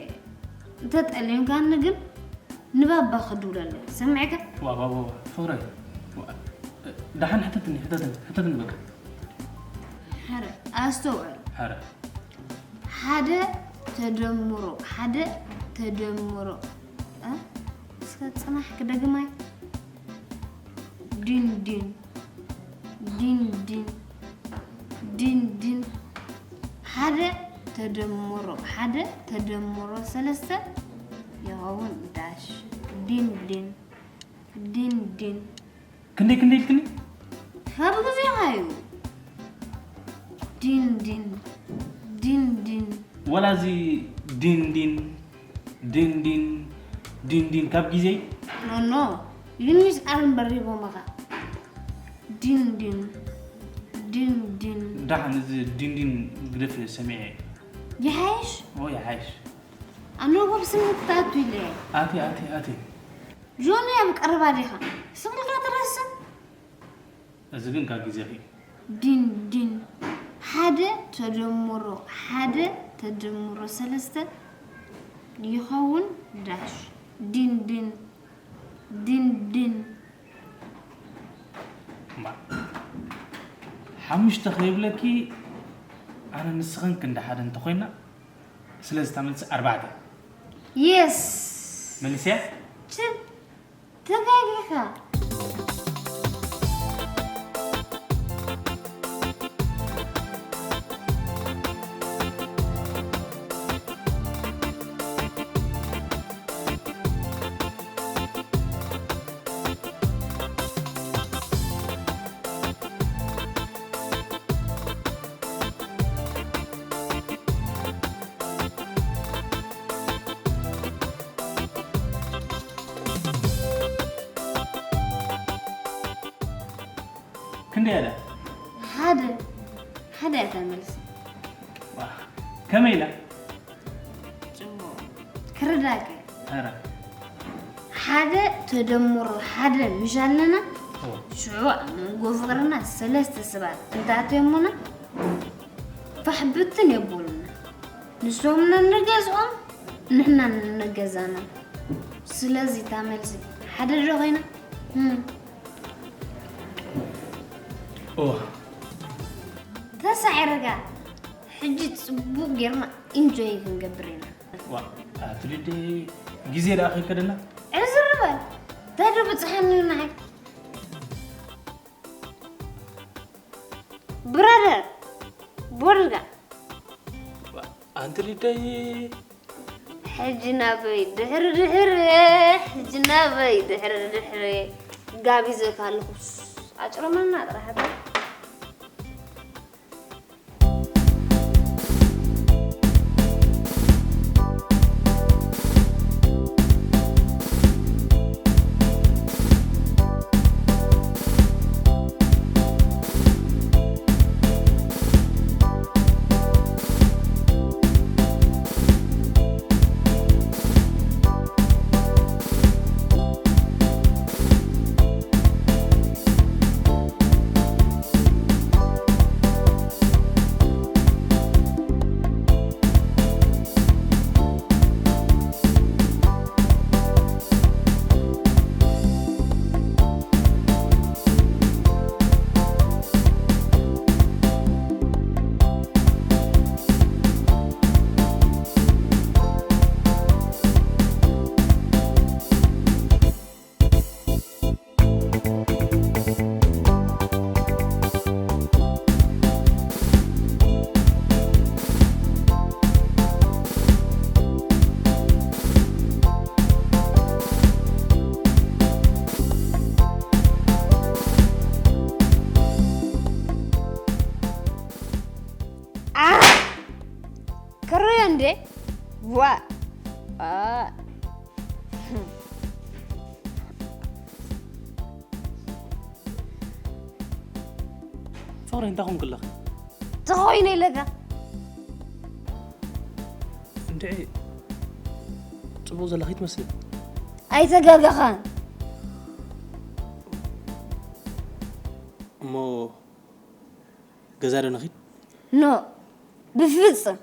እንተጠሊምካኒ ግን ንባባ ክድውለለይ። ሰሚዕካ? ዋ፣ ዋ፣ ዋ፣ ዋ፣ ፍቕረይ። ዋ፣ ደሓን ሕተትኒ፣ ሕተትኒ፣ ሕተትኒ በቃ። ሕራይ፣ ኣስተውዕል። ሕራይ። ሓደ ተደምሮ ሓደ ተደምሮ፣ እ? እስከ ጽናሕ ክደግማይ። ዲን ዲን፣ ዲን ዲን፣ ዲን ዲን። ሓደ ተደምሮ ሓደ ተደምሮ ሰለስተ ይኸውን ዳሽ። ዲን ዲን ዲን ዲን። ክንደይ ክንደይ ኢልክኒ? ካብ ግዜኻ እዩ። ዲን ዲን ዲን ዲን። ወላ እዚ ዲን ዲን ዲን ዲን ዲን ዲን ካብ ግዜይ? ኖኖ፣ ዩኒስ ኣርም በሪቦምኻ። ዲን ዲን ዲን ዲን። ደሓን እዚ ዲን ዲን ግደፍ ሰሚዐ። ይሓይሽ? ኦ ይሓይሽ። ኣነ እኮ ብስምዒት ትኣቱ ኢለ እየ። ኣቲ ኣቲ ኣቲ። ጆኒ ኣብ ቀረባ ዲኻ? ስምዒትካ ትረስዕ? እዚ ግን ካብ ግዜኺ። ዲን ዲን ሓደ ተደምሮ ሓደ ተደምሮ ሰለስተ ይኸውን ዳሽ። ዲን ዲን ዲን ዲን። እምበኣር ሓሙሽተ ከይብለኪ ኣነ ንስኽን ክንዲ ሓደ እንተኾይና ስለዚ እታ መልሲ ኣርባዕተ። የስ። መሊሰያ? ችብ ተጋጊኻ። ክንደይ ኣለ? ሓደ ሓደ እያ እታ መልሲ። ዋ፣ ከመይ ኢላ? ጽቡቕ ክርዳእከ ኧረ ሓደ ተደምሮ ሓደ ምሽ ኣለና። ኦ፣ ሽዑ ኣብ መንጎ ፍቕርና ሰለስተ ሰባት እንተኣትዮሙና ፋሕ ብትን የብሉና። ንሶም ነንገዝኦም ንሕና ነንገዛና። ስለዚ እታ መልሲ ሓደ ዶ ኮይና? እም። ኦ፣ ተሳዒርካ ሕጂ ጽቡቕ ጌርና ኢንጆይ ክንገብር ኢና። ዋ፣ ኣቲ ሊደይ ግዜ ደኣ ከይከደና። ዕዝር በል። እንታይ ዶ ብጽሓኒ ንዓይ? ብራደር፣ ቦርጋ። ኣንቲ ሊደይ ሕጂ ናበይ ድሕሪ ድሕሪ፣ ሕጂ ናበይ ድሕሪ ድሕሪ። ጋቢዘካ ኣለኹስ። ኣጭርመና ጥራሕ እታ። ከረዮ እንዴ? ዋ። ፍቕረይ እንታይ ኮንክለኺ? ተኾይነ ኢለካ። እንድዒ ጽቡቕ ዘለኺ ትመስሊ። ኣይተጋገኻን። እሞ ገዛ ዶ ንኺድ? ኖ፣ ብፍጽም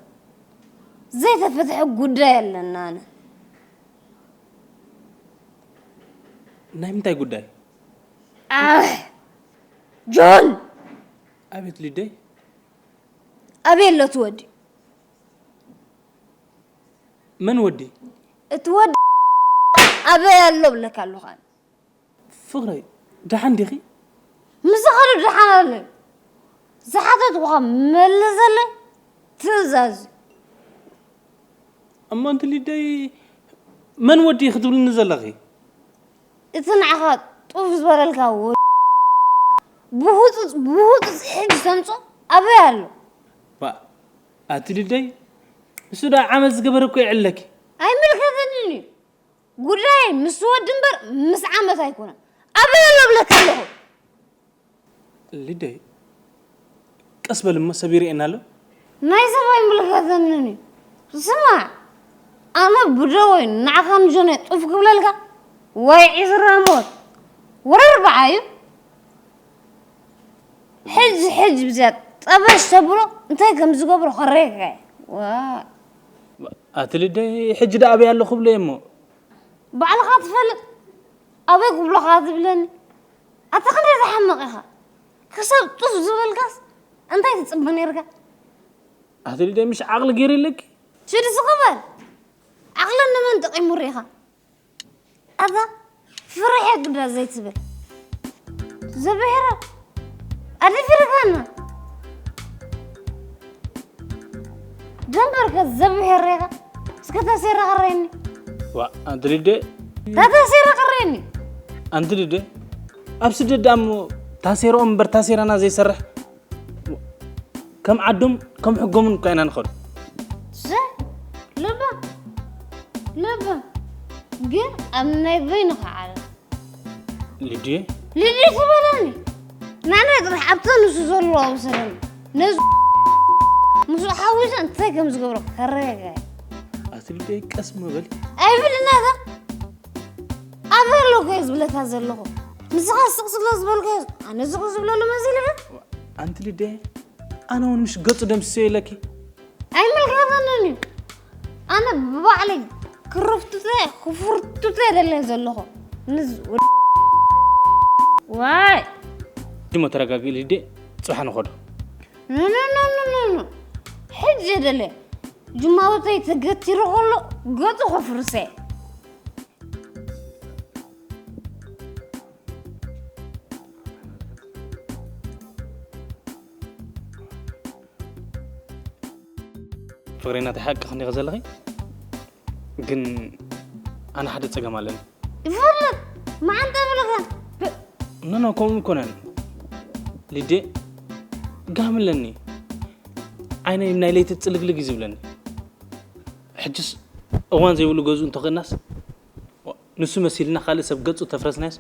ዘይተፈትሐ ጉዳይ ኣለና። ኣነ ናይ ምንታይ ጉዳይ? ኣሕ፣ ጆን! ኣቤት ሊደይ። ኣበይ ኣሎ እቲ ወዲ? መን ወዲ? እቲ ወዲ ኣበይ ኣሎ ብለካ ኣለኹ ኣነ። ፍቕረይ፣ ደሓን ዲኺ? ምሳኻ ዶ ደሓን ኣሎ? ዝሓተትኩኻ መልሰለይ። ትእዛዝ እዩ። እሞ ኣንቲ ሊደይ መን ወዲ ክትብልኒ ዘለኺ? እቲ ንዓኻ ጡፍ ዝበለልካ ወ- ብህፁፅ ብህፁፅ ሕጂ ተምፆ ኣበይ ኣሎ? ባ ኣቲ ሊደይ እሱ ዳ ዓመት ዝገበረ እኮ ይዕለኪ። ኣይምልከተንን እዩ ጉዳይ ምስ ወዲ እምበር ምስ ዓመት ኣይኮነን። ኣበይ ኣሎ ብለካ ኣለኹ። ሊደይ ቀስ በል እሞ ሰብ ይርእየና ኣሎ። ናይ ሰብ ኣይምልከተንን እዩ። ስማዕ ኣነ ብደወይ ንዓኻ ንጆነ ጡፍ ክብለልካ ወይ ዒስራ ሞት ወረ ኣርብዓ እዩ። ሕጂ ሕጂ ብዚያ ጠበሽ ተብሎ እንታይ ከም ዝገብሮ ከረየካ እየ። ዋ ኣቲ ሊደይ ሕጂ ዳ ኣበይ ኣለኹ ብለየ እሞ ባዕልኻ ትፈልጥ ኣበይ ክብሎኻ ትብለኒ። ኣታ ክንደይ ዝሓመቕ ኢኻ ክሳብ ጡፍ ዝበልካስ እንታይ ትፅበ ነርካ? ኣቲ ሊደይ ምሽ ዓቕሊ ገይሩ ኣለኪ። ሽድ ስኽበል ዓቕለን ንመን ጠቒሙ ሪኻ? ኣታ ፍርሒ ግዳ ዘይትብል ዘብሄረ ኣደፊርካና ደንበርከ ዘብሄረ ኢኻ እስከ ታሴራ ቀረኒ ዋ ኣንቲ ሊደ ታታሴራ ቀረኒ ኣንቲ ሊደ ኣብ ስደት ደኣ እሞ ታሴርኦም እምበር ታሴራና ዘይሰርሕ ከም ዓዶም ከም ሕጎምን እኳ ኢና ንኸዱ ዘ ልባ ልባ ግን ኣብ ናይ በይንኻ ዓለም ሊድየ ልዲ ትበለኒ ናና ጥራሕ ኣብተ ንሱ ዘለዎ ኣውሰደኒ ነዚ ምስኡ ሓዊሰ እንታይ ከም ዝገብሮ ከረጋጋየ ኣቲ ሊድየ ቀስ ምበል ኣይብልናታ ኣበሎ ኮየ ዝብለካ ዘለኹ ንስኻ ስቕ ስለ ዝበልካዮ ኣነ ስቕ ዝብለሉ መሲልካ ኣንቲ ሊድየ ኣነ እውን ምሽ ገጹ ደምስሰዮ ኢለኪ ኣይምልከተንን እዩ ኣነ ብባዕለይ ክርፍትተ ክፍርትተ ደለ ዘለኹ ንዝ ዋይ ጅሞ ተረጋጊ ሊድየ ጽባሕ ንኸዶ ኖኖኖኖኖ ሕጂ ደለ ጅማወተይ ተገቲሩ ከሎ ገጹ ከፍርሰ ፍቕረይ ናተይ ሓቂ ክንዲኺ ዘለኺ ግን ኣነ ሓደ ጸገም ኣለኒ ይፈልጥ መዓንተ ብልኻ ኖኖ ከምኡ ይኮነን ሊዴ ጋም ኣለኒ ዓይነይ ናይ ለይቲ ጽልግልግ እዩ ዝብለኒ ሕጅስ እዋን ዘይብሉ ገዝኡ እንተኾናስ ንሱ መሲልና ካልእ ሰብ ገጹ ተፍረስናስ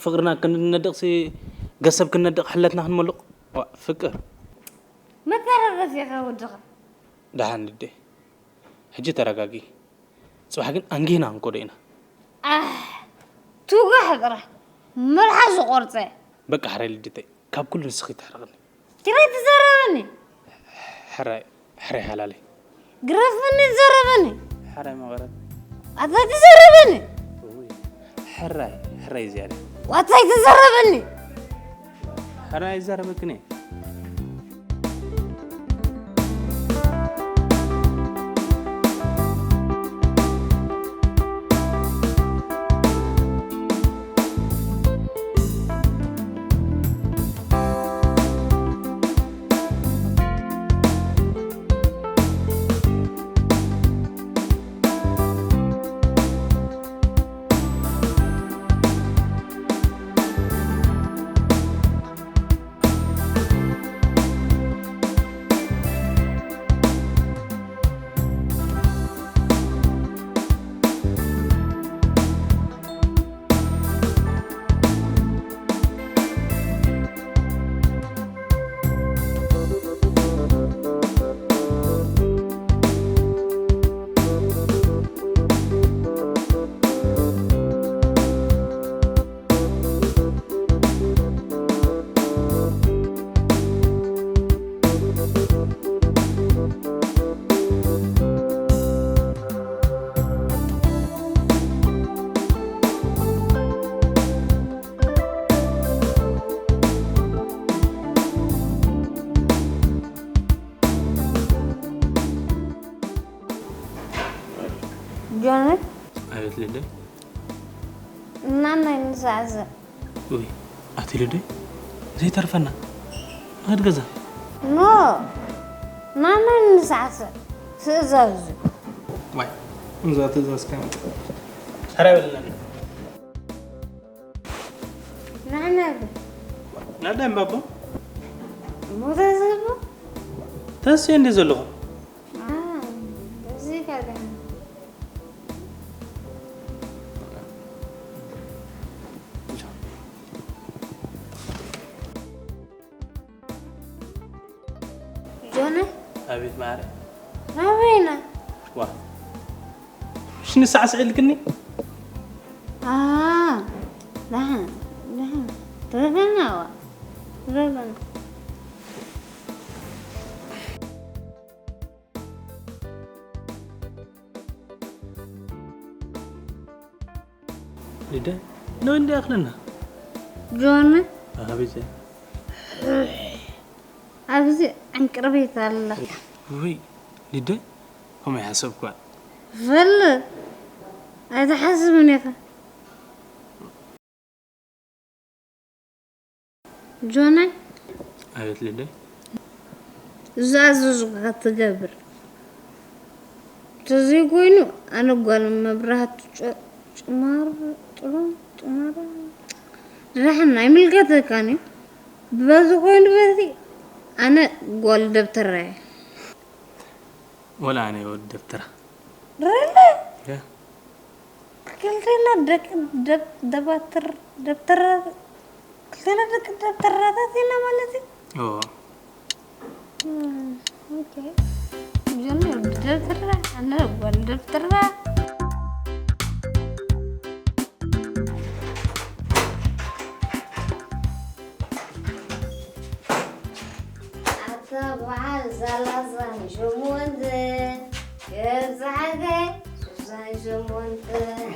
ፍቕርና ክንነድቕሲ ገሰብ ክንነድቕ ሕለትና ክንመልቕ ፍቅር መተረረፊኻ ወድኻ ደሓን ልደ ሕጂ ተረጋጊ ጽባሕ ግን ኣንጊህና ክንኮዶ ኢና ቱጋሕ ጥራሕ መልሓስ ዝቆርፀ በቃ ሕራይ ልድተይ ካብ ኩሉ ንስኺ ተሕርቕኒ ትግራይ ትዘረበኒ ሕራይ ሕራይ ሓላለይ ግረፍኒ ትዘረበኒ ሕራይ መቐረት ኣታ ትዘረበኒ ሕራይ ሕራይ ዝያደ ዋታይ ትዘረበኒ ሕራይ ይዛረበክኒ ጆኒ ኣቤት ልደ እናናይ ንሳዕስዕ ውይ ኣቲ ልደ ዘይተርፈና ንኸድ ገዛ ኖ ናናይ ንሳዕስዕ ትእዛዝ እዩ። ዋይ እዛ ትእዛዝ ከም ተራ ይበለና። ንዓና ዶ? ናዳ እምባቦ ሞተ ዝህቦ? ተስየ እንደ ዘለኹ አ፣ በዚ ካልካ። ጆነ፣ ኣቤት ማዕረ ናበይና? ዋ ሽኒ ሳዕስዕ ኢልክኒ አ፣ ደሓን፣ ደሓን። ትረፈና ዋ። ትረፈና። ሊደ ኖ እንዲ ኣኽለና ጆነ፣ ኣቤት ኣብዚ ዕንቅርቤት ኣላ። ውይ ሊደ ከምኡ ይሓሰብኳ ፈልጥ ኣይትሓስብን ኢኻ። ጆናይ፣ ኣቤት ሊደ ዝኣዘዝኩኻ ትገብር። ተዘይኮይኑ ኣነ ጓል መብራህቲ ጨ- ጭማር ጥሩ ጭማር ድራሕን ኣይምልከተካን እዩ። በዚ ኮይኑ በዚ ኣነ ጓል ደብተራ እየ። ወላ ኣነ ወዲ ደብተራ ርለ ያ ክልቴና ደቂ ደብ- ደባትር ደብተራ ክልቴና ደቂ ደብተራታት ኢና ማለት እዩ። ኦ እም፣ ኦኬ። ጀመር ብደብተራ ኣነ ጓል ደብተራ ኣታ በዓል ሰላሳን ሸሞንተን ክብጽሓከ ስሳን ሸሞንተን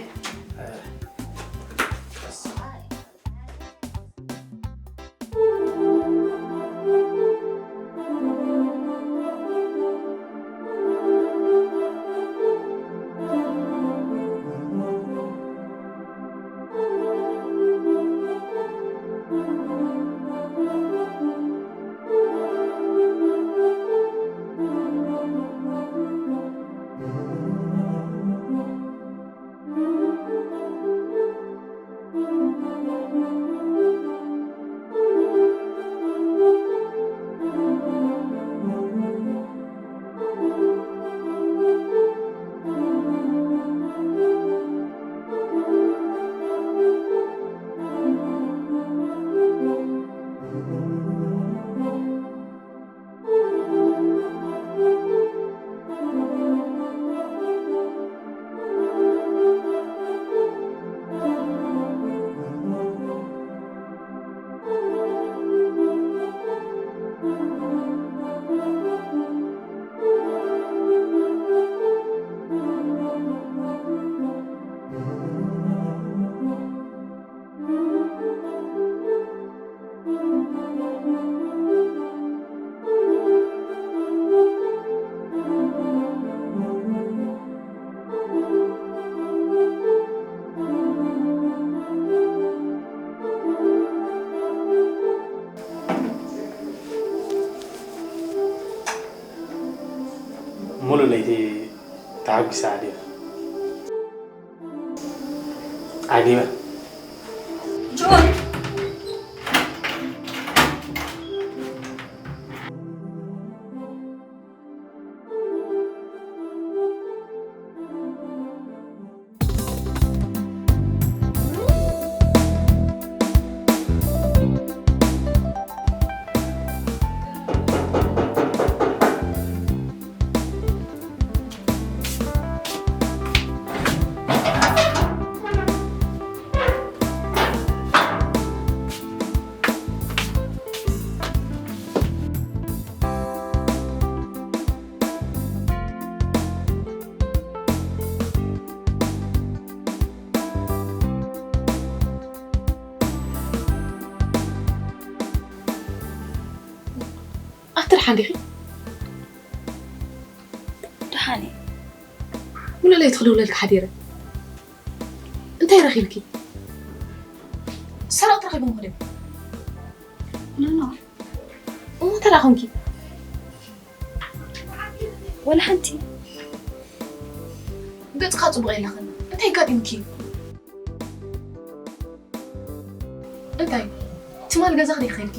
ሙሉ ለይቲ ተሓጒሳ ዓዲኻ ዓጊባ ጆን ኣቲ ደሓን ዲኺ? ደሓን እየ። ሙሉእ ለይቲ ክድውለልኪ ሓዲረ። እንታይ ረኺብኪ? ሰረቕቲ ረኺቦም ክደም? ኖ ኖ። እሞ እንታይ ደኣ ኾንኪ? ወላ ሓንቲ። ገጽካ ጽቡቕ የለኽን። እንታይ ኣጋጢምኪ? እንታይ? ትማል ገዛኺ ዲኺ ኸይድኪ?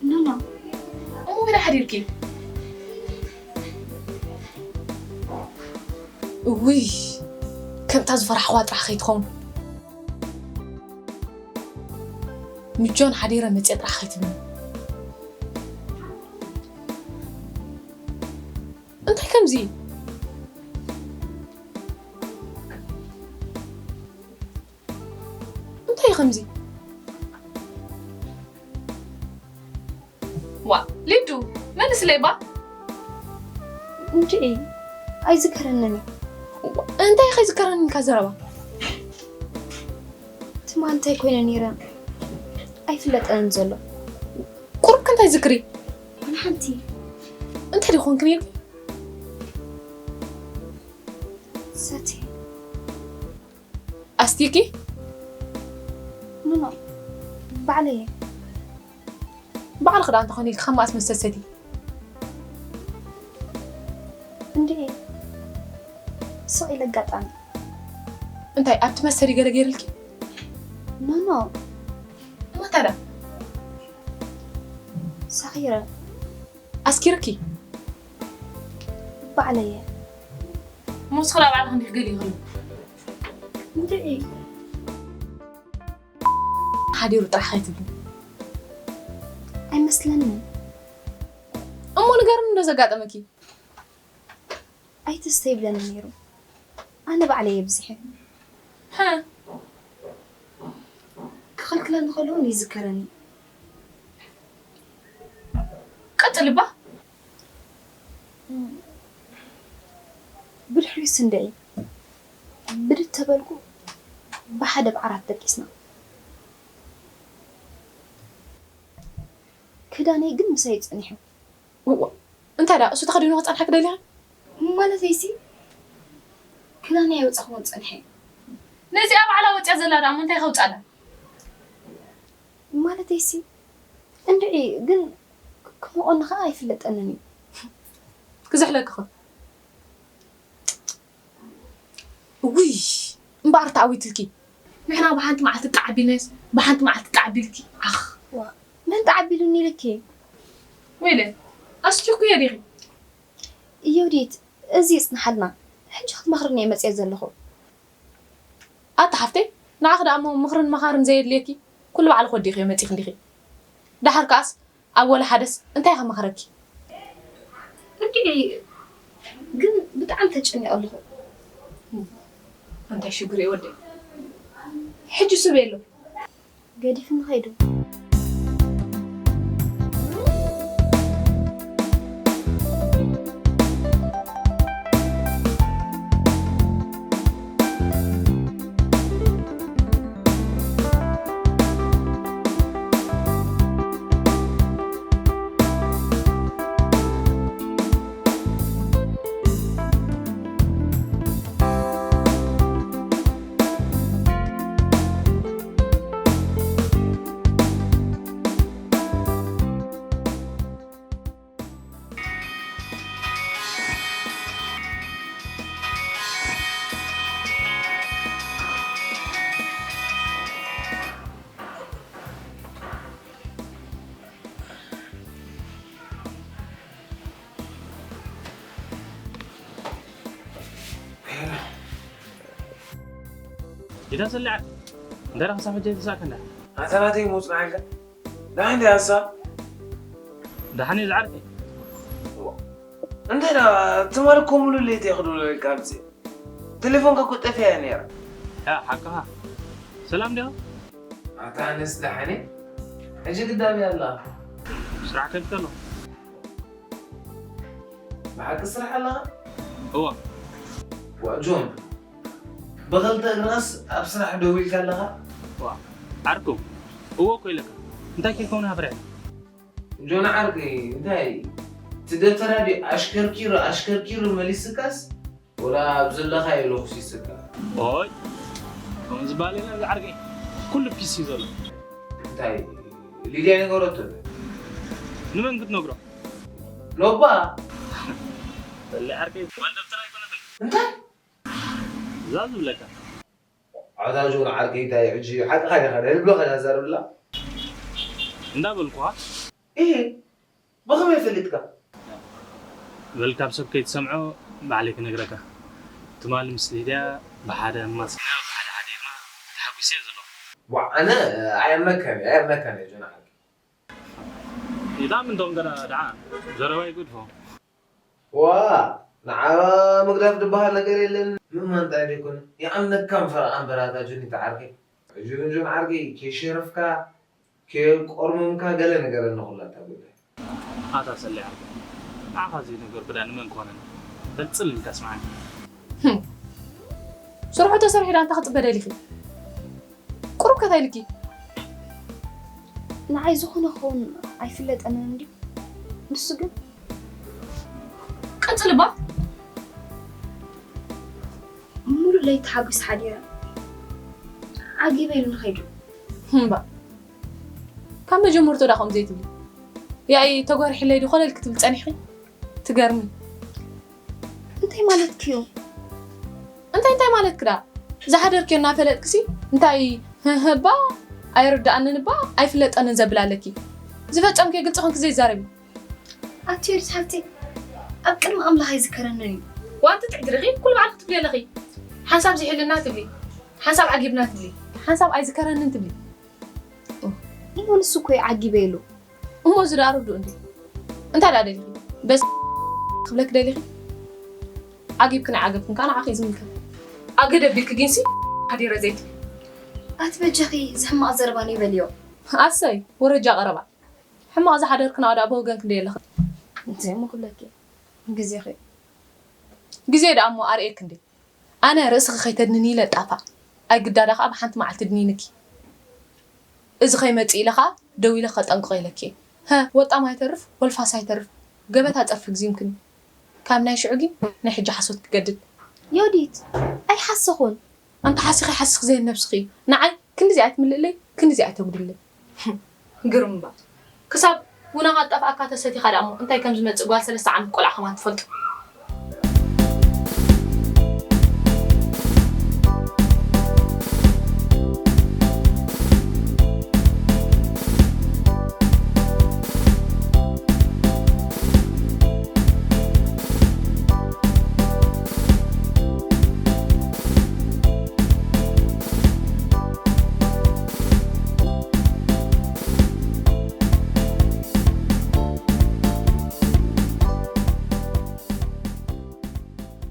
ኖ፣ ኖ። እሞ ወደ ሓዲርኪ? እውይ፣ ከምታ ዝፈራሕኽዋ ጥራሕ ከይትኸውን። ምጆን ሓዲረ መጽየ ጥራሕ ከይትብልኒ። እንታይ ከምዚ? እንታይ ከምዚ? ዋ፣ ሊዱ፣ መልስለይ ባ። እንድዒ፣ ኣይዝከረንን እዩ። ዋ፣ እንታይ ከይዝከረንን እካ ዘረባ? ትማል እንታይ ኮይነ ነይረ? ኣይፍለጠንን ዘሎ። ቁሩብ ከ እንታይ ዝክሪ? ንሓንቲ። እንታይ ደኾንክ ነይርኪ? ሰቲ። ኣስቲኪ? ኖ፣ ኖ። ባዕለየ። ባዕልኺ ደኣ እንተኾነ ኢልኪ ካብ መኣስ መሰሰቲ? እንድዒ። ስቕ ኢለ ኣጋጣሚ። እንታይ ኣብቲ መሰዲ ገለ ገይርልኪ? ኖ፣ ኖ። እሞ እንታይ ደኣ? ሰኺረ። ኣስኪርኪ? ባዕለየ። እሞ ንስኺ ደኣ ባዕልኺ እንዲኺ ገሊኺ? እንድዒ። ሓዲሩ ጥራሕ ከይትብሊ። ኣይመስለንን። እሞ ንገርኒ እንዶ ዘጋጠመኪ። ኣይትስተ ይብለኒ ነይሩ። ኣነ ባዕለይ የብዚሐ። ሃ። ክኽልክለኒ ከሎ እውን ይዝከረኒ። ቀጽሊ እባ። ብድሕሪኡስ እንድዒ ብድድ ተበልኩ ብሓደ ብዓራት ደቂስና። ክዳነይ ግን ምሳይ ጸኒሑ። እዋ፣ እንታይ ደኣ እሱ ተኸዲኑ ክጸንሓ ክደልያ? ማለተይሲ ክዳነይ ኣይወጻኹዎን ጸኒሐ። ነዚኣ ባዕላ ወጽያ ዘላ ደኣ እሞ እንታይ ከውጻላ? ማለተይሲ እንድዒ ግን ክመቖኒ ኸኣ ኣይፍለጠንን እዩ። ክዝሕለኪ ኸ? ውይ፣ እምበኣር ተዓዊትልኪ። ንሕና ብሓንቲ መዓልቲ ጣዕ ቢልናስ ብሓንቲ መዓልቲ ጣዕ ቢልኪ። ኣኽ። ዋ፣ መን ጣዕ ቢሉኒ ኢልኪ? ወይለ፣ ኣስቲኹ እየ ዲኺ? ዮዲት፣ እዚ ይጽንሓልና። ሕጂ ክትመኽርኒ እየ መጽየ ዘለኹ። ኣታ ሓፍተይ፣ ንዓኺ ደኣ እሞ ምኽርን መኻርን ዘየድልየኪ፣ ኩሉ ባዕልኺ ወዲኺዮ መጺኺ እንዲኺ። ደሓር ከኣስ ኣብ ወላ ሓደስ እንታይ ከማኽረኪ? እንድዒ ግን ብጣዕሚ ተጨኒቐ ኣለኹ። እንታይ ሽግር እዩ ወደይ? ሕጂ ስበይ ኣሎ። ገዲፍኒ ኸይዱ። ኢዳ ሰሊዓ። እንዳ ረኽሳ ሕጂ ተሳእከ እንዳ። ኣታ ናተይ ምውጽእ ናዓልካ። ደሓን ድያ ንሳ? ደሓን እየ ዝዓርከይ። እንታይ ደኣ፣ ትማሊ እኮ ሙሉእ ለይቲ እየ ክድውለልካ ኣምጽእ። ቴሌፎንካ እኮ ጠፊኣ እያ ነይራ። ያ፣ ሓቅኻ። ሰላም ዲኻ? ኣታ ኣነስ ደሓን እየ። ሕጂ ግዳም እያ ኣላ። ስራሕ ከፊተ ኣለኹ። ብሓቂ ስራሕ ኣለኻ? እወ። ዋ፣ ጆን፣ ብኽልተ እግርኻስ ኣብ ስራሕ ደው ኢልካ ኣለኻ? ዋ፣ ዓርኩ፣ እወ እኮ ኢለካ። እንታይ ከይከውን ሃፍርሕ? ጆን ዓርከይ፣ እንታይ? እቲ ደብተራ ድዩ ኣሽከርኪሩ፣ ኣሽከርኪሩ መሊስካስ? ወላ ኣብ ዘለኻዮ ለኹሲስካ? ኦይ፣ ከምኡ ዝበሃል የለን ዝዓርከይ። ኩሉ ፒስ እዩ ዘሎ። እንታይ? ሊድያ ነገረቶ? ንመን ክትነግሮ? ኖባ። በሊ ዓርከይ፣ ጓል ደብተራ ኣይኮነትን። እንታይ? እዛ ዝብለካ። ኣታ ጆን ዓርከይ እንታይ ሕጂ ሓቅኻ ዲኻ? ናይ ልብኻ ዲኻ ዘርብላ? እንዳበልኩኻ። እህ ብኸመይ ፈሊጥካ? በል ካብ ሰብ ከይትሰምዖ ባዕለይ ክነግረካ። ትማሊ ምስ ሊድያ ብሓደ ኣማሲና ብሓደ ሓዲርና ተሓጒሰ እየ ዘለኹ። ዋዕ ኣነ ኣየምነካን እየ ኣየምነካን እየ ጆን ዓርከይ። ኢጣም እንቶም ገና ደዓ ዘረባ ይገድፎ። ዋ ንዓ ምግዳፍ ዝበሃል ነገር የለን። ምማን ጥራይ ዘይኮነ ይኣምነካ ምፈረቓ እምበር ኣታ ጆኒ ተዓርከይ። ሕጂ ግን ጆን ዓርከይ ከይሸረፍካ ከየቆርመምካ ገለ ንገረኒ ኩላ እታ ጉዳይ። ኣታ ሰሊዓ ንዓኻ ዘይነገርኩ ዳ ንመን ኮነን? በል ጽል ኢልካ ስምዓኒ። ስርሑ ተሰሪሑ ዳ እንታይ ክጽበ ደሊኺ? ቁሩብ ከታይ ኢልኪ? ንዓይ ዝኾነ ክኸውን ኣይፍለጠንን እንድዩ። ንሱ ግን ቀጽል እባ። ሙሉእ ለይቲ ሓጒስ ሓዲረ ዓጊበ ኢሉ ንኸይዱ። እምባ ካብ መጀመርቶ ዳ ከምኡ ዘይትብሊ? ያኢ ተጓሪሕለይ ዶ ኮለል ክትብል ጸኒሕኺ? ትገርሚ። እንታይ ማለትኪ እዩ? እንታይ እንታይ ማለትኪ ደኣ? ዝሓደርክዮ እናፈለጥክሲ እንታይ ህህባ ኣይርድኣንን እባ ኣይፍለጠንን ዘብል ኣለኪ። ዝፈጸምክዮ ግልጺ ኮንኪ ዘይዛረቢ። ኣቲ ዮዲት ሓብተይ ኣብ ቅድሚ ኣምላኽ ኣይዝከረንን እዩ። ዋንቲ ትዕድርኺ ኩሉ ባዕልኪ ትብሊ ኣለኺ። ሓንሳብ ዝሕልና ትብሊ፣ ሓንሳብ ዓጊብና ትብሊ። ሓንሳብ ኣይዝከረንን ትብሊ። እሞ ንሱ እኮ እዩ ዓጊበ ኢሉ። እሞ እዚ ደኣ ርዱእ እንድዩ። እንታይ ደኣ ደሊኺ? በስ ክብለኪ ደሊኺ? ዓጊብክን ኣይዓገብክን ከኣ ንዓኺ እዩ ዝምልከት። ኣገደ ኣቢልኪ ጊንሲ ሓዲረ ዘይትብሊ። ኣቲ በጃኺ እዚ ሕማቕ ዘረባ ንይበልዮ። ኣሰይ ወረጃ ቀረባ። ሕማቕ ዝሓደርክን ኣውዳእ ብወገንኪ እንድየ ኣለኺ። እንታይ እሞ ክብለኪ ግዜኺ። ግዜ ደኣ እሞ ኣርእየኪ እንድየ። ኣነ ርእስኺ ከይተድንኒ ኢለ ጣፋ ኣይግዳዳ ከኣ ብሓንቲ መዓልቲ ድኒንኪ። እዚ ከይመጽእ ኢለ ከኣ ደው ኢለ ከጠንቅቖ ኢለኪ እየ። ሃ ወጣም ኣይተርፍ ወልፋስ ኣይተርፍ ገበታ ጸርፊ ግዚምክኒ። ካብ ናይ ሽዑ ግን ናይ ሕጂ ሓሶት ክገድድ። ዮዲት ኣይሓሰኹን። ኣንታ ሓሲኺ ሓሲኺ ዘየን ነብስኺ እዩ። ንዓይ ክንድዚ ኣይትምልእለይ ክንድዚ ኣይተጉድለይ። ግርም እባ ክሳብ ቡናኻ ዝጠፍኣካ ተሰቲኻ ደኣ እሞ እንታይ ከም ዝመጽእ ጓል ሰለስተ ዓመት ቆልዓ ከማን ትፈልጦ።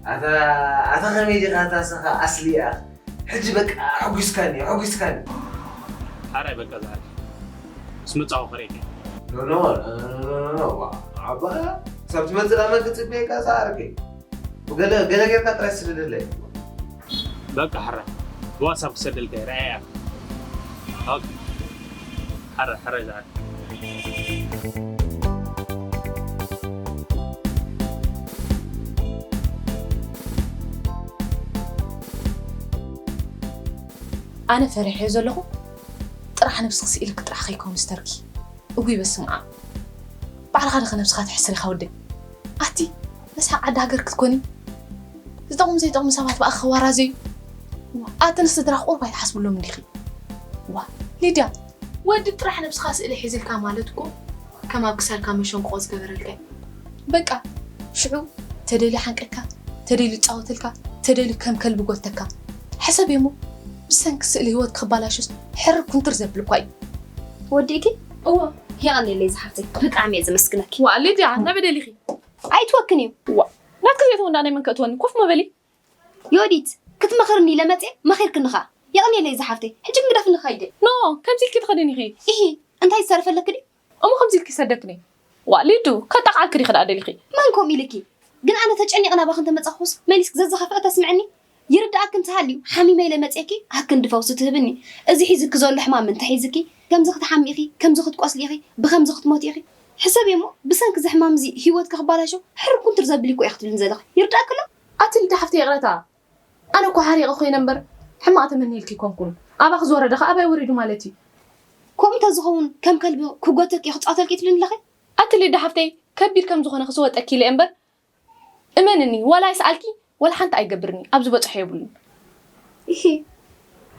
ኣታ ኣታ ከመይ ዲኻ ኣታ ስኻ ኣስሊ ኢኻ ሕጂ በቃ ኣሕጒስካኒ ኣሕጒስካኒ። ሓራይ በቃ ዝሓል ምስ መጻኹ ከርእየካ። ኖ ኖ ኖ ኖ ኖ ኖ ዋ ዓባ ሳብ ትመጽእ ዳመ ክጽበየካ ዝዓርከይ። ገለ ገለ ጌርካ ጥራይ ስደደለይ። በቃ ሕራይ ብዋትሳፕ ክሰደልካ እየ ርኣያ። ኦኬ ሕራይ ሕራይ ዝዓርከይ። ኣነ ፈሪሐዮ ዘለኹ ጥራሕ ነብስኺ ስኢልኪ ጥራሕ ከይከውን ስተርኪ። እጉይ በስመ ኣብ። ባዕልኻ ዲኻ ነብስኻ ተሕስር ኢኻ ወደይ። ኣቲ መስሓቕ ዓዲ ሃገር ክትኮኒ። ዝጠቕሙ ዘይጠቕሙ ሰባት ብኣኺ ከዋራዘዩ። ኣቲ ንስድራኺ ቁሩብ ኣይትሓስብሎም እንዲኺ። ዋ ሊድያ። ወዲ ጥራሕ ነብስኻ ስእሊ ሒዝልካ ማለት እኮ ከም ኣብ ክሳድካ መሸንቆቖ ዝገበረልካ እዩ። በቃ ሽዑ ተደልዩ ሓንቀካ፣ ተደልዩ ይጻወተልካ፣ ተደልዩ ከም ከልቢ ጎተካ። ሕሰብዮ እሞ ብሰንኪ ስእሊ ህይወትኪ ክባላሾስ ሕርር ኩንትር ዘብል እኳ እዩ። ወዲእኪ? እወ። የቐንየለይ ዝሓፍተይ ብጣዕሚ እየ ዘመስግነኪ። ዋእ ሊድያ ናበይ ደሊኺ? ኣይትወክን እዩ። ዋእ ናትኪ ዘይትወንዳ ናይ መን ከእትወኒ? ኮፍ ምበሊ። ዮዲት ክትመኽርኒ ኢለ መፅየ መኺርክኒ ኸዓ። የቐንየለይ ዝሓፍተይ ሕጂ ግን ግደፍኒ ክኸይድ እየ። ኖ ከምዚ ኢልኪ ትኸድን ኢኺ። ኢሂ እንታይ ዝተረፈለኪ ድዩ? እሞ ከምዚ ኢልኪ ሰደክኒ። ዋእ ሊዱ ከጣቕዓልኪ ዲኺ ደኣ ደሊኺ? መን ከምኡ ኢልኪ? ግን ኣነ ተጨኒቐ ናባኺ እንተመፃኹስ መሊስኪ ዘዘኸፍአ ተስምዕኒ? ይርድኣኪ እንተሃልዩ ሓሚመ ኢለ መፅየኪ ሃክንዲ ፈውሲ ትህብኒ። እዚ ሒዝኪ ዘሎ ሕማም እንተሒዝኪ ከምዚ ክትሓሚ ኢኺ፣ ከምዚ ክትቆስሊ ኢኺ፣ ብኸምዚ ክትሞቲ ኢኺ። ሕሰብዮ እሞ ብሰንኪ እዚ ሕማም እዚ ህይወትኪ ክባላሾ ሕርር ኩንትር ዘብል እኮ ኢኺ ትብልኒ ዘለኺ። ይርድኣኪ ኣሎ? ኣቲ ሊዳ ሓፍተይ ይቕረታ ኣነ እኮ ሓሪቐ ኮይነ እምበር ሕማቕ ተመንየልኪ ኣይኮንኩን። ኣባኺ ዝወረደ ኸኣ ኣባይ ወሪዱ ማለት እዩ። ከምኡ እንተዝኸውን ከም ከልቢ ክጎተኪ ክጻወተልኪ ትብልኒ ኣለኺ? ኣቲ ሊዳ ሓፍተይ ከቢድ ከም ዝኾነ ክስወጠኪ ኢለ እየ እምበር እመንኒ ዋላ ይስኣልኪ ዋላ ሓንቲ ኣይገብርን እዩ። ኣብ ዝበጽሖ የብሉን። ኢሂ፣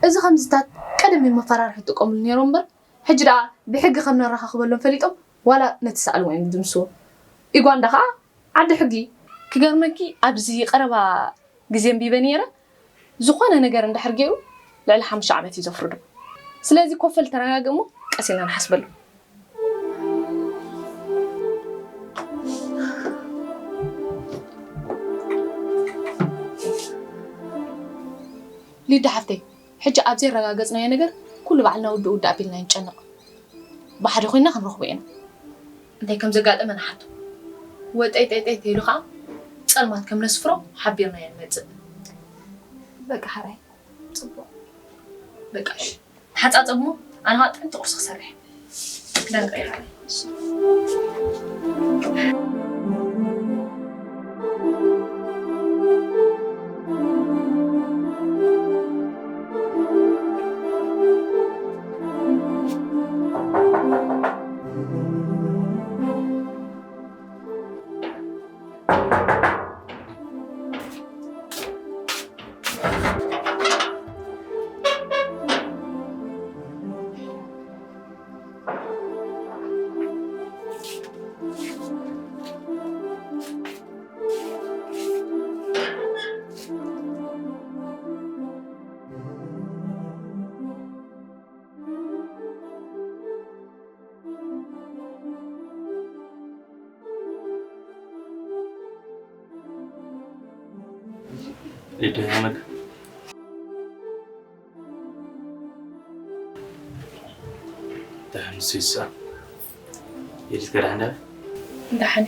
እዚ ከምዚታት ቀደም እዮም መፈራርሒ ይጥቀምሉ ነይሮም እምበር፣ ሕጂ ደኣ ብሕጊ ከም ነረኻኽበሎም ፈሊጦም ዋላ ነቲ ሰኣልዎ እዮም ዝድምስዎ። ዩጋንዳ ኸኣ ዓዲ ሕጊ። ክገርመኪ ኣብዚ ቀረባ ግዜ ኣንቢበ ነይረ፣ ዝኾነ ነገር እንድሕር ገይሩ ልዕሊ ሓሙሽተ ዓመት እዩ ዘፍርዶ። ስለዚ ኮፈል ተረጋግእ እሞ ቀስ ኢልና ንሓስበሉ። ሊዳ ሓፍተይ፣ ሕጂ ኣብ ዘረጋገጽናዮ ነገር ኩሉ ባዕልና ውድእ ውድእ ኣቢልና ንጨነቕ። ብሓደ ኮይንና ክንረኽቦ ኢና። እንታይ ከም ዘጋጠመ ንሓቶ። ወጠይ ጠይ ጠይ ተይሉ ኸዓ ጸልማት ከም ነስፍሮ ሓቢርናዮ ንመጽእ። በቃ ሓራይ፣ ጽቡቕ። በቃ እሺ። ተሓጻጸብ እሞ ኣነ ኸዓ ጥዕምቲ ቁርሲ ክሰርሕ። ክዳን ቀይረ። ሊዳ ሓመድ። ደሓን ሲሳ። የዲት ከዳሕንዳ? ደሓን።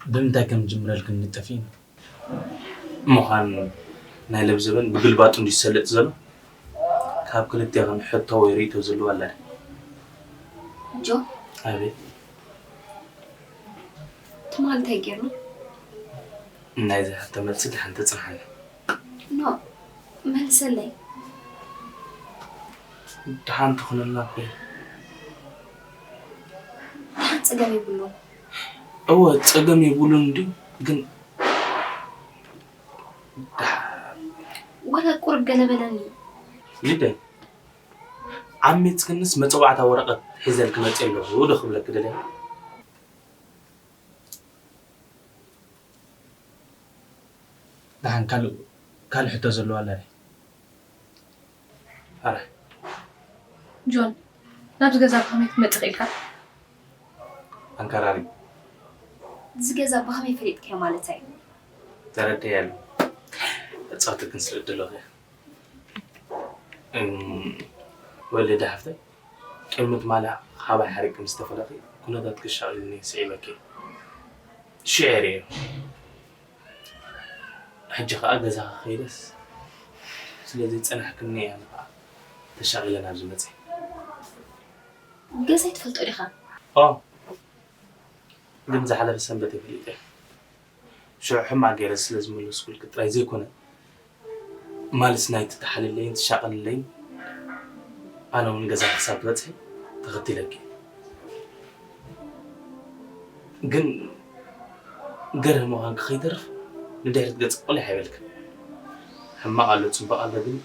ብምንታይ ከም ዝጅምረልክን ንጠፊእና። ምዃን ናይ ለብዘበን ብግልባጡ እንዲሰለጥ ዘሎ ካብ ክልቴኽን ሕቶ ወይ ርእይቶ ዘለዎ ኣላ ድያ? ጆ፣ ኣቤት። ትማሊ እንታይ ጌርና? ናይዚ ሕቶ መልሲ ድሓን ተጽንሓና። ኖ፣ መልሰለይ። ደሓን ትኹነልና እኮ። ደሓን ጸገም የብሉን። እወ፣ ጸገም የብሉን እንድዩ፣ ግን ደሓን። ዋላ ቁሩብ ገለ በለኒ። ሊደይ፣ ዓሚጽክንስ መጸዋዕታ ወረቐት ሒዘልኪ መጽየ ኣለኹ ዶ ክብለኪ ደልየ? ደሓን ካልእ፣ ካልእ ሕቶ ዘለዎ ኣላ ድያ? ኣረ። ጆን፣ ናብዚ ገዛ ብኸመይ ክትመጽእ ኽኢልካ? ኣንከራሪ። እዚ ገዛ ብኸመይ ፈሊጥካዮ ማለተይ? ተረድኤ ኣሎ። እጻወተክን ስለ እድለኺ። እም፣ ወለደ ሓፍተይ፣ ቅድሚ ትማሊ ካባይ ሓሪቂ ምስ ተፈለኺ፣ ኩነታትኪ ኣሻቒሉኒ ስዒበኪ። ሽዑ እየ ርእዮ። ሕጂ ኸኣ ገዛኺ ከይደስ ስለ ዘይጸናሕክኒ እየ ኣነ ኸኣ ተሻቒለ ናብዚ መጺአ። ገዛይ ትፈልጦ ዲኻ? ኦ፣ ግን ዝሓለፈ ሰንበት እየ ፈሊጠ። ሽዑ ሕማቕ ገይረ ስለ ዝመለስኩልኪ ጥራይ ዘይኮነ፣ ማልስ ናይቲ ትሓልለይን ትሻቐልለይን፣ ኣነ እውን ገዛ ክሳብ ትበጽሒ ተኸቲለኪ። ግን ገርህ ምዃንኪ ከይተርፍ ንድሕሪት ገጽ ቁሊሕ ኣይበልክን። ሕማቕ ኣሎ ጽቡቕ ኣሎ፣ ግን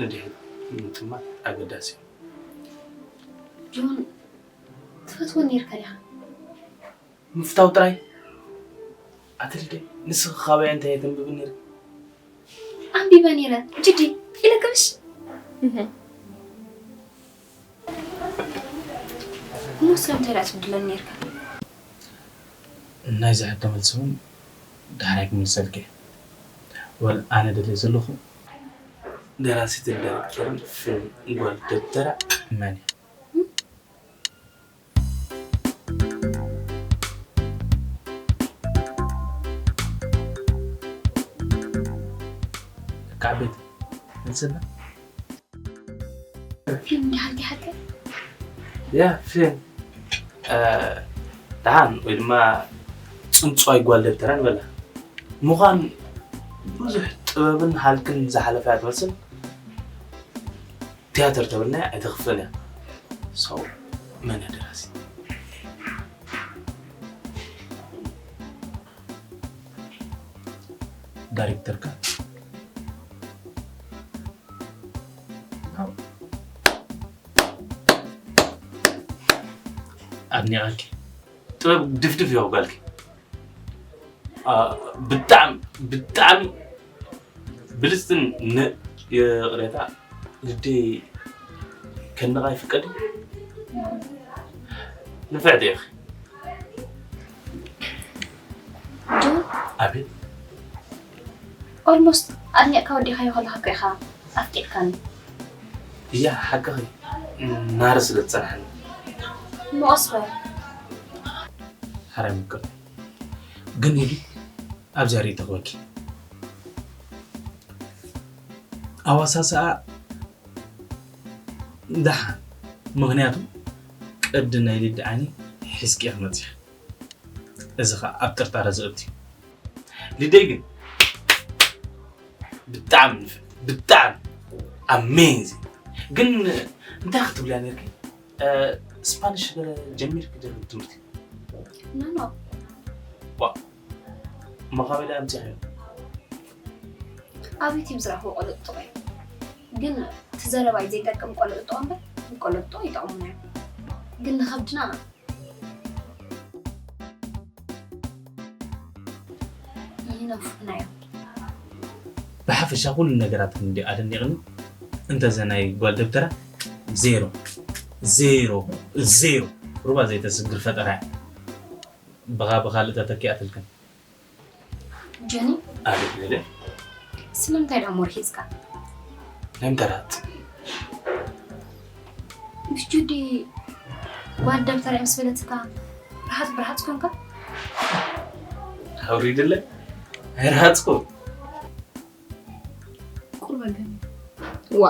ንድሕሪት ምጥማት ኣገዳሲ እዩ። ጆን፣ ትፈትዎ ነይርካ ዲኻ? ምፍታው ጥራይ? ኣቲ ልደይ፣ ንስኺ ካባይ እንታይ እየ ተንብቢ ነይርኪ? ኣንቢበ ነይረ፣ ጅዲ፣ ኢለኪ ምሽ? እህ። እሞ ስለምንታይ ደኣ ትብድለኒ ነይርካ? ናይዚ ሕቶ መልሲ እውን ዳሕራይ ክምልሰልኪ እየ። ወል ኣነ ደልየ ዘለኹ ደራሲትን ዳይሬክተርን ፊልም ጓል ደብተራ መን እያ? ደቂ ዓበይቲ፣ መልስና። ፊልም እንዲሃልቲ ሓቂ? ያ፣ ፊልም፣ እ፣ ደሓን ወይ ድማ ጽንጽዋይ ጓል ደብተራ ንበላ። ምዃን ብዙሕ ጥበብን ሃልክን ዝሓለፋ እያ ትመስል። ትያትር ተብልና ኣይተኽፍእን እያ። ሰው መን ደራሲ? ዳይሬክተርካ? ኣድኒቐኪ። ጥበብ ድፍድፍ እዩ ጓልኪ። ኣ፣ ብጣዕሚ ብጣዕሚ ብልጽትን ን-፣ ይቕሬታ፣ ልደይ ከንቓ ይፍቀድ? ንፍዕቲ ኢኺ። ጆን፣ ኣቤት። ኦልሞስት ኣድኒቕካ ወዲኻዮ ከለኻ እኮ ኢኻ ኣፍቂርካኒ። እያ ሓቅኺ፣ ናረ ስለ ዝጸንሐኒ። መቐስ በል። ሓራይ ምቅር ግን ኢሉ ኣብዚኣ ርኢ ተኽበኪ ኣዋሳስኣ ደሓን። ምኽንያቱ ቅዲ ናይ ልዲ ዓይኒ ሒዝኪ ኢኺ መጺኺ። እዚ ኸኣ ኣብ ጥርጣረ ዘእቱ እዩ። ልደይ ግን ብጣዕሚ ንፍዕቲ፣ ብጣዕሚ ኣሜዚንግ። ግን እንታይ ክትብልያ ነርኪ? ስፓኒሽ ገለ ጀሚርኪ ዶ ትምህርቲ? ኖ ኖ። ዋ፣ መኻበዳ ኣምጺእዮ። ኣብ ዩቲብ ዝረኽቦ ቆለጥጦ እዩ። ግን እቲ ዘረባይ ዘይጠቅም ቆለጥጦ እምበር ቆለጥጦ ይጠቕሙና እዮም። ግን ንኸብድና ይነፉናዮ። ብሓፈሻ ኩሉ ነገራት እንዲ ኣደኒቕኒ። እንተ ዘ ናይ ጓል ደብተራ ዜሮ ዜሮ ዜሮ፣ ሩባ ዘይተስግር ፈጠራ እያ። ብኻ ብኻልእ ተተኪኣትልክን። ጆኒ፣ ኣቤት ልደ። ስለምንታይ ደኣ ሞር ሒዝካ? ለምተራት። ምስ ጁዲ ጓል ደብተራ ምስ በለትካ ብርሃጽ ብርሃጽ ኮንካ? ኣውሪድለ። ኣይረሃጽኩ። ቁርበ ገለ። ዋ፣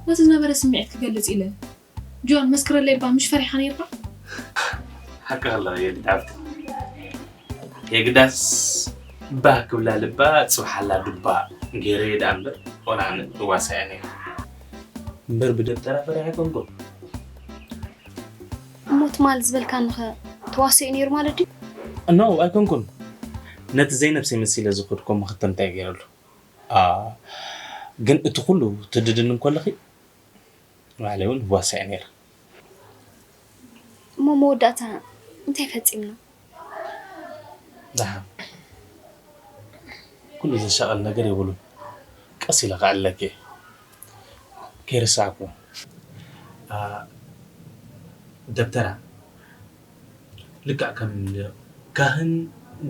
ነቲ ዝነበረ ስምዒት ክገልጽ ኢለ። ጆን፣ መስክረለይ እባ፣ ምሽ ፈሪሓ ነይርካ? ሓቂ ከላ የድት ሓፍቲ። የግዳስ ባህ ክብላ ልባ ጽብሓላ ዱባ ገይረ ደኣ እምበር፣ ቆናን እዋሳያ ነይረ። እምበር ብደብተራ ፈሪሐ ኣይኮንኩን። እሞ ትማል ዝበልካንኸ ተዋስኦ ነይሩ ማለት ድዩ? ኖ፣ ኣይኮንኩን። ነቲ ዘይነብሰይ መሲለ ዝኸድኮ መኽተምታ እየ ገይረሉ። ኣ፣ ግን እቲ ኩሉ ትድድን እንከለኺ፣ ባዕለይ እውን ህዋሳ እየ ነይረ። እሞ መወዳእታ እንታይ ፈጺምና? ደሓን። ኩሉ ዘሻቐል ነገር የብሉን። ቀስ ኢለ ከዕልለኪ እየ። ከይረሳዕኩ። ኣ፣ ደብተራ ልክዕ ከም ካህን፣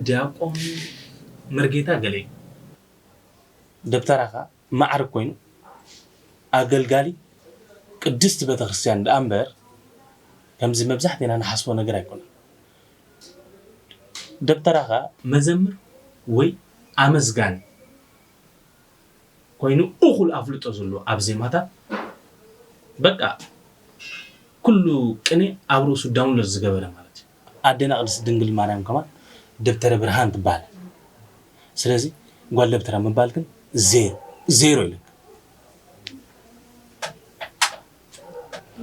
ዲያቆን፣ መርጌታ ገለ እዩ። ደብተራ ኸኣ ማዕርግ ኮይኑ፣ ኣገልጋሊ ቅድስቲ ቤተክርስትያን ደኣ እምበር፣ ከምዚ መብዛሕትና ንሓስቦ ነገር ኣይኮነን። ደብተራ ኸኣ መዘምር ወይ ኣመስጋኒ ኮይኑ፣ እኹል ኣፍልጦ ዘለዎ ኣብ ዜማታት፣ በቃ ኩሉ ቅኔ ኣብ ርእሱ ዳውንሎድ ዝገበረ ማለት እዩ። ኣዴና ቅድስት ድንግል ማርያም ከማን ደብተረ ብርሃን ትበሃል። ስለዚ ጓል ደብተራ ምባል ግን ዜሮ፣ ዜሮ ኢለካ።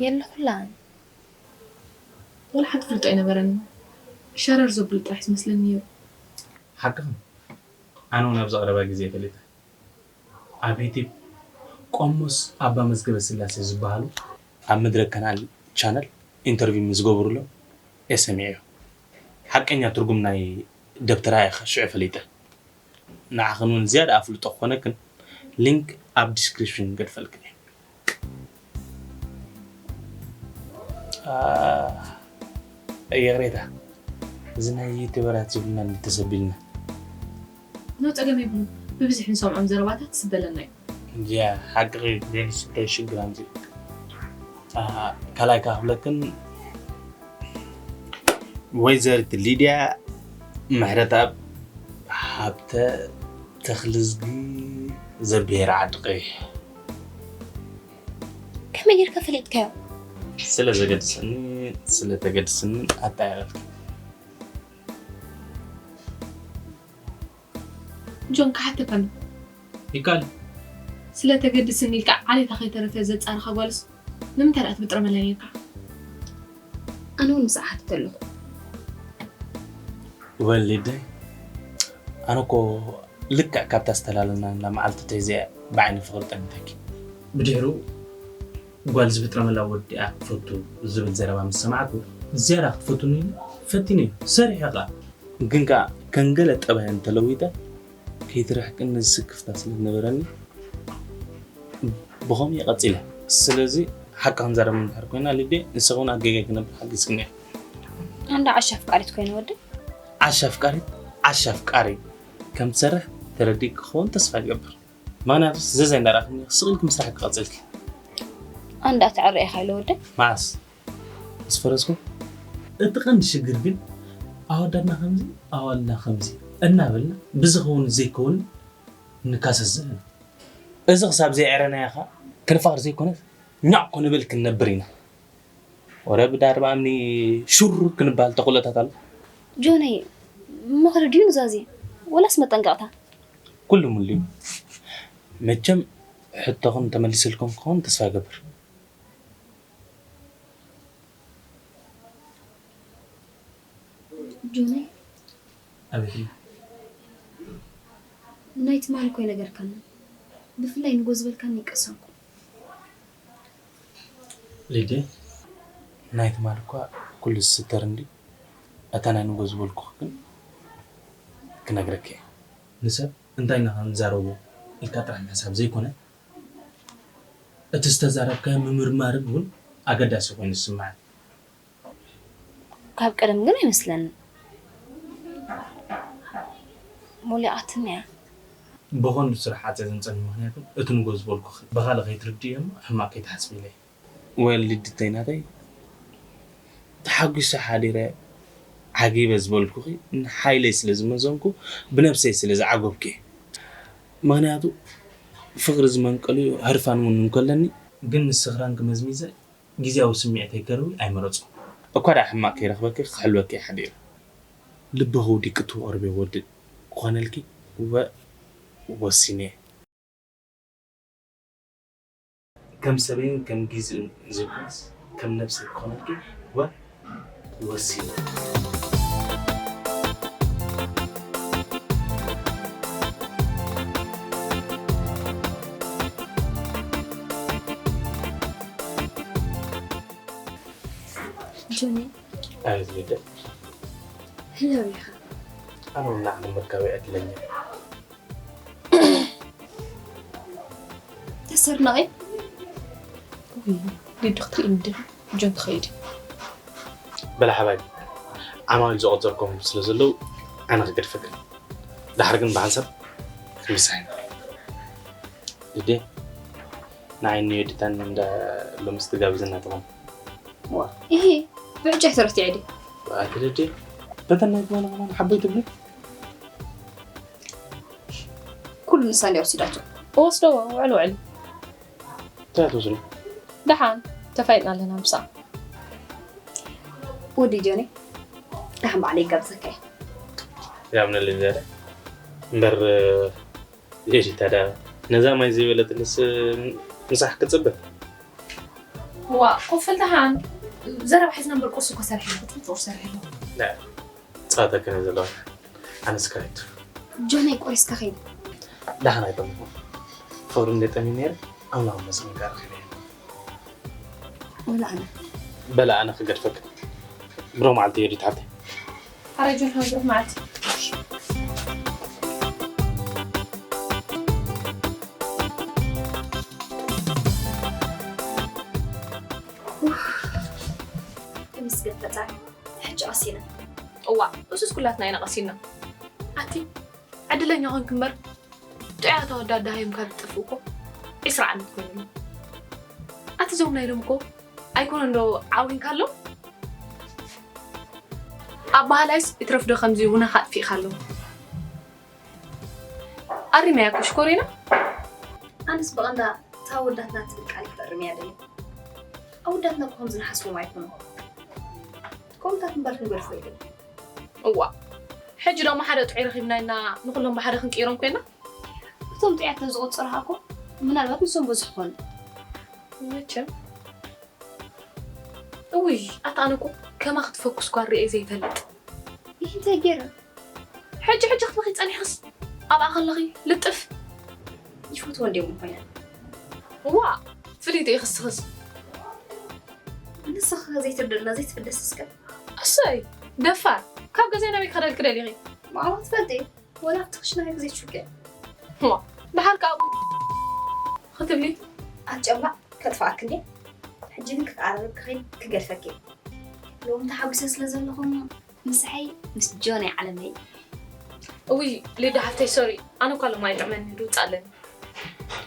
የለኹላን። ወላ ሓንቲ ፍልጦ ኣይነበረኒ። ሸረር ዘብሉ ጥራሕ ዝመስለኒ ነይሩ። ሓቅኺ። ኣነ እውን ኣብዚ ቀረባ ግዜ ፈሊጠ። ኣብ ዩቲብ ቆሞስ ኣባ መዝገበ ስላሴ ዝበሃሉ ኣብ መድረክ ከናል ቻነል ኢንተርቪው ምስ ዝገብሩሎም እየ ሰሚዐዮ። ሓቀኛ ትርጉም ናይ ደብተራ እየ ሽዑ ፈሊጠ። ንዓኽን እውን ዝያዳ ኣፍልጦ ክኾነክን ሊንክ ኣብ ዲስክሪፕሽን ገድፈልክን እየ። ኣ፣ ይቕሬታ፣ እዚ ናይ ዩቲበራት ዝብልና እንተሰቢልና። ኖ፣ ጸገም የብሉን። ብብዝሒ ንሰምዖም ዘረባታት ስበለና እዩ። ያ፣ ሓቅኺ ዴኒስ፣ እንታይ ሽግር ኣምጺኡ? ኣ፣ ካልኣይ ከኣ ክብለክን፣ ወይዘሪት ሊድያ ምሕረትኣብ ሃብተ ተኽልዝጊ ዘብሄር ዓዲ ቀይሕ። ከመይ ጌርካ ፈሊጥካዮ? ስለ ዘገድሰኒ፣ ስለ ተገድስኒ ኣጣየቐልኪ። ጆን፣ ክሓተካ ኣሎ። ይካል። ስለ ተገድስኒ ኢልካ ዓሌታ ከይተረፈ ዘጻርኻ ጓልስ ንምንታይ ደኣ ትብጥረመላ ነይርካ? ኣነ እውን ምስኣ ሓቲተ ኣለኹ። ወሊደይ ኣነ እኮ ልክዕ ካብታ ዝተላለናላ መዓልቲ ተይዘ ብዓይኒ ፍቕሪ ጠሚተኪ። ብድሕሩ ጓል ዝብጥረመላ ወዲ እያ ክትፈቱ ዝብል ዘረባ ምስ ሰማዕኩ ዝያዳ ክትፈቱኒ ፈቲነ እዩ። ሰሪሐ ከኣ። ግን ከኣ ከም ገለ ጠባየን ተለዊጠ ከይትርሕቅኒ ዝስክፍታ ስለ ዝነበረኒ ብኸምኡ እየ ቀጺለ። ስለዚ ሓቂ ክንዛረብ እንድሕር ኮይና ሊድየ ንስኺ እውን ኣብ ጌጋይ ክነብር ሓጊዝክኒ እየ። ኣንዳ ዓሻ ኣፍቃሪት ኮይነ ወዲ። ዓሻ ኣፍቃሪት ዓሻ ኣፍቃሪ ከም ትሰርሕ ተረዲእኪ ክኸውን ተስፋ ይገብር። ምኽንያቱስ ዘዛይ እንዳረኣኽኒ ስቕ ኢልኪ ምስራሕ ክቐጽልኪ። ኣንዳ ተዕረ ኢኻ ኢለ ወዲ። መዓስ? ምስ ፈረስኩ? እቲ ቀንዲ ሽግር ግን ኣወዳድና ከምዚ ኣዋልና ከምዚ እናበልና ብዝኸውን ዘይከውን ንካሰስ ዘለና። እዚ ክሳብ ዘይዕረናዮ ኸኣ ክንፋቕር ዘይኮነስ ኛዕ ኮ ንብል ክንነብር ኢና። ወረ ብዳርባ እምኒ ሹር ክንበሃል ተኽእሎታት ኣሎ። ጆነይ፣ ምኽሪ ድዩ ኑዛዜ ወላስ መጠንቀቕታ? ኩሉ ሙሉ እዩ። መቸም ሕቶኽን ተመሊስልኩም ክኸውን ተስፋ ይገብር። ጆነይ፣ ኣቤት። ናይ ትማሊ እኮ ይነገርካኒ፣ ብፍላይ ንጎ ዝበልካኒ ይቀሰንኩ። ሊድየ፣ ናይ ትማሊ እኳ ኩሉ ዝስተር እንዲ፣ እታ ናይ ንጎ ዝበልኩኺ ግን ክነግረኪ እየ። ንሰብ እንታይ ኢና ክንዛረቦ ኢልካ ጥራሕ ምሕሳብ ዘይኮነ፣ እቲ ዝተዛረብካዮ ምምርማር እውን ኣገዳሲ ኮይኑ ዝስምዓኒ። ካብ ቀደም ግን ኣይመስለንን። ሞሊቓትኒ እያ። ብቐንዱ ስራሕ ዓፅየ ዘምፀኒ ምኽንያቱ እቲ ንጎ ዝበልኩኺ ብኻልእ ከይትርድእዮ እሞ ሕማቕ ከይትሓስቢ ኢለ እየ። ወል ሊድተይ ናተይ ተሓጒሰ ሓዲረ ዓጊበ ዝበልኩኺ ንሓይለይ ስለ ዝመዘንኩ ብነብሰይ ስለ ዝዓጎብኩ እየ። ምኽንያቱ ፍቕሪ ዝመንቀልዩ ህርፋን እውን እንከለኒ ግን ንስኽራንኪ መዝሚዘ ግዝያዊ ስምዒተይ ከርዊ ኣይመረፅኩን። እኳ ደኣ ሕማቕ ከይረኽበኪ ክሕልወኪ እየ ሓዲረ። ልብኺ ውዲቂ ትቐርብዮ ወዲ ክኾነልኪ ወ ወሲነ እየ። ከም ሰበይን ከም ግዜኡን ዘይኮነስ ከም ነብሰይ ክኾነልኪ ወ ወሲነ። ጆኒ፣ ኣቤት ሊድያ። ህያው ኢኻ። ኣነ እውን ንዓኺ ምርካበይ ዕድለኛ እየ። ተሰርናቒ። ሊዱ ክትርኢ እንዲ ጆን ክኸይድ እዩ። በላ ሓባይቢ፣ ዓማዊል ዝቖጸርኩም ስለ ዘለዉ ኣነ ክገድፈክን። ድሓር ግን ብሓንሳብ ክንብሳሕ ኢና። ሊድየ፣ ንዓይ ንዮዲታን እንዳ ሎምስ ትጋብዝና ትኾን። ዋ፣ ኢሂ፣ ብዕጫ ተረቲዐ ድዩ? ኣቲ ሊድየ፣ በተን ናይ ትማሊ ከማን ሓቦይ ትብሊ? ኩሉ ንሳ እንድያ ወሲዳቶ። እወስዶ ውዕል ውዕል። እንታይ ትወስዱ? ደሓን ተፋይጥና ኣለና ምስኣ። ወዲ ጆኒ፣ ደሓን ባዕለይ ይጋብዘካ እየ። ያምነልኝ ዛሬ እምበር ዮዲታ ደኣ ነዛ ማይ ዘይበለትንስ ምሳሕ ክጽበ። ዋ፣ ኮፈል ደሓን ዘረባ ሒዝና እምበር ቁርሲ እኮ ሰሪሐ ኣለኹ፣ ጥዑም ጥዑም ሰሪሐ ኣለኹ። ጸዋታ ከመይ ዘለዋ? ኣነስ ከይድ። ጆነይ ቆሪስካ ከይድ። ደሓን ኣይጠምኹ። ፍቕሪ እንደ ጠሚ ነይረ፣ ኣምላኽ መስገን ጋር ከይደ። ወላ ኣነ። በላ ኣነ ክገድፈክ። ብሮ መዓልቲ ዮዲት ሓብተይ። ኣረ ጆን፣ ብሩኽ መዓልቲ። ተመስገን ፈጣሪ። ሕጂ ቀሲነ። እዋ፣ እሱስ ኩላትና ኢና ቀሲና። ኣቲ ዕድለኛ ኮንክ እምበር፣ ጥዑያት ኣወዳት ደሃዮም ካብ ዝጠፍኡ እኮ ዒስራ ዓመት ኮይኑና። ኣቲ እዞም ናይ ሎም እኮ ኣይኮነን ዶ ዓዊንካሎም? ኣበሃላይስ ይትረፍ ዶ ከምዚ ውነኻ ኣጥፊእካሎም? ኣሪመያ እኮ ሽኮሪና። ኣነስ ብቐንዳ እታ ኣወዳትና ትብል ቃል ክተርም እያ ደልየ። ኣወዳትና እኮ ከምዚ ንሓስቦም ኣይኮኑን። ከምታት እምበር ክንገድፎ የለን። እዋ፣ ሕጂ ደሞ ሓደ ጥዑይ ረኺብና ኢልና ንኹሎም ብሓደ ክንቅይሮም ኮይና? እቶም ጥዑያት ተዝቑጸሩ እኮ ምናልባት ንሶም ብዙሕ ኮኑ። መቸም እውይ ኣታ ኣነ እኮ ከማኺ ትፈኩስ ጓል ርእየ ዘይፈልጥ። ይህ እንታይ ገይረ? ሕጂ ሕጂ ክትበኺ ጸኒሕክስ ኣብኣ ከለኺ ልጥፍ። ይፈትዎ እንድዮም ኮይነ። ዋ ፍሊጡ ኢኺ እስኽስ። ንስኺ ዘይትርድእና ዘይትፍደስ እስከ። እሰይ ደፋር ካብ ገዛይ ናበይ ክኸደልኪ ደሊኺ? ማዕዋ ትፈልጢ ወላ ኣብቲ ክሽነ ግዜ ችግር። ዋ ደሓር ካብ ክትብሊ ኣጨማ ከጥፋኣክ እንዴ? ሕጂ ግን ክቃረብ ክኸይድ ክገድፈኪ። ሎም ተሓጒሰ ስለ ዘለኹም ምሳሐይ ምስ ጆን ዓለመይ። እውይ ሊዳ ሓፍተይ ሶሪ ኣነ እኳ ሎም ኣይጥዕመኒ ድውፅ ኣለኒ።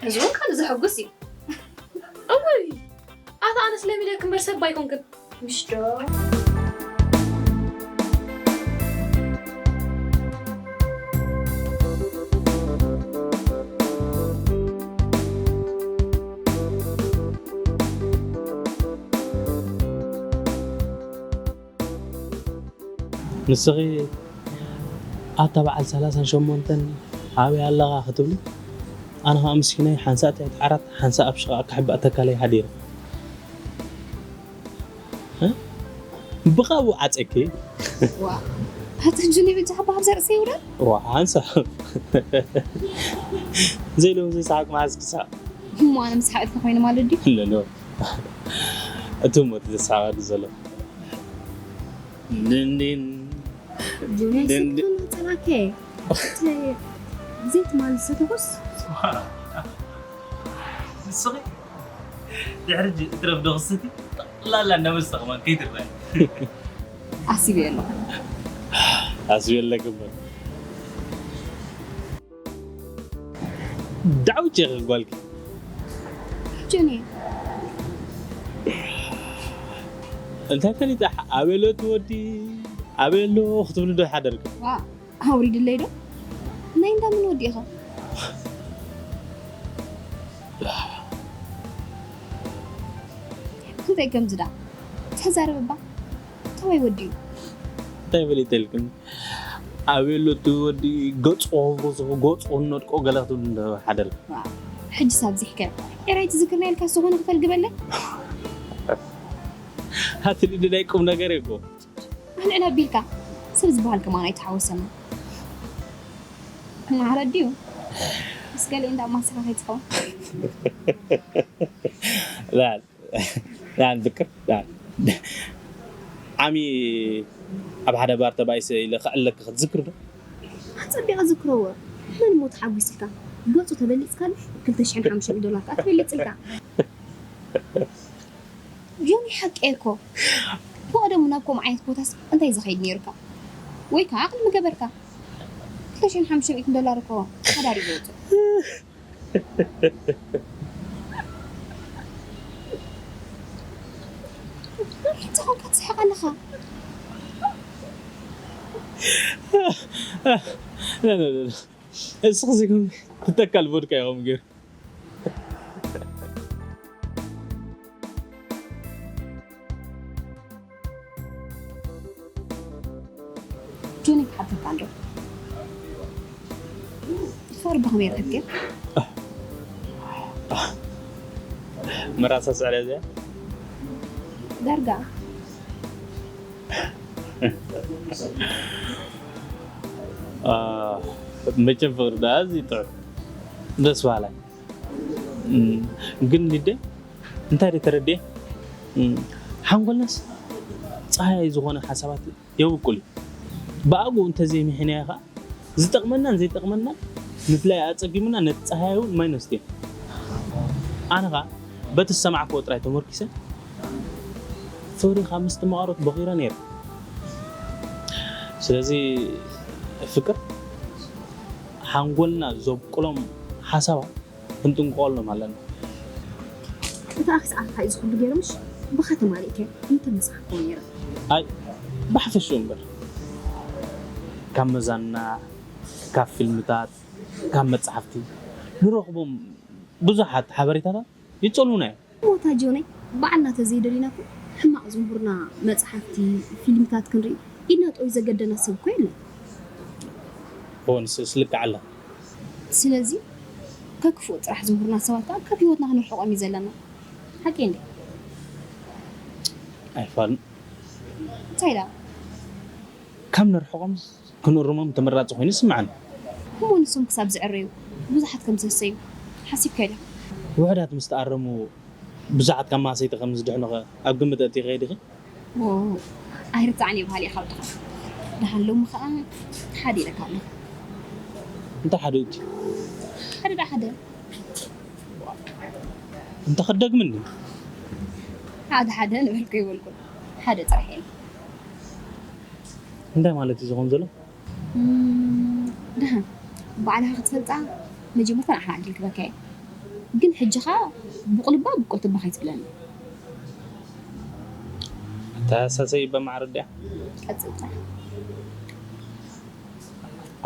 እዚ እውን ካልእ ዘሐጉስ እዩ። እውይ ኣታ ኣነስ ለሚደክ እምበር ሰብ ኣይኮንክን። ምሽ ዶ? ንስኺ ኣታ በዓል ሰላሳን ሸሞንተን ኣበይ ኣለኻ ክትብሊ፣ ኣነ ኸኣ ምስኪናይ ሓንሳእ ትሕቲ ዓራት ሓንሳእ ኣብ ሽቓቕ ክሕባእ ተካለይ ሓዲረ። እ? ብቐብኡ ዓጸኪ። ዋ፣ ኣቲ ሕጂ ናይ በጃ ሓባ ኣብ ዘርእሰይ ውረድ? ዋ፣ ሓንሳእ። ዘይለዉ ዘይሰሓቅ መዓዝ ክሳቅ? እሞ ኣነ ምስሓቅ ኢልካ ኮይኑ ማለት ድዩ? ለሎ። እቲ እሞ እቲ ዘስሓቀኒ ዘሎ። ድንዲን። ጆንያስ ድንዲ- ክትብል ጸላከ። ዘይትማል ዝተኹስ። ንስኺ ድሕሪ ጅ- እትረፍ ዶ ክስቲ ጠቕላላ እንዳመስተ ከማን ከይትረኣይ። ኣሲበ ኣለኹ። ኣስቢ ኣለክ እምበር። ዳዊት ጀኸ ጓልኪ። ጆኒ። እንታይ ፈሊጣ ኣበሎ ትወዲ ኣበሎ ክትብሉ ዶ ሓደርኩ? ዋ ኣውሪድለይ ዶ? ናይ እንዳ ምን ወዲ ኢኻ? እንታይ ከምዚ ዳ? ተዛረብ እባ። ተወይ ወዲ እዩ። እንታይ ፈሊጠልክን? ኣበሎ እቲ ወዲ ገጹ ክብርዝኹ ገጹ ክነጥቆ ገለ ክትብል እንዶ ሓደር። ዋ፣ ሕጂ ሳብ ዚሕከ ኤራይ ትዝክርና ኢልካ ዝኾነ ክፈልግበለ? ኣቲ ልዲ ናይ ቁም ነገር እኮ። ኣልዕል ኣቢልካ ሰብ ዝበሃል ከማን ኣይተሓወሰና። ማዕረ ድዩ? ምስ ገሊኡ እንዳ ማሰኻ ከይትኸውን። ላል ላል ዝክር ላል ዓሚ ኣብ ሓደ ባር ተባኢሰ ኢለ ክዕለክ ክትዝክር ዶ? ኣጸቢቐ ዝክረዎ። መን እሞ ተሓጒስልካ? ገጹ ተበሊጽካሉ ክልተ ሽሕን ሓሙሽተ ሚእትን ዶላር ከኣ ተበሊጽልካ። ዮኒ ሓቀይ እኮ። ብቐደሙ ናብ ከምኡ ዓይነት ቦታስ እንታይ ዝኸይድ ነይሩካ? ወይ ከኣ ዓቕሊ ምገበርካ። ክልተ ሽሕን ሓሙሽተ ሚእትን ዶላር እኮ ሓዳር እዩ ዘውጽእ። ሕጂ ኾንካ ትስሕቕ ኣለኻ። እስኺ ዘይኮንኪ ትተካል ቮድካ ኢኹም ገይሩ። ጆኒ ክሓተካ ኣሎ። ሶሪ ብኸመይ ረኺብክዮ? መራሳ ስዕረ እዚኣ? ዳርጋ። አ፣ መቸም ፍቕሪ ደኣ ኣዝዩ ጥዑም። ደስ በሃላይ። እም፣ ግን ሊደ እንታይ ደ ተረድኤ? እም፣ ሓንጎልናስ ጸሃያይ ዝኾነ ሓሳባት የብቁል እዩ። ብኣግኡ እንተዘይምሒናዮ ኸኣ ዝጠቕመናን ዘይጠቕመናን ምፍላይ ኣጸጊሙና ነቲ ጸሃያይ እውን ማይ ነስትዮ። ኣነ ኸኣ በቲ ዝሰማዕክዎ ጥራይ ተመርኪሰ ፍቕሪ ካብ ምስትምቓሮት ቦኺረ ነይረ። ስለዚ ፍቅር ሓንጎልና ዘብቁሎም ሓሳባት ክንጥንቀቐሎም ኣለና። እታ ኣኽስ ዓርካ እዩ ዝኹሉ ገይሩ ምሽ ብኸተማ ርኢከ እንተ መጽሓፍኮ ነይረ። ኣይ ብሓፈሽኡ እምበር ካብ መዛና ካብ ፊልምታት ካብ መጽሓፍቲ ንረኽቦም ብዙሓት ሓበሬታታት ይጸልዉና እዮም። ሞታ ጆነይ ባዕልና ተዘይደሊና እኮ ሕማቕ ዝምህሩና መጽሓፍቲ ፊልምታት ክንርኢ ኢድና ጠውዩ ዘገደና ሰብ እኮ የለን። እወ ንስስ ልክዕ ኣለኺ። ስለዚ ከክፉእ ጥራሕ ዝምህሩና ሰባት ከዓ ካብ ህይወትና ክንርሕቖም እዩ ዘለና። ሓቂ እንዴ? ኣይፋልን። እንታይ ኢላ? ካብ ነርሕቖም ክንእርሞም ተመራፂ ኮይኑ ይስምዓኒ። እሞ ንሶም ክሳብ ዝዕረዩ ብዙሓት ከም ዝህሰዩ ሓሲብካ ኢለ። ውሕዳት ምስ ተኣረሙ ብዙሓት ካብ ማህሰይቲ ከም ዝድሕኑ ከ ኣብ ግምት ኣእቲኺ ዲኺ? ኣይርታዕን እየ በሃሊ ኢኻ ወድኻ። ደሓን ሎሚ ከዓ ሓደ ኢለካ ኣለኹ። እንታይ ሓደ እቲ? ሓደ ዳ ሓደ እንተ ክደግምኒ? ሓደ ሓደ ንበልኩ ይበልኩ። ሓደ ጥራሕ እየ። እንታይ ማለት እዩ ዝኾን ዘሎ? ደሓን ባዕልኻ ክትፈልጣ መጀመርታ ንዓኻ ዕድል ክበካ እየ። ግን ሕጂ ኸዓ ብቑልባ ብቁልትባ ከይትብለኒ። ኣተሃሳሰይ በማዕረ ድያ? ቀጽል ጥራሕ።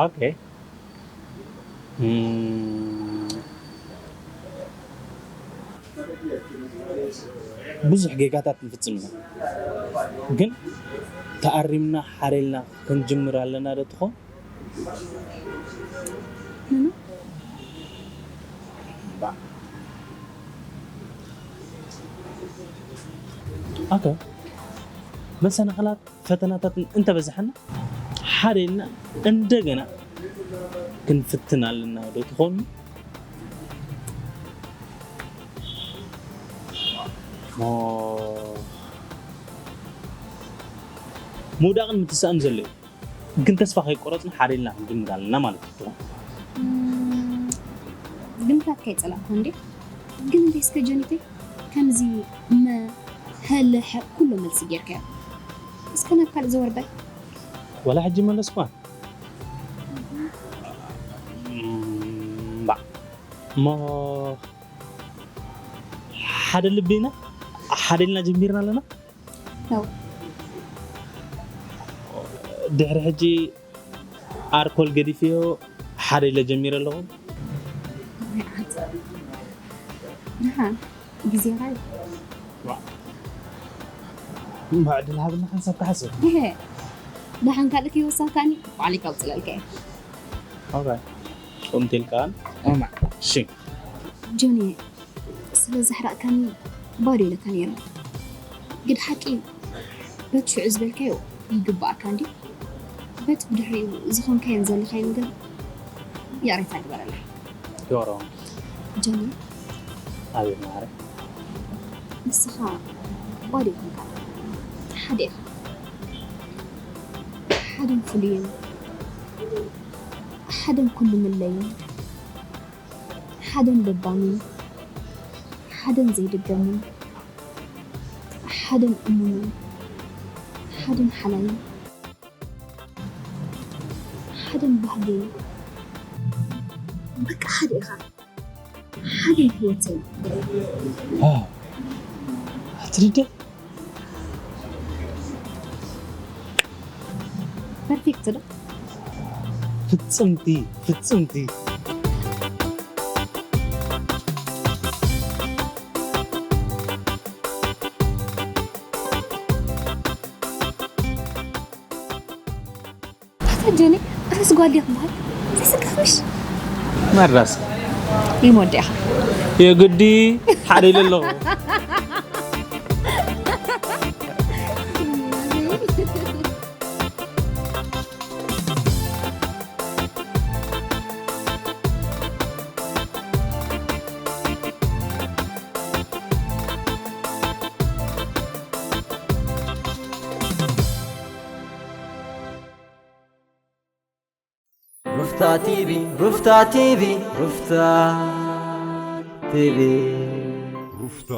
ኦኬ። ብዙሕ ጌጋታት ንፍጽም ኢና፣ ግን ተኣሪምና ሓሪልና ክንጅምር ኣለና ዶ ትኾን? ኦኬ፣ መሰናኽላት ፈተናታትን እንተበዝሓና ሓደ ኢልና እንደገና ክንፍትን ኣለና ዶ ትኾኑ? ምውዳቕን ምትሳእን ዘሎ እዩ፣ ግን ተስፋ ከይቆረፅና ሓደ ኢልና ክንጅምር ኣለና ማለት እዩ። ግምታት ከይፀላእኩ እንዴ? ግን እንዴ እስከ ጀኒተይ ከምዚ መ ሀለ ሐ ኩሎ መልሲ ጌርካዮ። እስከ ናብ ካልእ ዘወርዳይ። ወላ ሕጂ መለስኳ። እምባ እሞ ሓደ ልቢ ኢና፣ ሓደ ኢልና ጀሚርና ኣለና። ነው። ድሕሪ ሕጂ ኣርኮል ገዲፍዮ ሓደ ኢለ ጀሚረ ኣለኹ። ደሓን ግዜኻ እዩ። እምባ ዕድል ሃብና ሓንሳብ ክሓስብ። ደሓን ካልእ ከይወሳካኒ ባዕለይ ከውፅለልካ እየ። ኦራይት። ከምቲ ኢልካን። እማ። እሺ። ጆኒ፣ ስለ ዘሕራቕካኒ ባዶ ኢለካ ነይረ። ግድ ሓቂ በቲ ሽዑ ዝበልካዮ ይግባኣካ እንዲ፣ በቲ ብድሕሪኡ ዝኾንካዮን ዘለኻዮን ግን ይቕሬታ ግበረለይ። ዮሮም። ጆኒ፣ ኣቤት ማዕረ። ንስኻ ባዶ ይኮንካ፣ ሓደ ኢኻ። ሓደን ፍሉይን፣ ሓደን ኩሉ ምለይን፣ ሓደን ለባምን፣ ሓደን ዘይድገምን፣ ሓደን እሙንን፣ ሓደን ሓላይን፣ ሓደን ባህገይን፣ በቃ ሓደ ኢኻ። ሓደ ህይወተይ። ዋው፣ ኣትርደ። ፐርፌክት ዶ? ፍጽምቲ፣ ፍጽምቲ። ታታ ጆኒ፣ ኣነስ ጓል ድየ ክበሃል? ዘስክፍ ምሽ? መራስ። ይሞድ ኢኻ። የግዲ ሓደ ኢለ ኣለኹ። ሩፍታ ቲቪ፣ ሩፍታ ቲቪ፣ ሩፍታ ቲቪ። ሩፍታ